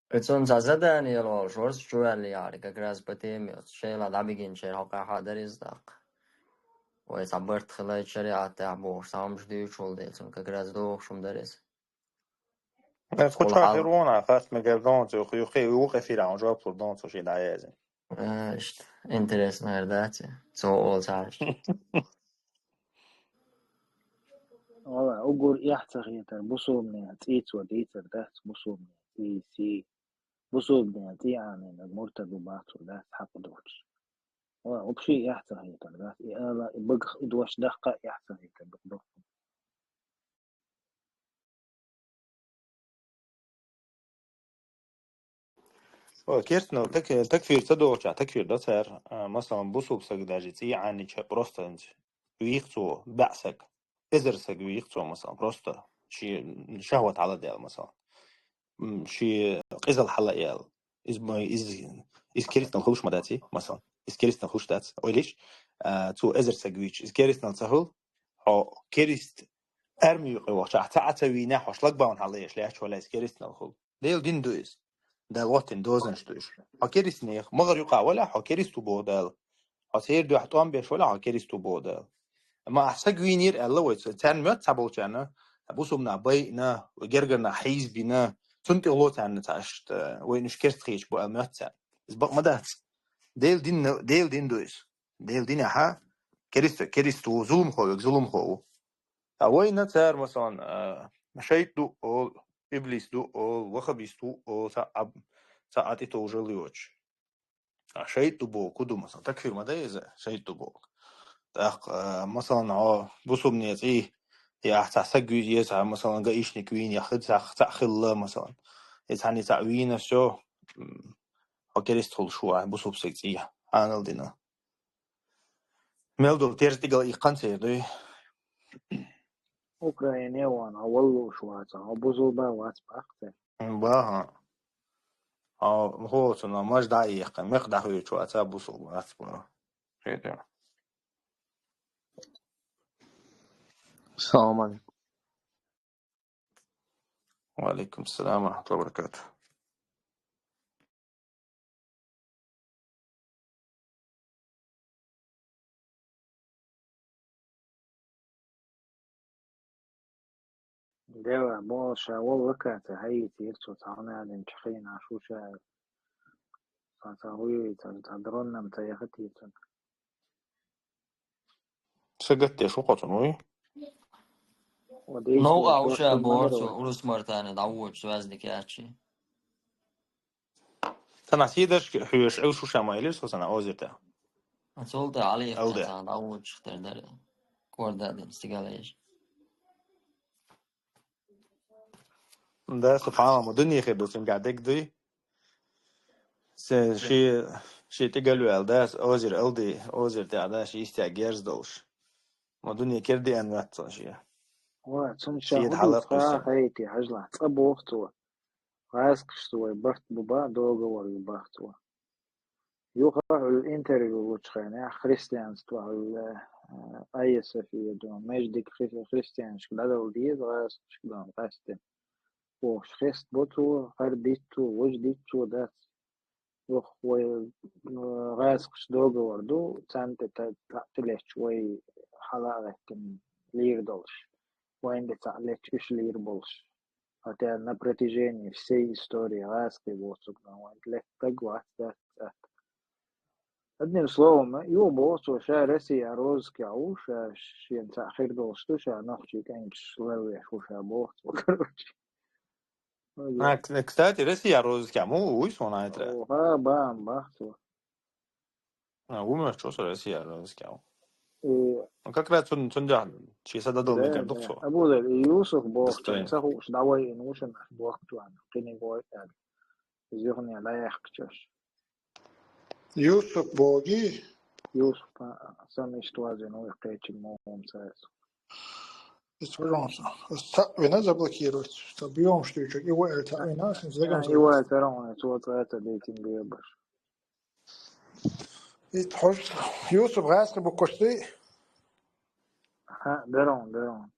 Оцунна цхьа задание лолуш вара, со чуваьлла яхьарий, как раз по теме оцу шайла дӀабигинчеран хьокъехь а дара иза тӀаккха. Вай цхьа барт хилайча шариӀат тӀехь бохуш, цхьа хӀумаш дуьйцуш волу дела, цунна как раз дохуш хӀума дара иза. Э, кху чохь хир ву хьуна, хатта мегар донца, юххе, юххе, юххе фира хьуна жоп лур донца, шен дӀаяздина. Э, иштта, интересно, хӀара дац, цо олу цхьа. Вала, угур эхь ца хетар, бусулбанийн цӀий цо дийцар дац, бусулбанийн цӀий, сий. Бусулбанийн цӀий Ӏамийнарг муртад ву боху цо дац хьакъ доцуш. Вала, вообще эхь ца хетар дац. И ала, и багах, и дош даккха а эхь ца хетар ду-, ду. О, керстанал так-, такфир ца дохуча, такфир до цара. А, масалан, бусулба саг даже цӀий Ӏанича просто вийх цо, баьӀ саг, эзар саг вийх цо, масалан, просто ши шахват хьаладаьлла, масалан. М, ши къизал хьала аьлла. Из ма, из, из керстанал хуьлуш ма дац, масалан. Из керстанал хуьлуш дац. Ойлиш, а, цо эзар саг вийча, из керстанал ца хуьлу, хьо керист арми юкъе вахча, цхьа а ца вийна, хьо шлагбаун хьала еш лаьтташ валяй, из керстанал хуьлу. Дела дин ду иза. Дала гӀоттина дозанаш ду уьш. Хьо керист нех, магӀар юкъа валя, хьо керист ву боху Дала. Хьо церан дуьхьа тӀом беш валя, хьо керист ву боху Дала. Амма ахь саг вийнера аьлла вай, ца-, царна моьтту цхьаболчарна, бусулбанах байина, гергарнах хьийзабина, цунна тӀе гӀоло царна ца ашта, вайна уьш керст хийча бу аьлла моьтту царна. Иза бакъ ма дац. Дела дин, Дела дин ду иза. Дела динехьа керист, керист ву, зуламхо вег, зуламхо ву. А вайна цара, масалан, а, шайтӀа ду олу, иблис ду олу, ваххабист ву олу, ца а, ца а тӀе товжал йоцуш. А шайтӀа ду боху ду, масалан, такфир ма дай иза, шайтӀа ду боху. ТӀаккха, а, масалан, хьо бусулбане цӀий, я ахь цхьа саг вийна, я цхьа, масалан, гаишник вийна, я хи-, цхьа, цхьа хилла, масалан. Я цхьаьна цхьа вийна, всё, м, хьо керста хуьлуш ву ахь, бусулба саг цӀий, хьанал дина. Мел долу терс тӀигала иккхана церан дуй? Украине ван, а валлуш вац, а бузулба вац баккхий. Баха. А хӀоцуна маж дӀа а ехкан, мекх дӀахуьйчу вац, а бусулба вац бара. Хетера. Салам алейкум. Ва алейкум салам ва рахматуллахи ва баракатух. Дела, бо ша вол лакаца хьаийца йира цо цхьа хӀума аьллачу хенахь шу ша. Сан ца гӀуй, ца, ца дроннам ца яхатийцун. Са гатдеш ву кхо цунна, вуй? Нов а уша боху, урус мартана дӀавоьдуш ваьзник яьчи. Цхьана сийдаш хьоьжуш Ӏуьллуш шу ша ма илира со цхьана озир тӀе. Цул тӀе Ӏали Алде. Цхьана дӀавоьдуш тера дара. Корда дина стигала еш. Да, субханалла, ма дуьне хир ду цуьнга дегдуй. Се, ши, ши тӀигал ваьлла, да, озир алди, озир тӀе, да, ши истя герз долуш. Ма дуьне кер деана вац цо ши. Ва, цунна ша ши хӀун хьала ду, цкъа кхуьйсу. Хьайти, хьажла, цкъа боху цо. ГӀазкхашца вай барт бу ба, договор ю бах цо. Юха хьуьлла интервью лучу хенахь, христианство хьуьлла, э, Айя София ду, междик хри-, христианашка дӀадала деза, гӀазкхашка дан къаьстина. Бохуш хест бо цо, хӀара дитт цо, важа дитт цо дац. Юха вай, э, гӀазкхаш договор ду, царна тӀе та-, та-, тӀелечу вай хьала а гӀеттина лийр долуш. Вайна де цхьаъ лечу уьш лийр болуш. Хотя на протяжении всей истории гӀазкхий воцург вайн леттаг вац, дац, дац. Одним словом, юха боху цо, ша Россия розыскехь ву, ша шен цхьаъ хир долуш ду, ша нохчий кӀенташ ларвеш ву ша боху цо, короче. А, к-, кстати, Россия розыскехь ма ву, вуй суна хетарехь. Оха, баам бах цо. А, ву моьтту со Россия розыскехь ву. И Ну, как раз цун-, цундела шен са дадала да, мегар ду-кх да. Цо. Абу Зар, и Юсуф бохучун ца хууш дӀавайина ву шуна бохучунна, кхиниг вой аьлла. Иза юхане дӀаяьккхичаш. Юсуф бохий? Юсуф, а, сан иштта вазина ву, кхечи мугӀум ца эцу. Иза хӀун сан? Аса цхьаъ вина заблокировать. Сан биомаш дуьйчуьра, и вай цхьаъ вина, сан А, зегам и вай цхьаъ вина, цо цкъа а ца дийцина бебаш. И хьожа Юсуф гӀазкхи буккаш дий? Ха, дарон, дарон.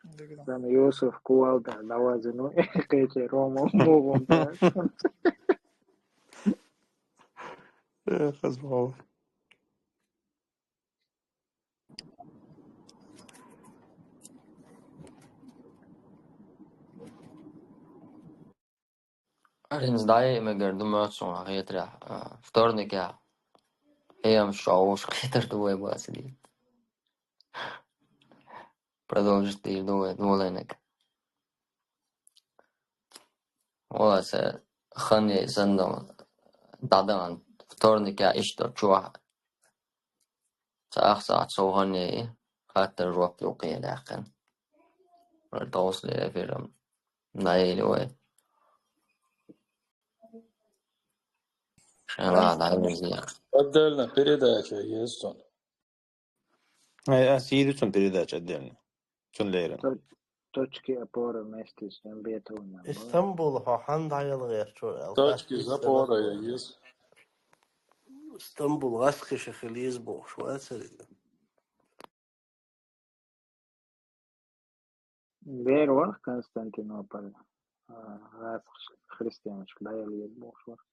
Дагадон. Сан Юсуф кувалда дӀавазина ву, кхечи Рома мугӀум. Эх, хазмал. Аринца дӀае а мегар ду моьтту суна хетарехь, а, вторникехь, хӀемаш чохь вовшах кхетар ду вай бацаний. Продолжить дийр ду вай, валайниг. Вала аса хан яй санна, дӀадаьхна, вторникехь иштта чохь. Ца ах сахьт сов хан яй, хаттар жоп ю кхин даьккхина. Вала тховсале эфирам. Найли вай. Шайла дайна зия. Отдельно передача есть он. Э, а сийду цун передача отдельно. Цун лерина. Точ-, точки опоры вместе с Бетовым. Истамбул, хьо хьан дӀаяла гӀертачо аьлла. Точки запора есть. Истамбул, гӀаскхиша хила еза бохуш вацара иза. Бер вара Константинополь, а, гӀаскхаш христианашка дӀаяла еза бохуш вара.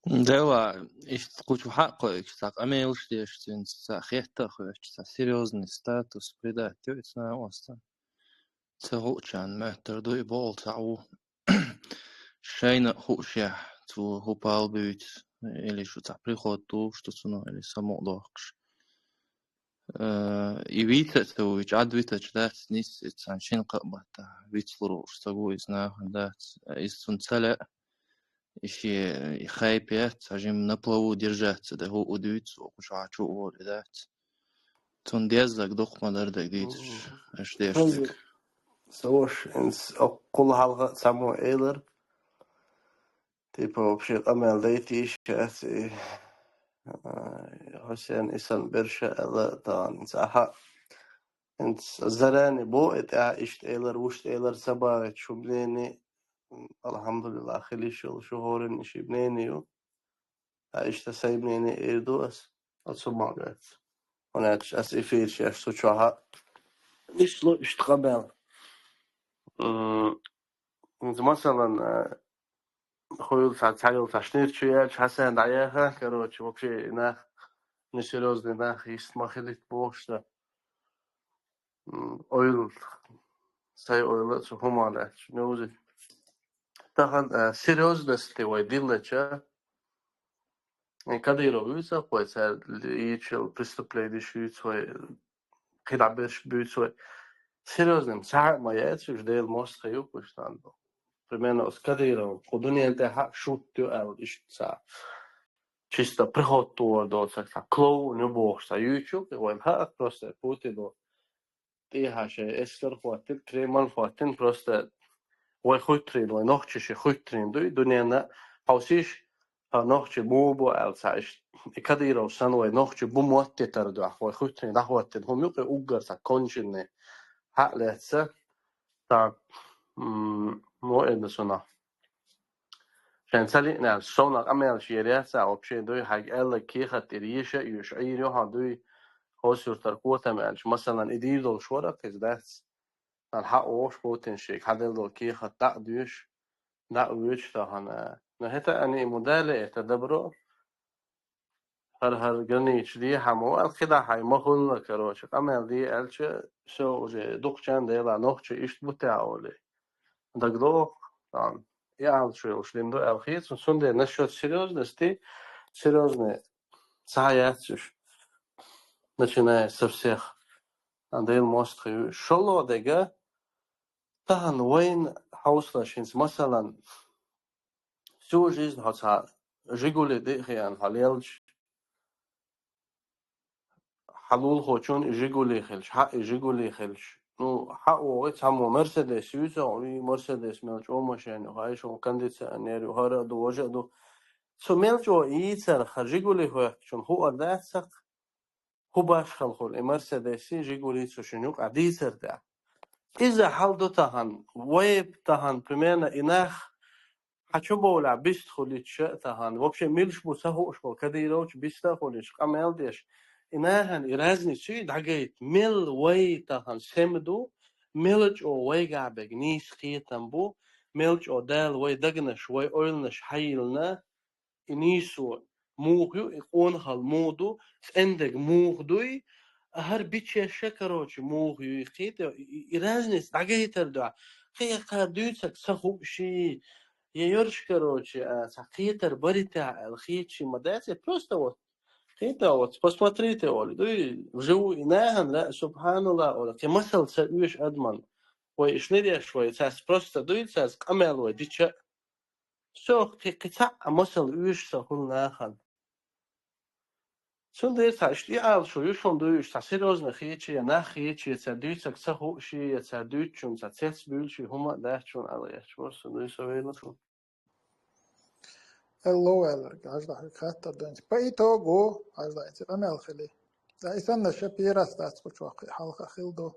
Дела, иштта кхучу хьакхойчу, цхьа къамелаш деш цуьнца, цхьа хетта а хоьттуш, цхьа серьёзный статус придать йо и цунна оста. Ца хуучарна моьттур ду и боху цхьаъ ву. Шайна а хуушехь, цо хӀу пал буьйцу, или шу цхьа приход тухуш ду цунах, или самукъадохкуш. Э, и вита а ца вуйча, Ӏад витача дац, нис, и цхьан шин кхаъ батта. Вицлур уж ца гу, из нахана дац. Из цун ца лаьа, и ши, и хайп яц, цхьа жим на плаву держаться, да, хӀу удуьйцу, оку шачу угӀор и дац. Цун деззаг дукха ма дар даг дийцаш, аш деш Хаза, даг. Савош, инс оккхул хьалха цхьаммо элар. Типа, вообще, къамел дайтийш, яц, и, а, Хусен исан берша ала таан, инс аха. Инс зарани бо, это, а, ишт элар, вушт элар, сабаат, шу мнение, м, алхамдулиллах, хилиш йол, шу хорин, иши мнение ю. А ишта сай мнение ирду ас, ацу магац. Он яц, ас эфир шеш су чуха. Иш лу ишт къамел. М, инс масалан, а, хуюл ца-, царюл ца шнир чу яч, Хасан даяха, короче, вообще, нах, несерьёзный нах, есть махилит бо, что, м, ойл, сай ойла, цу хуман яч, неужели? Тахан, а, серьёзности вай диллача, э, Кадыров вуьйца, вай цар ичил преступление шуьйца, вай кхидӀа берш буьйца, вай серьёзным цхьа а ма яц, уж Дел мост хаюк, уж тан. Примерно, с Кадыровым, ху дунен тӀе хьа шут ю ал, ишт ца. Чисто приход туар доцак, ца клоун ю бохуш, ца юьйчу, вайн хаа просто Путин ду. ТӀехьа шайн эскар хӀоттина, Кремль хӀоттина, просто вай хуьттарийн, вай нохчи ши хуьттарийн дуй, дунена хьовсийш, хьа нохчи бу бу аьлла ца иш. И Кадыров сан вай нохчи бу моттитар дуьхьа, вай хуьттарийн дӀахӀоттина, хӀума юкъе уггар ца кончинный хьа лаьца, та, м, мо эдна сунах. Шайн ца лиъна аьлча, совнах къамелаш ер яц а, вообще дуй, хьайга аьлларг кехат тӀера еша а йоьш, Ӏийр ю хьан дуй, хос юртар котам аьлча, масалан, и дийр долуш вара, кхиз дац. Сан хьа ош Путин шийга, хьа делла долу кехат дӀа а доьш, дӀа а воьдуш тахана. Но хӀета ани и мудале это добро, хӀара-хӀара граница дехьа ма ваьлла, кхидӀа хьай ма хуьлла, короче, къамел де аьлча, всё, уже дукхачарна дела нохчи иштта бу тӀехь олий. Дагдоху, тан, и алчу йолуш дина ду аьлла хецна, цундела насчёт серьёзности, серьёзный ца яц уьш, начиная со всех. Дела мост хи ю. ШолгӀа дега, тахана вайна хьовсалаш хӀинца, масалан, всю жизнь хьо ца Жигули тӀе а хиъна хьо лелча, хьан лулахочун и Жигули хилча, хьа и Жигули хилча, ну, хьа вогӀи цхьаммо Мерседес юьйцу, и Мерседес мел чӀогӀа машен ю, хьайша вон кондиционер ю, хӀара а ду, важа а ду. Цу мел чӀогӀа йийцар, хьан Жигули хӀоьттачун хуур дац сакх? ХӀу башхалла хуьлу и Мерседеси, Жигули цу шун юкъа дийцар тӀехь. Иза хьал ду тахана, вайб тахана, примерно, и нах хьан чу бовлахь бист хуьлуьйтуша а тахана. Вообще, милш бу ца хууш бо Кадыровчу биста а хуьлуьйтуш, къамел деш. И нахана и разницу дӀагайта, мел вай тахана сема ду, мел чӀо вайгахь бег нийса кхетам бу, мел чӀо Дала вай дагнаш, вай ойланаш хьайиллина, и нийсо муха ю, и къонахалла муха ду, цӀендег муха дуй, а хӀара бичеша, короче, муха ю, и кхета, и, и, и разница дӀагайтар дуьхьа. Кхин кхара дуьйцург ца хууш, я йорш, короче, а, цхьа кхетар баритехь аьлла хеташ ма дац, я просто вот, кхета вот, посмотрите, олу, дуй, вживу и нахана, субханалла, олу, кхин масал ца оьшу адаман. Вай ишнареш, вай цаьрца просто дуй, цаьрца къамел вай дича, Всё, кхи-, кхин цхьаъ а масал оьшу ца хуьлу нахана. Цундела цхьа иштта и алашо ю шуна дуй, уьш цхьа серьёзно хеташ, я нах хеташ, я цара дуьйцург ца хууш, я цара дуьйцучунна цхьа цец буьйлуш, хӀума а дац шуна ала гӀерташ, просто дуй со вела шуна. Элло ваьлларг, хьажа хьоьга хаттар ду. По итогу, хьажа, и къамел хили. Ткъа и санна Шапирас дац кху чохь, хьалха хилла ду.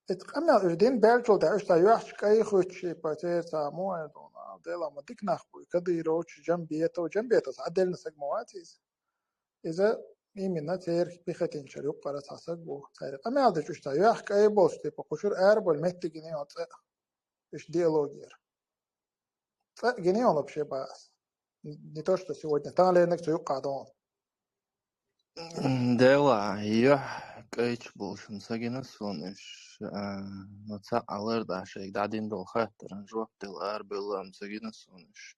Эцу къамел уьш дина баьлчул тӀаьхьа уьш цхьа юьхьчу кӀай хуьттуш, и по церан цхьа мо аьлла дуна, Дела ма дика нах бу, Кадыровчу, Джамбетов, Джамбетов цхьа отдельно саг ма вац иза. Иза именно церан пехотинчара юккъара цхьа саг бу. Церан къамел дечу уьш цхьа юьхь кӀай болчу, типа, кху шуьра арабевлла меттиг гина йолу цӀа, уьш диалогера. ЦӀа гина йолу вообще бац. Не то, что сегодня. Тахана лерниг цу юккъа догӀу. Дела, юьхь кӀайчу болчун ца гина суна уьш, а, ну, цхьаъ алар дӀа шайга дӀадина долу хаттаран жоп дала арабевлла ам ца гина суна уьш.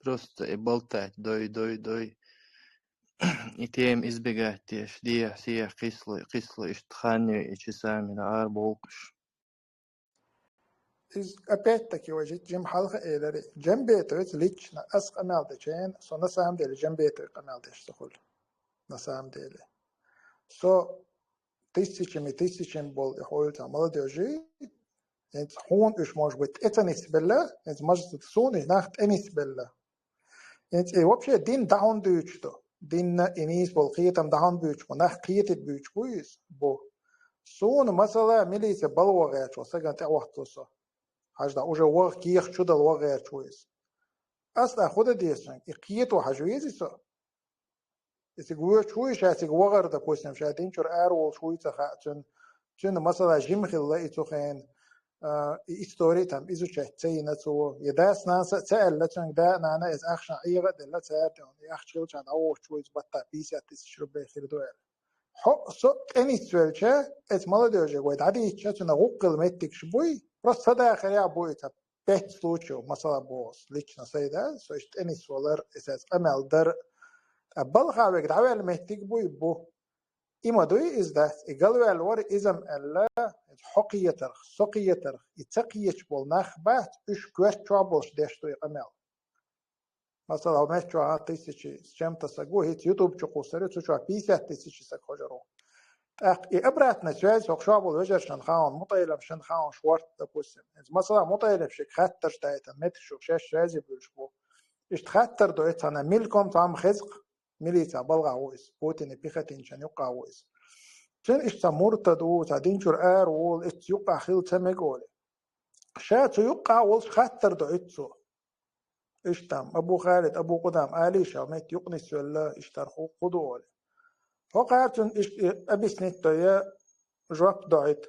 Просто и болтать дой, дой, дой. и тема избегать деш, дехьа-сехьа кхисло, кхисло иштта ханна и часами дӀа ара бовлуш. Из опять-таки вай жит жима хьалха элира, Джамбетовец лично ас къамел дечен, со на самом деле Джамбетове къамел деш ца хуьлу. На самом деле. Со тысячами, тысячами болу и хьуьлца молодёжи, хӀинца хьуна уьш, может быть, тӀе ца нисбелла, хӀинца, может, суна и нах тӀе нисбелла. ХӀинца и вообще дин дӀа хӀунда дуьйцуш ду? Динна и нийса болу кхетам дӀа хӀунда буьйцуш бу? Нах кхетийта буьйцуш бу иза? Бу. Суна, масала, милице бала ван гӀерташ волу сагана тӀе а хӀоттало со. Хьажа дӀа, уже ваха кехат чу дала ван гӀерташ ву иза. Ас дӀа хӀун дан деза цуьнга? И кхето хьажа везий со? И цига воьдуш вуй, ша цига вахара, допустим, ша дин чуьра ара волуш вуй ца хаьа цуьнан, цуьнан, масала, жима хилла и цу хенахь, а, и истори там изучать ца йина цо. Я дас-нанас а ца аьлла цуьнга, да, нана, иза ахча Ӏеха а делла цара, и ахча хилча дӀавохуьйтуш ву иза, баттахь пятьдесят тысяч рублей хир ду аьлла. Хьо а, со а тӀе нисвелча, эца молодёжега вай дӀадийцча, цуьнан гӀуллакх хила меттигаш буй, просто садахарехь а буй иза. Пять случаев, масала, боху, лично сайга, со иштта тӀе нисвалар, иза аса къамел дар, ткъа балха вега дӀаваьлла меттиг буй бу. И ма дуй иза дац, и галваьлла вара иза-м аьлла, хьо кхетарх, со кхетарх, и ца кхеташ болу нах бац, уьш коьрта чохь болуш деш ду и къамел. Масала, хьо меттачохь тысяча с чем-то саг ву, хӀинца YouTube чу кхуссур ю, цу чохь пятьдесят тысяч саг хьожур ву. ТӀаккха и обратная связь хӀокху чохь болу вежаршна хаьа, МутӀалимашна хаьа, шорта, допустим. Масала, МутӀалимашка хаттарш дайтина, меттигаш шаьш связи буьллуш бу. Иштта хаттар ду, и цхьана мелком цхьамма хеза-кх, милица балхахь ву иза, Путинан пехотинцашна юккъехь ву иза. Цуьнан иштта цхьа муртад ву, цхьа дин чуьра ара волу, иштта юккъехь хила ца мега олий. Ша цу юккъехь волуш хаттар ду иштта цо. Иштта, Абу Халид, Абу Къудам, Али ша метта юкъа нисвелла, иштта хӀара хӀун ду олий. ХӀокхара цуьнга иштта объяснить до я жоп дохьийта.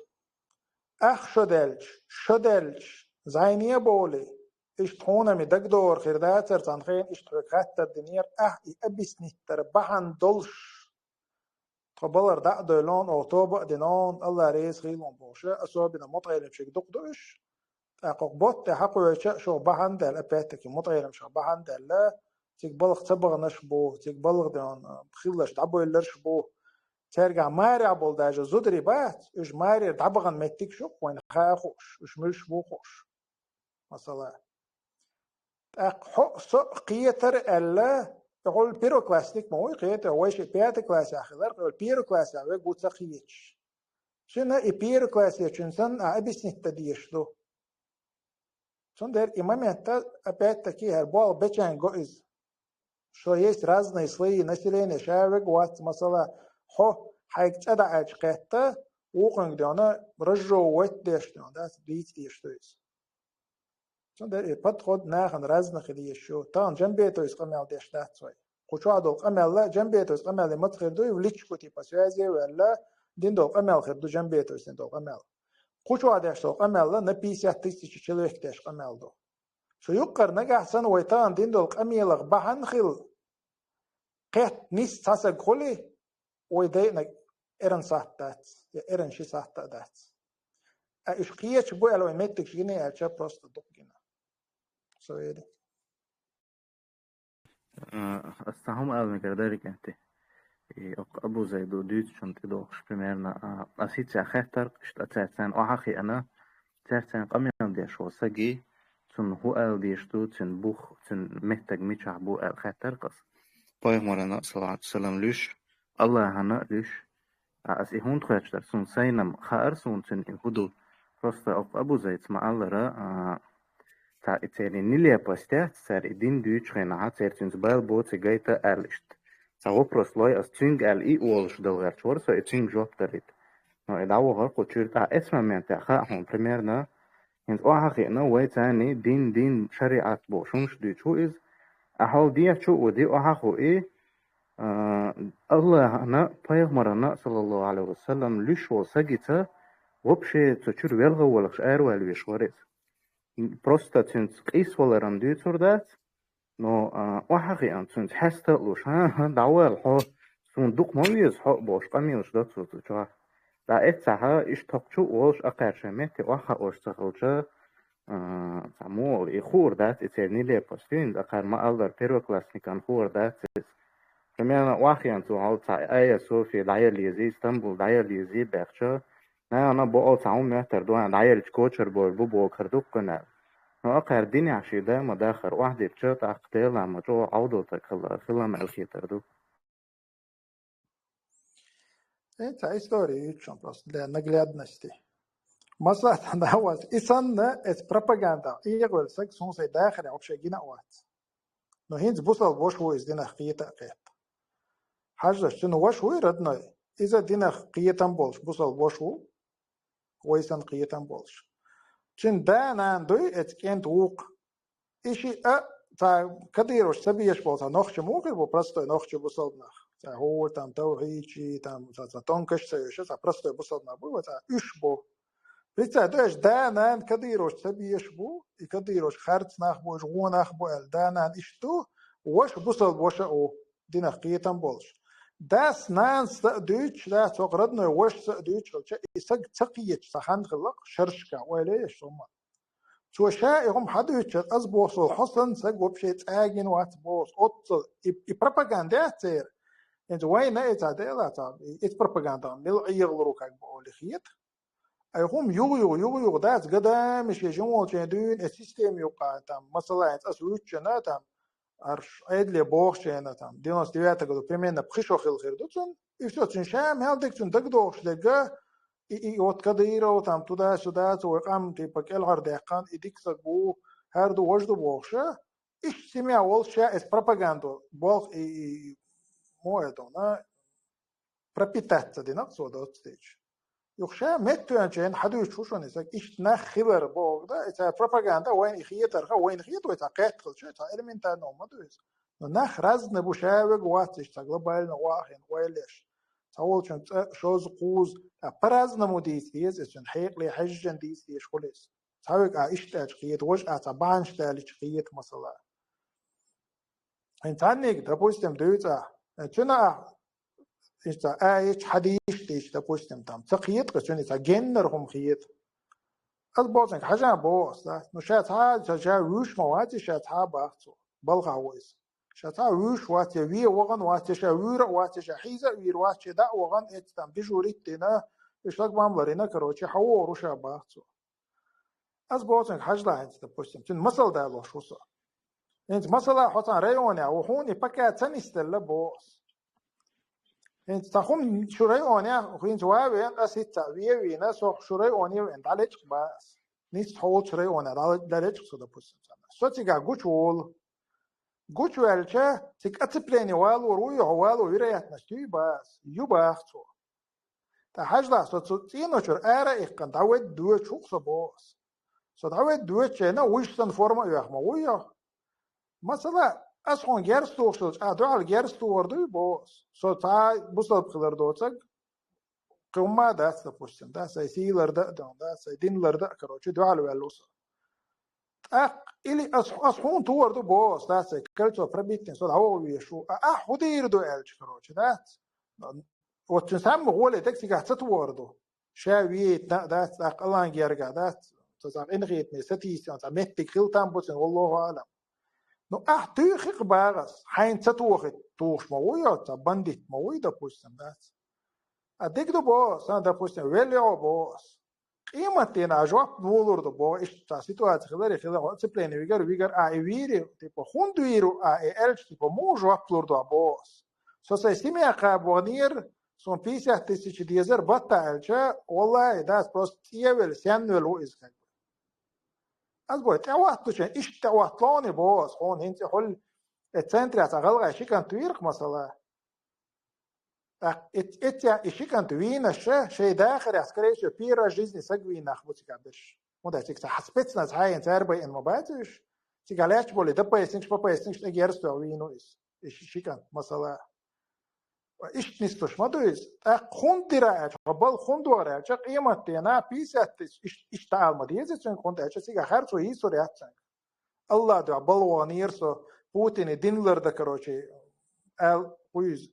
Ахь шо даьлча, шо даьлча, зӀене а бовлий, иштта хьуна-м и дагадогӀур хир дацара, цхьана хенахь иштта хьоьга хаттар динера, ахь и объяснить дара бахьана долуш. Тхо балар дӀа а дойлон, оха тоба а динон, АллахӀ реза хуьлда бохуш, особенно МутӀалимашка дукха ду уьш. ТӀаккха хӀокху бутт тӀе хьакхоьчу шух бахьана даьлла, опять-таки, МутӀалимашах бахьана даьлла, цига балха ца баханарш бу, цига балха ден хилларш дӀабевлларш бу. Цаьргахь марехь болу даже зударий бац, уьш марера дӀабахана меттигаш ю-кх вайна хаа хууш, уьш муьлш бу хууш. Масала. ТӀаккха хьо а, со а кхетар аьлла, тӀехула первоклассник ма вуй, кхета, вай шиъ пятый классехь хилар, тӀехула первый классехь верг ву ца кхеташ. Цуьнан и первый классечун санна а объяснить дан дезаш ду. Цундела и моментта, опять-таки, хӀара болх бечаьнга го иза. Что есть разные слои населения, ша верг вац, масала, хьо хьайга цӀа даьлча кхетта, вукхуьнга дена, разжевывать деш дена, да, дийца дезаш ду иза. Цундела и подход нахана разный хила езаш ю. Тахана Джамбетовс къамел деш дац вай. Кху чохь долу къамел, Джамбетовс къамел маца хир ду, и в личку, типа, связи а ваьлла, дина долу къамел хир ду, Джамбетовс дина долу къамел. Кху чохь деш долу къамел на пятьдесят тысяч человек деш къамел ду. Цу юккъара нагахь санна вай тахана дина долу къамелах бахьана хила, кхетта нис цхьа саг хуьлий, вай дайъинарг эрна сахьт дац, я эрна ши сахьт а дац. Ткъа уьш кхеташ бу аьлла вай меттигаш гина аьлча, просто дукха гина. Со вели. А, ас цхьа хӀума ала мегар дара, кӀанте. И окху Абу Зайда дуьйцучунна тӀедогӀуш, примерно, а, ас хӀинца хаьттар, иштта цаьрца охьа а хиъна, цаьрца къамел деш волу саги, цунна хӀун ала дезаш ду, цуьнан бух, цуьнан меттиг мичахь бу аьлла хаьттар ас. Пайхамарна, саллаллаху Ӏалайхи ва саллам, луьйш, АллахӀана а луьйш. А, ас и хӀунда хоьттуш дара, суна сайнам хаьара суна цуьнан и хӀун ду. Просто окху Абу Зайдас ма-аллара, а, цхьа и церан нелепость яц, цара и дин дуьйцучу хенахь, церан цуьнца бала боций гайта аьлла иштта. Цхьа вопрос лой ас цуьнга аьлла, и олуш дала гӀерташ вара со, и цуьнга жоп далийта. Но и дӀавахара кху чуьра, тӀаккха эцу моментехь хаьа хьуна, примерно, хӀинца охьа а хиъна, вай царний дин, дин, шариӀат бохуш хӀумаш дуьйцуш ву иза. Ахьа хьол дехьа чу а ву, ди охьа а хуу и, а, АллахӀана, пайхамарна, саллаллаху Ӏалайхи ва саллам, луьйш волу сагица вообще цу чуьра велха а валахаш араваьлла веш вара иза. Просто цуьнца къийса валаран дуьйцур дац, но, а, охьа а хиъна, цуьнца хьеста а луш, хӀан-хӀа, дӀавала хьо, суна дукха ма веза хьо а бохуш, къамелаш до цо цу чохь. ТӀаккха эццахьа иштта хӀокху чу а волуш, акхаьрча метте охьахаош ца хилча, а, цхьа муха олу, и хуур дац, и церан нелепость ю, хӀинца акхар ма-аллара первоклассникан хуур дац иза. Примерно, охьахиъна цо хьал цхьа Айя София дӀаяла езий, Стамбул дӀаяла езий баьхча, наверное, бо цхьа хӀума моьттар ду, дӀаялча кочар бовла бу бохар дуккхана. Но акхар динехь ший да ма дахар охьадирча, тӀаккха Дела ма чӀогӀа Ӏовдал таг хила, хила мел хетар ду. Э, цхьа история ю чун просто для наглядности. Масала, тхьана вац, и санна, эца пропаганда, и гӀоьл саг, сун сай дахаре вообще гина а вац. Но хӀинца бусал бош ву иза динах кхета а кхетта. Хьажаш, цуьнан ваша вуй родной, иза динах кхетам болуш, бусал бош ву, вай санна кхетам болуш. Цуьнан да-нана дуй, эца кӀента вукху. И ши а, цхьа Кадыровс ца безаш болу цхьа нохча муха хир бу, простой нохча бусалба нах. Цхьа хӀора там тавхьийдчий, там, цхьа, цхьа тонкаш ца йоьша, цхьа простой бусалба нах бу, вай цхьа уьш бу. Представь, ду аьлча, да-нана Кадыровс ца безаш бу, и Кадыровс харц нах бу, уьш гӀо нах бу аьлла, да-нана иштта ду, ваша бусалба ваша а ву, динах кхетам болуш. Дас-нанас а дуьйцуш, да, цо родной вашас а дуьйцуш хилча, и саг ца кхеташ, цхьа хан хилла-кх, шершка, ойла еш хӀума. Цо ша и хӀума хьадуьйцуш, ас боху, со хьо санна саг вообще цӀа гина вац боху, оццул и, и пропаганда яц церан. ХӀинца вайна и ца дела, ца, и, и пропаганда мила Ӏехалур ву, как бы, олий хета. Ай хӀума юха-юха, юха-юха дац, гадами шен жимолчийн дуьйна, и система юкъа, там, масала, хӀинца ас вуьйцучунна, там, Ӏарш Ӏедале бохучунна, там, девяносто девятом году, примерно, пхи шо хилла хир ду цунна. И всё, цуьнан ша мел дерг, цуьнан дагадогӀуш дерг, и, и вот Кадыров, там, туда-сюда, цо вай къам, типа, кӀелхьардаьккхина, и дика саг ву, хӀара ду, важа ду бохуш, иштта семья волуш ша эца пропаганду болх и, и, и, мо это, на, пропитаться дина-кх цо доццуьйтуш. Юха ша меттахоьнчарна хьадуьйцуш ву шуна и саг, иштта нах хилар боху, да, и цара пропаганда вайна и хетарха, вайна хета вай цхьа кхетта хилча, цхьа элементарно ма ду иза. Но нах разный бу, ша вега вац иштта, цхьа глобально вахина ойла еш. Цхьаволчун цӀа, шозза, кхузза, а, по-разному дийца деза иза, цуьнан хьекъале хьаьжжина дийца дезаш хуьлу иза. Цхьаверг а иштта аьлча кхета, важа а цхьа бахьанаш далийча кхета, масала. ХӀинца цхьаннега, допустим, дуьйцу ахь, цуьнан ахь, иштта а йича, хьадийша дийча, допустим, там, ца кхета-кх, цуьнан цхьа геннара хӀума хета. Ас боху цуьнга, хьажа боху ас, да? Ну, ша цхьа а, ша, ша вуьйш ма вац, ша цхьа а баха цо, балхахь ву иза. Ша цхьа а вуьйш вац, я вен вахана вац, я ша вуьйр а вац, я ша хьийза а вийр вац, ша дӀа а вахана, эццахь там дежурить а дина, и шлагбаум ларйина, короче, хьан вогӀур ву ша баха цо. Ас боху цуьнга, хьажалахь хӀинца, допустим, цуьнан масал далош ву со. ХӀинца масала хьо цхьана районехь ву, хьуна и пока ца нисделла боху ас. ХӀинца цхьа хӀума шу районехь, хӀинца ван а веана, ас хӀинца вен а вийна, со шу районе а веана, дӀалечкъа бан ас. Нисса хьо волчу районехь дӀа-, дӀалечкъа со, допустим, цхьана. Со цигахь гучуволу. Гучуваьлча, цига оцепление валор вуй, хьо вало вероятность юй бан ас? Ю баха цо. ТӀаккха хьажалахь, со цу цӀеночуьра ара а иккхина, дӀаведда доьдуш ву-кх со боху ас. Со дӀаведда доьдучу хенахь, вуьш санна форма а оьху ма вуй хьо. Масала, ас хьуна герз тухуш хилча, ахь дуьхьал герз тухур дуй боху ас. Со цхьа а бусалба хилар доцург, кхин хӀумма а дац, допустим, да, сайн сий лардан а дан, да, сайн дин лардан а, короче, дуьхьал ваьлла ву со. ТӀаккха или ас, ас хьуна тухур ду боху ас, да, сайн кольцо пробитый, со дӀаваха везаш ву. А ахь хӀун дийр ду аьлча, короче, дац? Вот цуьнан самма гӀоле дерг цигахь ца тухур ду. Ша вейтина а дац, тӀаккха алан гергахь дац, цо цхьа къинхетаме сатийсина, цхьа меттиг хила там бу цуьнан, валлаху аӀлам. Ну, ахь туьйхи-кх баха ас, хьайна ца тохийта тухуш ма вуй хьо, цхьа бандит ма вуй, допустим, дац? А дика ду боху ас, сан, допустим, велла йо боху ас. Къематдийнахь жоп муха лур ду боху, иштта цхьа ситуация хиларе хила, хьо оцепление вигар, вигар, а, и вийри, типа, хӀунда вийр ву, а, и аьлча, типа, муха жоп лур ду боху ас? Со сайн семья кхаба ваханера, суна пятьдесят тысяч дезар батта аьлча, валлахӀи, дац, просто цӀе а велла, сенна велла ву иза, как бы. Ас боху, тӀехӀоттучун, иштта тӀехӀотталоне боху ас хьуна, хӀинца и хьуьлла, э, центрехь цхьа гӀалгӀай ши кӀант вийра-кх, масала. ТӀаккха эц-, эццехь и ши кӀант вийнарш шайн дахарехь, скорее всего, первый раз в жизни саг вийна нах бу цигахь берш. ХӀунда аьлча цига цхьа спецназ хьаийна, цара байина ма бац уьш. Цигахь лаьтташ болу ДПСникаш, ППСникаш тӀе герз тоьхна вийна ву иза. И ши, ши кӀант, масала. Иштта нислуш ма ду иза. ТӀаккха хӀунда дира аьлча, хьо балха хӀунда вахара аьлча, къематдийнахь пятьдесят тысяч, иш-, иштта ала ма деза цуьнга, хӀунда аьлча цигахь хӀара цо йийсур яц цуьнга. АллахӀ дуьхьа балха ваханера со, Путине дин лардан, короче, аьлла, кхуьйза.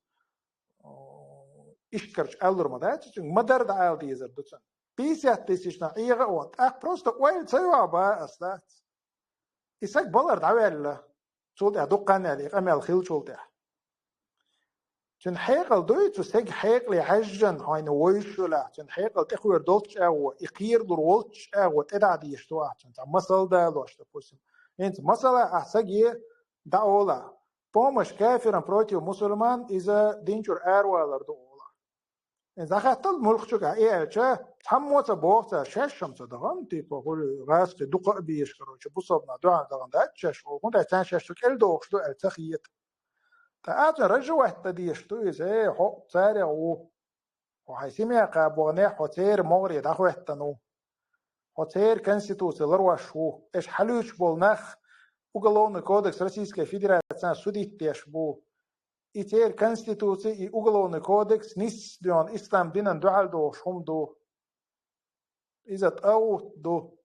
Иштта, короче, аллур ма дац цуьнга, ма-дарра дӀаала дезар ду цуьнан. Пятьдесят тысячна Ӏеха а ван, тӀаккха просто ойла ца йо бан ас, дац. И саг балар дӀаваьлла, цул тӀаьхьа дукха хан яьлла, и къамел хиллачул тӀаьхьа. Цуьнан хьекъал дуй, цу стеган хьекъале хьаьжжина хьайна вуйш йолахь, цуьнан хьекъал тӀехвер долчу агӀо, и кхералур волчу агӀо тӀедахьа дезаш ду ахь цуьнца, масал далош, допустим. ХӀинца масала ахь стаге дӀаолахь: помощь кафирам против мусульман, иза дин чуьра аравалар ду олахь. ХӀинца дӀахаьттал муьлххачуьнга, и аьлча, цхьаммо а ца боху цара, шаьш-м ца дахана, типа, хуьлу гӀазкхий дукха а безаш, короче, бусалба нах дуьхьал дахана дац шаьш, хӀунда аьлча царна шаьш цу кӀел дохуш ду аьлла ца хета. ТӀаккха а цуьнан разжевать дан дезаш ду иза: э, хьо царех ву, хьо хьайн семья кхаба ваханехь, хьо церан могӀаре дӀахӀоьттина ву, хьо церан конституци ларвеш ву, аша хьалуьйчуш болу нах Уголовный кодекс Российской Федерации судить деш бу, и церан конституци, и Уголовный кодекс нисса доьхна ислам динан дуьхьал дохуш хӀума ду. Иза тӀагӀут ду.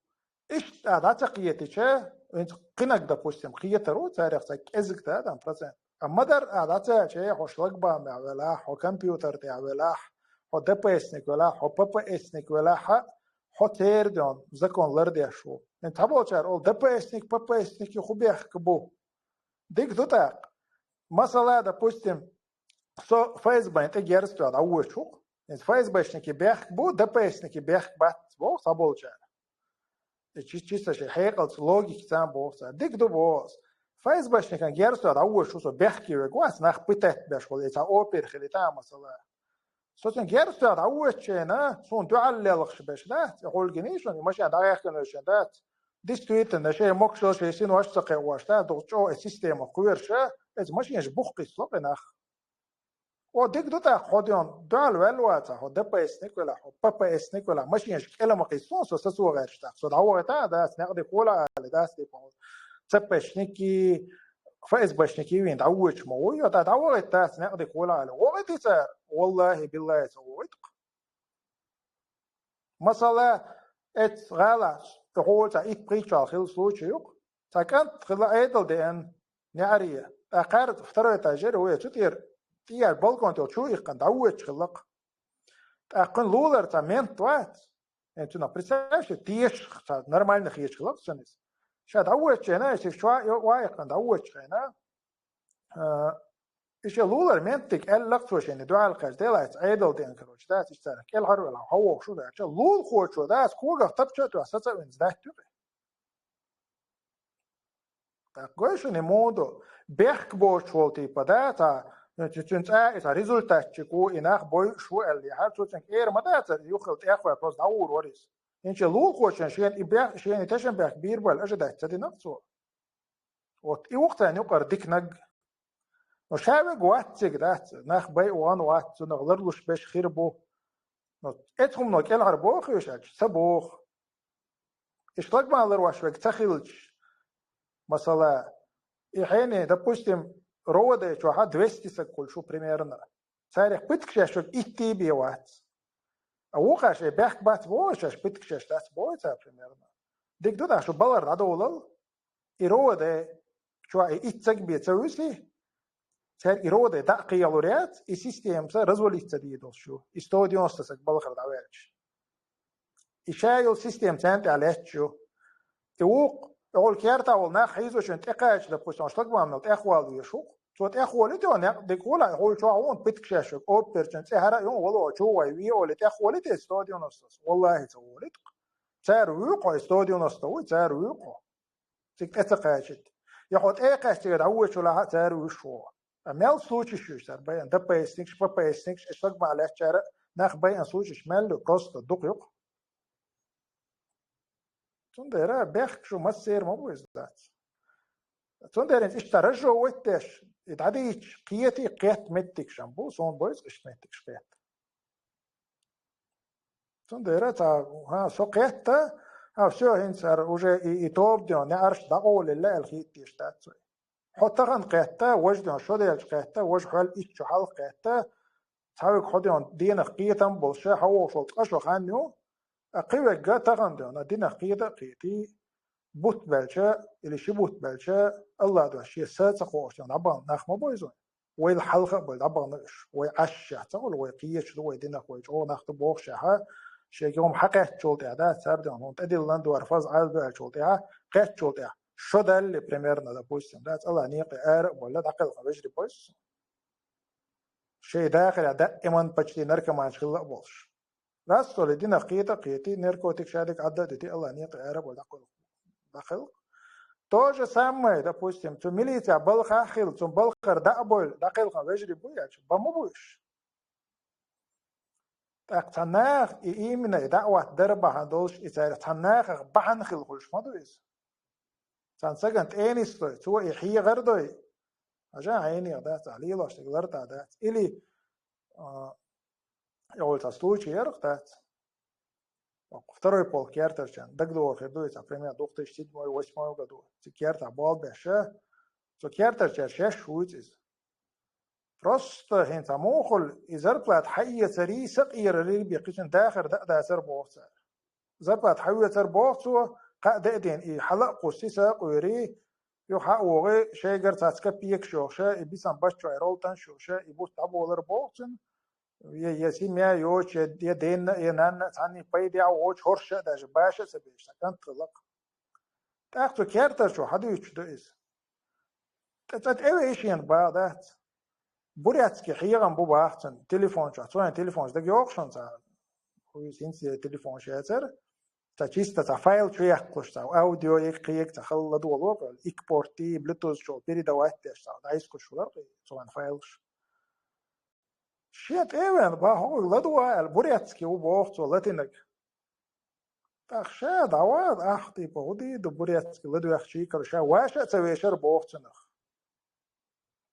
Иштта а дӀа ца кхетича, хӀинца кхинаг, допустим, кхетар ву царех цхьа кӀезиг, да, там, процент. Амма ма-дарра а дӀа ца аьлча, хьо шлагбаумехь велахь, хьо компьютер тӀехь велахь, хьо ДПСник велахь, хьо ППСник велахь, хьо церан доьхна закон лардеш ву. ХӀинца цхьаболчара олу: ДПСник, ППСник хӀун бехк бу? Дика ду тӀаккха. Масала, допустим, со ФСБ-н тӀе герз тоьхна дӀавоьдуш ву-кх. ХӀинца ФСБшники бехк бу, ДПСники бехк бац боху цхьаболчара. И чи-, чисто шайн хьекъалца, логикаца боху цара. Дика ду боху ас. ФСБшникан герз тоьхна дӀавоьдуш ву со, бехке верг вац, нах пытать беш волу, и цхьа опер хили тӀе а, масала. Со цуьнан герз тоьхна дӀавоьдучу хенахь, суна дуьхьал лелхаш берш дац, и хьулгина шуна, и машен дӀахьехкина верш дац. Действительно, шайн мокшал, шайн синош а ца кхиош, да, дукха чӀогӀа и система кхоьруш, иза машенаш бух кхиссало-кх и нах. О, дика ду тӀаккха, хьо доьхна дуьхьал ваьлла вацахь, хьо ДПСник велахь, хьо ППСник велахь, машенаш кӀела ма кхиссало, со сацо гӀерташ тӀаккха. Со дӀавахийта а дац, некъ дика хуьлу али дац, типа, ЦПшники, ФСБшники вийна дӀавоьдуш ма ву, йо, тӀаккха дӀавахийта дац, некъ дика хуьлу али. ВахийтӀа цара, валлахӀи, биллахӀи, ца вахийтӀа-кх. Масала, эцу гӀалахь, хьоьца итт-пхийтта шо хилла случай ю-кх. Цхьа кӀант хилла Ӏедал деана, неӀаре. ТӀаккха кхаьрда второй этаж яра, вай цу тӀера, тӀера балкон тӀера чу иккхина дӀавоьдуш хилла-кх. ТӀаккха кхуьнан лулара цхьа мент вац. Э, цунах, представь себе, тешаш цхьа нормально хеташ хилла-кх цунна иза. Ша дӀавоьдучу хенахь, иза чу ва-, ва иккхина дӀавоьдучу хенахь, а, и шен лулара ментиг аьлла-кх цо шена, дуьхьал кхаьчча, делахь, Ӏедал деана, короче, дац, иштта цара кӀелхьарвелахь, хьо вохуш ву аьлча, лулахочо, дац, когах тапча а тоьхна, саца а винца даьттира. ТӀаккха гой шуна и муха ду, бехк боцуш волу, типа, да, цхьа, цу-, цуьнан цӀа а, и цхьа результатчик ву, и нах бойуш ву аьлла, яхьара цо цуьнга эр ма дацара, юххе тӀехваьлла, просто дӀагӀур вара иза. ХӀинца лулахочун шена и бех-, шена и тешнабехк бийр баьлла, аша даьтта ца дина-кх цо. Вот и ву-кх царна юкъара диканиг. Ну, ша верг вац цига, дац, нах байа ван вац, цунах ларлуш берш хир бу. Ну, эцу хӀумано кӀелхьара боху уьш аьлча, ца боху. И шлагбаум ларвеш верг ца хилча, масала, и хьенан, допустим, РОВД чохь двести саг хуьлуш ву примерно. Царех пытка шаьш верг иттех бен вац. А вукхара шайн бехк бац боху, шаьш пытка шаьш дац боху цара примерно. Дика ду, тӀаккха шу балхара дӀадовлал, и РОВД чохь и итт саг бен ца вуьсий, цаьрга и РОВД дӀа а кхехьалур яц, и система ца развалиться дийр долуш ю, и сто девяносто саг балхара дӀаваьлча. И ша йолу система царна тӀехь лаьтташ ю. И вукху, и хьула кертахь волу нах хьийзочун тӀекхача, допустим, шлагбаум мел тӀехвала везаш ву-кх. Цо тӀехволийта йо, некъ дика хуьлу, хьула чохь вон пытка шаьш верг, оппер чун цӀе хӀара а ю, вало чу вай ве олий, тӀехволийта иза сто девяносто? Валлахи, ца волийта-кх. Цара вуьйцу хьо, и сто девяносто вуй, цара вуьйцу хьо. Цига тӀе ца кхачийта. Я хьо тӀе а кхаьчча, цига дӀавоьдуш велахь а, цара вуьйш ву. А мел случайш ю шуьца байина, ДПСникаш, ППСникаш, и шлагбаум лаьттачара нах байина случайш мел ю, просто дукха ю-кх. Цундела бехк шу массеран ма бу иза дац. Цундела иза иштта разжевывать деш, и дӀадийча, кхетий, кхетта меттигаш ам бу, суна бойзу иштта меттигаш кхетта. Цундела цхьа, хьан, со кхетта, а, всё, хӀинца хӀара уже и, и тоба ден, неӀарш дӀакъовлаелла аьлла хеташ дац вай. Хьо тахана кхетта, важа ден шо делча кхетта, важа хьол итт шо хьалха кхетта, цхьа верг хьо ден дийнах кхетам болуш, хьан вовшал ткъа шо хан ю, а кхин верг тахана ден, а динах кхета а кхетий, бутт баьлча, или ши бутт баьлча, АллахӀ дош шен са ца кхоуш ден дӀабахна нах ма бойзу. Вайл хьалха а бой дӀабахна уьш. Вай Ӏаш шех ца хуьлу, вай кхеташ ду, вай динах вай чӀогӀа нах ду боху шех, шега хӀума хьакхеттачул тӀехь, да, цара ден хӀума тӀедиллина дора, фаза Ӏаьрбаьллачул тӀехь, кхеттачул тӀехь. Шо даьлла, примерно, допустим, да, цӀа ла некъа ара а болла, дӀакхелхина вежарий бойсу. Шоай дахарехь даиман почти наркоманаш хилла а болуш. Раз а ца ле, динах кхета а кхетий, наркотик шадерг Ӏадда а дитий, Аллах некъа ара а бой дӀакхалхар. ДӀакхалхар. То же самое, допустим, цу милицехь балхахь а хилла, цунна балхара дӀа а бовлий, дӀакхалхар вежарий буй аьлча, бан ма бу уьш. ТӀаккха цхьа наха и именно и даӀват дар бахьана долуш, и цаьрга цхьана нахах бахьана хилла хуьлуш ма ду иза. Цхьана стагана тӀе нисдой, цо и хьехар а дой, хьажа, хьенех дац, ахь лелош дерг лартӀехь дац. Или, а, и вай цхьа случай яра-кх дац. Второй полк кертарчарна дагадогӀур хир ду иза, примерно, две тысячи седьмой, восьмой году. Цу кертахь болх беш, цу кертарчара шаьш вуьйцу иза. Просто хӀинца муха хуьлу, и зарплата хьаэцарий, сакъерарий бен кхин цуьнан дахар дан а дацара боху цара. Зарплата хьаэцара боху цо, кхаа де а дина, и хьала а кхуссий, са а къуьйрий, юха хьа а вогӀий, шайгара цхьацца копейкаш йохуш, и бисам баччой ролтанаш йохуш, и бутт дӀаболар боху цуьнан, я, я семья йоцуш, я, я денна, я нанна, цхьанний пайдехь а воцуш, хӀорш а даже баша а ца беш, цхьа кӀант хилла-кх. ТӀаккха цу кертарчо хьадуьйцуш ду иза. ТӀе-, цӀа тӀевеа шена баха дац. Бурятский хьехам бу баха цуьнан телефон чохь. Цо хьайн телефонаш дага йогӀу шуна цхьа? ХӀинца телефонаш яцара. Цхьа чисто цхьа файл чу яккхалуш, цхьа аудио, ик-, кхиъ-, цхьа хала ладогӀало, ик-порти, блютуз чу передавать деш, цхьа дӀаискхуш хилар-кх цу хьайн файлаш. Шен тӀе а веана, баха хӀокхуьнга ладогӀа аьлла, бурятский ву боху цо латинарг. ТӀаккха ша дӀавада, ахь, типа, хӀун дийр ду бурятский ладоьгӀчий, короче, ша ваша а ца вешара боху цунах.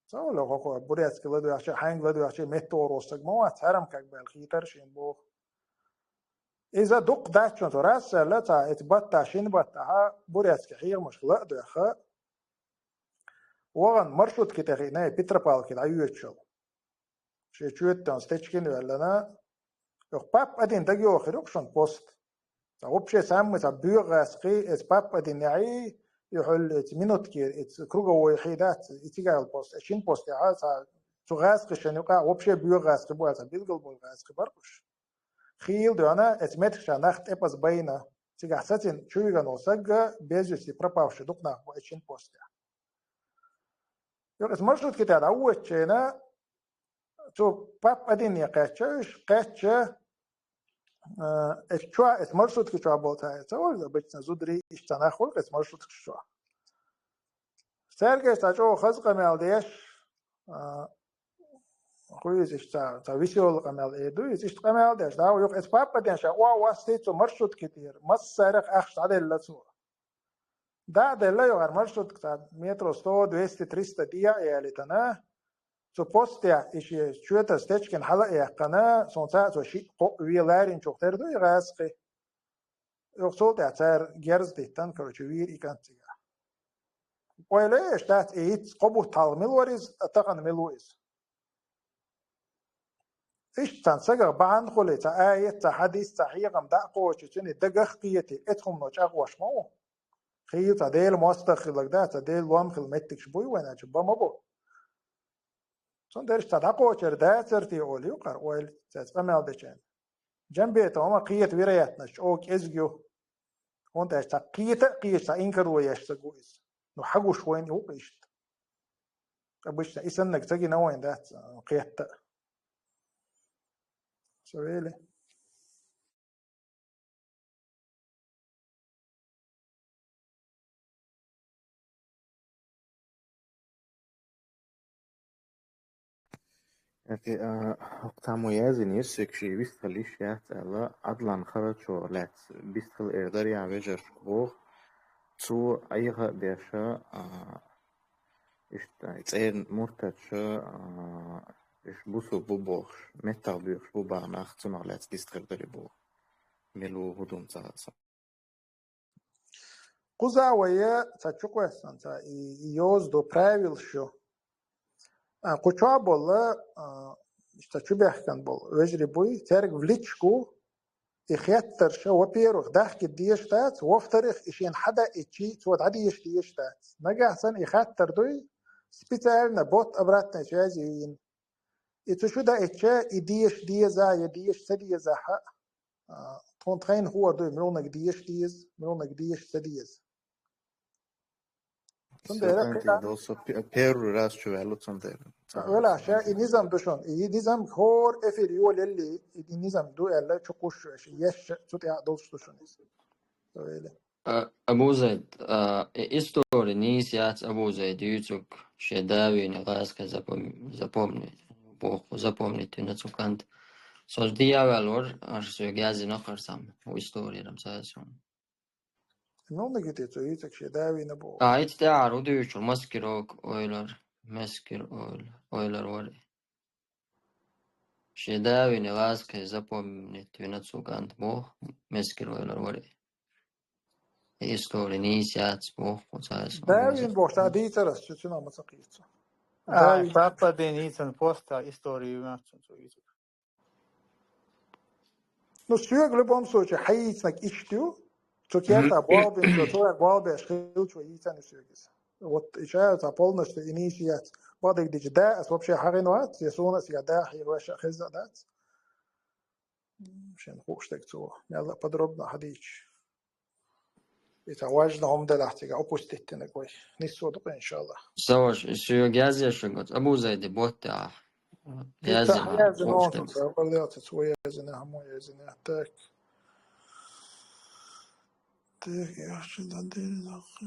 Ца вала хӀокхо бурятский ладоьгӀчий, хьаьнга ладоьгӀчий, меттахӀора волу стаг ма вац, хьарам как баьлла хийтара шена боху. Иза дукха дац шуна, цо раз а аьлла, цхьа эца баттахь, шина баттахь, бурятский хьехамашка ла а доьхна, вахана маршрутки тӀе хиъна, Петропавловке дӀайоьдуш йолу. Шен чоьтан стечкина а ваьллина, юха Пап-один дага йохуьйтура-кх шуна пост. Цхьа вообще самый цхьа боьха гӀазкхий, эца Пап-один яхьий, и хьуьлла эца Минуткера, эца круговой хьий дац, и цигахь йолу пост, эца шина пост яхьа, цхьа цу гӀазкхашна юкъахь вообще боьха гӀазкхий бу аьлла, цхьа билгал болу гӀазкхий бара уьш. Хийла доьхна, эца меттигашкахь нах тӀепаза байна, цигахь сацийна чу вигна волу стаг, без вести пропавший дукха нах бу эца шина постехь. Юха эца маршрутки тӀехь дӀавоьдучу хенахь, цу Пап-одине кхаьчча уьш, кхаьчча, а, эца чохь, эца маршрутки чохь болу цхьа, ца вара обычно зударий, иштта цхьа нах вара эца маршруткаш чохь. Цаьрга цхьа чӀогӀа хаза къамел деш, а, хӀун иза иштта цхьа, цхьа весёлый къамел эр ду иза, иштта къамел деш, да, юха эца Пап-один ша охьа вастий цу маршрутки тӀера, массарах ахча дӀаделла цо. ДӀа а делла, юха маршрутка цхьа метров сто, двести, триста дехьа а ялийтина, цу постехь и шен чоьтан стечкина хьала а яьккхина, суна цхьа а цо шиъ-кхоъ вен ларинчух тера ду и гӀазкхи. Юха цул тӀаьхьа цара герз диттина, короче, вийра и кӀант цигахь. Ойла еш дац, и хӀинца кхо бутт хьалха мила вара иза, а тахана мила ву иза. Иштта цхьана сагах бахьана хуьлий, цхьа аят, цхьа хьадис, цхьа хьехам дӀа а кхочий, цуьнан дагах а кхетий, эца хӀумано чӀагӀош ма ву. Хийла цхьа Делан мостагӀ хилларг дац, цхьа Делан лом хилла меттигаш буй вайна, аьлча, бан ма бу. Цундела иштта цхьа дӀакхочур дацара те олий юкъара ойла цаьрца къамел дечарна. Джамбетов ма кхета вероятность чӀогӀа кӀезиг ю. ХӀунда аьлча цхьа кхета а кхеташ, цхьа инкарло еш стаг ву иза. Ну, хьагуш вайна и ву-кх иштта. Обычно и саннарг ца гина вайна дац, а, кхетта а. Со вели. ХӀокху цхьаммо яздинера соьга, шен вистхила йиш яц аьлла, Ӏадлан Харачо лаьцна вистхила эр дара ян вежаршка боху. Цо Ӏеха а деш, а, иштта церан муртатша, а, уьш бусурба бу бохуш, меттах боьхуш бу бахана нах, цунах лаьцна дистхир дара боху. Мила ву хӀун ду ца хаа. Кхуза вай цхьа чукхоьссина, цхьа и, и йоза ду, правилаш ю. А, кху чохь болу, а, иштта чу баьхкина болу вежарий буй, цаьрга в личку и хеттарш, во-первых, дахкийта дезаш дац, во-вторых, и шена хьадаийтича, цо дӀадеша дезаш дац. Нагахь санна и хаттар дуй, специально бот обратной связи йина. И цу чу даийтича, и деша деза, я деша ца деза, хьа, а, тхуна тхайна хуур дуй, муьлханиг деша деза, муьлханиг деша ца деза. Цундела Саканти кхидӀа. Долу со пе-, первый раз чу ваьлла цундела. Ца вела, ша и низам ду шуна. И низам хӀора эфир йолалли, и низам ду аьлла, чу кхуш шу аша, еш ша, цу тӀехь долуш ду шуна иза. Ца вела. А, Абу Зайд, а, и истори нийса яц Абу Зайд юьйцург, шен да вийна гӀазкхи запом-, запомни, боху, запомнить вина цу кӀант. Со дӀаваьлла вара, аша соьга яздина кхарсам, у историрам ца яц хьуна. Мел нагити цо йийцаг шен да вийна боху. А, итт тӀаьхьара у дуьйцур, маскировка ойлар, маскир ойла-, ойлар вара. Шен да вийна гӀазкхи запомнить вина цу кӀант боху, маскир ойлар вара. И истори нийса яц боху, ца яц Да вийна боху, ша дийцар ас, цу цуьнан ма ца кхийцу. А, Да вийна. Шаппа дийна йийцан поста истори ю мац цу йийцур. Ну, соьга, в любом случае, хьайийцинарг иштта ю, цу керта болх бинчо, цо болх беш хилчо йийцина соьга иза. Вот и ша цхьа полностью и нийса яц. Бакъдерг дича да, ас вообще хьагӀина вац, я суна ас я да хьийра ваша хезна дац. Шен хууш дерг цо, мелла а подробно хьадийча. И цхьа важна хӀума делахь цига упустить динарг вай. Нисса ду-кх, иншаллах. Саваш, и соьга язъеш шуьга оцу Абу Зайди ботта ахь. Язъе Ца ма, яздина хууш хӀума дерг. Ца вардаьлла, ца цо яздина, хӀума яздина. Так. Так, я что-то дерзахь.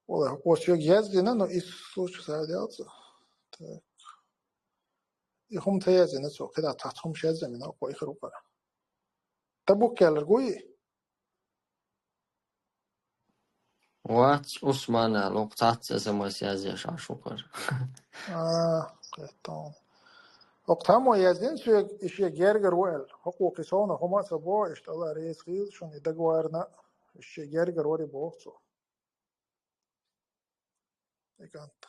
Валлахь, хӀокхо соьга яздина, но и случай схьаделла ца. Так. И хӀума ца яздина цо, кхидӀа цхьацца хӀума яздина, хӀокхо и хир ву-кх. Табук кхаьлларг вуй? Вац, Усмана, локх цхьацца СМС язъеш Ӏаш ву-кх. А, кхетон. Локх цхьаммо яздина соьга, и шен гергара ву аьлла. ХӀокхо кхин совнаха хӀума а ца боху, иштта Алла реза хила шуна и дагарна, и шен гергара вари боху цо. И кӀант.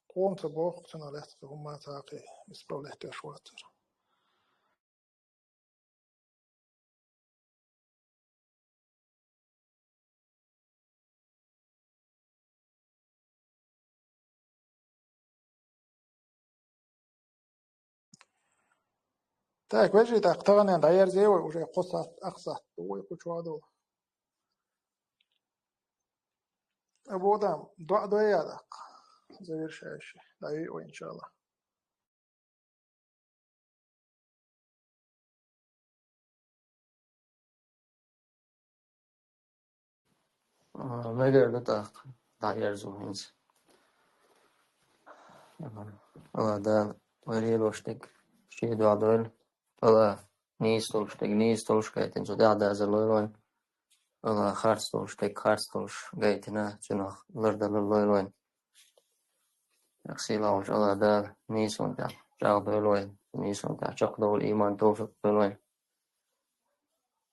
Кхо хӀума ца боху, цунах лаьцна хӀума ца кхин, исправлять деш вацара. Так, вежарий, тӀаккха тахана дӀаерзий вай, уже кхо сахьт, ах сахьт ду вай кху чохь долу. Абу Адам, доӀа дой я тӀаккха. Завершающий. ДӀавиъ вай, иншаллах. А, наверное, так. ДӀаерзо хӀинца. Алла Дала вай лелош дерг шен дуьхьа дойла. Алла нийса долуш дерг нийса долуш гайтина, цу тӀаьхьа дазар лойла вайн. Алла харц долуш дерг харц долуш гайтина, цунах лардалар лойла вайн. Сийлахь волчу Алла Дала нийсонан тӀехь чӀагӀдойла вай, нийсонан тӀехь чекхдовла иман, товфикъ дойла вайн.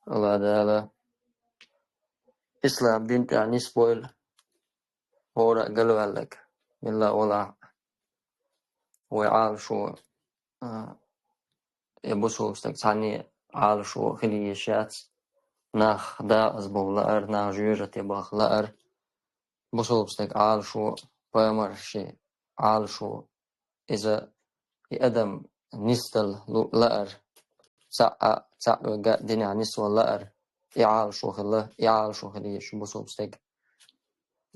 Алла Дала ислам дин тӀехь нисбойла хӀора а галваьлларг, милла а валахь а. Вай Ӏалашо, а, я бусалба стаг цхьанне Ӏалашо хила йиш яц, нах декъаза бовла лаар, нах жоьжахате бахла лаар. Бусалба стаг Ӏалашо, пайхамар шен Ӏалашо, иза и адам нисдала лу-, лаар, цхьаъ а, цхьаъ верг а динехь нисвала лаар, и Ӏалашо хилла, и Ӏалашо хила йиш ю бусалба стаг.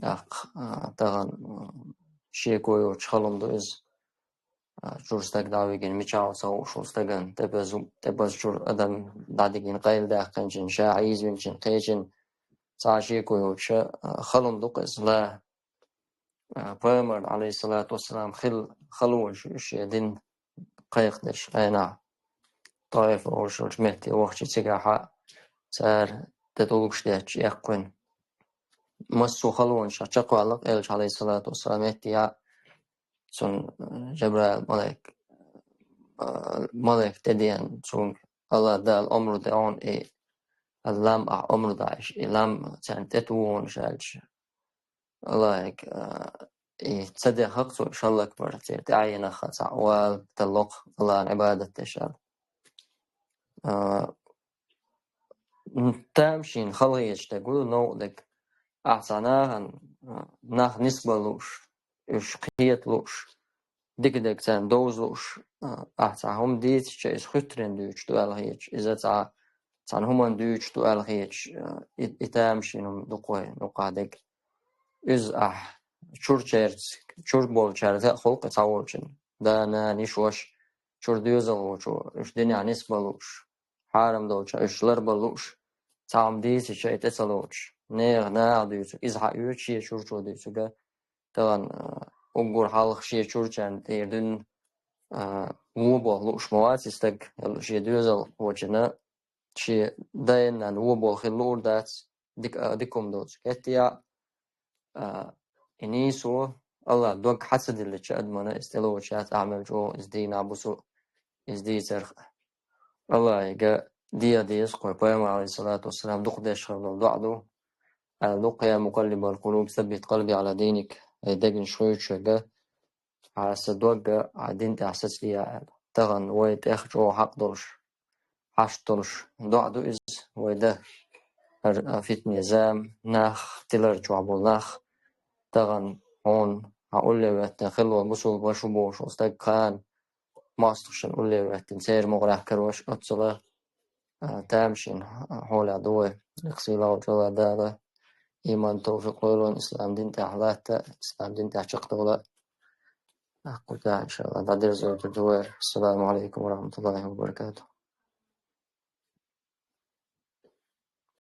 ТӀаккха, а, тахана, а, шеко йоцуш хала хӀума ду иза. А, чуьра стаг дӀавигина, мичахь ву ца хууш волу стагана, тӀебаза, тӀебаза чуьра адам дӀадигина, къайладаьккхинчун, ша Ӏийзавинчун, кхечун, цхьа а шеко йоцуш, а, хала хӀума ду-кх иза, ла. А, пайхамар, Ӏалайхиссалату вассалам, хила хала волуш ю шен дин кхайкхадеш, къайнахь ТӀоиф олуш йолчу метте вахча, цигахь а цара тӀе тӀулгаш детташ эккхийна. Массо а халонаш чекхваьлла-кх элча, Ӏалайхиссалату вассалам, меттехь а, цунна Жабраил малайк, а, малайк тӀедеана, цуьнга Алла Дала омра деана, и лам ахь омра даьлча, и лам царна тӀе тухуш аьлча, Аллахьига, а, и ца деха-кх цо, шаллакбар, церан тӀаьхьенах цхьаъ вала, талло-кх Аллахьан Ӏибадат деш аьлла. А, м, тамашийна хала хеташ дерг ву, новкъа дерг. Ахь цхьа нахана, а, нах нисбала лууш, уьш кхета лууш, дика дерг царна довза лууш, а, ахь цхьа хӀума дийцича, иза хуьттаренна дуьйцуш ду аьлла хеташ, иза цхьа, цхьана хӀуманна дуьйцуш ду аьлла хеташ, а, и, и тамашийна хӀума ду-кх вай юкъахь дерг. Иза ахь чуьрачаьрца, чуьра болчаьрца а хуьлу-кх и цхьаволчунна. Да, нана, йиша, ваша, чуьра доьзал волчо, уьш динехь нисбан лууш, хьарам долчохь уьш ларбан лууш, цхьа хӀума дийцича, и тӀе ца лоцуш, нехан наха дуьйцург иза хьаоьцу шен чуьрачо дуьйцург, тахана, а, уггар хьалха шен чуьрачарна тӀера дуьйна, а, вон болх лууш ма вац и стаг, шен доьзал волчунна, шен да-нана вон болх хила луур дац, дика, а, дика хӀума доцург. ХӀетте а, а, и нийсо, АллахӀа дог хьа ца диллича адамана, иза тӀелоцуш яц, ахь мел чӀогӀа иза дийнахь, бусу иза дийцарх. АллахӀе деха деза-кх вай, Пайхамара, Ӏалайхиссалату вассалам, дукха деш хилла доӀа ду. Аьлла ду-кх: «يا مقلب القلوب ثبت قلبي على دينك». Ай дегнаш хуьйцуш верг, хьан сан дог хьан дин тӀехь сацале, аьлла. Тахана вай тӀех чӀогӀа хьакъ долуш, хьашт долуш доӀа ду иза, вай дан хӀара, а, фитне зама, нах, тилар чохь болу нах, тахана хьуна, хьан улле веттина хилла волу бусулба ваша ву бохуш волу стаг, кхана мостагӀашна улле веттина, церан могӀарехь карош, оццула, а, тамашийна хьолехь ду вай. Лекхсийла волчу АллахӀ Дала иман, товфикъ лойла вайна ислам дин тӀехь латта, ислам дин тӀехь чекхдовла. Аккхуьйтахь, иншаАллахӀ, дӀадерзор ду вай. Ассаламу Ӏалайкум ва рахьматуллахӀи ва баракатухӀ.